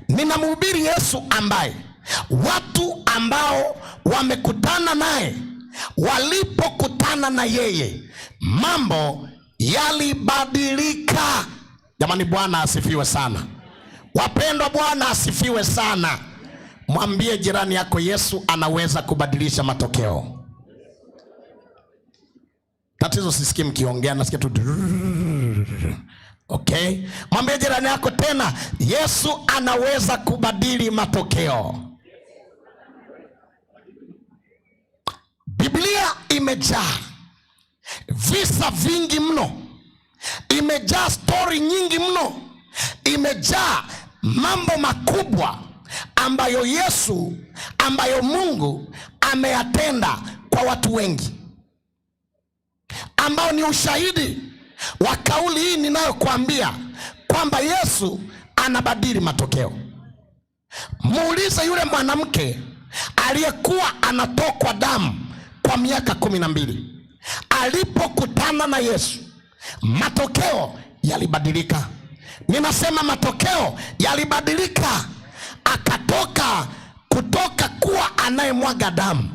Ninamhubiri Yesu ambaye watu ambao wamekutana naye, walipokutana na yeye, mambo yalibadilika. Jamani, Bwana asifiwe sana. Wapendwa, Bwana asifiwe sana. Mwambie jirani yako, Yesu anaweza kubadilisha matokeo. Tatizo sisikii mkiongea, nasikia tu drrrr. Okay, mwambie jirani yako tena, Yesu anaweza kubadili matokeo. Biblia imejaa visa vingi mno, imejaa stori nyingi mno, imejaa mambo makubwa ambayo Yesu, ambayo Mungu ameyatenda kwa watu wengi, ambao ni ushahidi wa kauli hii ninayokuambia kwamba Yesu anabadili matokeo. Muulize yule mwanamke aliyekuwa anatokwa damu kwa miaka 12, alipokutana na Yesu matokeo yalibadilika. Ninasema matokeo yalibadilika, akatoka kutoka kuwa anayemwaga damu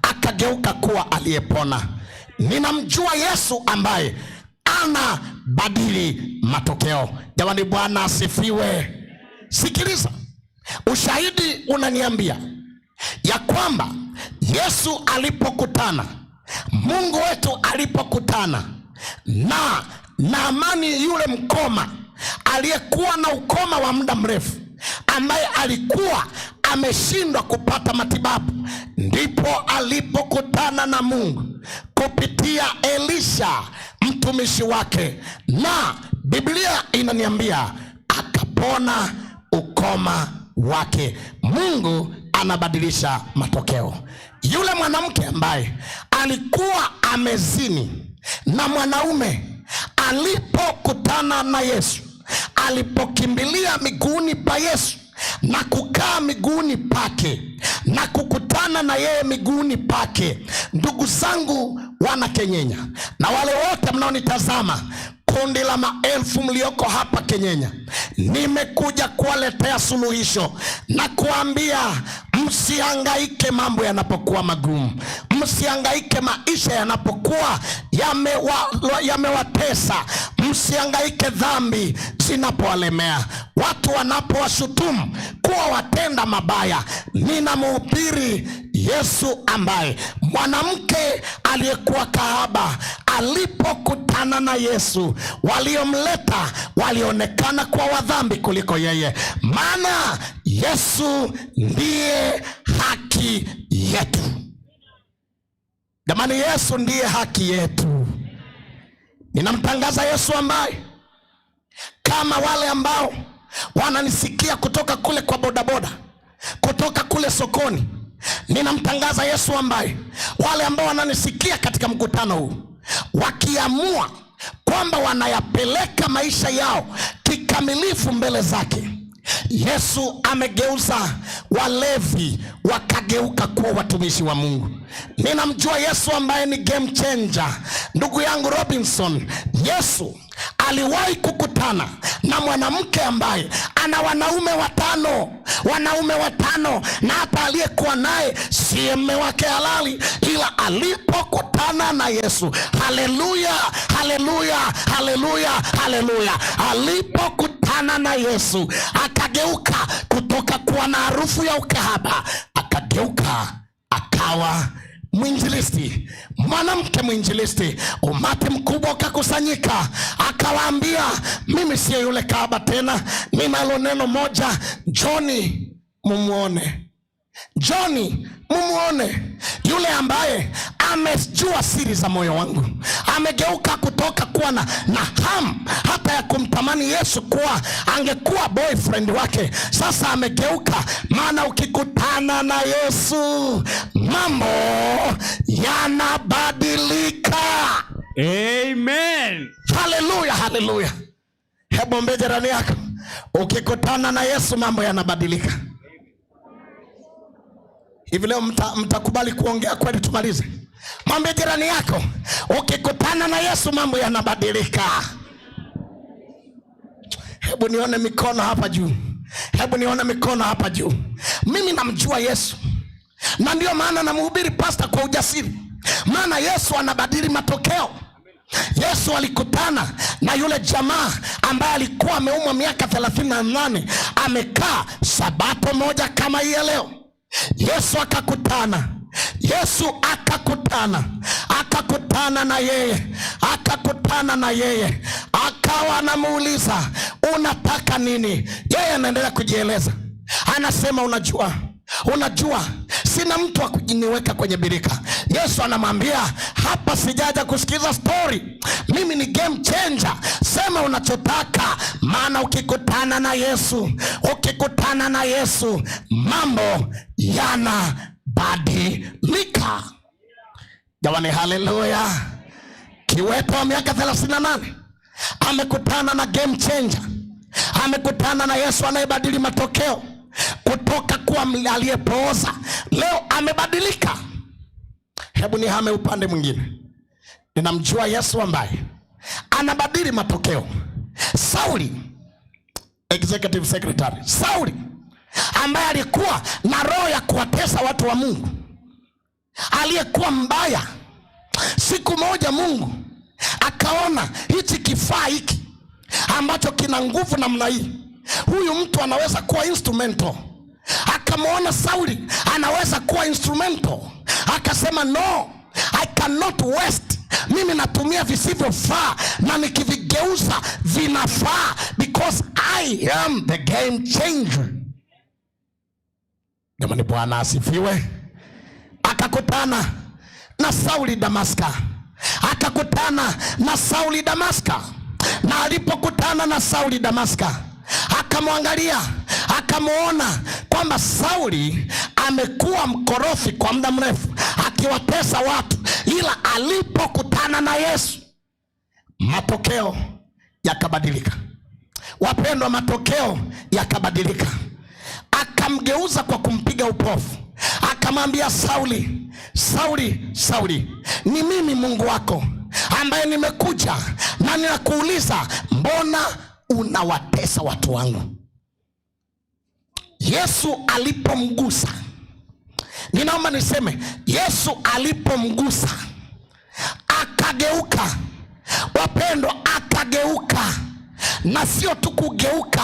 akageuka kuwa aliyepona. Ninamjua Yesu ambaye anabadili matokeo. Jamani, Bwana asifiwe. Sikiliza, ushahidi unaniambia ya kwamba Yesu alipokutana, Mungu wetu alipokutana na Naamani yule mkoma aliyekuwa na ukoma wa muda mrefu, ambaye alikuwa ameshindwa kupata matibabu, ndipo alipokutana na Mungu kupitia Elisha mtumishi wake, na Biblia inaniambia akapona ukoma wake. Mungu anabadilisha matokeo. Yule mwanamke ambaye alikuwa amezini na mwanaume, alipokutana na Yesu, alipokimbilia miguuni pa Yesu na kukaa miguuni pake na kukutana na yeye miguuni pake, ndugu zangu wana Kenyenya na wale wote mnaonitazama, kundi la maelfu mlioko hapa Kenyenya, nimekuja kuwaletea suluhisho na kuambia msihangaike mambo yanapokuwa magumu, msihangaike maisha yanapokuwa yamewatesa, msihangaike dhambi zinapowalemea, watu wanapowashutumu kuwa watenda mabaya. Ninamhubiri Yesu ambaye mwanamke aliyekuwa kahaba alipokutana na Yesu, waliomleta walionekana kuwa wadhambi kuliko yeye, maana Yesu ndiye haki yetu. Jamani, Yesu ndiye haki yetu. Ninamtangaza Yesu ambaye kama wale ambao wananisikia kutoka kule kwa bodaboda, kutoka kule sokoni, ninamtangaza Yesu ambaye wale ambao wananisikia katika mkutano huu wakiamua kwamba wanayapeleka maisha yao kikamilifu mbele zake, Yesu amegeuza walevi wakageuka kuwa watumishi wa Mungu. Ninamjua Yesu ambaye ni game changer. Ndugu yangu Robinson, Yesu aliwahi kukutana na mwanamke ambaye ana wanaume watano, na hata aliyekuwa naye si mume wake halali, ila alipokutana na Yesu, haleluya, haleluya, haleluya, haleluya, alipokutana Alipokutana na Yesu akageuka kutoka kuwa na harufu ya ukahaba, akageuka akawa mwinjilisti, mwanamke mwinjilisti. Umati mkubwa ukakusanyika, akawaambia, mimi siyo yule kahaba tena, ninalo neno moja, njoni mumuone, njoni mumuone yule ambaye amejua siri za moyo wangu, amegeuka kutoka kuwa na hamu hata ya kumtamani Yesu kuwa angekuwa boyfriend wake, sasa amegeuka. Maana ukikutana na Yesu mambo yanabadilika. Amen. Haleluya, haleluya. Hebu ombe jirani yako, ukikutana na Yesu mambo yanabadilika. Hivi leo mtakubali kuongea kweli tumalize? Mwambie jirani yako, ukikutana na Yesu mambo yanabadilika. Hebu nione mikono hapa juu, hebu nione mikono hapa juu. Mimi namjua Yesu, na ndio maana namhubiri pasta kwa ujasiri, maana Yesu anabadili matokeo. Yesu alikutana na yule jamaa ambaye alikuwa ameumwa miaka 38, amekaa sabato moja kama hii ya leo. Yesu akakutana, Yesu akakutana, akakutana na yeye, akakutana na yeye, akawa anamuuliza unataka nini? Yeye anaendelea kujieleza, anasema unajua, unajua sina mtu wa kujiniweka kwenye birika. Yesu anamwambia hapa sijaja kusikiza story, mimi ni game changer, sema unachotaka, maana ukikutana na Yesu, ukikutana na Yesu mambo yanabadilika. Jamani, haleluya! Kiwete wa miaka 38 amekutana na game changer, amekutana na Yesu anayebadili matokeo kutoka kuwa aliyepooza, leo amebadilika. Hebu nihame upande mwingine. Ninamjua Yesu ambaye anabadili matokeo. Sauli, executive secretary, Sauli ambaye alikuwa na roho ya kuwatesa watu wa Mungu, aliyekuwa mbaya. Siku moja Mungu akaona hichi kifaa hiki ambacho kina nguvu namna hii, huyu mtu anaweza kuwa instrumental. Akamwona Sauli anaweza kuwa instrumental, akasema no, I cannot waste. Mimi natumia visivyofaa na nikivigeuza vinafaa, because I am the game changer. Jamani, Bwana asifiwe. Akakutana na Sauli Damaska, akakutana na Sauli Damaska, na alipokutana na Sauli Damaska akamwangalia, akamwona kwamba Sauli amekuwa mkorofi kwa muda mrefu akiwatesa watu, ila alipokutana na Yesu matokeo yakabadilika. Wapendwa, matokeo yakabadilika. Akamgeuza kwa kumpiga upofu, akamwambia Sauli, Sauli, Sauli, ni mimi Mungu wako ambaye nimekuja na ninakuuliza, mbona unawatesa watu wangu? Yesu alipomgusa, ninaomba niseme, Yesu alipomgusa akageuka. Wapendwa, akageuka, na sio tu kugeuka,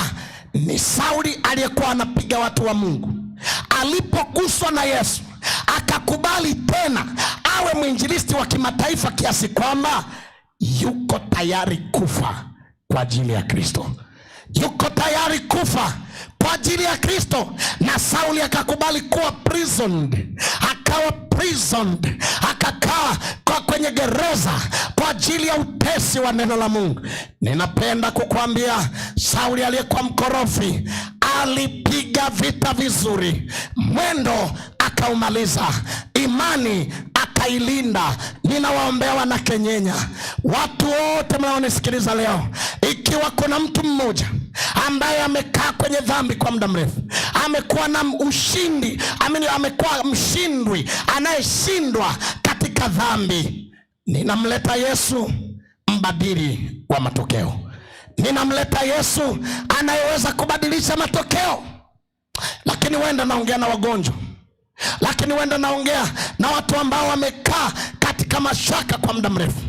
ni Sauli aliyekuwa anapiga watu wa Mungu. Alipoguswa na Yesu akakubali tena awe mwinjilisti wa kimataifa, kiasi kwamba yuko tayari kufa kwa ajili ya Kristo, yuko tayari kufa kwa ajili ya Kristo. Na Sauli akakubali kuwa prisoned, akawa prisoned, akakaa kwa kwenye gereza kwa ajili ya utesi wa neno la Mungu. Ninapenda kukuambia, Sauli aliyekuwa mkorofi alipiga vita vizuri, mwendo akaumaliza, imani akailinda. Ninawaombea wana Kenyenya, watu wote mnaonisikiliza leo, ikiwa kuna mtu mmoja ambaye amekaa kwenye dhambi kwa muda mrefu, amekuwa na ushindi, amini, amekuwa mshindwi anayeshindwa katika dhambi, ninamleta Yesu mbadili wa matokeo. Ninamleta Yesu anayeweza kubadilisha matokeo. Lakini wenda naongea na wagonjwa, lakini wenda naongea na watu ambao wamekaa katika mashaka kwa muda mrefu,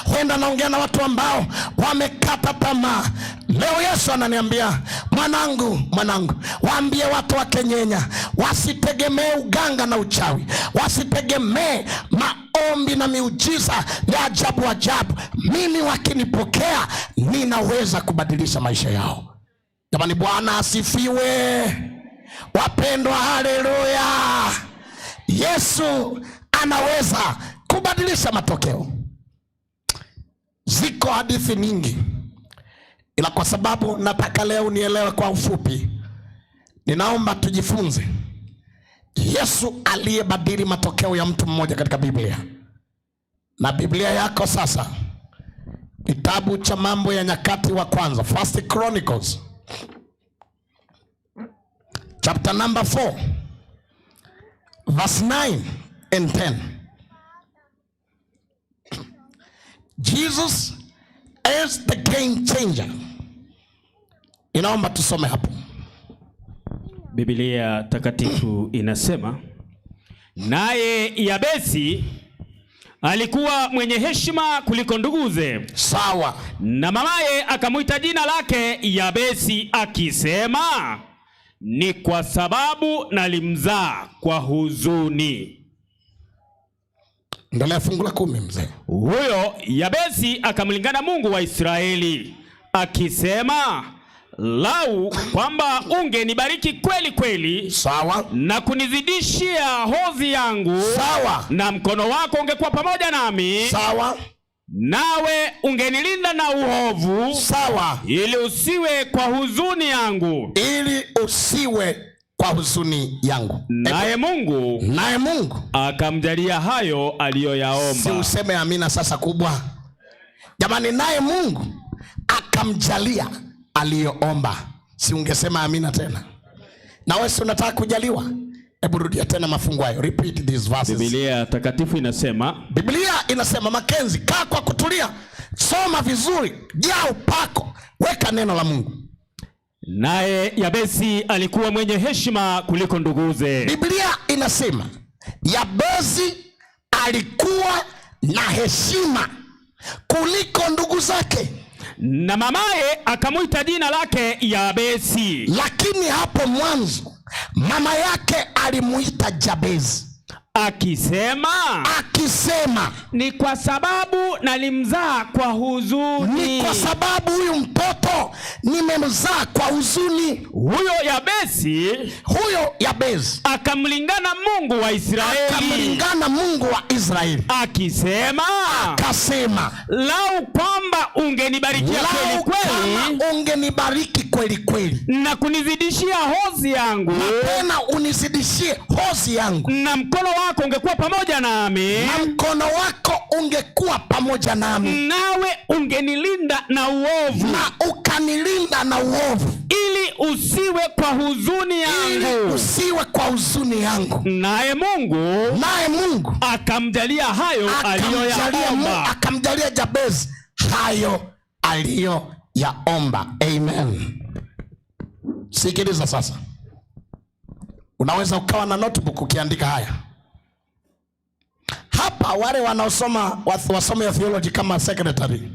huenda naongea na watu ambao wamekata tamaa. Leo Yesu ananiambia, mwanangu, mwanangu, waambie watu wa Kenyenya wasitegemee uganga na uchawi, wasitegemee maombi na miujiza ya ajabu ajabu. Mimi wakinipokea, ninaweza kubadilisha maisha yao. Jamani, Bwana asifiwe. Wapendwa, haleluya. Yesu anaweza kubadilisha matokeo. Ziko hadithi nyingi, ila kwa sababu nataka leo nielewe kwa ufupi, ninaomba tujifunze Yesu aliyebadili matokeo ya mtu mmoja katika Biblia. Na Biblia yako sasa, kitabu cha Mambo ya Nyakati wa Kwanza, First Chronicles chapter number 4 verse 9 and 10. Jesus is the game changer. Inaomba tusome hapo. Biblia takatifu inasema, naye Yabesi alikuwa mwenye heshima kuliko nduguze. Sawa. Na mamaye akamwita jina lake Yabesi akisema, ni kwa sababu nalimzaa kwa huzuni. Endelea fungu la 10 mzee. Huyo Yabesi akamlingana Mungu wa Israeli akisema, lau kwamba ungenibariki kweli kweli, sawa, na kunizidishia hozi yangu, sawa, na mkono wako ungekuwa pamoja nami, sawa, nawe ungenilinda na uovu, sawa, ili usiwe kwa huzuni yangu, ili usiwe kwa huzuni yangu. Naye Mungu, naye Mungu akamjalia hayo aliyoyaomba. Si useme amina sasa kubwa jamani. Naye Mungu akamjalia aliyoomba. Si ungesema amina tena? Na wewe si unataka kujaliwa? Hebu rudia tena mafungu hayo. Repeat these verses. Biblia takatifu inasema, Biblia inasema, Makenzi, kaa kwa kutulia, soma vizuri, jaa upako, weka neno la Mungu. Naye Yabesi alikuwa mwenye heshima kuliko nduguze. Biblia inasema Yabesi alikuwa na heshima kuliko ndugu zake. Na mamaye akamuita jina lake Yabesi. Lakini hapo mwanzo mama yake alimuita Jabezi. Akisema, akisema, ni kwa sababu nalimzaa kwa huzuni. Ni kwa sababu huyu mtoto nimemzaa kwa huzuni. Huyo Yabesi, huyo Yabesi akamlingana Mungu wa Israeli, akamlingana Mungu wa Israeli, akisema, akasema, lau kwamba ungenibarikia kweli kweli, kama ungenibariki kweli kweli, na kunizidishia hozi yangu, na tena unizidishie hozi yangu, na mkono wako ungekuwa pamoja nami, na mkono wako ungekuwa pamoja nami, nawe ungenilinda na uovu, na ukanilinda na uovu, ili usiwe kwa huzuni yangu, ili usiwe kwa huzuni yangu. Naye Mungu, naye Mungu akamjalia hayo aliyoyaomba, akamjalia Jabezi hayo aliyoyaomba. Amen. Sikiliza sasa, unaweza ukawa na notebook ukiandika haya hapa. Wale wanaosoma wasome ya theology kama secretary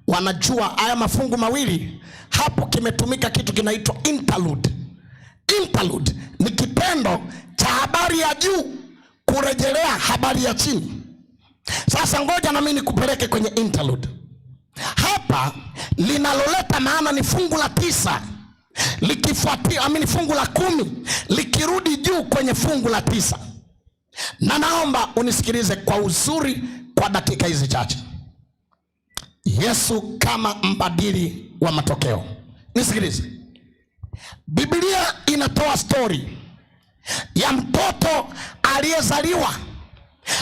wanajua haya mafungu mawili hapo kimetumika kitu kinaitwa interlude. Interlude ni kitendo cha habari ya juu kurejelea habari ya chini. Sasa ngoja na mimi nikupeleke kwenye interlude. Hapa linaloleta maana ni fungu la 9 likifuatia, amini, fungu la 10 likirudi juu kwenye fungu la 9. Na naomba unisikilize kwa uzuri kwa dakika hizi chache. Yesu kama mbadili wa matokeo. Nisikilize. Biblia inatoa story ya mtoto aliyezaliwa,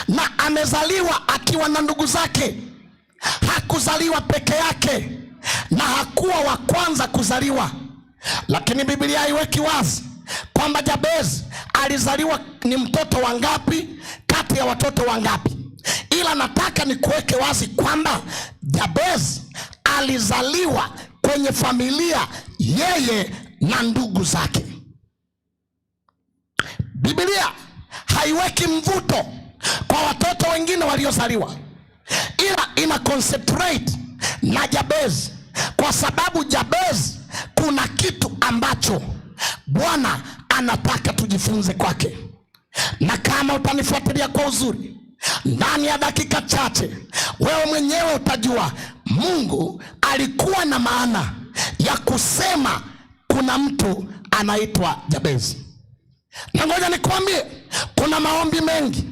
na amezaliwa akiwa na ndugu zake. Hakuzaliwa peke yake na hakuwa wa kwanza kuzaliwa. Lakini Biblia haiweki wazi kwamba Jabez alizaliwa ni mtoto wangapi kati ya watoto wangapi. Ila nataka nikuweke wazi kwamba Jabez alizaliwa kwenye familia yeye na ndugu zake. Biblia haiweki mvuto kwa watoto wengine waliozaliwa, ila ina concentrate na Jabez Kwa sababu Jabez kuna kitu ambacho Bwana anataka tujifunze kwake, na kama utanifuatilia kwa uzuri, ndani ya dakika chache wewe mwenyewe utajua Mungu alikuwa na maana ya kusema kuna mtu anaitwa Jabez. Na ngoja nikwambie, kuna maombi mengi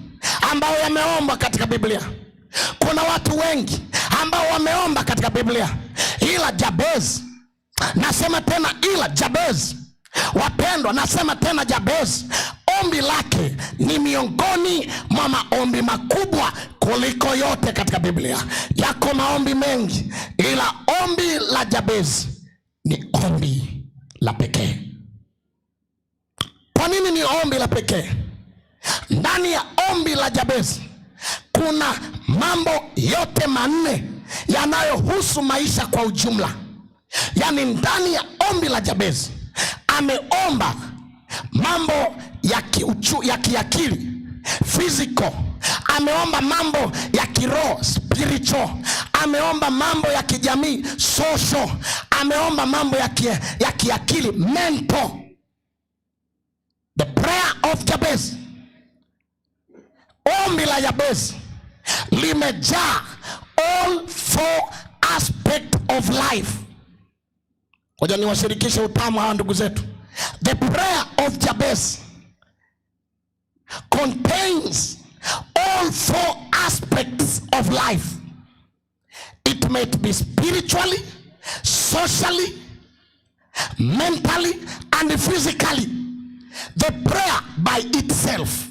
ambayo yameombwa katika Biblia. Kuna watu wengi ambao wameomba katika Biblia, ila Jabez, nasema tena, ila Jabez, wapendwa, nasema tena Jabez, ombi lake ni miongoni mwa maombi makubwa kuliko yote katika Biblia. Yako maombi mengi, ila ombi la Jabez ni ombi la pekee. Kwa nini ni ombi la pekee? Ndani ya ombi la Jabez kuna mambo yote manne yanayohusu maisha kwa ujumla. Yaani ndani ya ombi la Jabez ameomba mambo ya kiuchu, ya kiakili physical, ameomba mambo ya kiroho spiritual, ameomba mambo ya kijamii social, ameomba mambo ya kiakili mental. The prayer of Jabez, ombi la Jabez limejaa all four aspect of life. Ngoja niwashirikishe utamu hawa ndugu zetu. The prayer of Jabez contains all four aspects of life. It may be spiritually, socially, mentally and physically. The prayer by itself.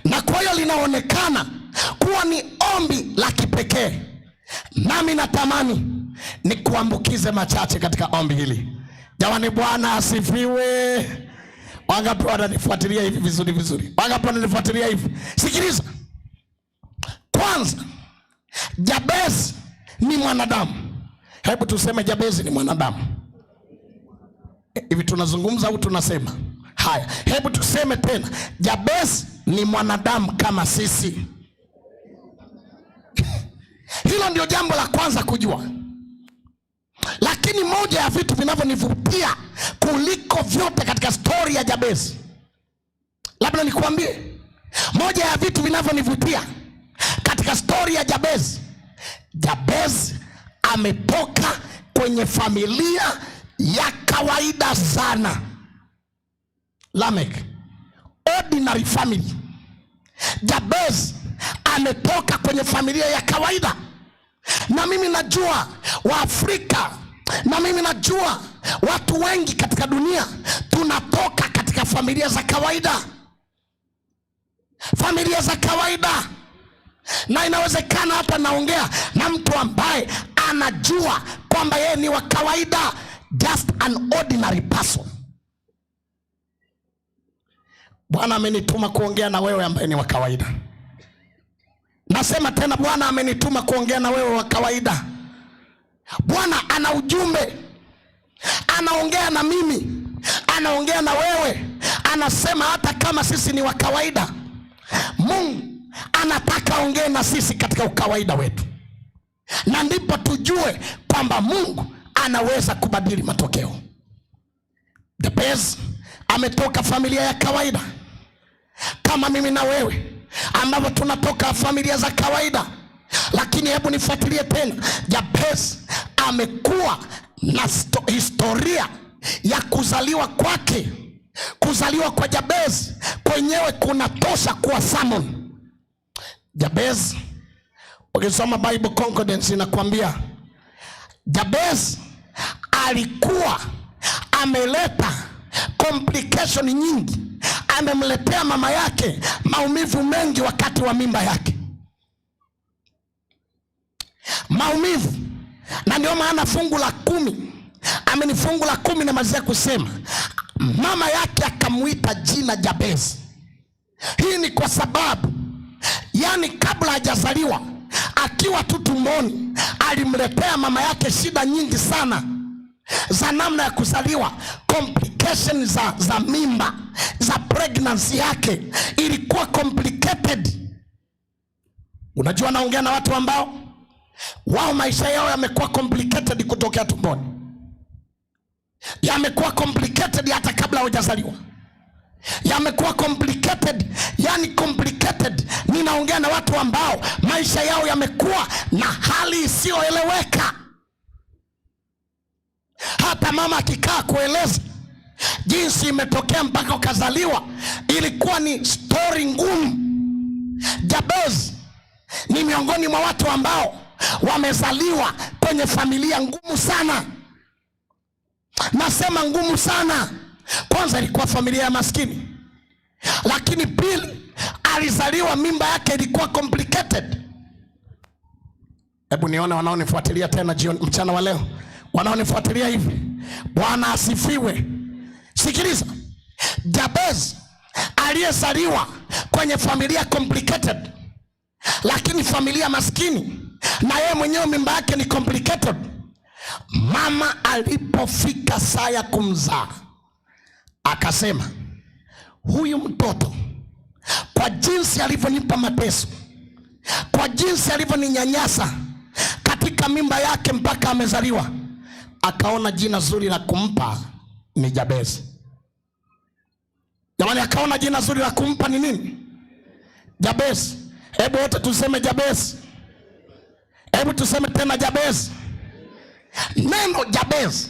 Na kwa hiyo linaonekana kuwa ni ombi la kipekee. Nami natamani nikuambukize machache katika ombi hili. Jamani, Bwana asifiwe. Wangapi wananifuatilia hivi vizuri vizuri? Wangapi wananifuatilia hivi? Sikiliza. Kwanza, Jabez ni mwanadamu. Hebu tuseme Jabez ni mwanadamu. Hivi tunazungumza au tunasema? Haya, hebu tuseme tena, Jabez ni mwanadamu kama sisi. Hilo ndio jambo la kwanza kujua. Lakini moja ya vitu vinavyonivutia kuliko vyote katika stori ya Jabez, labda nikuambie, moja ya vitu vinavyonivutia katika stori ya Jabez, Jabez ametoka kwenye familia ya kawaida sana. Lamek, ordinary family. Jabez ametoka kwenye familia ya kawaida, na mimi najua Waafrika, na mimi najua watu wengi katika dunia tunatoka katika familia za kawaida, familia za kawaida. Na inawezekana hata naongea na mtu ambaye anajua kwamba yeye ni wa kawaida, just an ordinary person. Bwana amenituma kuongea na wewe ambaye ni wa kawaida. Nasema tena, Bwana amenituma kuongea na wewe wa kawaida. Bwana ana ujumbe, anaongea na mimi, anaongea na wewe. Anasema hata kama sisi ni wa kawaida, Mungu anataka aongee na sisi katika ukawaida wetu, na ndipo tujue kwamba Mungu anaweza kubadili matokeo. Jabez ametoka familia ya kawaida kama mimi na wewe ambavyo tunatoka familia za kawaida, lakini hebu nifuatilie tena. Jabez amekuwa na historia ya kuzaliwa kwake. Kuzaliwa kwa Jabez kwenyewe kunatosha kuwa sermon. Jabez, ukisoma Bible Concordance inakwambia Jabez alikuwa ameleta complication nyingi, amemletea mama yake maumivu mengi wakati wa mimba yake, maumivu. Na ndio maana fungu la 10, ameni fungu la 10 namalizia kusema mama yake akamuita jina Jabez. Hii ni kwa sababu yani kabla hajazaliwa, akiwa tu tumboni, alimletea mama yake shida nyingi sana za namna ya kuzaliwa, complication za mimba, za pregnancy yake ilikuwa complicated. Unajua, naongea na watu ambao Wao maisha yao yamekuwa complicated kutokea tumboni, yamekuwa complicated hata kabla hujazaliwa, yamekuwa complicated, yani complicated. Ninaongea na watu ambao maisha yao yamekuwa na hali isiyoeleweka. Hata mama akikaa kueleza jinsi imetokea mpaka ukazaliwa, ilikuwa ni stori ngumu. Jabez ni miongoni mwa watu ambao wamezaliwa kwenye familia ngumu sana. Nasema ngumu sana. Kwanza ilikuwa familia ya maskini, lakini pili, alizaliwa mimba yake ilikuwa complicated. Hebu nione wanaonifuatilia tena jioni, mchana wa leo, wanaonifuatilia hivi. Bwana asifiwe. Sikiliza, Jabez aliyezaliwa kwenye familia complicated, lakini familia maskini, na yeye mwenyewe mimba yake ni complicated. Mama alipofika saa ya kumzaa akasema, huyu mtoto kwa jinsi alivyonipa mateso, kwa jinsi alivyoninyanyasa katika mimba yake mpaka amezaliwa, akaona jina zuri la kumpa ni Jabez. Jamani, akaona jina zuri la kumpa ni nini? Jabez. Hebu wote tuseme Jabez. Hebu tuseme tena Jabez. Neno Jabez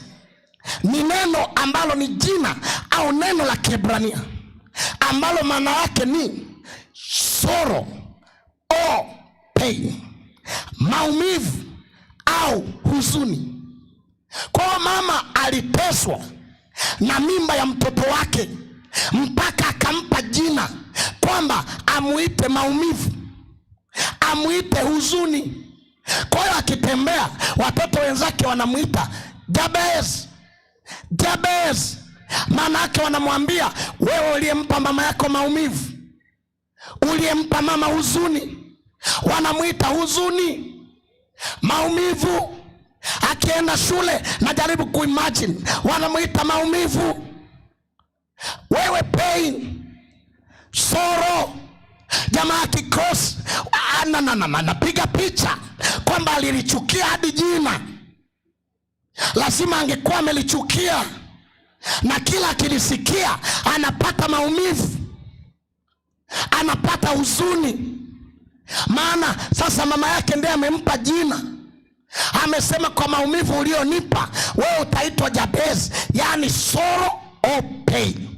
ni neno ambalo ni jina au neno la Kiebrania ambalo maana yake ni sorrow or pain, maumivu au huzuni. Kwa hiyo mama aliteswa na mimba ya mtoto wake mpaka akampa jina kwamba amuite maumivu, amuite huzuni. Kwa hiyo akitembea watoto wenzake wanamuita Jabez, Jabez. Maana yake wanamwambia wewe uliyempa mama yako maumivu, uliyempa mama huzuni. Wanamuita huzuni, maumivu. Akienda shule, najaribu kuimagine, wanamuita maumivu, wewe pain, sorrow. Jamaa akicross, napiga picha kwamba alilichukia hadi jina, lazima angekuwa amelichukia, na kila akilisikia anapata maumivu, anapata huzuni. Maana sasa mama yake ndiye amempa jina, amesema kwa maumivu ulionipa wewe utaitwa Jabez, yani sorrow or pain.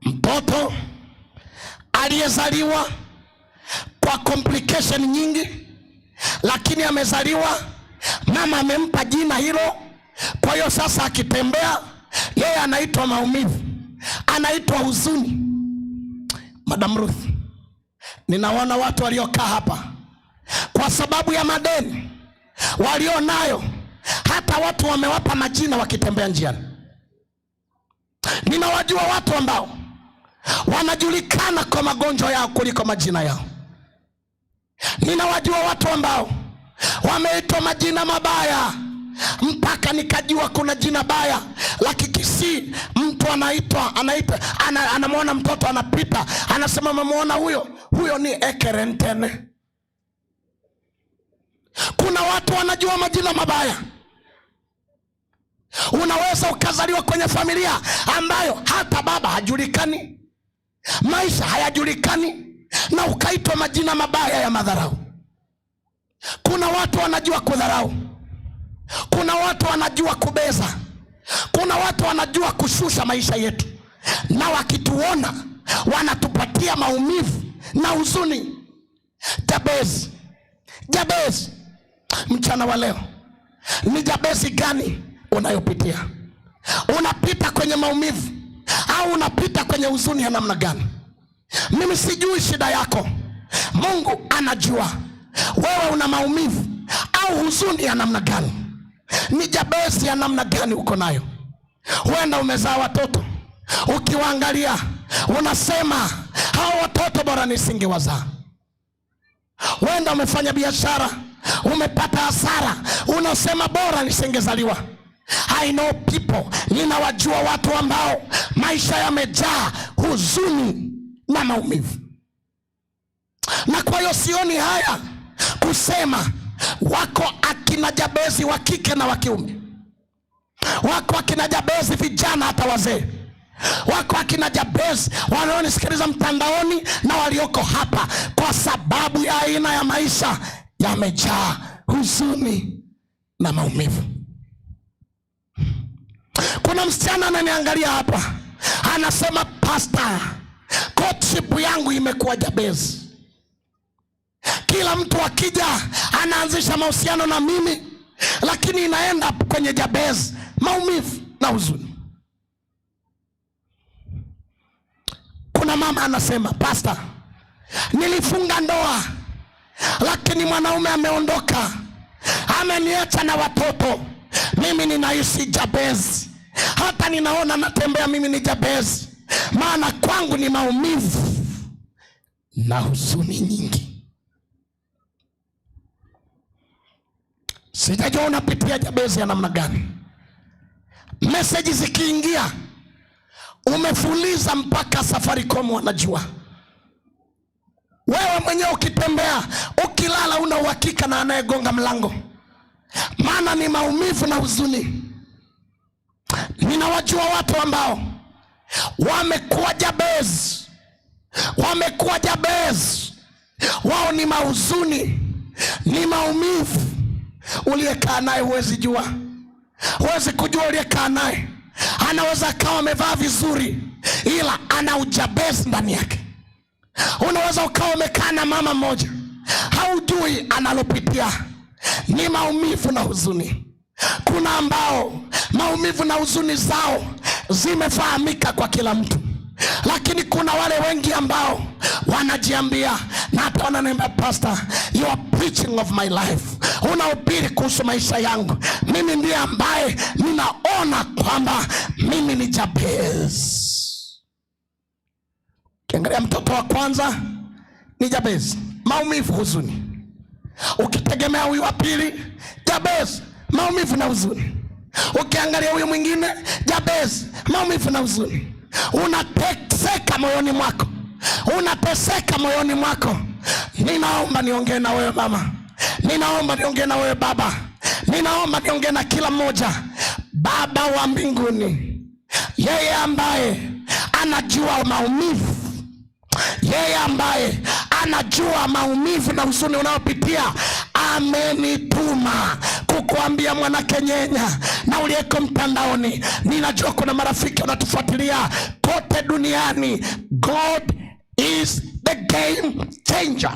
Mtoto aliyezaliwa kwa complication nyingi, lakini amezaliwa, mama amempa jina hilo. Kwa hiyo sasa akitembea yeye anaitwa maumivu, anaitwa huzuni. Madam Ruth, ninaona watu waliokaa hapa kwa sababu ya madeni walionayo, hata watu wamewapa majina wakitembea njiani. Ninawajua watu ambao wanajulikana kwa magonjwa yao kuliko majina yao. Ninawajua watu ambao wameitwa majina mabaya mpaka nikajua kuna jina baya la Kikisii. Mtu anaitwa anaita anamwona mtoto anapita, anasema mamwona huyo, huyo ni Ekerentene. Kuna watu wanajua majina mabaya. Unaweza ukazaliwa kwenye familia ambayo hata baba hajulikani, maisha hayajulikani, na ukaitwa majina mabaya ya madharau. Kuna watu wanajua kudharau, kuna watu wanajua kubeza, kuna watu wanajua kushusha maisha yetu, na wakituona wanatupatia maumivu na huzuni. Jabez, Jabez, mchana wa leo ni jabezi gani unayopitia? Unapita kwenye maumivu au unapita kwenye huzuni ya namna gani? Mimi sijui shida yako, Mungu anajua wewe una maumivu au huzuni ya namna gani, ni jabezi ya namna gani uko nayo. Huenda umezaa watoto, ukiwaangalia unasema hao watoto bora nisingewazaa. Huenda umefanya biashara, umepata hasara, unasema bora nisingezaliwa. I know people, ninawajua watu ambao maisha yamejaa huzuni na maumivu. Na kwa hiyo sioni haya kusema wako akina Jabezi wa kike na wa kiume, wako akina Jabezi vijana hata wazee, wako akina Jabezi wanaonisikiliza mtandaoni na walioko hapa, kwa sababu ya aina ya maisha yamejaa huzuni na maumivu. Kuna msichana ananiangalia hapa anasema, Pastor, courtship yangu imekuwa Jabezi. Kila mtu akija anaanzisha mahusiano na mimi, lakini inaenda kwenye Jabezi, maumivu na huzuni. Kuna mama anasema, Pastor, nilifunga ndoa lakini mwanaume ameondoka, ameniacha na watoto. Mimi ninaishi Jabezi, hata ninaona natembea mimi ni Jabezi, maana kwangu ni maumivu na huzuni nyingi. Sijajua unapitia Jabezi ya namna gani. Meseji zikiingia umefuliza mpaka Safaricom wanajua. Wewe mwenyewe ukitembea, ukilala, una uhakika na anayegonga mlango, maana ni maumivu na huzuni. Ninawajua watu ambao wamekuwa Jabezi, wamekuwa Jabezi, wao ni mahuzuni, ni maumivu. Uliyekaa naye huwezi jua, huwezi kujua uliyekaa naye. Anaweza akawa amevaa vizuri, ila ana ujabezi ndani yake. Unaweza ukawa umekaa na mama mmoja, haujui analopitia ni maumivu na huzuni. Kuna ambao maumivu na huzuni zao zimefahamika kwa kila mtu, lakini kuna wale wengi ambao wanajiambia na hata wananiambia, Pastor, you are preaching of my life, unahubiri kuhusu maisha yangu. Mimi ndiye ambaye ninaona kwamba mimi ni Jabez. Ukiangalia mtoto wa kwanza ni Jabez, maumivu, huzuni. Ukitegemea huyu wa pili, Jabez, maumivu na huzuni. Ukiangalia huyu mwingine, Jabez, maumivu na huzuni. Unateseka moyoni mwako, unateseka moyoni mwako. Ninaomba niongee na wewe mama, ninaomba niongee na wewe baba, ninaomba niongee na kila mmoja. Baba wa mbinguni, yeye ambaye anajua maumivu, yeye ambaye anajua maumivu na huzuni unayopitia, amenituma kukuambia mwana Kenyenya na uliyeko mtandaoni, ninajua kuna marafiki wanatufuatilia kote duniani. God is the game changer.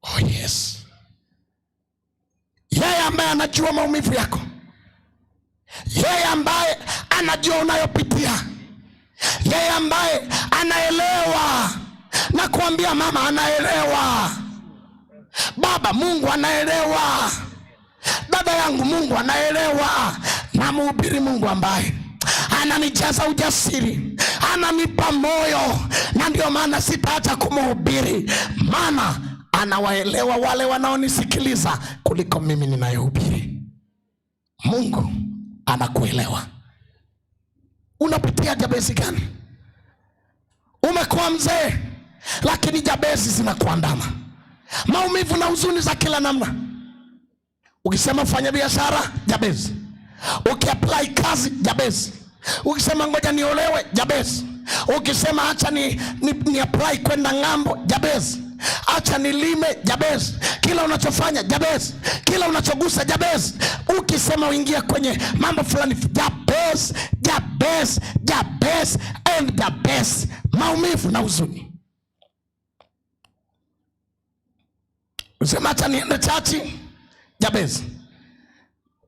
Oh yes. Yeye ambaye anajua maumivu yako, yeye ambaye anajua unayopitia, yeye ambaye anaelewa. Na kuambia mama anaelewa, baba Mungu anaelewa, dada yangu Mungu anaelewa. Na mhubiri Mungu ambaye ananijaza ujasiri, ananipa moyo, na ndio maana sitaacha kumhubiri, maana anawaelewa wale wanaonisikiliza kuliko mimi ninayehubiri. Mungu anakuelewa. Unapitia jabezi gani? Umekuwa mzee, lakini jabezi zinakuandama, maumivu na huzuni za kila namna. Ukisema fanya biashara, jabezi. Ukiapply kazi, jabezi. Ukisema ngoja niolewe, jabezi. Ukisema acha ni apply kwenda ng'ambo, jabezi. Acha nilime, jabezi. Kila unachofanya jabezi, kila unachogusa jabezi. Ukisema uingie kwenye mambo fulani, jabezi, jabezi, jabezi and jabezi. Maumivu na huzuni. Ukisema acha niende chachi, jabezi.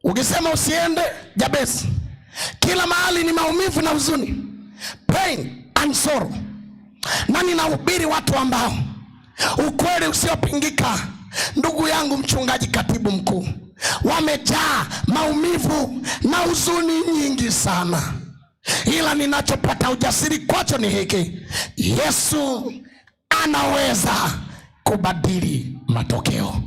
Ukisema usiende, jabezi. Kila mahali ni maumivu na huzuni, pain and sorrow. Na ninahubiri watu ambao ukweli usiopingika, ndugu yangu mchungaji katibu mkuu, wamejaa maumivu na huzuni nyingi sana, ila ninachopata ujasiri kwacho ni hiki: Yesu anaweza kubadili matokeo.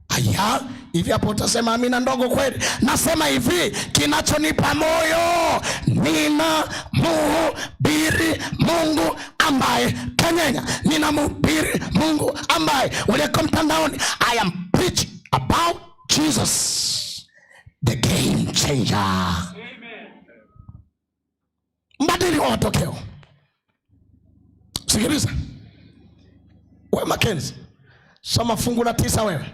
Aya, hivi hapo utasema amina ndogo kweli? Nasema hivi, kinachonipa moyo, nina muhubiri Mungu ambaye Kenyenya. Ninamhubiri Mungu ambaye ulioko mtandaoni. I am preaching about Jesus, the game changer, mbadili wa matokeo. Sikiliza we Makenzi, soma fungu la 9 wewe.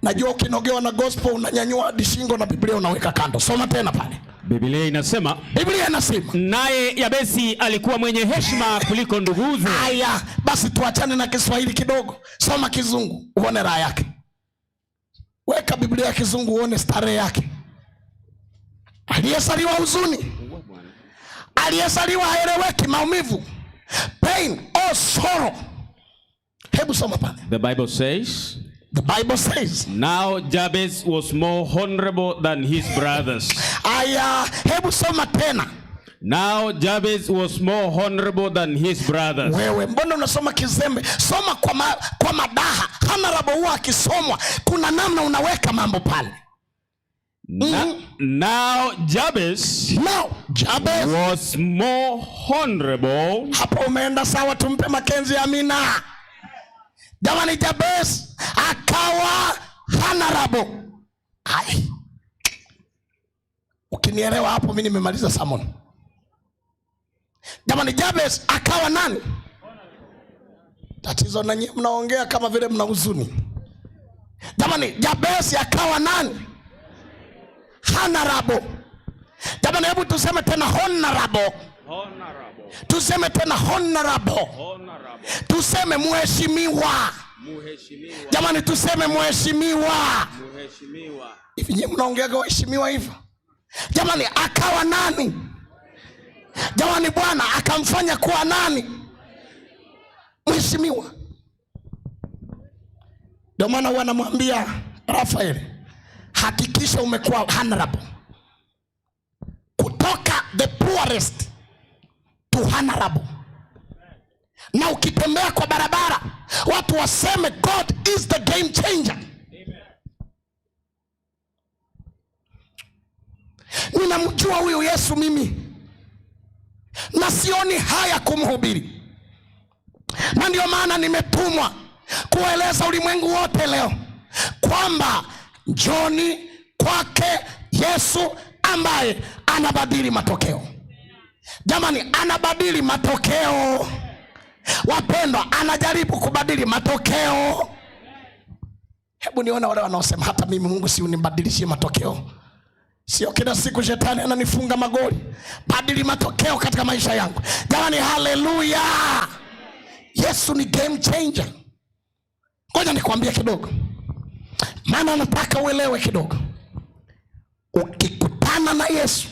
Najua ukinogewa na gospel unanyanyua hadi shingo na Biblia unaweka kando. Soma tena pale. Biblia inasema, Biblia inasema, naye Yabesi alikuwa mwenye heshima kuliko nduguze. Haya, basi tuachane na Kiswahili kidogo. Soma Kizungu uone raha yake. Weka Biblia ya Kizungu uone starehe yake. Aliyezaliwa huzuni, aliyezaliwa haeleweki, maumivu, pain or sorrow. Hebu soma pale. The Bible says, The Bible says, now Jabez was more honorable than his brothers. Aya, hebu soma tena. Now Jabez was more honorable than his brothers. Wewe mbona unasoma kizembe? Soma kwa madaha. Honorable huwa akisomwa kuna namna unaweka mambo pale. Now Jabez, now Jabez was more honorable. Hapo umeenda sawa, tumpe Makenzi amina. Jamani, Jabez akawa honorable. Ai. Ukinielewa hapo mimi nimemaliza sermon. Jamani, Jabez akawa nani? Tatizo na nyinyi mnaongea kama vile mna huzuni. Jamani, Jabez akawa nani? Honorable. Jamani, hebu tuseme tena honorable. Honorable. Tuseme tena honorable. Honorable. Tuseme mheshimiwa. Mheshimiwa. Jamani, tuseme mheshimiwa. Mheshimiwa. Hivi nyinyi mnaongea kwa waheshimiwa hivyo? Jamani, akawa nani? Jamani, Bwana akamfanya kuwa nani? Mheshimiwa. Ndio maana huwa namwambia Rafael, hakikisha umekuwa honorable. Kutoka the poorest to honorable. Na ukitembea kwa barabara watu waseme God is the game changer. Ninamjua huyu Yesu mimi, na sioni haya kumhubiri. Na ndio maana nimetumwa kueleza ulimwengu wote leo kwamba njoni kwake Yesu ambaye anabadili matokeo. Jamani, anabadili matokeo. Wapendwa, anajaribu kubadili matokeo. Hebu nione wale wanaosema hata mimi Mungu si unibadilishie matokeo. Sio kila siku shetani ananifunga magoli. Badili matokeo katika maisha yangu. Jamani, haleluya. Yesu ni game changer. Ngoja nikwambie kidogo, maana nataka uelewe kidogo. Ukikutana na Yesu,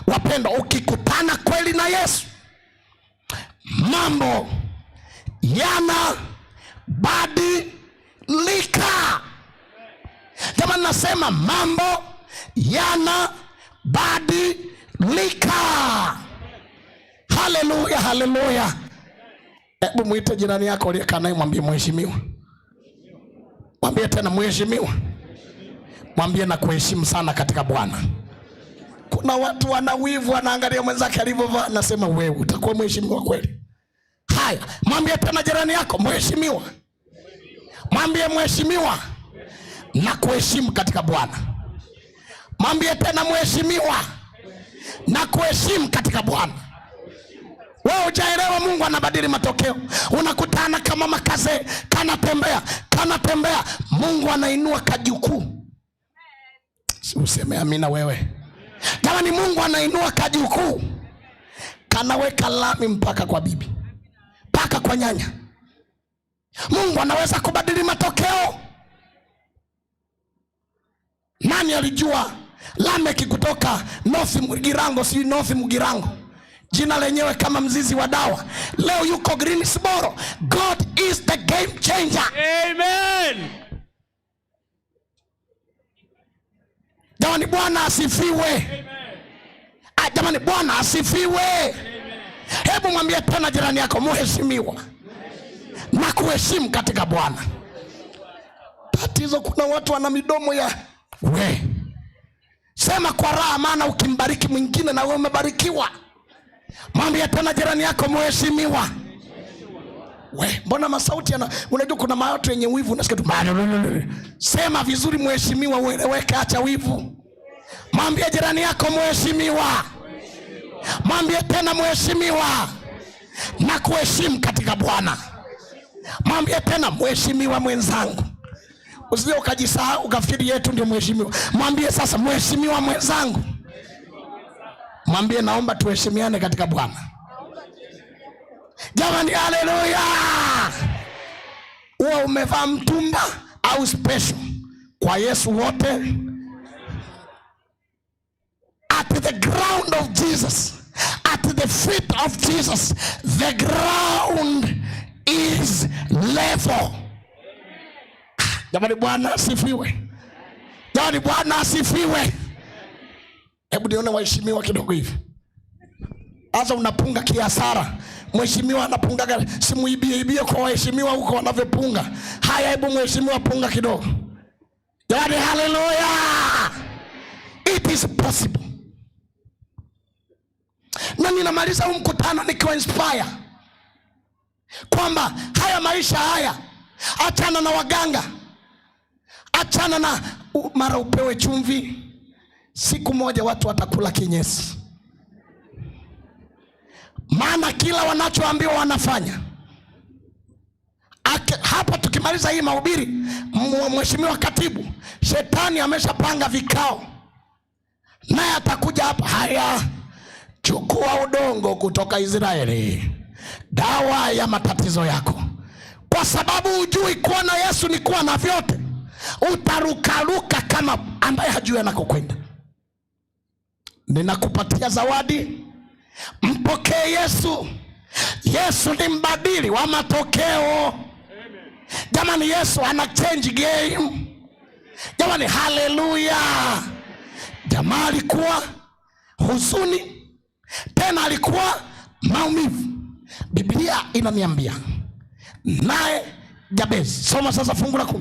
wapendwa, ukikutana kweli na Yesu, mambo yanabadilika. Jamani, nasema mambo yanabadilika. Haleluya, haleluya. Hebu muite jirani yako uliyekaa naye, mwambie mheshimiwa. Mwambie tena mheshimiwa. Mwambie na kuheshimu sana katika Bwana. Kuna watu wana wivu, wanaangalia mwenzake alivyovaa, nasema wewe utakuwa mheshimiwa kweli? Haya, mwambie tena jirani yako mheshimiwa. Mwambie mheshimiwa na kuheshimu katika Bwana. Mwambie tena mheshimiwa na kuheshimu katika Bwana. Wewe hujaelewa Mungu anabadili matokeo. Unakutana kama makaze, kanatembea, kanatembea, Mungu anainua kajukuu. Si useme amina wewe. Jamani, Mungu anainua kajukuu. Kanaweka lami mpaka kwa bibi, mpaka kwa nyanya. Mungu anaweza kubadili matokeo. Nani alijua Lameki kutoka North Mugirango, si North Mugirango, jina lenyewe kama mzizi wa dawa, leo yuko Greensboro. God is the game changer. Amen. Jamani, Bwana asifiwe. Jamani, Bwana asifiwe. Hebu mwambie tena jirani yako mheshimiwa na kuheshimu katika Bwana. Tatizo kuna watu wana midomo ya we. Sema kwa raha, maana ukimbariki mwingine na wewe umebarikiwa. Mwambie tena jirani yako, mheshimiwa. We, mbona masauti yana, unajua kuna watu wenye wivu, unasikia tu sema vizuri mheshimiwa, ueleweke, acha wivu. Mwambie jirani yako mheshimiwa. Mwambie tena mheshimiwa, na kuheshimu katika Bwana. Mwambie tena mheshimiwa mwenzangu. Usije ukajisahau ukafikiri yetu ndio mheshimiwa. Mwambie sasa mheshimiwa mwenzangu. Mwambie naomba tuheshimiane katika Bwana. Jamani, haleluya! Uwe umevaa mtumba au special, kwa Yesu wote at the ground of Jesus, at the feet of Jesus, the ground is level. Jamani, Bwana asifiwe! Jamani, Bwana asifiwe! Hebu nione waheshimiwa kidogo hivi. Sasa unapunga kiasara. Mheshimiwa anapungaga, simuibie ibie kwa waheshimiwa huko wanavyopunga. Haya, hebu mheshimiwa punga kidogo. Jamani, haleluya! It is possible. Na ninamaliza huu mkutano nikiwa inspire kwamba haya maisha haya, achana na waganga, achana na mara upewe chumvi, siku moja watu watakula kinyesi, maana kila wanachoambiwa wanafanya. Hapa tukimaliza hii mahubiri, mheshimiwa katibu, shetani ameshapanga vikao, naye atakuja hapa. Haya, chukua udongo kutoka Israeli, dawa ya matatizo yako. Kwa sababu hujui kuwa na Yesu ni kuwa na vyote, utarukaruka kama ambaye hajui anakokwenda. Ninakupatia zawadi, mpokee Yesu. Yesu ni mbadili wa matokeo. Jamani, Yesu ana change game. Jamani, haleluya! Jamaa alikuwa huzuni, tena alikuwa maumivu. Biblia inaniambia naye Jabez, soma sasa fungu la 10,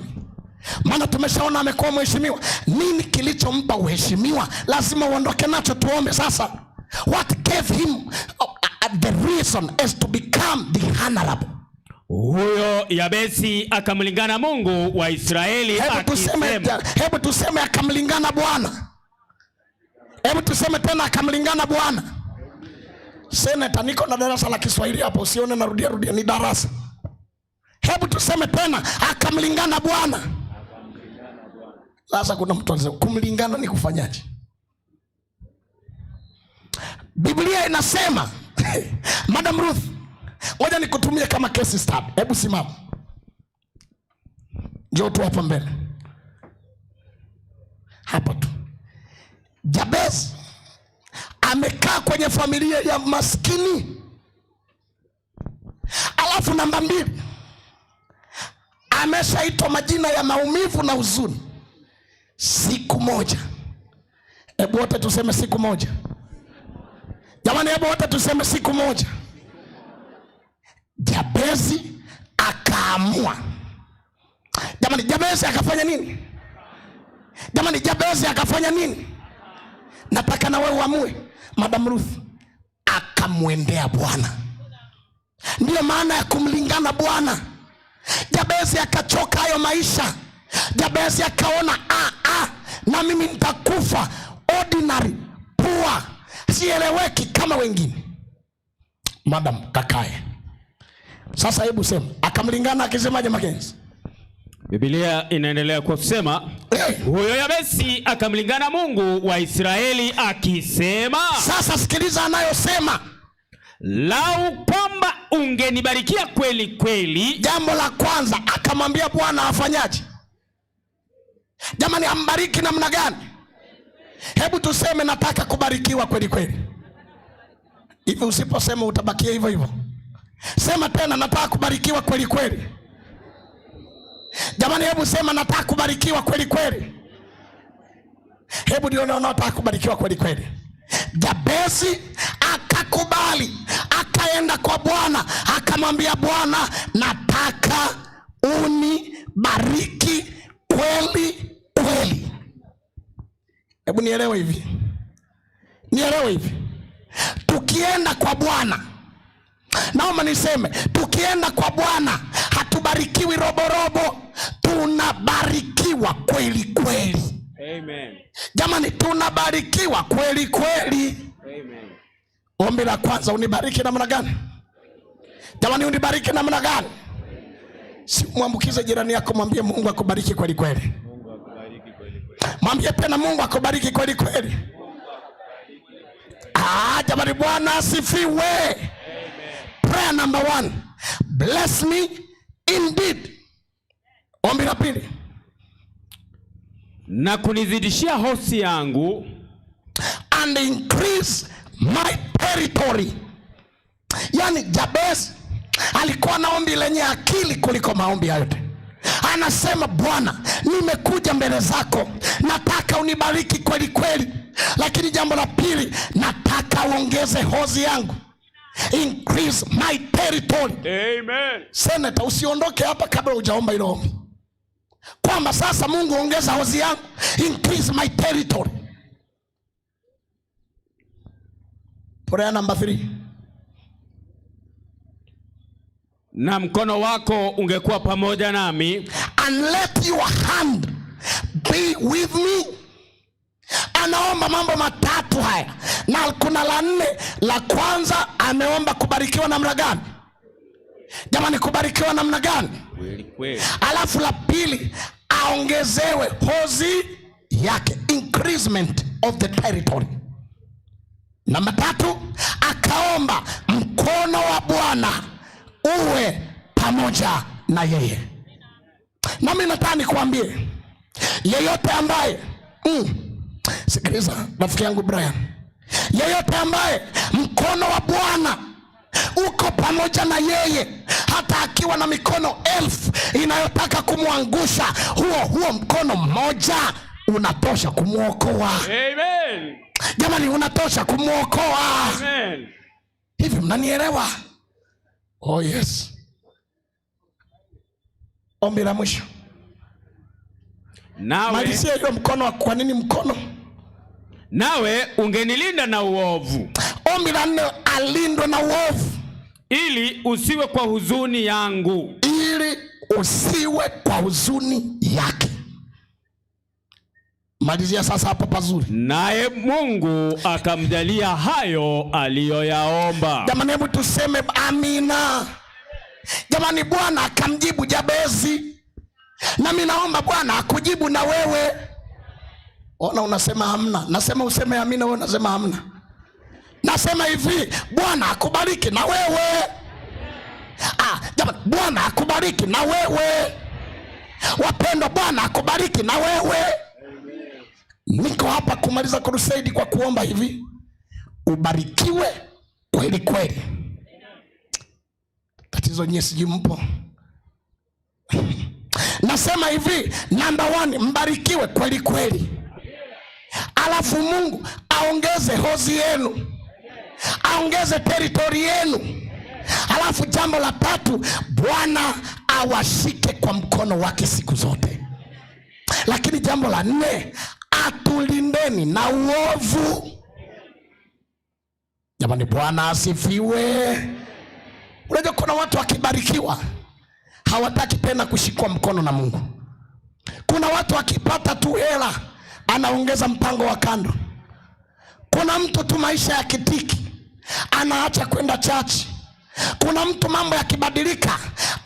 maana tumeshaona amekuwa mheshimiwa. Nini kilichompa uheshimiwa? Lazima uondoke nacho. Tuombe sasa. What gave him the reason is to become the honorable. Huyo Yabesi akamlingana Mungu wa Israeli akisema. Hebu tuseme akamlingana Bwana. Hebu tuseme tena akamlingana Bwana. Seneta, niko na darasa la Kiswahili hapo, usione narudia rudia, ni darasa. Hebu tuseme tena akamlingana Bwana. Sasa kuna mtu anasema kumlingana ni kufanyaje? Biblia inasema Madam Ruth, ngoja nikutumie kama case study. Hebu simama. Njoo tu hapa mbele. Hapa tu. Jabez amekaa kwenye familia ya maskini. Alafu namba 2, ameshaitwa majina ya maumivu na huzuni. Siku moja. Hebu wote tuseme siku moja. Jamani, hebu wote tuseme siku moja. Jabezi akaamua. Jamani, Jabezi akafanya nini? Jamani, Jabezi akafanya nini? Nataka na wewe uamue. Madam Ruth akamwendea Bwana. Ndiyo maana ya kumlingana Bwana. Jabezi akachoka hayo maisha. Jabezi akaona na mimi nitakufa ordinary poor, sieleweki kama wengine. Madam kakae. Sasa hebu sema akamlingana akisemaje Makenzi? Biblia inaendelea kwa kusema huyo Yabesi akamlingana Mungu wa Israeli akisema. Sasa sikiliza anayosema. Lau kwamba ungenibarikia kweli kweli. Jambo la kwanza akamwambia Bwana afanyaje? Jamani, ambariki namna gani? Hebu tuseme nataka kubarikiwa kweli kweli. Hivi usiposema utabakia hivyo hivyo. Sema tena nataka kubarikiwa kweli kweli. Jamani, hebu sema nataka kubarikiwa kweli kweli. Hebu nione wanaotaka kubarikiwa kweli kweli. Jabezi akakubali, akaenda kwa Bwana, akamwambia Bwana, nataka unibariki kweli kweli. Hebu nielewe hivi. Nielewe hivi. Tukienda Tukienda kwa Bwana, naomba niseme, tukienda kwa Bwana hatubarikiwi roborobo, tunabarikiwa kweli kweli. Amen. Jamani, tunabarikiwa kweli kweli. Amen. Ombi la kwanza, unibariki namna gani? Jamani, unibariki namna gani? Si mwambukize jirani yako, mwambie Mungu akubariki kweli kweli. Mwambie tena Mungu akubariki kweli kweli. Ah, jamani, Bwana asifiwe. Prayer number 1, bless me indeed. Ombi la pili, na kunizidishia hosi yangu, and increase my territory. Yani Jabez alikuwa na ombi lenye akili kuliko maombi hayo yote. Anasema, Bwana, nimekuja mbele zako, nataka unibariki kweli kweli, lakini jambo la pili, nataka uongeze hozi yangu, increase my territory. Amen. Senator, usiondoke hapa kabla hujaomba hilo ombi, kwamba sasa Mungu ongeza hozi yangu, increase my territory. Prayer number 3, na mkono wako ungekuwa pamoja nami, and let your hand be with me. Anaomba mambo matatu haya, na kuna la nne. La kwanza ameomba kubarikiwa namna gani? Jamani, kubarikiwa namna gani? Kweli kweli. Alafu la pili aongezewe hozi yake, increasement of the territory. Namba 3 akaomba mkono wa Bwana uwe pamoja na yeye. Na mimi nataka nikuambie, yeyote ambaye sikiliza rafiki yangu Brian, yeyote ambaye mkono wa Bwana uko pamoja na yeye, hata akiwa na mikono 1000 inayotaka kumwangusha, huo mkono mmoja unatosha kumwokoa. Amen. Jamani, unatosha kumwokoa. Amen. Hivi mnanielewa? Oh yes. Ombi la mwisho. Nawe, malizia hiyo mkono wa, kwa nini mkono? Nawe ungenilinda na uovu. Ombi la nne, alindwe na uovu, ili usiwe kwa huzuni yangu. Ili usiwe kwa huzuni yake. Malizia sasa hapo pazuri. Naye Mungu akamjalia hayo aliyoyaomba. Jamani, hebu tuseme amina. Jamani, Bwana akamjibu Jabezi. Na mimi naomba Bwana akujibu na wewe. Ona unasema hamna. Nasema useme amina, wewe unasema hamna. Nasema hivi, Bwana akubariki na wewe. Jamani, Bwana akubariki na wewe. Wapendwa, Bwana akubariki na wewe. Niko hapa kumaliza crusade kwa kuomba hivi, ubarikiwe kweli kweli. Tatizo nyie sijui mpo. Nasema hivi, number 1, mbarikiwe kweli kweli. Alafu Mungu aongeze hozi yenu, aongeze territory yenu. Alafu jambo la 3, Bwana awashike kwa mkono wake siku zote. Lakini jambo la 4, atulindeni na uovu. Jamani, Bwana asifiwe. Unajua kuna watu wakibarikiwa hawataki tena kushikwa mkono na Mungu. Kuna watu wakipata tu hela anaongeza mpango wa kando. Kuna mtu tu maisha ya kitiki anaacha kwenda church. Kuna mtu mambo yakibadilika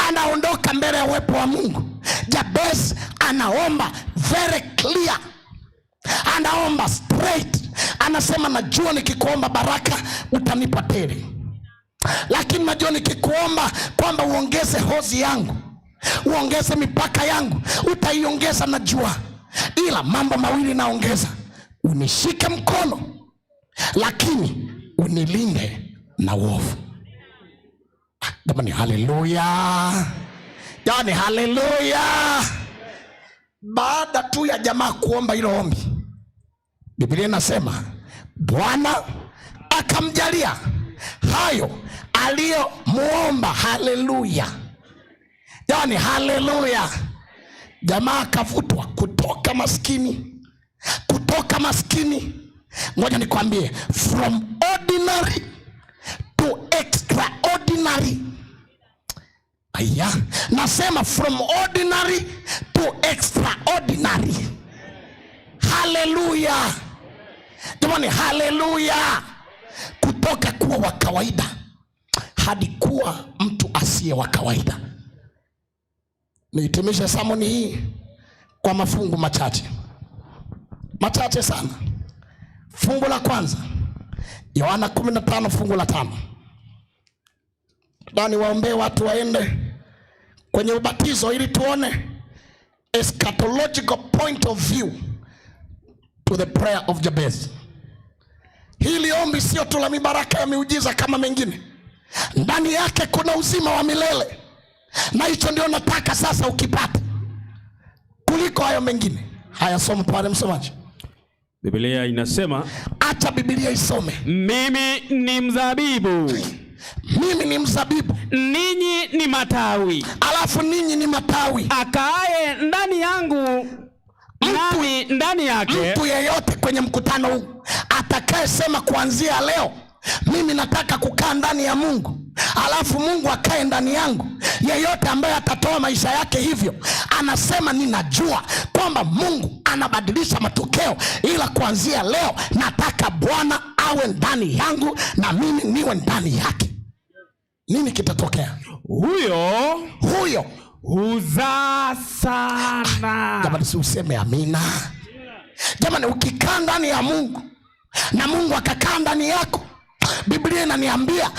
anaondoka mbele ya uwepo wa Mungu. Jabez anaomba very clear, anaomba straight, anasema najua nikikuomba baraka utanipa tele, lakini najua nikikuomba kwamba uongeze hozi yangu, uongeze mipaka yangu, utaiongeza najua, ila mambo mawili naongeza, unishike mkono lakini unilinde na uovu. Jamani, haleluya. Jamani, haleluya. Baada tu ya jamaa kuomba hilo ombi, Biblia inasema Bwana akamjalia hayo aliyomuomba. Haleluya. Jamani, haleluya. Jamaa akavutwa kutoka maskini, kutoka maskini. Ngoja nikwambie, from ordinary ordinary. Aya, nasema from ordinary to extraordinary. Haleluya jamani, haleluya! Kutoka kuwa wa kawaida hadi kuwa mtu asiye wa kawaida. Nihitimishe sermon hii kwa mafungu machache machache sana. Fungu la kwanza, Yohana 15 fungu la 5. Na niwaombee watu waende kwenye ubatizo ili tuone eschatological point of view to the prayer of Jabez. Hili ombi sio tu la mibaraka ya miujiza kama mengine, ndani yake kuna uzima wa milele, na hicho ndio nataka sasa ukipate kuliko hayo mengine. Haya, soma pale msomaji. Biblia inasema, acha Biblia isome. Mimi ni mzabibu, mimi ni mzabibu, ninyi ni matawi. Alafu ninyi ni matawi. Akaaye ndani yangu nami ndani yake. Mtu yeyote kwenye mkutano huu atakayesema kuanzia leo mimi nataka kukaa ndani ya Mungu, alafu Mungu akae ndani yangu, yeyote ambaye atatoa maisha yake hivyo, anasema ninajua kwamba Mungu anabadilisha matokeo, ila kuanzia leo nataka Bwana awe ndani yangu na mimi niwe ndani yake. Nini kitatokea? Huyo huzaa sana. Jamani, si useme amina? Jamani, ukikaa ndani ya Mungu na Mungu akakaa ndani yako, Biblia inaniambia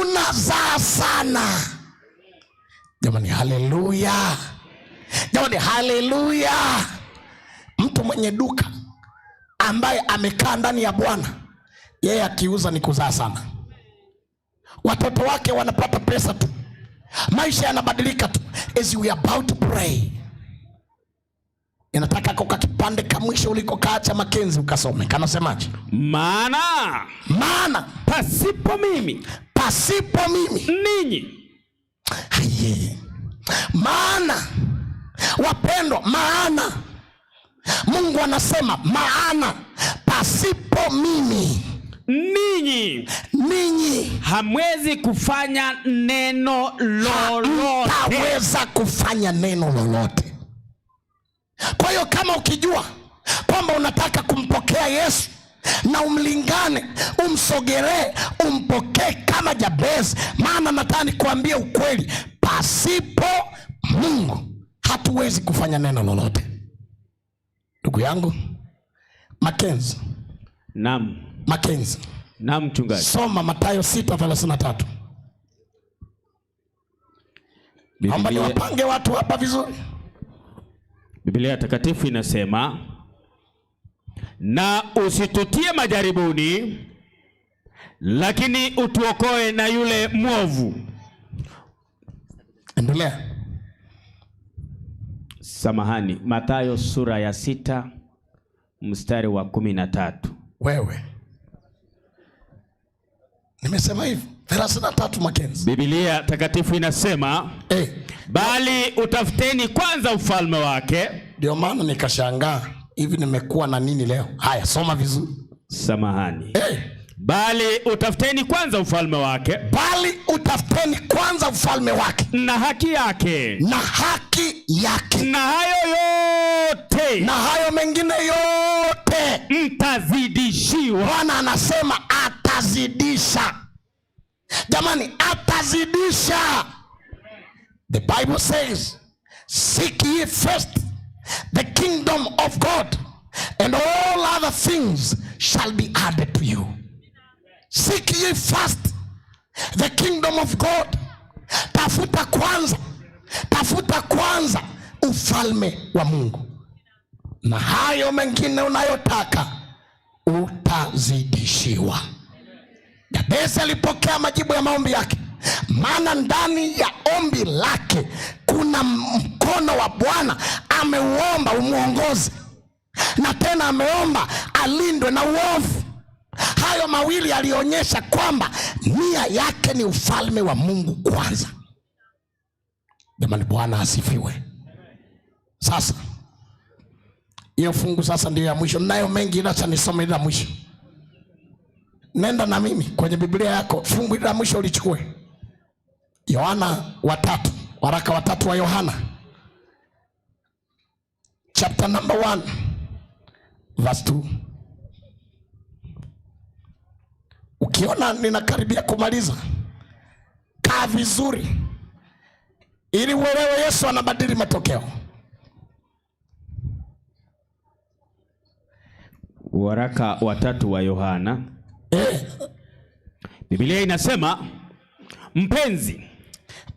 unazaa sana. Jamani, haleluya! Jamani, haleluya! Mtu mwenye duka ambaye amekaa ndani ya Bwana, yeye akiuza ni kuzaa sana. Watoto wake wanapata pesa tu, maisha yanabadilika tu. As we are about to pray, inataka kuka kipande kamwisho ulikokaa cha Makenzi ukasome, kanasemaje? Maana pasipo mimi, pasipo mimi ninyi. Aye. Maana wapendwa, maana Mungu anasema maana pasipo mimi ninyi hamwezi kufanya neno lolote. Hamtaweza kufanya neno lolote. Kwa hiyo kama ukijua kwamba unataka kumpokea Yesu na umlingane, umsogelee, umpokee kama Jabez, maana nataka nikuambie ukweli, pasipo Mungu hatuwezi kufanya neno lolote. Ndugu yangu Makenzi. Naam. Makenzi. Naam, mchungaji. Soma Mathayo 6:33. Naomba niwapange watu hapa vizuri. Biblia takatifu inasema, na usitutie majaribuni, lakini utuokoe na yule mwovu. Endelea. Samahani, Mathayo sura ya 6 mstari wa 13. Wewe. Nimesema hivi 33 Makenzi. Biblia takatifu inasema bali utafuteni kwanza ufalme wake. Ndio maana nikashangaa hivi nimekuwa na nini leo? Haya, soma vizuri. Samahani. Bali utafuteni kwanza ufalme wake. Bali utafuteni kwanza ufalme wake. Na haki yake. Na haki yake. Na hayo yote. Na hayo mengine yote mtazidishiwa. Bwana anasema atazidisha. Jamani, atazidisha. The Bible says, seek ye first the kingdom of God, and all other things shall be added to you. Seek ye first the kingdom of God. Tafuta kwanza, tafuta kwanza ufalme wa Mungu, na hayo mengine unayotaka utazidishiwa. Jabez alipokea majibu ya maombi yake, maana ndani ya ombi lake kuna mkono wa Bwana. Ameuomba umuongoze, na tena ameomba alindwe na uovu. Hayo mawili alionyesha kwamba nia yake ni ufalme wa Mungu kwanza. Jamani, Bwana asifiwe. Sasa hiyo fungu sasa ndio ya mwisho. Ninayo mengi ila acha nisome ile la mwisho. Nenda na mimi kwenye Biblia yako, fungu la mwisho ulichukue. Yohana watatu, waraka watatu wa Yohana chapter number 1 verse 2. Ukiona ninakaribia kumaliza, kaa vizuri ili uelewe Yesu anabadili matokeo. Waraka watatu wa Yohana. Biblia inasema, mpenzi,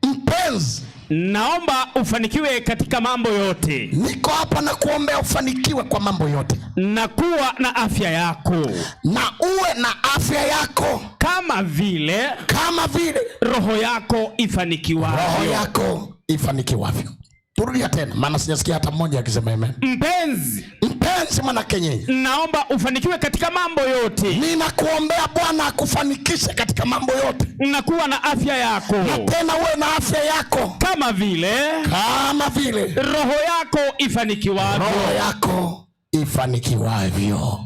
mpenzi, naomba ufanikiwe katika mambo yote. Niko hapa na kuombea ufanikiwe kwa mambo yote, na kuwa na afya yako, na uwe na afya yako, kama vile, kama vile roho yako ifanikiwavyo. Roho yako ifanikiwavyo. Turudia tena, maana sijasikia hata mmoja akisema amen. Mpenzi, mpenzi mwanakenyenya, naomba ufanikiwe katika mambo yote. Ninakuombea Bwana akufanikishe katika mambo yote, na kuwa na afya yako, na tena uwe na afya yako, kama vile, kama vile roho yako ifanikiwavyo. Roho yako ifanikiwavyo.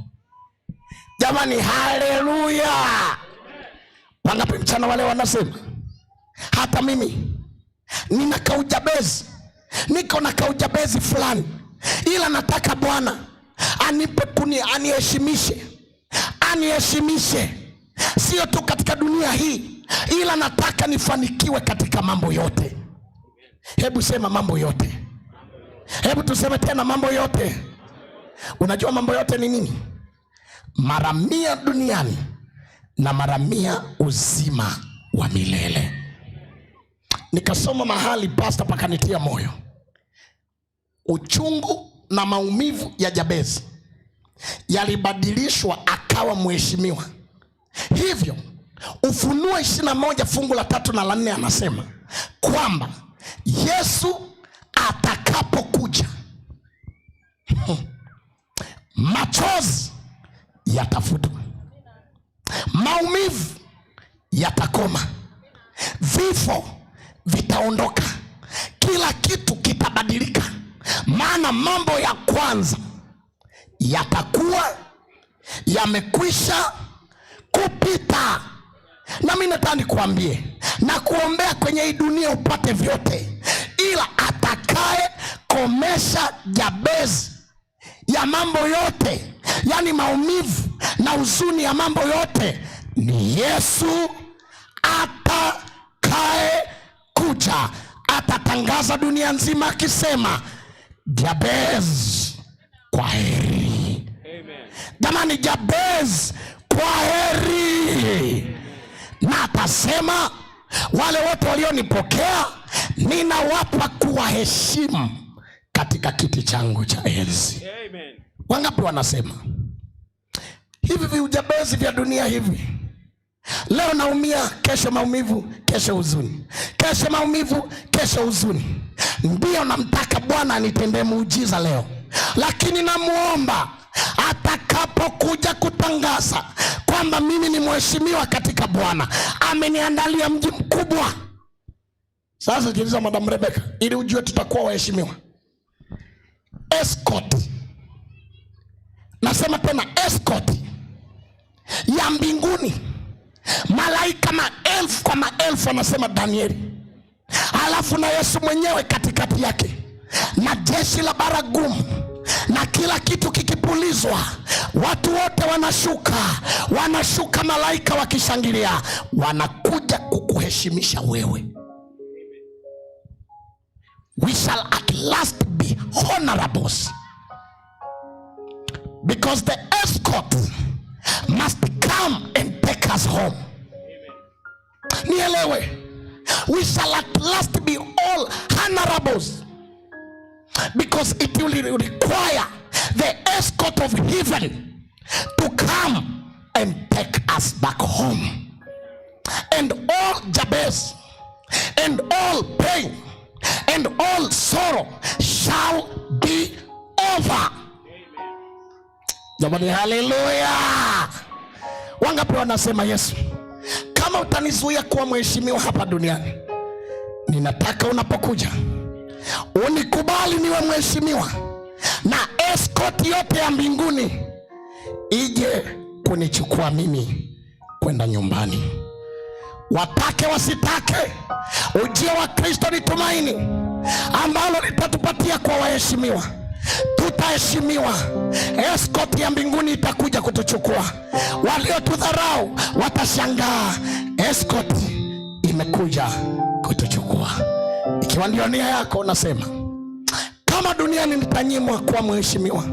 Jamani, haleluya! Wangapi mchana wale wanasema hata mimi nina kaujabezi, niko na kaujabezi fulani, ila nataka Bwana anipe kuni, aniheshimishe, aniheshimishe sio tu katika dunia hii, ila nataka nifanikiwe katika mambo yote. Hebu sema mambo yote. Hebu tuseme tena mambo yote. Unajua mambo yote ni nini? Mara 100 duniani na mara 100 uzima wa milele. Nikasoma mahali pastor pakanitia moyo. Uchungu na maumivu ya Jabezi yalibadilishwa akawa mheshimiwa. Hivyo Ufunuo 21 fungu la 3 na la 4 anasema kwamba Yesu atakapokuja machozi yatafutwa, maumivu yatakoma, vifo vitaondoka, kila kitu kitabadilika, maana mambo ya kwanza yatakuwa yamekwisha kupita. Na mimi nataka nikuambie na kuombea kwenye hii dunia upate vyote, ila atakaye komesha Jabezi ya mambo yote, yani maumivu na huzuni ya mambo yote, ni Yesu atakaye kuja. Atatangaza dunia nzima akisema, Jabez kwa heri. Jamani, Jabez kwa heri. Na atasema wale wote walionipokea ninawapa kuwaheshimu katika kiti changu cha enzi. Amen. Wangapi wanasema hivi viujabezi vya dunia hivi, leo naumia, kesho maumivu, kesho huzuni, kesho maumivu, kesho huzuni. Ndio namtaka Bwana anitendee muujiza leo, lakini namuomba atakapokuja kutangaza kwamba mimi ni mheshimiwa katika Bwana, ameniandalia mji mkubwa. Sasa sikiliza Madam Rebecca, ili ujue tutakuwa waheshimiwa. Escort, nasema tena escort ya mbinguni, malaika maelfu kwa maelfu, anasema Danieli, alafu na Yesu mwenyewe katikati yake, na jeshi la baragumu, na kila kitu kikipulizwa, watu wote wanashuka, wanashuka malaika wakishangilia, wanakuja kukuheshimisha wewe. We shall at last be honorables, because the escort must come and take us home. Nielewe, we shall at last be all honorables, because it will require the escort of heaven to come and take us back home. And all Jabez and all pain and all sorrow shall be over. Jamani, haleluya! Wangapi wanasema Yesu, kama utanizuia kuwa mheshimiwa hapa duniani, ninataka unapokuja unikubali niwe mheshimiwa, na escort yote ya mbinguni ije kunichukua mimi kwenda nyumbani. Watake wasitake, ujio wa Kristo ni tumaini ambalo litatupatia kwa waheshimiwa. Tutaheshimiwa, escort ya mbinguni itakuja kutuchukua. Waliotudharau watashangaa, escort imekuja kutuchukua. Ikiwa ndio nia yako, unasema kama duniani nitanyimwa kuwa mheshimiwa,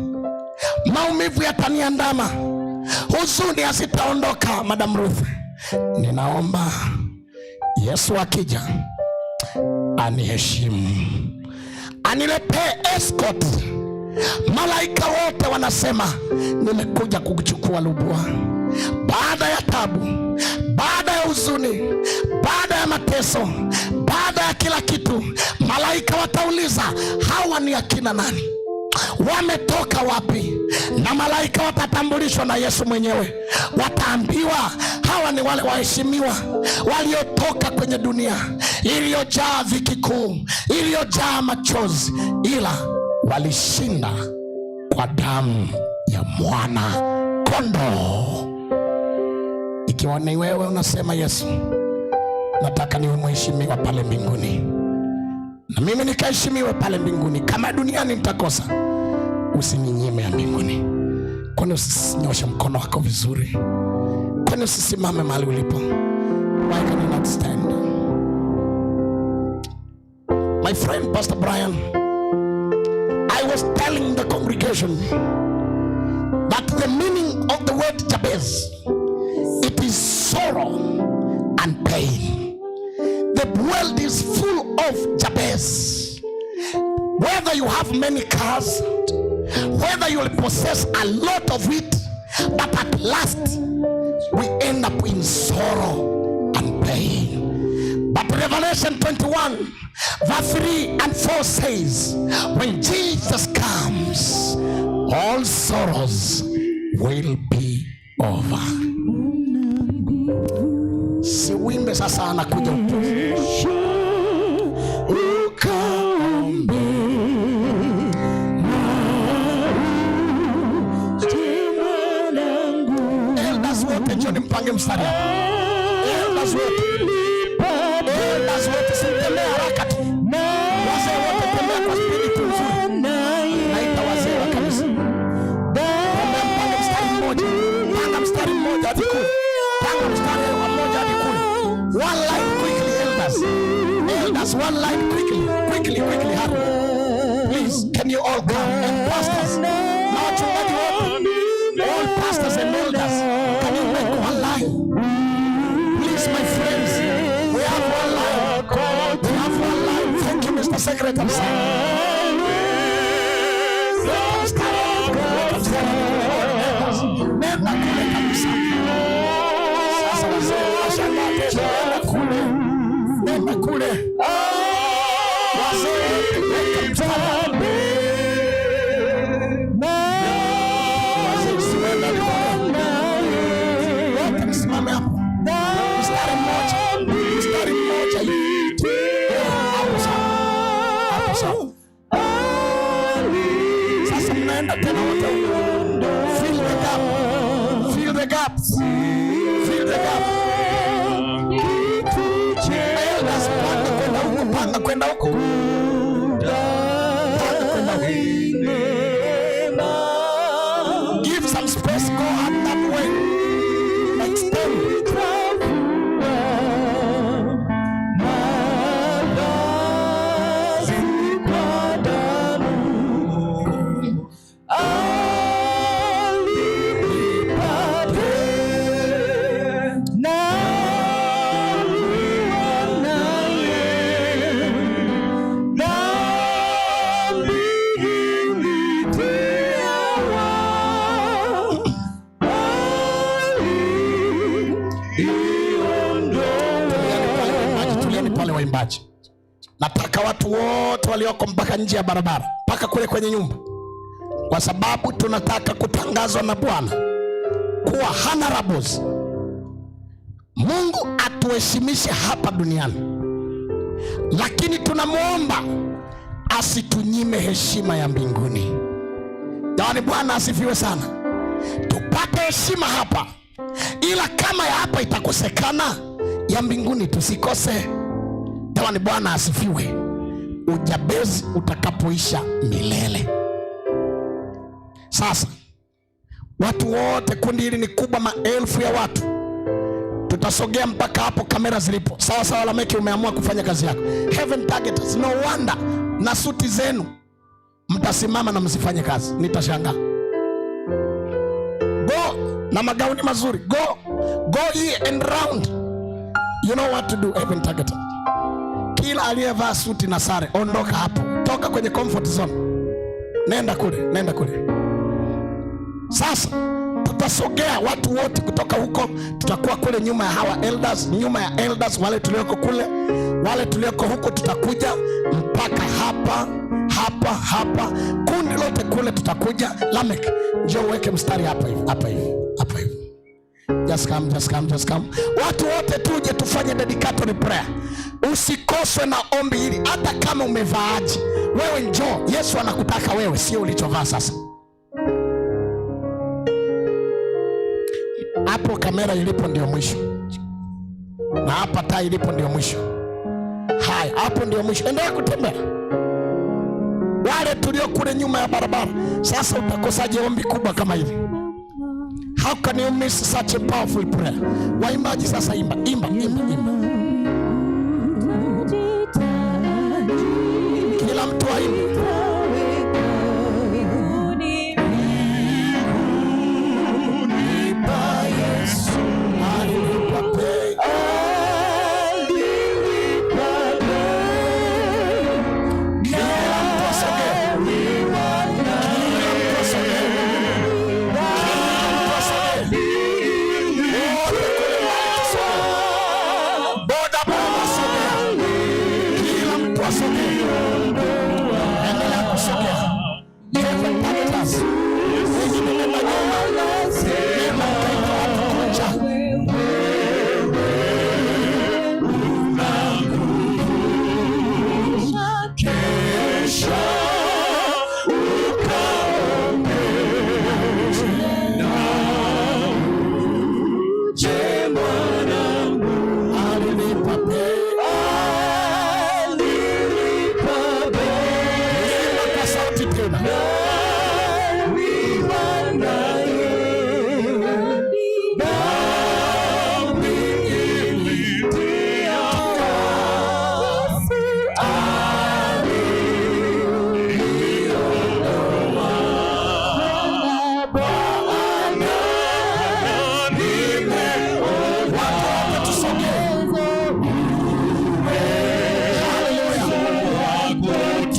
maumivu yataniandama, huzuni hazitaondoka. Madam Ruth, ninaomba Yesu akija aniheshimu, aniletee escort. Malaika wote wanasema nimekuja kukuchukua Lubwa. Baada ya tabu, baada ya huzuni, baada ya mateso, baada ya kila kitu, malaika watauliza hawa ni akina nani, wametoka wapi? Na malaika watatambulishwa na Yesu mwenyewe, wataambiwa hawa ni wale waheshimiwa waliotoka kwenye dunia iliyojaa dhiki kuu, iliyojaa machozi, ila walishinda kwa damu ya mwana kondoo. Ikiwa ni wewe unasema, Yesu, nataka niwe mheshimiwa pale mbinguni, na mimi nikaheshimiwe pale mbinguni. Kama duniani nitakosa, usininyime ya mbinguni. Kwani usinyoshe mkono wako vizuri? Kwani usisimame mahali ulipo? Why can you not stand? My friend Pastor Brian, I was telling the congregation that the meaning of the word Jabez, it is sorrow and pain. The world is full of Jabez. Whether you have many cars, whether you will possess a lot of it, but at last we end up in sorrow and pain. But Revelation 21, verse 3 and 4 says, when Jesus comes, all sorrows will be over. Si uimbe sasa, anakuja upesi. Ukaombe na uje mwanangu. Elders wote njoni mpange mstari hapa. Elders wote. Elders wote, si mtembee haraka tu. Wazee wote tembea kwa spidi tu nzuri. Naita wazee wa kanisa. Tembea mpange mstari mmoja. Panga mstari mmoja hadi kule. Panga mstari mmoja hadi kule. One line quickly, elders. Elders, one line quickly. Quickly, quickly, hurry. Please, can you all come? And pastors. Na wachungaji wote. All pastors and elders. Can you make one line? Please, my friends. We have one line. We have one line. Thank you, Mr. Secretary. Sir. Weka mstari. Weka mstari. Elders, nenda kule kabisa. Sasa wazee washangaa tena. Nenda kule. Nenda kule. Wazee wote, weka mstari. Wazee, msiende kule. Wote msimame hapo. Mstari mmoja. Mstari mmoja hivi. Eh, hapo sawa. Hapo sawa. Sasa mnaenda tena wote huko. Fill the gap. Fill the gaps. Fill the gap. Elders, panga kwenda huko, panga kwenda huko. Panga kwenda huko. Give some space, go up that way. Extend. Tulieni pale waimbaji. Nataka watu wote walioko mpaka nje ya barabara, mpaka kule kwenye nyumba, kwa sababu tunataka kutangazwa na Bwana kuwa honorables. Mungu atuheshimishe hapa duniani, lakini tunamwomba asitunyime heshima ya mbinguni. Jamani, Bwana asifiwe sana. Tupate heshima hapa, ila kama ya hapa itakosekana, ya Ya mbinguni tusikose. Jamani, Bwana asifiwe. Ujabezi utakapoisha milele. Sasa watu wote, kundi hili ni kubwa, maelfu ya watu, tutasogea mpaka hapo kamera zilipo. Sawa sawa, Lameki, umeamua kufanya kazi yako. Heaven Targeters, no wonder na suti zenu mtasimama na msifanye kazi, nitashangaa. Go na magauni mazuri, go go here and round, you know what to do. Heaven Targeters, kila aliyevaa suti na sare, ondoka hapo, toka kwenye comfort zone, nenda kule, nenda kule. Sasa tutasogea watu wote kutoka huko, tutakuwa kule nyuma ya hawa elders, nyuma ya elders wale tulioko kule, wale tulioko huko, tutakuja mpaka hapa hapa hapa, kundi lote kule tutakuja. Lamek, njoo uweke mstari hapa hivi, hapa hivi, hapa hivi. Just come, just come, just come. Watu wote tuje tufanye dedicatory prayer. Usikoswe na ombi hili, hata kama umevaaje. Wewe njoo, Yesu anakutaka wewe, sio ulichovaa sasa. Hapo kamera ilipo ndio mwisho, na hapa taa ilipo ndio mwisho. Haya, hapo ndio mwisho. Endelea kutembea. Wale tulio kule nyuma ya barabara, sasa utakosaje ombi kubwa kama hili? How can you miss such a powerful prayer? Waimbaji sasa, imba, imba, imba, imba. Kila mtu aimbe. Alilipa bei. Kila mtu asogee. Kila mtu asogee. Kila mtu asogee. Wote kule mbali tusogee. Boda boda sogea. Kila mtu asogee. Endelea kusogea. Heaven Targeters. Wengine nenda nyuma. Nenda ukaita watu kuja. Kesha ukaombe na uje mwanangu. Alilipa bei. Alilipa bei. Imba kwa sauti tena. Dhambi ilitia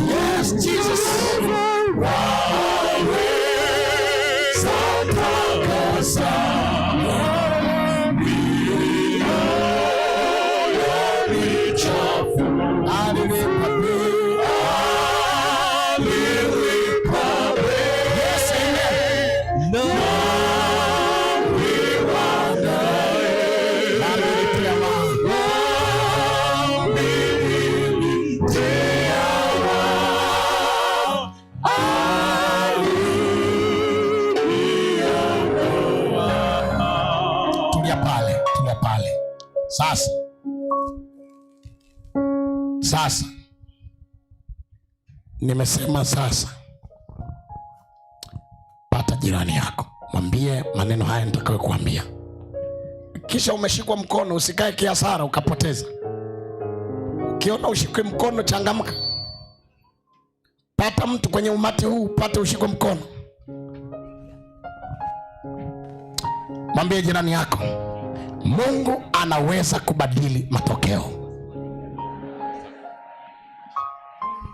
Yes, Jesus. Yes, amen. Tulia pale, tulia pale. Sasa sasa nimesema sasa, pata jirani yako, mwambie maneno haya nitakayokuambia. Kisha umeshikwa mkono, usikae kiasara ukapoteza. Ukiona ushikwe mkono, changamka. Pata mtu kwenye umati huu, pate ushikwe mkono. Mwambie jirani yako, Mungu anaweza kubadili matokeo.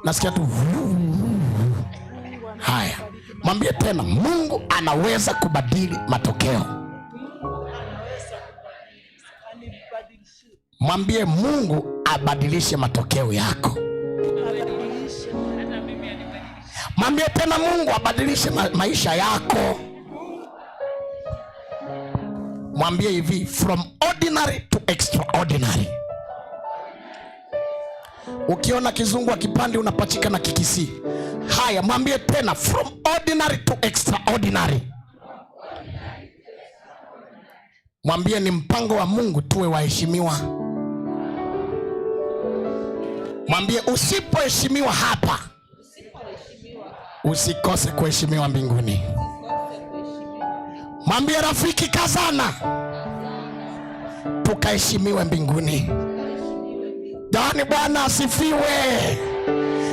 Nasikia tu vuu, vuu. Haya, mwambie tena, Mungu anaweza kubadili matokeo. Mwambie Mungu abadilishe matokeo yako. Mwambie tena Mungu abadilishe maisha yako. Mwambie hivi, from ordinary to extraordinary. Ukiona kizungu akipandi unapachika na kikisi. Haya, mwambie tena, from ordinary to extraordinary. Mwambie ni mpango wa Mungu tuwe waheshimiwa. Mwambie usipoheshimiwa hapa, usikose kuheshimiwa mbinguni. Mwambie rafiki, kazana tukaheshimiwe mbinguni. Jamani, Bwana asifiwe.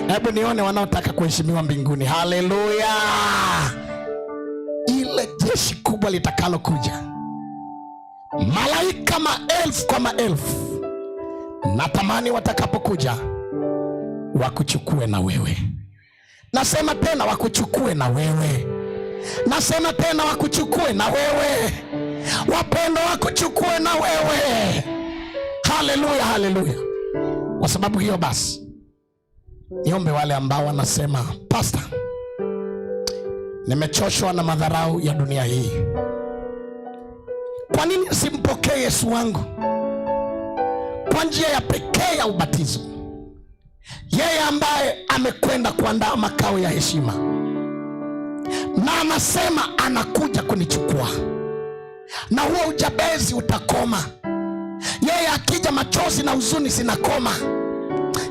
Hebu nione wanaotaka kuheshimiwa mbinguni. Haleluya! Ile jeshi kubwa litakalokuja, malaika maelfu kwa maelfu, natamani watakapokuja wakuchukue na wewe. Nasema tena wakuchukue na wewe. Nasema tena wakuchukue na wewe. Wapendwa, wakuchukue na wewe. Haleluya, haleluya. Kwa sababu hiyo basi, niombe wale ambao wanasema, Pastor, nimechoshwa na madharau ya dunia hii. Kwa nini simpokee Yesu wangu kwa njia ya pekee ya ubatizo? Yeye ambaye amekwenda kuandaa makao ya heshima na anasema anakuja kunichukua, na huo ujabezi utakoma. Yeye akija, machozi na huzuni zinakoma.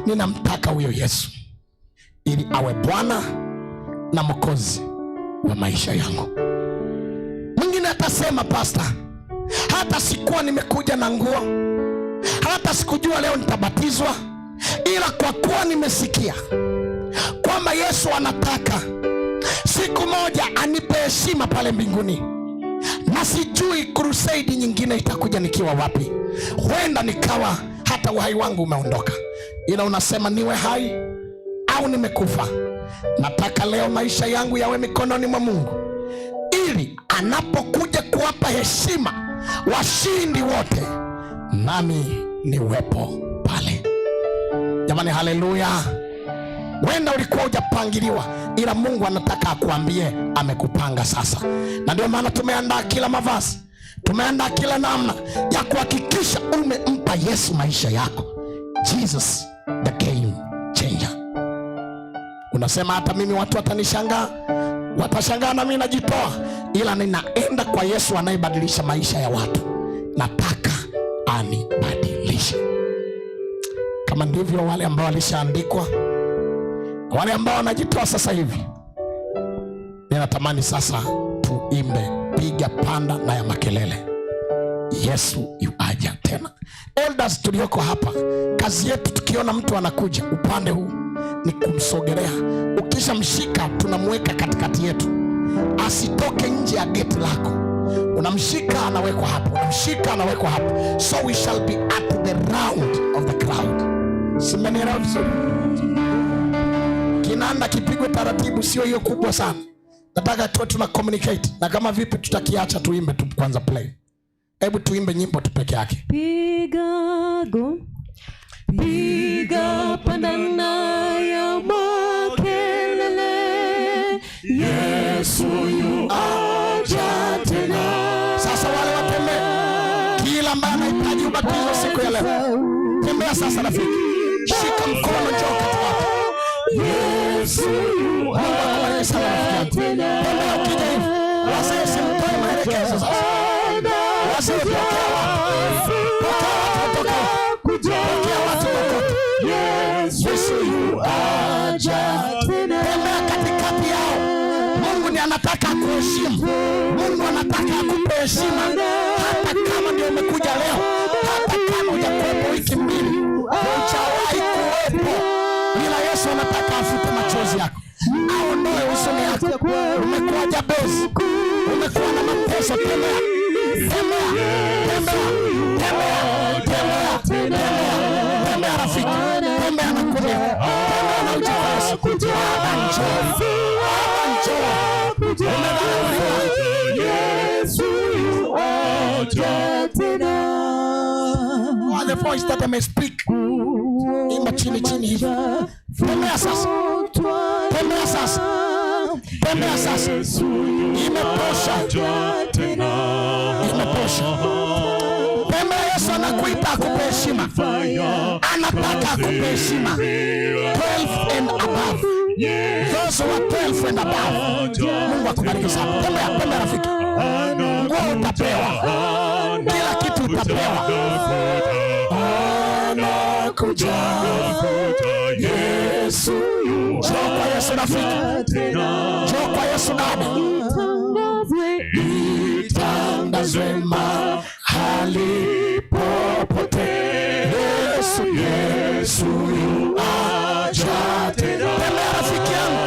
Ninamtaka huyo Yesu ili awe Bwana na Mwokozi wa maisha yangu. Mwingine atasema, Pastor, hata sikuwa nimekuja na nguo, hata sikujua leo nitabatizwa, ila kwa kuwa nimesikia kwamba Yesu anataka siku moja anipe heshima pale mbinguni, na sijui crusade nyingine itakuja nikiwa wapi, huenda nikawa hata uhai wangu umeondoka, ila unasema niwe hai au nimekufa, nataka leo maisha yangu yawe mikononi mwa Mungu, ili anapokuja kuwapa heshima washindi wote, nami niwepo pale. Jamani, haleluya! Wenda ulikuwa hujapangiliwa, ila Mungu anataka akuambie amekupanga sasa. Na ndio maana tumeandaa kila mavazi, tumeandaa kila namna ya kuhakikisha umempa Yesu maisha yako. Jesus the game changer. Unasema hata mimi watu watanishangaa, watashangaa na mimi najitoa, ila ninaenda kwa Yesu anayebadilisha maisha ya watu. Nataka anibadilishe. Kama ndivyo, wale ambao walishaandikwa, wale ambao wanajitoa sasa hivi, ninatamani sasa tuimbe piga panda na ya makelele, Yesu yuaja tena. Elders tulioko hapa, kazi yetu tukiona mtu anakuja upande huu ni kumsogelea. Ukishamshika tunamweka katikati yetu, asitoke nje ya geti lako. Unamshika anawekwa hapo, unamshika anawekwa hapo, so we shall be at the round of the crowd. Si mmenielewa vizuri? Kinanda kipigwe taratibu, sio hiyo kubwa sana. Nataka tuwe tuna communicate, na kama vipi tutakiacha tuimbe tu kwanza play. Hebu tuimbe nyimbo tu peke yake. Piga go, piga panda na ya makelele, Yesu yuaja tena. Sasa wale watembee, kila ambaye anahitaji ubatizo siku ya leo, tembea sasa rafiki, shika mkono, njoo katikati. Yesu Mungu akubariki sana rafiki yangu. Tembea ukija hivi, wazee simtoe maelekezo sasa. Wazee pokea watu, pokea watu kutoka, pokea watu kokote. Yesu yuaja tena. Tembea katikati yao. Mungu ni anataka akuheshimu. Mungu anataka akupe heshima, hata kama ndio umekuja leo, hata kama hujakuwepo wiki mbili, hujawahi kuwepo, ila Yesu anataka afute machozi yako, aondoe huzuni yako. Umekuwa jabezi, umekuwa na mateso. Tembea, tembea, tembea, tembea, tembea, tembea, tembea rafiki, tembea na kulia, tembea na uje kwa Yesu. Baba njoo, Baba njoo, umedharauliwa. Yesu yuaja tena. You are the voice that I may speak. Imba chini chini hivi. Tembea sasa. Tembea sasa. Tembea sasa. Imetosha. Imetosha. Tembea, Yesu anakuita akupe heshima. Anataka akupe heshima. 12 and above. Those who are 12 and above. Mungu akubariki sana. Tembea, tembea rafiki. Nguo utapewa. Kila kitu utapewa. Anakuja. rafiki. Njoo kwa Yesu dada. Itangazwe mahali popote. Yesu, Yesu yuaja tena. Tembea rafiki yangu.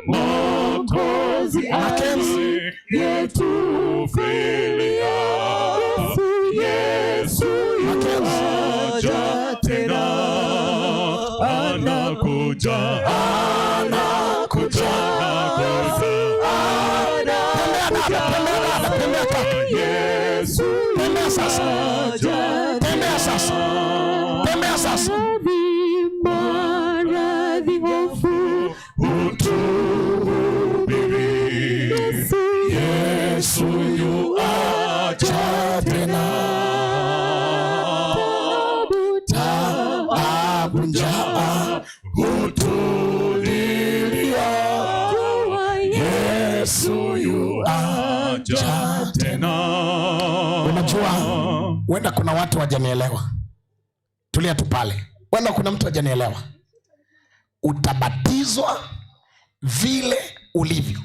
Mwokozi aliyetufilia. Yesu yuaja tena. Anakuja, anakuja, Tembea dada, tembea kaka. Yesu Tembea sasa. Tembea sasa. Tembea sasa. Maradhi, hofu, hutuhubiri. Yesu yuaja tena. Taabu, njaa, hutulilia. Yesu yuaja tena. Unajua, huenda kuna watu hawajanielewa. Tulia tu pale. Huenda kuna mtu hajanielewa. Utabatizwa vile ulivyo.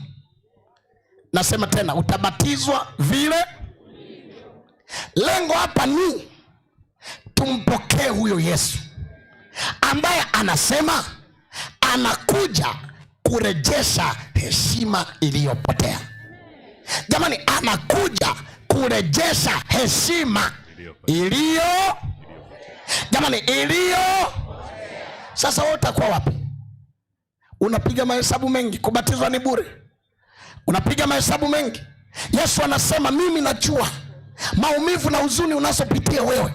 Nasema tena, utabatizwa vile. Lengo hapa ni tumpokee huyo Yesu ambaye anasema anakuja kurejesha heshima iliyopotea. Jamani, anakuja kurejesha heshima iliyo, jamani, iliyo. Sasa wewe utakuwa wapi? Unapiga mahesabu mengi. Kubatizwa ni bure. Unapiga mahesabu mengi. Yesu anasema mimi najua maumivu na huzuni unazopitia wewe,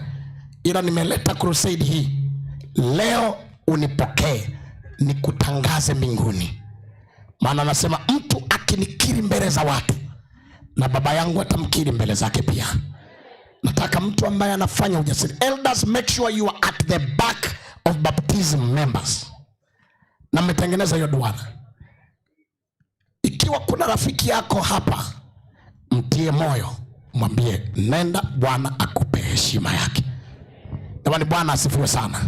ila nimeleta crusade hii leo, unipokee nikutangaze mbinguni. Maana anasema mtu akinikiri mbele za watu, na baba yangu atamkiri mbele zake pia. Nataka mtu ambaye anafanya ujasiri. Elders, make sure you are at the back of baptism members. Na mmetengeneza hiyo duara. Ikiwa kuna rafiki yako hapa, mtie moyo, mwambie nenda, Bwana akupe heshima yake. Jamani, Bwana asifiwe sana.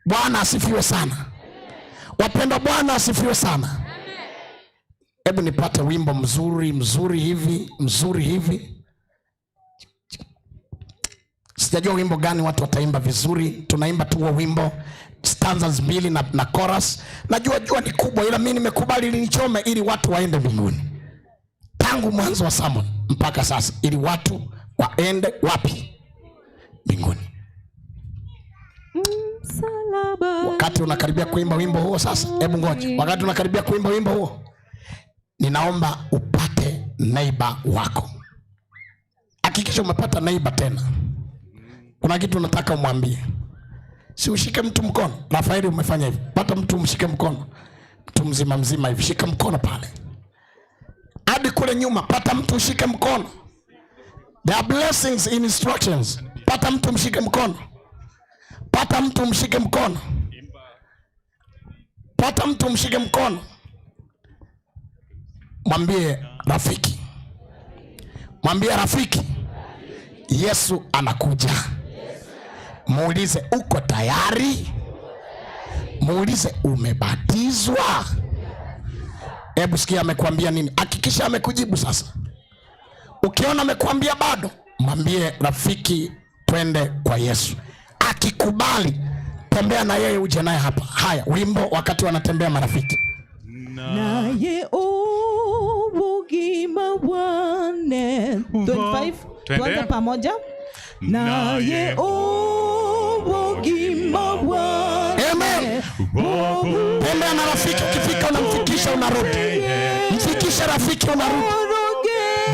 Bwana asifiwe sana. Wapendwa, Bwana asifiwe sana. Hebu nipate wimbo mzuri mzuri hivi, mzuri hivi. Sijajua wimbo gani watu wataimba vizuri. Tunaimba tu huo wimbo stanzas mbili na chorus. Najua jua ni kubwa, ila mimi nimekubali ili nichome ili watu waende mbinguni. Tangu mwanzo wa sermon mpaka sasa, ili watu waende wapi? Mbinguni. Wakati unakaribia kuimba wimbo huo sasa, hebu ngoja. Wakati unakaribia kuimba wimbo huo, ninaomba upate neighbor wako. Hakikisha umepata neighbor tena. Kuna kitu nataka umwambie. Si ushike mtu mkono. Rafaeli, umefanya hivi. Pata mtu umshike mkono. Mtu mzima mzima hivi, shika mkono pale. Hadi kule nyuma, pata mtu ushike mkono. There are blessings in instructions. Pata mtu mshike mkono. Pata mtu mshike mkono. Pata mtu mshike mkono. Mwambie rafiki. Mwambie rafiki, Yesu anakuja. Muulize uko tayari? Muulize umebatizwa? Hebu sikia amekuambia nini. Hakikisha amekujibu sasa. Ukiona amekuambia bado, mwambie rafiki, twende kwa Yesu. Akikubali, tembea na yeye, uje naye hapa. Haya, wimbo wakati wanatembea marafiki. Naye ubugima bwane 25, tuanze pamoja. Naye ubugima bwane. Amen. Tembea na rafiki, ukifika unamfikisha, unarudi. Mfikishe rafiki, unarudi.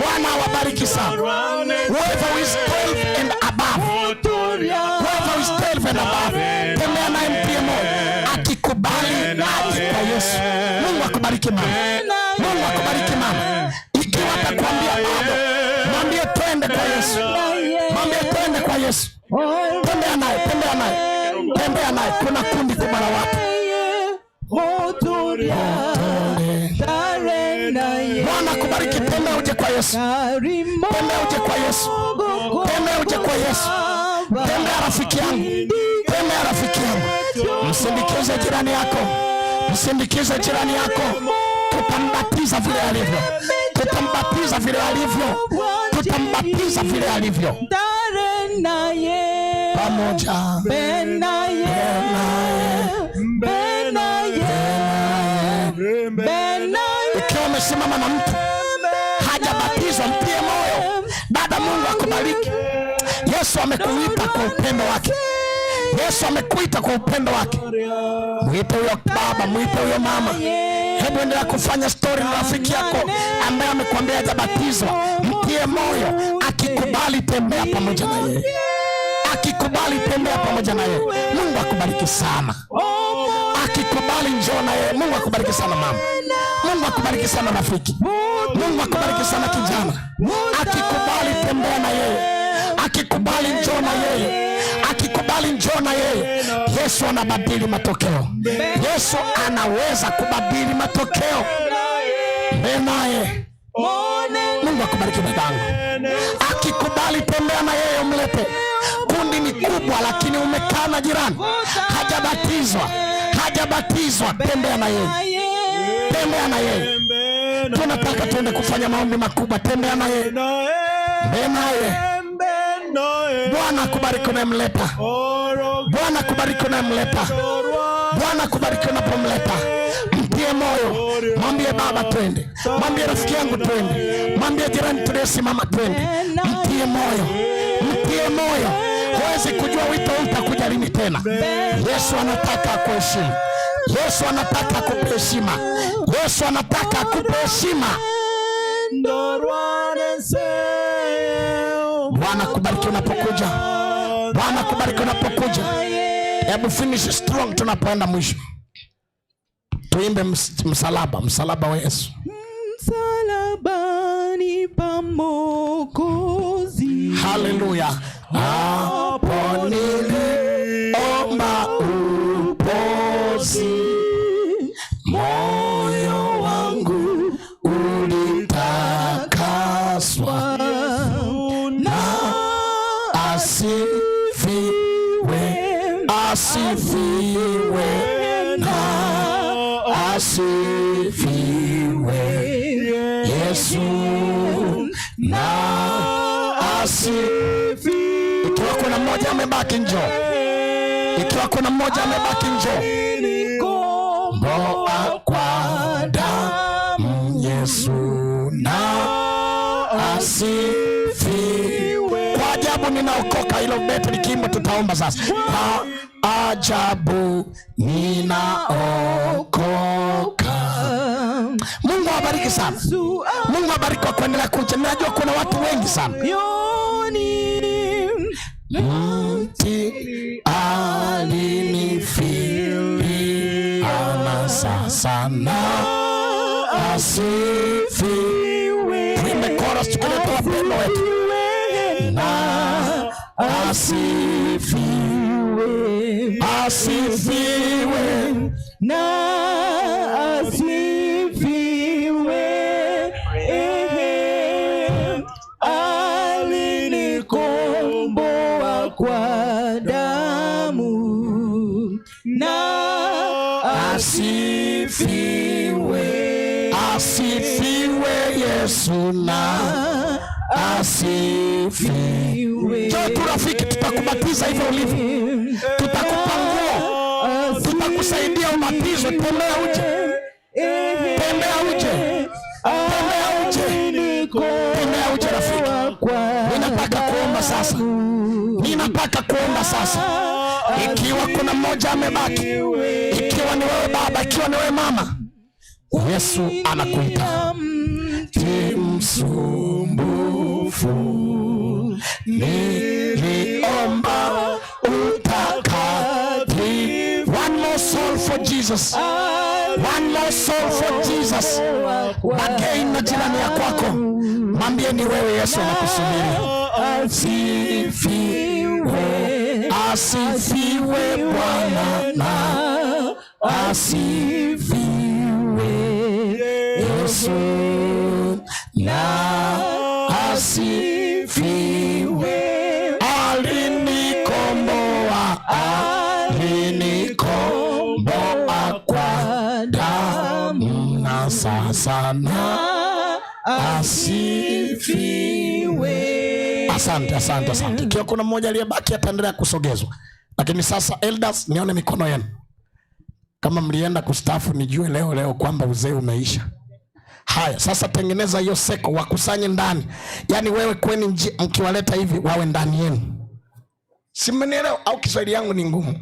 Bwana awabariki sana. Whoever is 12 and above. Whoever is 12 and above. Tembea naye mtie moyo. Akikubali aje kwa Yesu. Mungu akubariki mama. Mungu akubariki mama. Ikiwa atakwambia bado, mwambie twende kwa Yesu. Mwambie twende kwa Yesu. Tembea naye, tembea naye. Tembea naye. Kuna kundi kubwa la watu. Bwana akubariki. Tembea uje kwa Yesu. Tembea uje kwa Yesu. Tembea uje kwa Yesu. Tembea rafiki yangu. Tembea rafiki yangu. Msindikize jirani yako. Msindikize jirani yako, tutambatiza vile alivyo, tutambatiza vile alivyo, tutambatiza vile alivyo. Pamoja ikiwa umesimama na mtu hajabatizwa, mtie moyo dada. Mungu akubariki. Yesu amekuita kwa upendo wake. Yesu amekuita kwa upendo wake. Mwite huyo baba, mwite huyo mama. Hebu endelea kufanya stori na rafiki yako ambaye amekuambia hajabatizwa. Mtie moyo, akikubali tembea pamoja na yeye, akikubali tembea pamoja na yeye. Mungu akubariki sana. Akikubali njoo na yeye. Mungu akubariki sana mama. Mungu akubariki sana rafiki. Mungu akubariki sana kijana. Akikubali tembea na yeye, akikubali njoo na yeye, akikubali njoo na yeye. Yesu anabadili matokeo. Yesu anaweza kubadili matokeo. Mbe naye. Mungu akubariki dadangu. Akikubali tembea na yeye, umlete. Kundi ni kubwa, lakini umekaa na jirani hajabatizwa, hajabatizwa, tembea na yeye, tembea na yeye. Tunataka tuende kufanya maombi makubwa. Tembea na yeye, tembea naye. Bwana akubariki unayemleta. Bwana akubariki unayemleta. Bwana akubariki unapomleta. Mtie moyo, mwambie baba twende, mwambie rafiki yangu twende, mwambie jirani tuliyesimama twende. Mtie moyo, mtie moyo. Huwezi kujua wito huu utakuja lini tena. Yesu anataka akuheshimu. Yesu anataka akupe heshima. Yesu anataka akupe heshima. Bwana kubariki unapokuja. Bwana kubariki unapokuja. Hebu finish strong tunapoenda mwisho. Tuimbe msalaba, msalaba wa Yesu. Msalabani pa Mwokozi. Haleluya. Hapo niliomba upozi, moyo wangu ulitakaswa na asifiwe, asifiwe na asifiwe Yesu na asifiwe. Ikiwa kuna mmoja amebaki njoo, ikiwa kuna mmoja amebaki njoo. Mboa kwa damu Yesu na asifiwe. Kwa ajabu ninaokoka. Hilo beti likiimba, tutaomba sasa. Kwa ajabu ninaokoka. Mungu awabariki sana. Mungu awabariki kwa kuendelea kuja. Ninajua kuna watu wengi sana. Mti alinifili sasa na asifiwe. Tuimbe chorus tukileta wapendo wetu. Na asifiwe, asifiwe na asifiwe. Ehe, alinikomboa kwa damu na asifiwe, asifiwe Yesu na asifiwe. Njoo tu rafiki, tutakubatiza hivyo ulivyo, tutakupa nguo, tutakusaidia ubatizwe. Tembea uje, tembea uje, tembea uje, tembea uje rafiki. Ninataka kuomba sasa, ninataka kuomba sasa. Ikiwa kuna mmoja amebaki, ikiwa ni wewe baba, ikiwa ni wewe mama, Yesu anakuita. Ti msumbufu, niliomba utakatifu. One more soul for Jesus. One more soul for Jesus. Again na jirani ya kwako, mwambie ni wewe Yesu anakusubiri. Asifiwe, asifiwe Bwana na asifiwe Yesu na asifiwe. Alinikomboa, alinikomboa kwa Sasa na asifiwe. Asante, asante, asante. Ikiwa kuna mmoja aliyebaki ataendelea kusogezwa, lakini sasa elders, nione mikono yenu kama mlienda kustaafu, nijue leo leo kwamba uzee umeisha. Haya, sasa tengeneza hiyo seko, wakusanye ndani. Yaani wewe kweni nje, mkiwaleta hivi wawe ndani yenu. Si mmenielewa au Kiswahili yangu ni ngumu?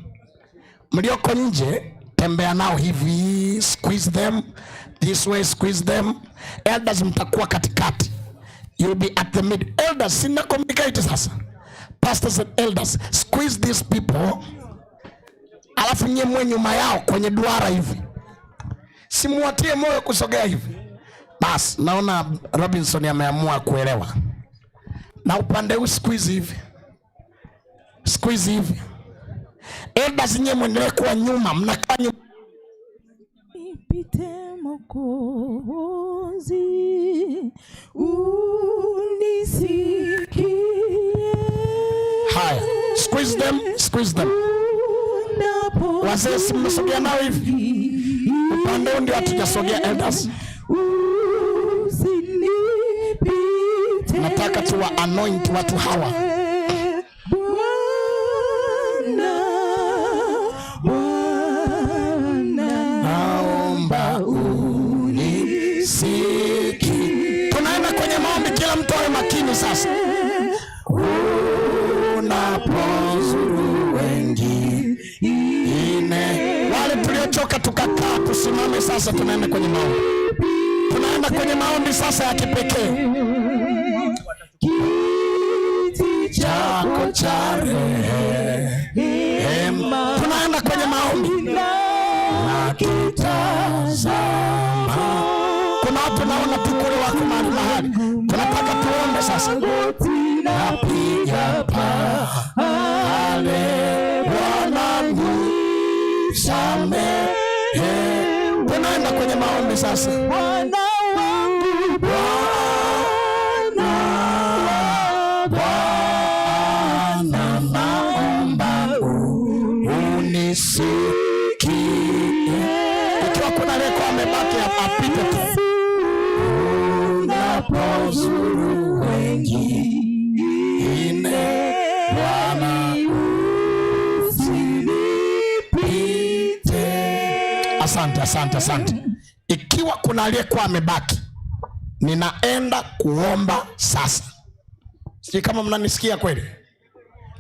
Mlioko nje tembea nao hivi, squeeze them this way, squeeze them. Elders mtakuwa katikati, you'll be at the middle. Elders, sina communicate sasa. Pastors and elders, squeeze these people, alafu nyie mwe nyuma yao kwenye duara hivi, simuwatie moyo kusogea hivi. Bas, naona Robinson ameamua kuelewa. Na upande huu squeeze hivi, squeeze hivi. Elders nyie mwendelee kuwa nyuma, mnakaa nyuma. Nipite Mwokozi, unisikie. Haya, squeeze them, squeeze them. Wazee si mmesogea nao hivi? Upande huu ndio hatujasogea elders. Usinipite Nataka tuwa anoint watu hawa. Bwana, Bwana, Naomba unisiki. Tunaenda kwenye maombi, kila mtu awe makini sasa. Unapozuru wengine, wale tuliochoka tukakaa, tusimame sasa, tunaenda kwenye maombi. Tunaenda kwenye maombi sasa ya kipekee. Kiti chako cha rehema. Tunaenda kwenye maombi na kitazama. Kuna watu naona tu kule wako mahali mahali, tunataka tuombe sasa. Napiga pale, Bwana nisamehe. Tunaenda kwenye maombi sasa. Bwana wangu, Bwana, Bwana, naomba unisikie. Ikiwa kuna aliyekuwa amebaki apite tu. Unapozuru wengine, Bwana usinipite. Asante, asante, asante. Ikiwa kuna aliyekuwa amebaki, ninaenda kuomba sasa. Sijui kama mnanisikia kweli.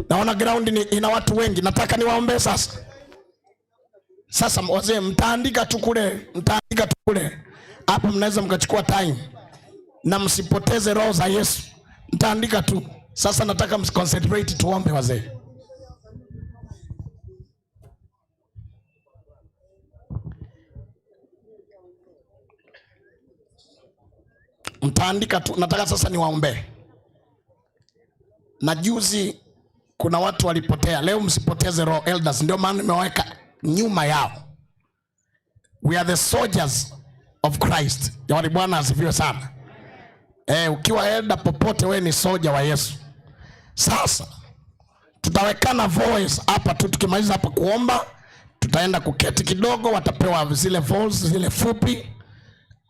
Naona ground ni, ina watu wengi, nataka niwaombee sasa. Sasa wazee, mtaandika tu kule, mtaandika tu kule hapo, mnaweza mkachukua time na msipoteze roho za Yesu, mtaandika tu. Sasa nataka msiconcentrate, tuombe wazee. Mtaandika tu, nataka sasa niwaombee. Na juzi kuna watu walipotea, leo msipoteze roho elders, ndio maana nimeweka nyuma yao. We are the soldiers of Christ. Jamani, Bwana asifiwe sana. Ukiwa elder popote, we ni soja wa Yesu. Sasa tutawekana voice hapa tu, tukimaliza hapa kuomba tutaenda kuketi kidogo, watapewa zile voice zile fupi,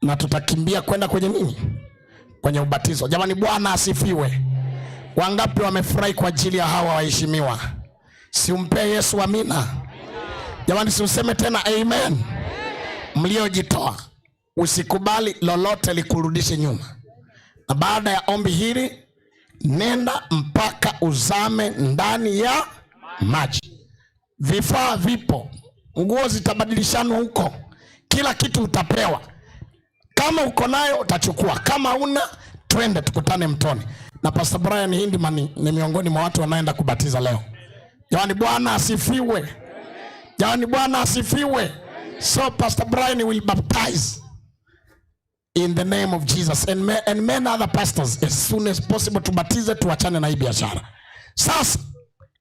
na tutakimbia kwenda kwenye nini? Kwenye ubatizo. Jamani, Bwana asifiwe. Wangapi wamefurahi kwa ajili ya hawa waheshimiwa? Siumpe Yesu amina. Jamani, siuseme tena amen. Mliojitoa, usikubali lolote likurudishe nyuma. Na baada ya ombi hili, nenda mpaka uzame ndani ya maji. Vifaa vipo, nguo zitabadilishanwa huko, kila kitu utapewa. Kama uko nayo utachukua, kama una twende tukutane mtoni. Na Pastor Brian Hindman ni miongoni mwa watu wanaenda kubatiza leo. Jamani, Bwana asifiwe. Jamani, Bwana asifiwe. So Pastor Brian will baptize in the name of Jesus and, and many other pastors as soon as possible. Tubatize, tuachane na hii biashara. Sasa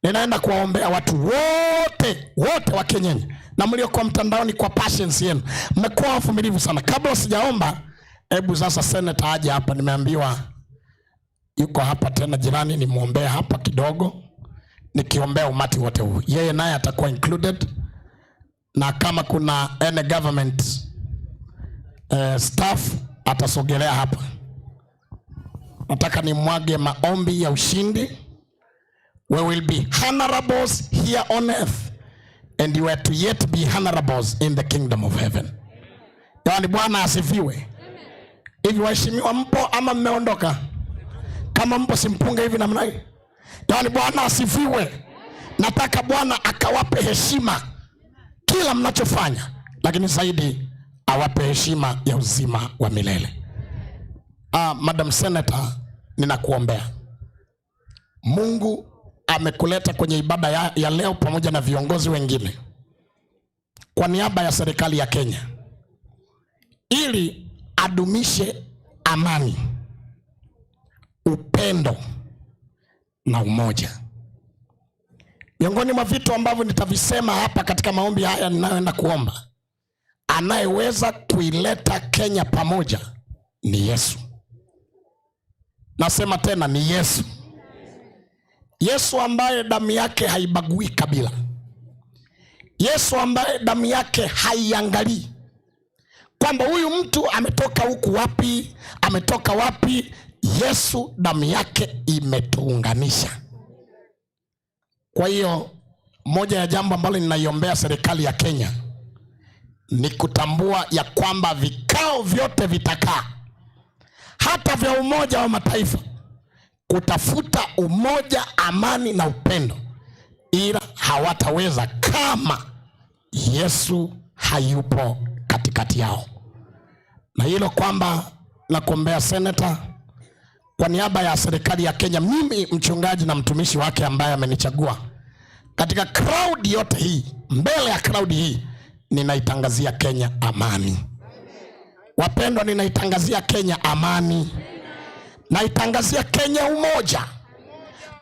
ninaenda kuwaombea watu wote wote wa Kenyenya na mliokuwa mtandaoni kwa patience yenu, mmekuwa wavumilivu sana. Kabla sijaomba, hebu sasa senator aje hapa, nimeambiwa yuko hapa tena jirani, nimwombee hapa kidogo, nikiombea umati wote huu, yeye naye atakuwa included, na kama kuna any government Staff atasogelea hapa. Nataka nimwage maombi ya ushindi. We will be honorables here on earth and you are to yet be honorables in the kingdom of heaven. Yaani Bwana asifiwe. Hivi waheshimiwa mpo ama mmeondoka? Kama mpo simpunge hivi namna hii. Yaani Bwana asifiwe. Nataka Bwana akawape heshima kila mnachofanya, lakini zaidi awape heshima ya uzima wa milele. Madam Senator, ninakuombea. Mungu amekuleta kwenye ibada ya leo pamoja na viongozi wengine kwa niaba ya serikali ya Kenya ili adumishe amani, upendo na umoja. Miongoni mwa vitu ambavyo nitavisema hapa katika maombi haya ninayoenda kuomba, anayeweza kuileta Kenya pamoja ni Yesu. Nasema tena ni Yesu. Yesu ambaye damu yake haibagui kabila. Yesu ambaye damu yake haiangalii kwamba huyu mtu ametoka huku wapi, ametoka wapi. Yesu damu yake imetuunganisha. Kwa hiyo moja ya jambo ambalo ninaiombea serikali ya Kenya ni kutambua ya kwamba vikao vyote vitakaa, hata vya Umoja wa Mataifa, kutafuta umoja, amani na upendo, ila hawataweza kama Yesu hayupo katikati yao. Na hilo kwamba nakuombea seneta kwa niaba ya serikali ya Kenya, mimi mchungaji na mtumishi wake ambaye amenichagua katika crowd yote hii, mbele ya crowd hii, ninaitangazia Kenya amani. Wapendwa, ninaitangazia Kenya amani, naitangazia Kenya umoja,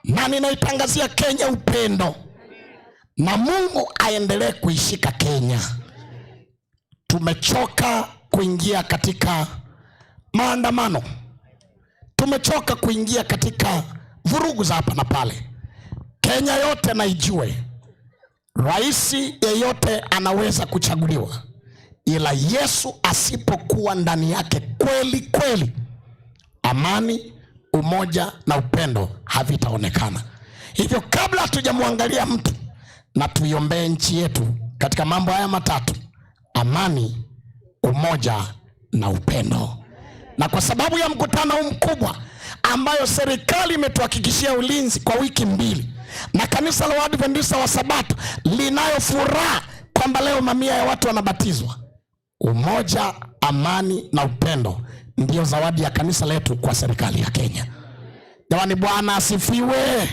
na ninaitangazia Kenya upendo, na Mungu aendelee kuishika Kenya. Tumechoka kuingia katika maandamano, tumechoka kuingia katika vurugu za hapa na pale. Kenya yote na ijue, rais yeyote anaweza kuchaguliwa, ila Yesu asipokuwa ndani yake kweli kweli, amani, umoja na upendo havitaonekana. Hivyo kabla hatujamwangalia mtu, na tuiombee nchi yetu katika mambo haya matatu: amani, umoja na upendo. Na kwa sababu ya mkutano huu mkubwa ambayo serikali imetuhakikishia ulinzi kwa wiki 2, na kanisa la Waadventista wa Sabato linayo furaha kwamba leo mamia ya watu wanabatizwa, umoja, amani na upendo ndiyo zawadi ya kanisa letu kwa serikali ya Kenya. Jamani, Bwana asifiwe.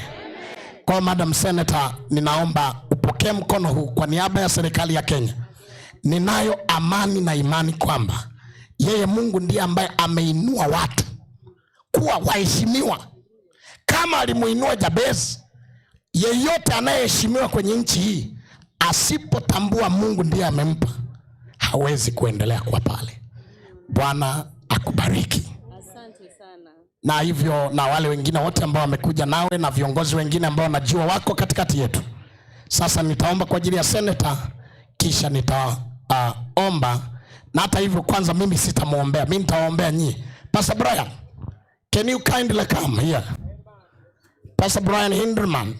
Kwa Madam Senator, ninaomba upokee mkono huu kwa niaba ya serikali ya Kenya. Ninayo amani na imani kwamba yeye Mungu ndiye ambaye ameinua watu kuwa waheshimiwa. Kama alimuinua Jabez, yeyote anayeheshimiwa kwenye nchi hii asipotambua Mungu ndiye amempa, hawezi kuendelea kuwa pale. Bwana akubariki. Asante sana. Na hivyo na wale wengine wote ambao wamekuja nawe na viongozi wengine ambao najua wako katikati yetu. Sasa nitaomba kwa ajili ya senator, kisha nitaomba na hata hivyo kwanza mimi sitamuombea, mimi nitawaombea nyinyi. Pastor Brian, can you kindly come here? Pastor Brian Hinderman,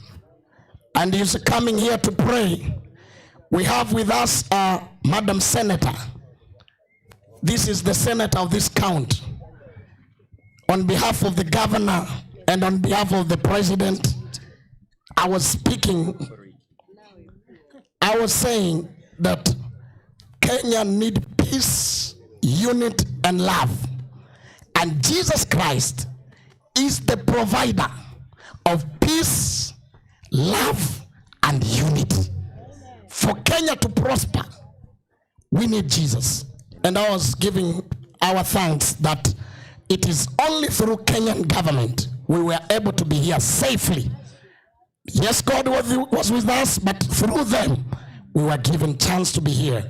and he's coming here to pray. We have with us Madam Senator. This is the senator of this county. On behalf of the governor and on behalf of the president, I was speaking, I was saying that Kenya need peace, unity, and love. And Jesus Christ is the provider of peace, love, and unity. For Kenya to prosper, we need Jesus. And I was giving our thanks that it is only through Kenyan government we were able to be here safely. Yes, God was with us, but through them, we were given chance to be here.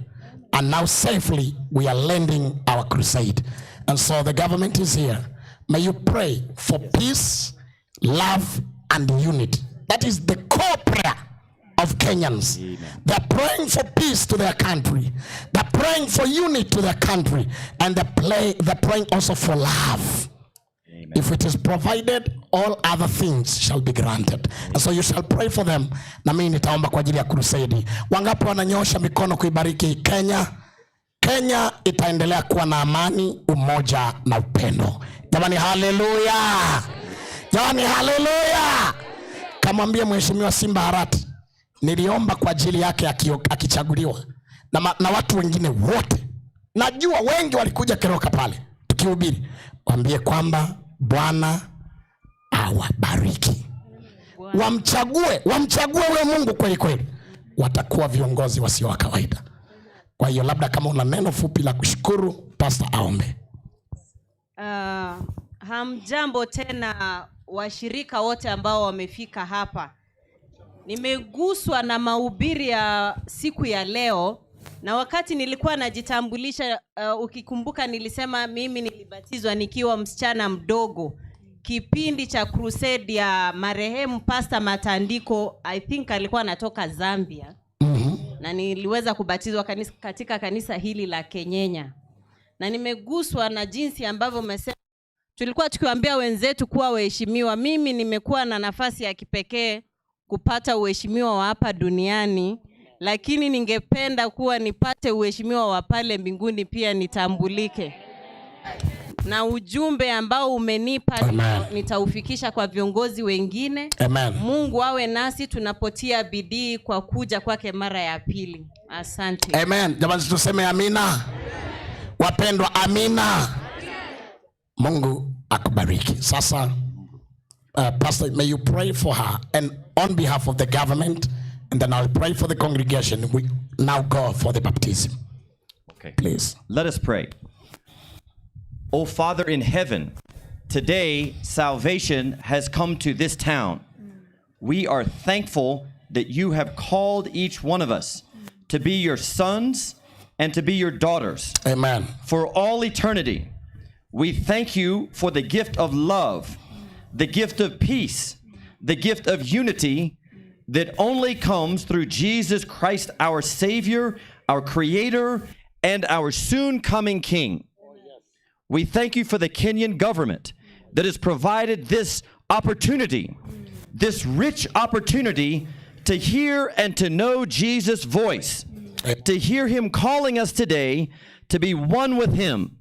And now safely, we are landing our crusade. And so the government is here. May you pray for peace, love, and unity. That is the core prayer of Kenyans. They're praying for peace to their country. They're Praying for unity to the country, and they're praying also for love. If it is provided, all other things shall be granted. And so you shall pray for them. Na mimi nitaomba kwa ajili ya crusade. Wangapi wananyosha mikono kuibariki Kenya? Kenya itaendelea kuwa na amani, umoja na upendo. Jamani, haleluya! Jamani, haleluya! Kamwambie Mheshimiwa Simba Arati, niliomba kwa ajili yake akichaguliwa na watu wengine wote. Najua wengi walikuja Keroka pale tukihubiri. Waambie kwamba Bwana awabariki, wamchague huyo Mungu kweli kweli, watakuwa viongozi wasio wa kawaida. Kwa hiyo labda kama una neno fupi la kushukuru, pastor aombe. Hamjambo tena washirika wote ambao wamefika hapa. Nimeguswa na mahubiri ya siku ya leo, na wakati nilikuwa najitambulisha, ukikumbuka nilisema mimi nilibatizwa nikiwa msichana mdogo, kipindi cha crusade ya marehemu Pastor Matandiko, I think alikuwa anatoka Zambia. Na niliweza kubatizwa katika kanisa hili la Kenyenya. Na nimeguswa na jinsi ambavyo umesema tulikuwa tukiwaambia wenzetu kuwa waheshimiwa. Mimi nimekuwa na nafasi ya kipekee kupata uheshimiwa wa hapa duniani, lakini ningependa kuwa nipate uheshimiwa wa pale mbinguni pia, nitambulike. Na ujumbe ambao umenipa nitaufikisha kwa viongozi wengine. Amen. Mungu awe nasi tunapotia bidii kwa kuja kwake mara ya pili. Asante. Amen. Jamani, tuseme amina. Wapendwa, amina. Mungu akubariki. Sasa, Pastor, may you pray for her and on behalf of the government, and then I'll pray for the congregation. We now go for the baptism. Okay. Please. Let us pray. O Father in heaven, today salvation has come to this town. We are thankful that you have called each one of us to be your sons and to be your daughters. Amen. For all eternity. We thank you for the gift of love, the gift of peace, the gift of unity that only comes through Jesus Christ, our Savior, our Creator, and our soon coming King. We thank you for the Kenyan government that has provided this opportunity, this rich opportunity to hear and to know Jesus' voice, to hear him calling us today to be one with him,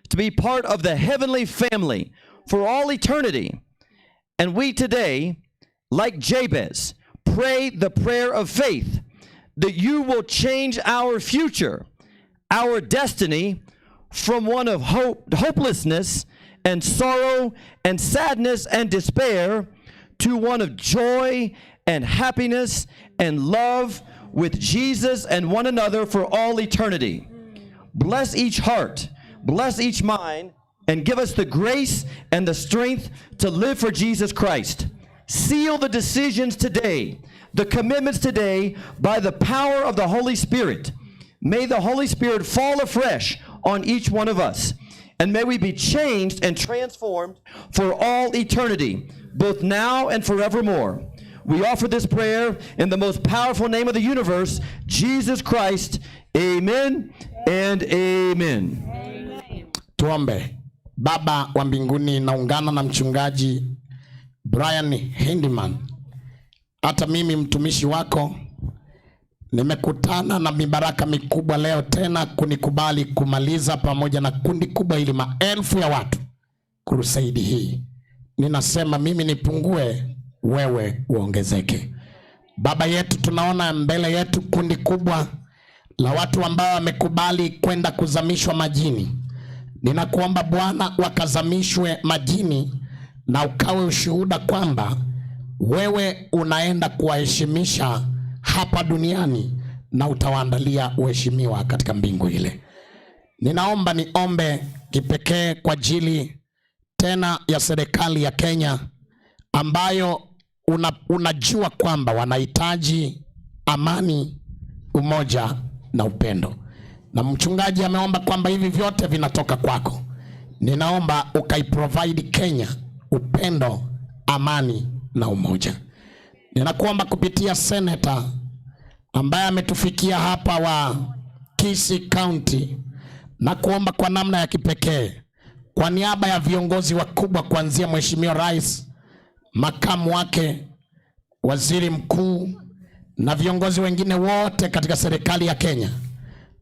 to be part of the heavenly family for all eternity. And we today, like Jabez, pray the prayer of faith that you will change our future, our destiny, from one of hopelessness and sorrow and sadness and despair to one of joy and happiness and love with Jesus and one another for all eternity. Bless each heart, bless each mind, and give us the grace and the strength to live for Jesus Christ. Seal the decisions today, the commitments today, by the power of the Holy Spirit. May the Holy Spirit fall afresh on each one of us, and may we be changed and transformed for all eternity, both now and forevermore. We offer this prayer in the most powerful name of the universe, Jesus Christ. Amen and amen. Tuombe. Baba wa mbinguni, naungana na mchungaji Brian Hindiman, hata mimi mtumishi wako nimekutana na mibaraka mikubwa leo tena kunikubali kumaliza pamoja na kundi kubwa ili maelfu ya watu crusade hii. Ninasema mimi nipungue, wewe uongezeke. Baba yetu, tunaona mbele yetu kundi kubwa la watu ambao wamekubali kwenda kuzamishwa majini. Ninakuomba Bwana, wakazamishwe majini na ukawe ushuhuda kwamba wewe unaenda kuwaheshimisha hapa duniani na utawaandalia uheshimiwa katika mbingu ile. Ninaomba niombe kipekee kwa ajili tena ya serikali ya Kenya ambayo unajua kwamba wanahitaji amani, umoja na upendo. Na mchungaji ameomba kwamba hivi vyote vinatoka kwako. Ninaomba ukaiprovide Kenya upendo, amani na umoja. Ninakuomba kupitia seneta ambaye ametufikia hapa wa Kisii County, na kuomba kwa namna ya kipekee kwa niaba ya viongozi wakubwa kuanzia Mheshimiwa Rais, makamu wake, waziri mkuu na viongozi wengine wote katika serikali ya Kenya.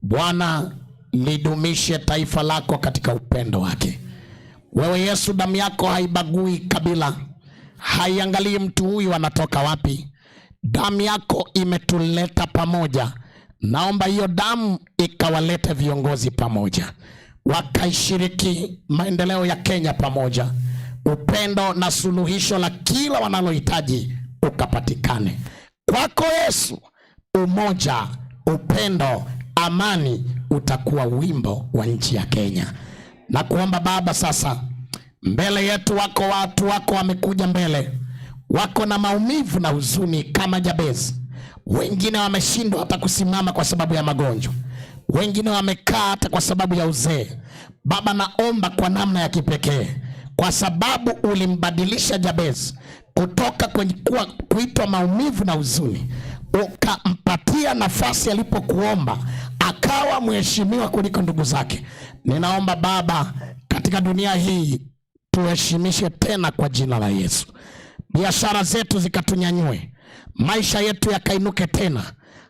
Bwana, lidumishe taifa lako katika upendo wake. Wewe Yesu, damu yako haibagui kabila, haiangalii mtu huyu anatoka wapi. Damu yako imetuleta pamoja. Naomba hiyo damu ikawalete viongozi pamoja, wakaishiriki maendeleo ya Kenya pamoja, upendo na suluhisho la kila wanalohitaji ukapatikane kwako Yesu. Umoja, upendo, amani utakuwa wimbo wa nchi ya Kenya. Na kuomba Baba, sasa mbele yetu wako watu wako wamekuja mbele, wako na maumivu na huzuni kama Jabezi. Wengine wameshindwa hata kusimama kwa sababu ya magonjwa, wengine wamekaa hata kwa sababu ya uzee. Baba, naomba kwa namna ya kipekee, kwa sababu ulimbadilisha Jabezi kutoka kwenye kuwa kuitwa maumivu na huzuni, ukampatia nafasi alipokuomba akawa mheshimiwa kuliko ndugu zake. Ninaomba Baba, katika dunia hii tuheshimishe tena kwa jina la Yesu, biashara zetu zikatunyanyue, maisha yetu yakainuke tena,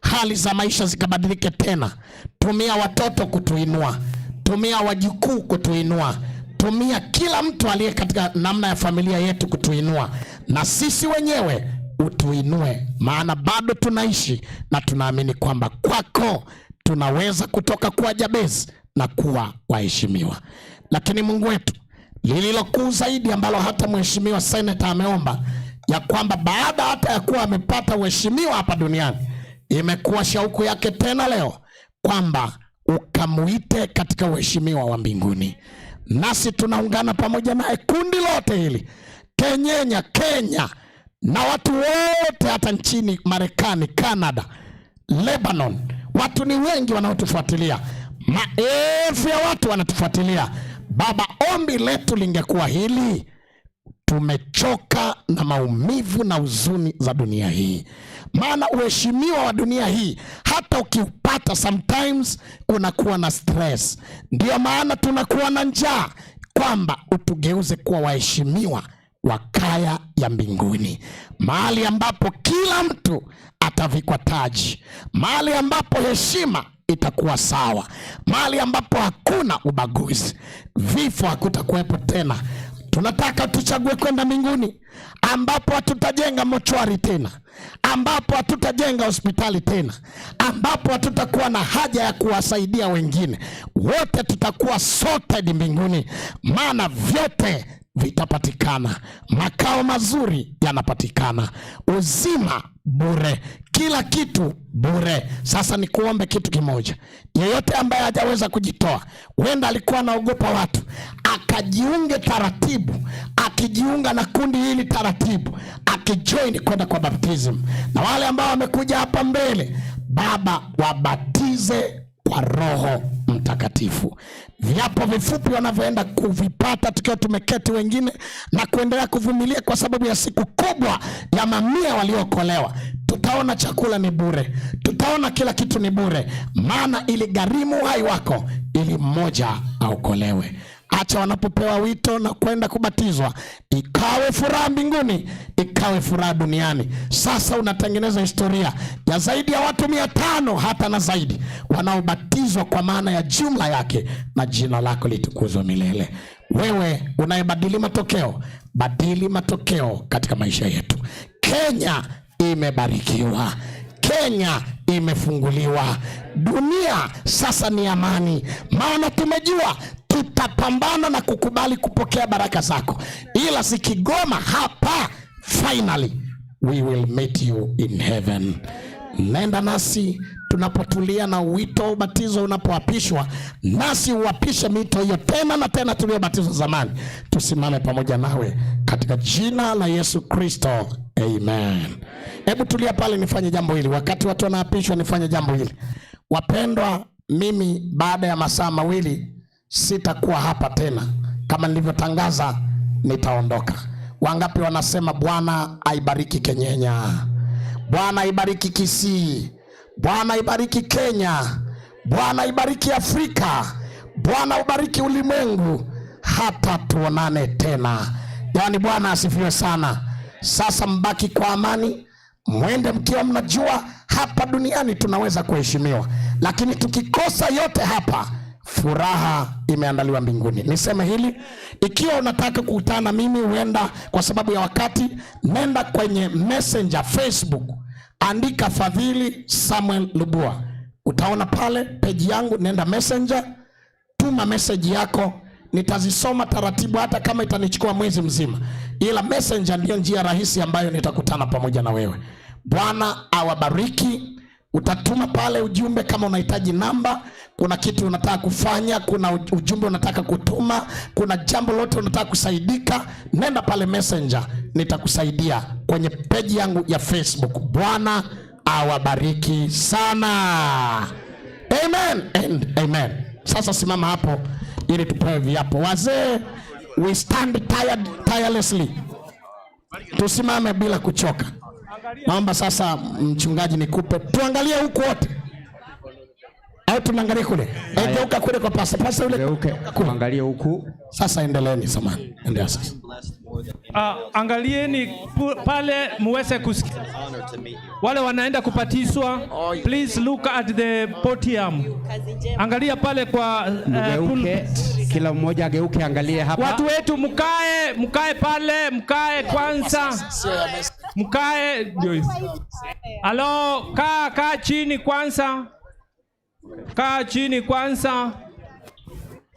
hali za maisha zikabadilike tena. Tumia watoto kutuinua, tumia wajukuu kutuinua, tumia kila mtu aliye katika namna ya familia yetu kutuinua, na sisi wenyewe utuinue, maana bado tunaishi na tunaamini kwamba kwako tunaweza kutoka kuwa Jabezi na kuwa waheshimiwa. Lakini Mungu wetu, lililo kuu zaidi ambalo hata mheshimiwa seneta ameomba ya kwamba baada hata ya kuwa amepata uheshimiwa hapa duniani, imekuwa shauku yake tena leo kwamba ukamuite katika uheshimiwa wa mbinguni. Nasi tunaungana pamoja naye kundi lote hili Kenyenya, Kenya na watu wote hata nchini Marekani, Canada, Lebanon, watu ni wengi wanaotufuatilia, maelfu ya watu wanatufuatilia. Baba, ombi letu lingekuwa hili: tumechoka na maumivu na huzuni za dunia hii, maana uheshimiwa wa dunia hii hata ukiupata sometimes unakuwa na stress. Ndiyo maana tunakuwa na njaa kwamba utugeuze kuwa waheshimiwa wa kaya ya mbinguni, mahali ambapo kila mtu atavikwa taji, mahali ambapo heshima itakuwa sawa, mahali ambapo hakuna ubaguzi, vifo hakutakuwepo tena. Tunataka tuchague kwenda mbinguni, ambapo hatutajenga mochwari tena, ambapo hatutajenga hospitali tena, ambapo hatutakuwa na haja ya kuwasaidia wengine. Wote tutakuwa sorted mbinguni, maana vyote vitapatikana. Makao mazuri yanapatikana, uzima bure, kila kitu bure. Sasa nikuombe kitu kimoja, yeyote ambaye hajaweza kujitoa, huenda alikuwa anaogopa watu, akajiunge taratibu, akijiunga na kundi hili taratibu, akijoin kwenda kwa baptism. Na wale ambao wamekuja hapa mbele, Baba, wabatize kwa Roho Mtakatifu. Viapo vifupi wanavyoenda kuvipata tukiwa tumeketi wengine na kuendelea kuvumilia kwa sababu ya siku kubwa ya mamia waliookolewa. Tutaona chakula ni bure, tutaona kila kitu ni bure, maana iligharimu uhai wako ili mmoja aokolewe. Acha wanapopewa wito na kwenda kubatizwa, ikawe furaha mbinguni, ikawe furaha duniani. Sasa unatengeneza historia ya zaidi ya watu 500 hata na zaidi wanaobatizwa kwa maana ya jumla yake, na jina lako litukuzwe milele. Wewe unayebadili matokeo, badili matokeo katika maisha yetu. Kenya imebarikiwa, Kenya imefunguliwa, dunia sasa ni amani, maana tumejua tutapambana na kukubali kupokea baraka zako, ila zikigoma hapa, finally we will meet you in heaven. Nenda nasi tunapotulia na wito wa ubatizo unapoapishwa, nasi uapishe mito hiyo tena na tena tuliyobatizwa zamani. Tusimame pamoja nawe katika jina la Yesu Kristo, amen. Hebu tulia pale, nifanye jambo hili. Wakati watu wanaapishwa, nifanye jambo hili. Wapendwa, mimi baada ya masaa mawili sitakuwa hapa tena, kama nilivyotangaza, nitaondoka. Wangapi wanasema Bwana aibariki Kenyenya, Bwana aibariki Kisii, Bwana ibariki Kenya, Bwana ibariki Afrika. Bwana ubariki ulimwengu, hata tuonane tena. Yaani, Bwana asifiwe sana. Sasa mbaki kwa amani, mwende mkiwa mnajua hapa duniani tunaweza kuheshimiwa, lakini tukikosa yote hapa, furaha imeandaliwa mbinguni. Niseme hili, ikiwa unataka kukutana na mimi, huenda kwa sababu ya wakati, nenda kwenye Messenger Facebook, andika Fadhili Samuel Lubua, utaona pale peji yangu. Nenda Messenger, tuma message yako, nitazisoma taratibu, hata kama itanichukua mwezi mzima, ila Messenger ndiyo njia rahisi ambayo nitakutana pamoja na wewe. Bwana awabariki. Utatuma pale ujumbe kama unahitaji namba, kuna kitu unataka kufanya, kuna ujumbe unataka kutuma, kuna jambo lote unataka kusaidika, nenda pale Messenger, nitakusaidia kwenye peji yangu ya Facebook. Bwana awabariki sana. Amen and amen. Sasa simama hapo ili tupewe viapo. Wazee, we stand tired, tirelessly. Tusimame bila kuchoka. Naomba sasa mchungaji nikupe, tuangalie huku wote au tunaangalia kule? Geuka kule kwa pasta, pasta yule. Geuke, angalie huku. Sasa endeleeni, samahani, endelea sasa. Angalieni pale muweze kusikia. Wale wanaenda kubatizwa, please look at the podium. Angalia pale kwa Mgeuke, kila mmoja ageuke angalie hapa. Watu wetu mkae, mkae pale, mkae kwanza. Mkae ndio hiyo. Halo, kaa kaa chini kwanza. Kaa chini kwanza.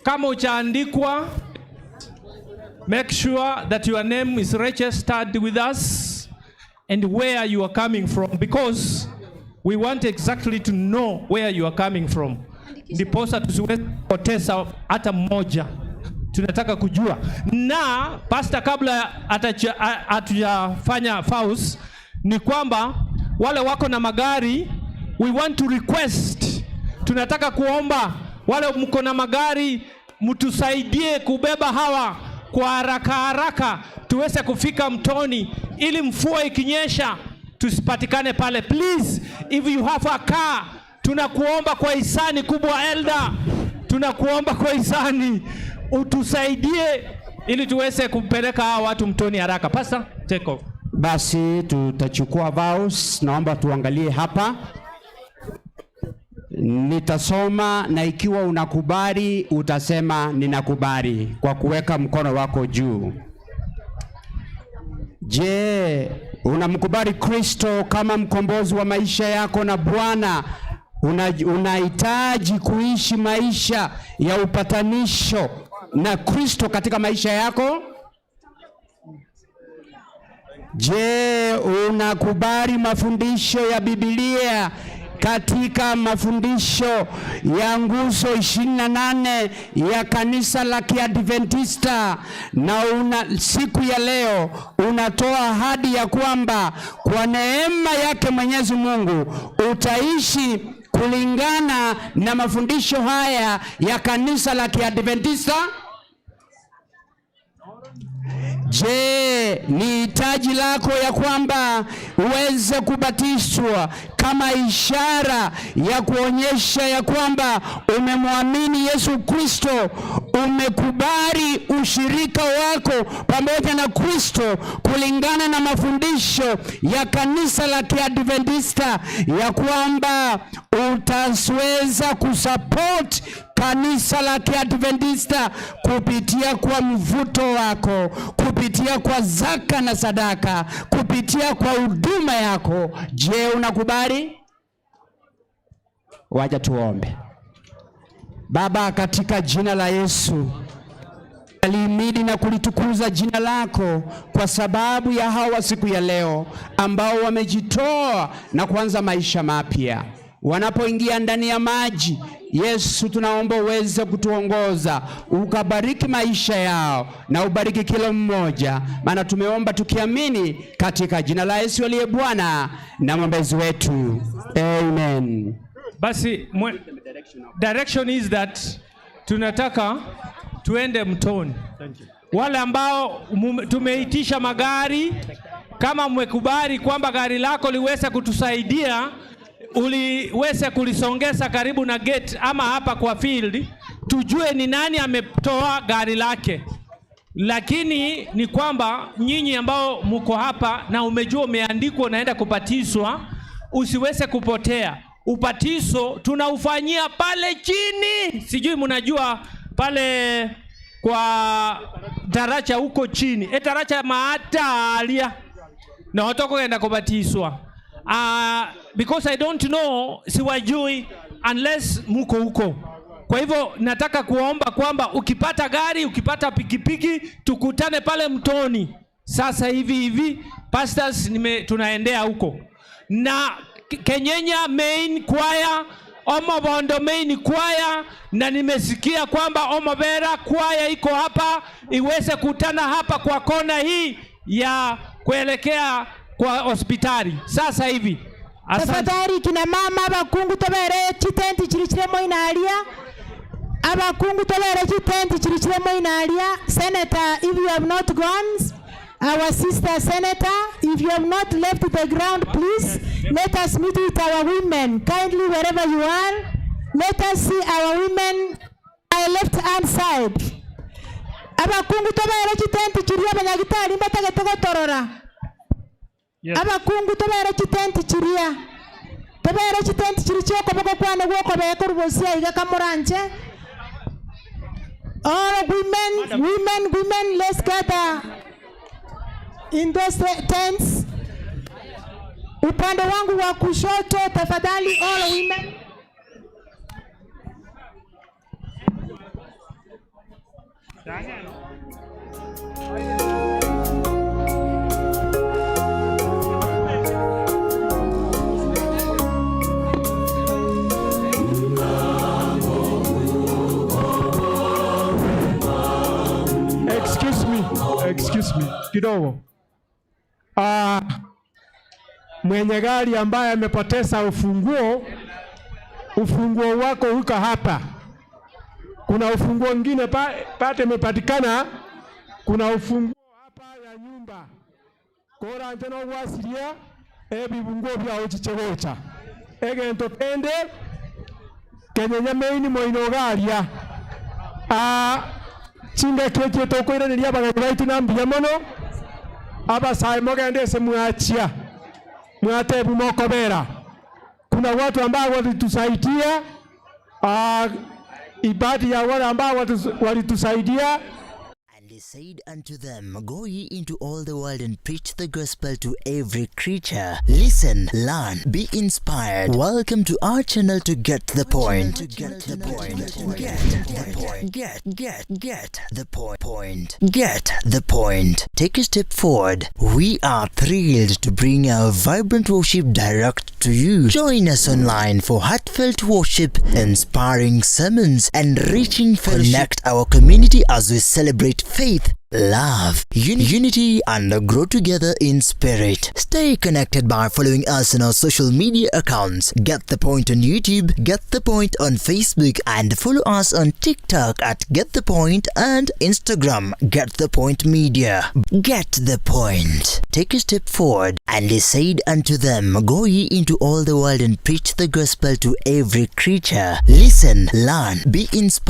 Kama hujaandikwa, make sure that your name is registered with us and where you are coming from, because we want exactly to know where you are coming from. Ndiposa tusiweze kupoteza hata mmoja. Tunataka kujua. Na pastor, kabla hatujafanya vows, ni kwamba wale wako na magari, we want to request, tunataka kuomba wale mko na magari mtusaidie kubeba hawa kwa haraka haraka tuweze kufika mtoni, ili mvua ikinyesha tusipatikane pale. Please, if you have a car, tunakuomba kwa hisani kubwa, elder, tunakuomba kwa hisani utusaidie ili tuweze kupeleka hawa watu mtoni haraka. Pastor, take off. Basi tutachukua vows, naomba tuangalie hapa. Nitasoma na ikiwa unakubali utasema ninakubali kwa kuweka mkono wako juu. Je, unamkubali Kristo kama mkombozi wa maisha yako na Bwana? Unahitaji kuishi maisha ya upatanisho na Kristo katika maisha yako? Je, unakubali mafundisho ya Biblia katika mafundisho ya nguzo 28 ya kanisa la Kiadventista, na una siku ya leo unatoa ahadi ya kwamba kwa neema yake Mwenyezi Mungu utaishi kulingana na mafundisho haya ya kanisa la Kiadventista? Je, ni hitaji lako ya kwamba uweze kubatizwa kama ishara ya kuonyesha ya kwamba umemwamini Yesu Kristo, umekubali ushirika wako pamoja na Kristo kulingana na mafundisho ya kanisa la Kiadventista, ya kwamba utaweza kusupport kanisa la Kiadventista kupitia kwa mvuto wako, kupitia kwa zaka na sadaka, kupitia kwa huduma yako? Je, unakubali? Wacha tuombe. Baba, katika jina la Yesu, alihimidi na kulitukuza jina lako kwa sababu ya hawa siku ya leo ambao wamejitoa na kuanza maisha mapya. Wanapoingia ndani ya maji, Yesu, tunaomba uweze kutuongoza, ukabariki maisha yao na ubariki kila mmoja, maana tumeomba tukiamini katika jina la Yesu aliye Bwana na mwombezi wetu. Amen. Basi direction is that tunataka tuende mtoni. Wale ambao tumeitisha magari, kama mmekubali kwamba gari lako liweze kutusaidia, uliweze kulisongeza karibu na gate ama hapa kwa field, tujue ni nani ametoa gari lake. Lakini ni kwamba nyinyi ambao mko hapa na umejua umeandikwa unaenda kubatizwa, usiweze kupotea. Ubatizo tunaufanyia pale chini, sijui mnajua pale kwa daraja huko chini, e daraja maatalia na watu kubatizwa. Because I don't know, siwajui unless muko huko. Kwa hivyo nataka kuomba kwamba ukipata gari, ukipata pikipiki, tukutane pale mtoni sasa hivi hivi. Pastors, tunaendea huko na Kenyenya main choir, Omobondo main choir, na nimesikia kwamba Omobera choir iko hapa, iweze kutana hapa kwa kona hii ya kuelekea kwa hospitali sasa hivi. Asante. Tafadhali kina mama abakungu tobere chitenti chiri chiremo inalia, abakungu tobere chitenti chiri chiremo inalia. Senator, if you have not gone, our sister senator, if you have not left the ground, please let us meet with our women kindly wherever you are. Let us see our women my left hand side. Abakungu tobere chitenti chiri abanyagitari mbatagete gotorora. Yes. Abakungu tobere chitenti chiria, tobere chitenti chiri chiokoboko kwane gwokobeka orubosia iga kamoranje. All women, women, women, let's gather in those tents. Upande wangu wa kushoto tafadhali, all women. Excuse me, excuse me kidogo. Mwenye gari ambaye amepoteza ufunguo, ufunguo wako uko hapa. Kuna ufunguo mwingine pate imepatikana, kuna ufunguo hapa ya nyumba. Kora anteno wasiria ebibunguo bya ochichegocha. Egento kende Kenyenya main moino garia. Chinga keke tokoiraneria abageni baitu na mbuya mono, abasae mogende ase mwachia mwatebu mokobera. Kuna watu ambao walitusaidia, ibadi ya wale ambao walitusaidia. And he said unto them, Go ye into all the world and preach the gospel to every creature. Listen, learn, be inspired. Welcome to our channel to get the point. To get the point. Get the point. Get the point. Get the point. Take a step forward. We are thrilled to bring our vibrant worship direct to you. Join us online for heartfelt worship, inspiring sermons, and reaching fellowship. Connect our community as we celebrate faith, love, unity, and grow together in spirit. Stay connected by following us on our social media accounts. Get the Point on YouTube, Get the Point on Facebook, and follow us on TikTok at Get the Point and Instagram, Get the Point Media. Get the point. Take a step forward. And he said unto them, Go ye into all the world and preach the gospel to every creature. Listen, learn, be inspired.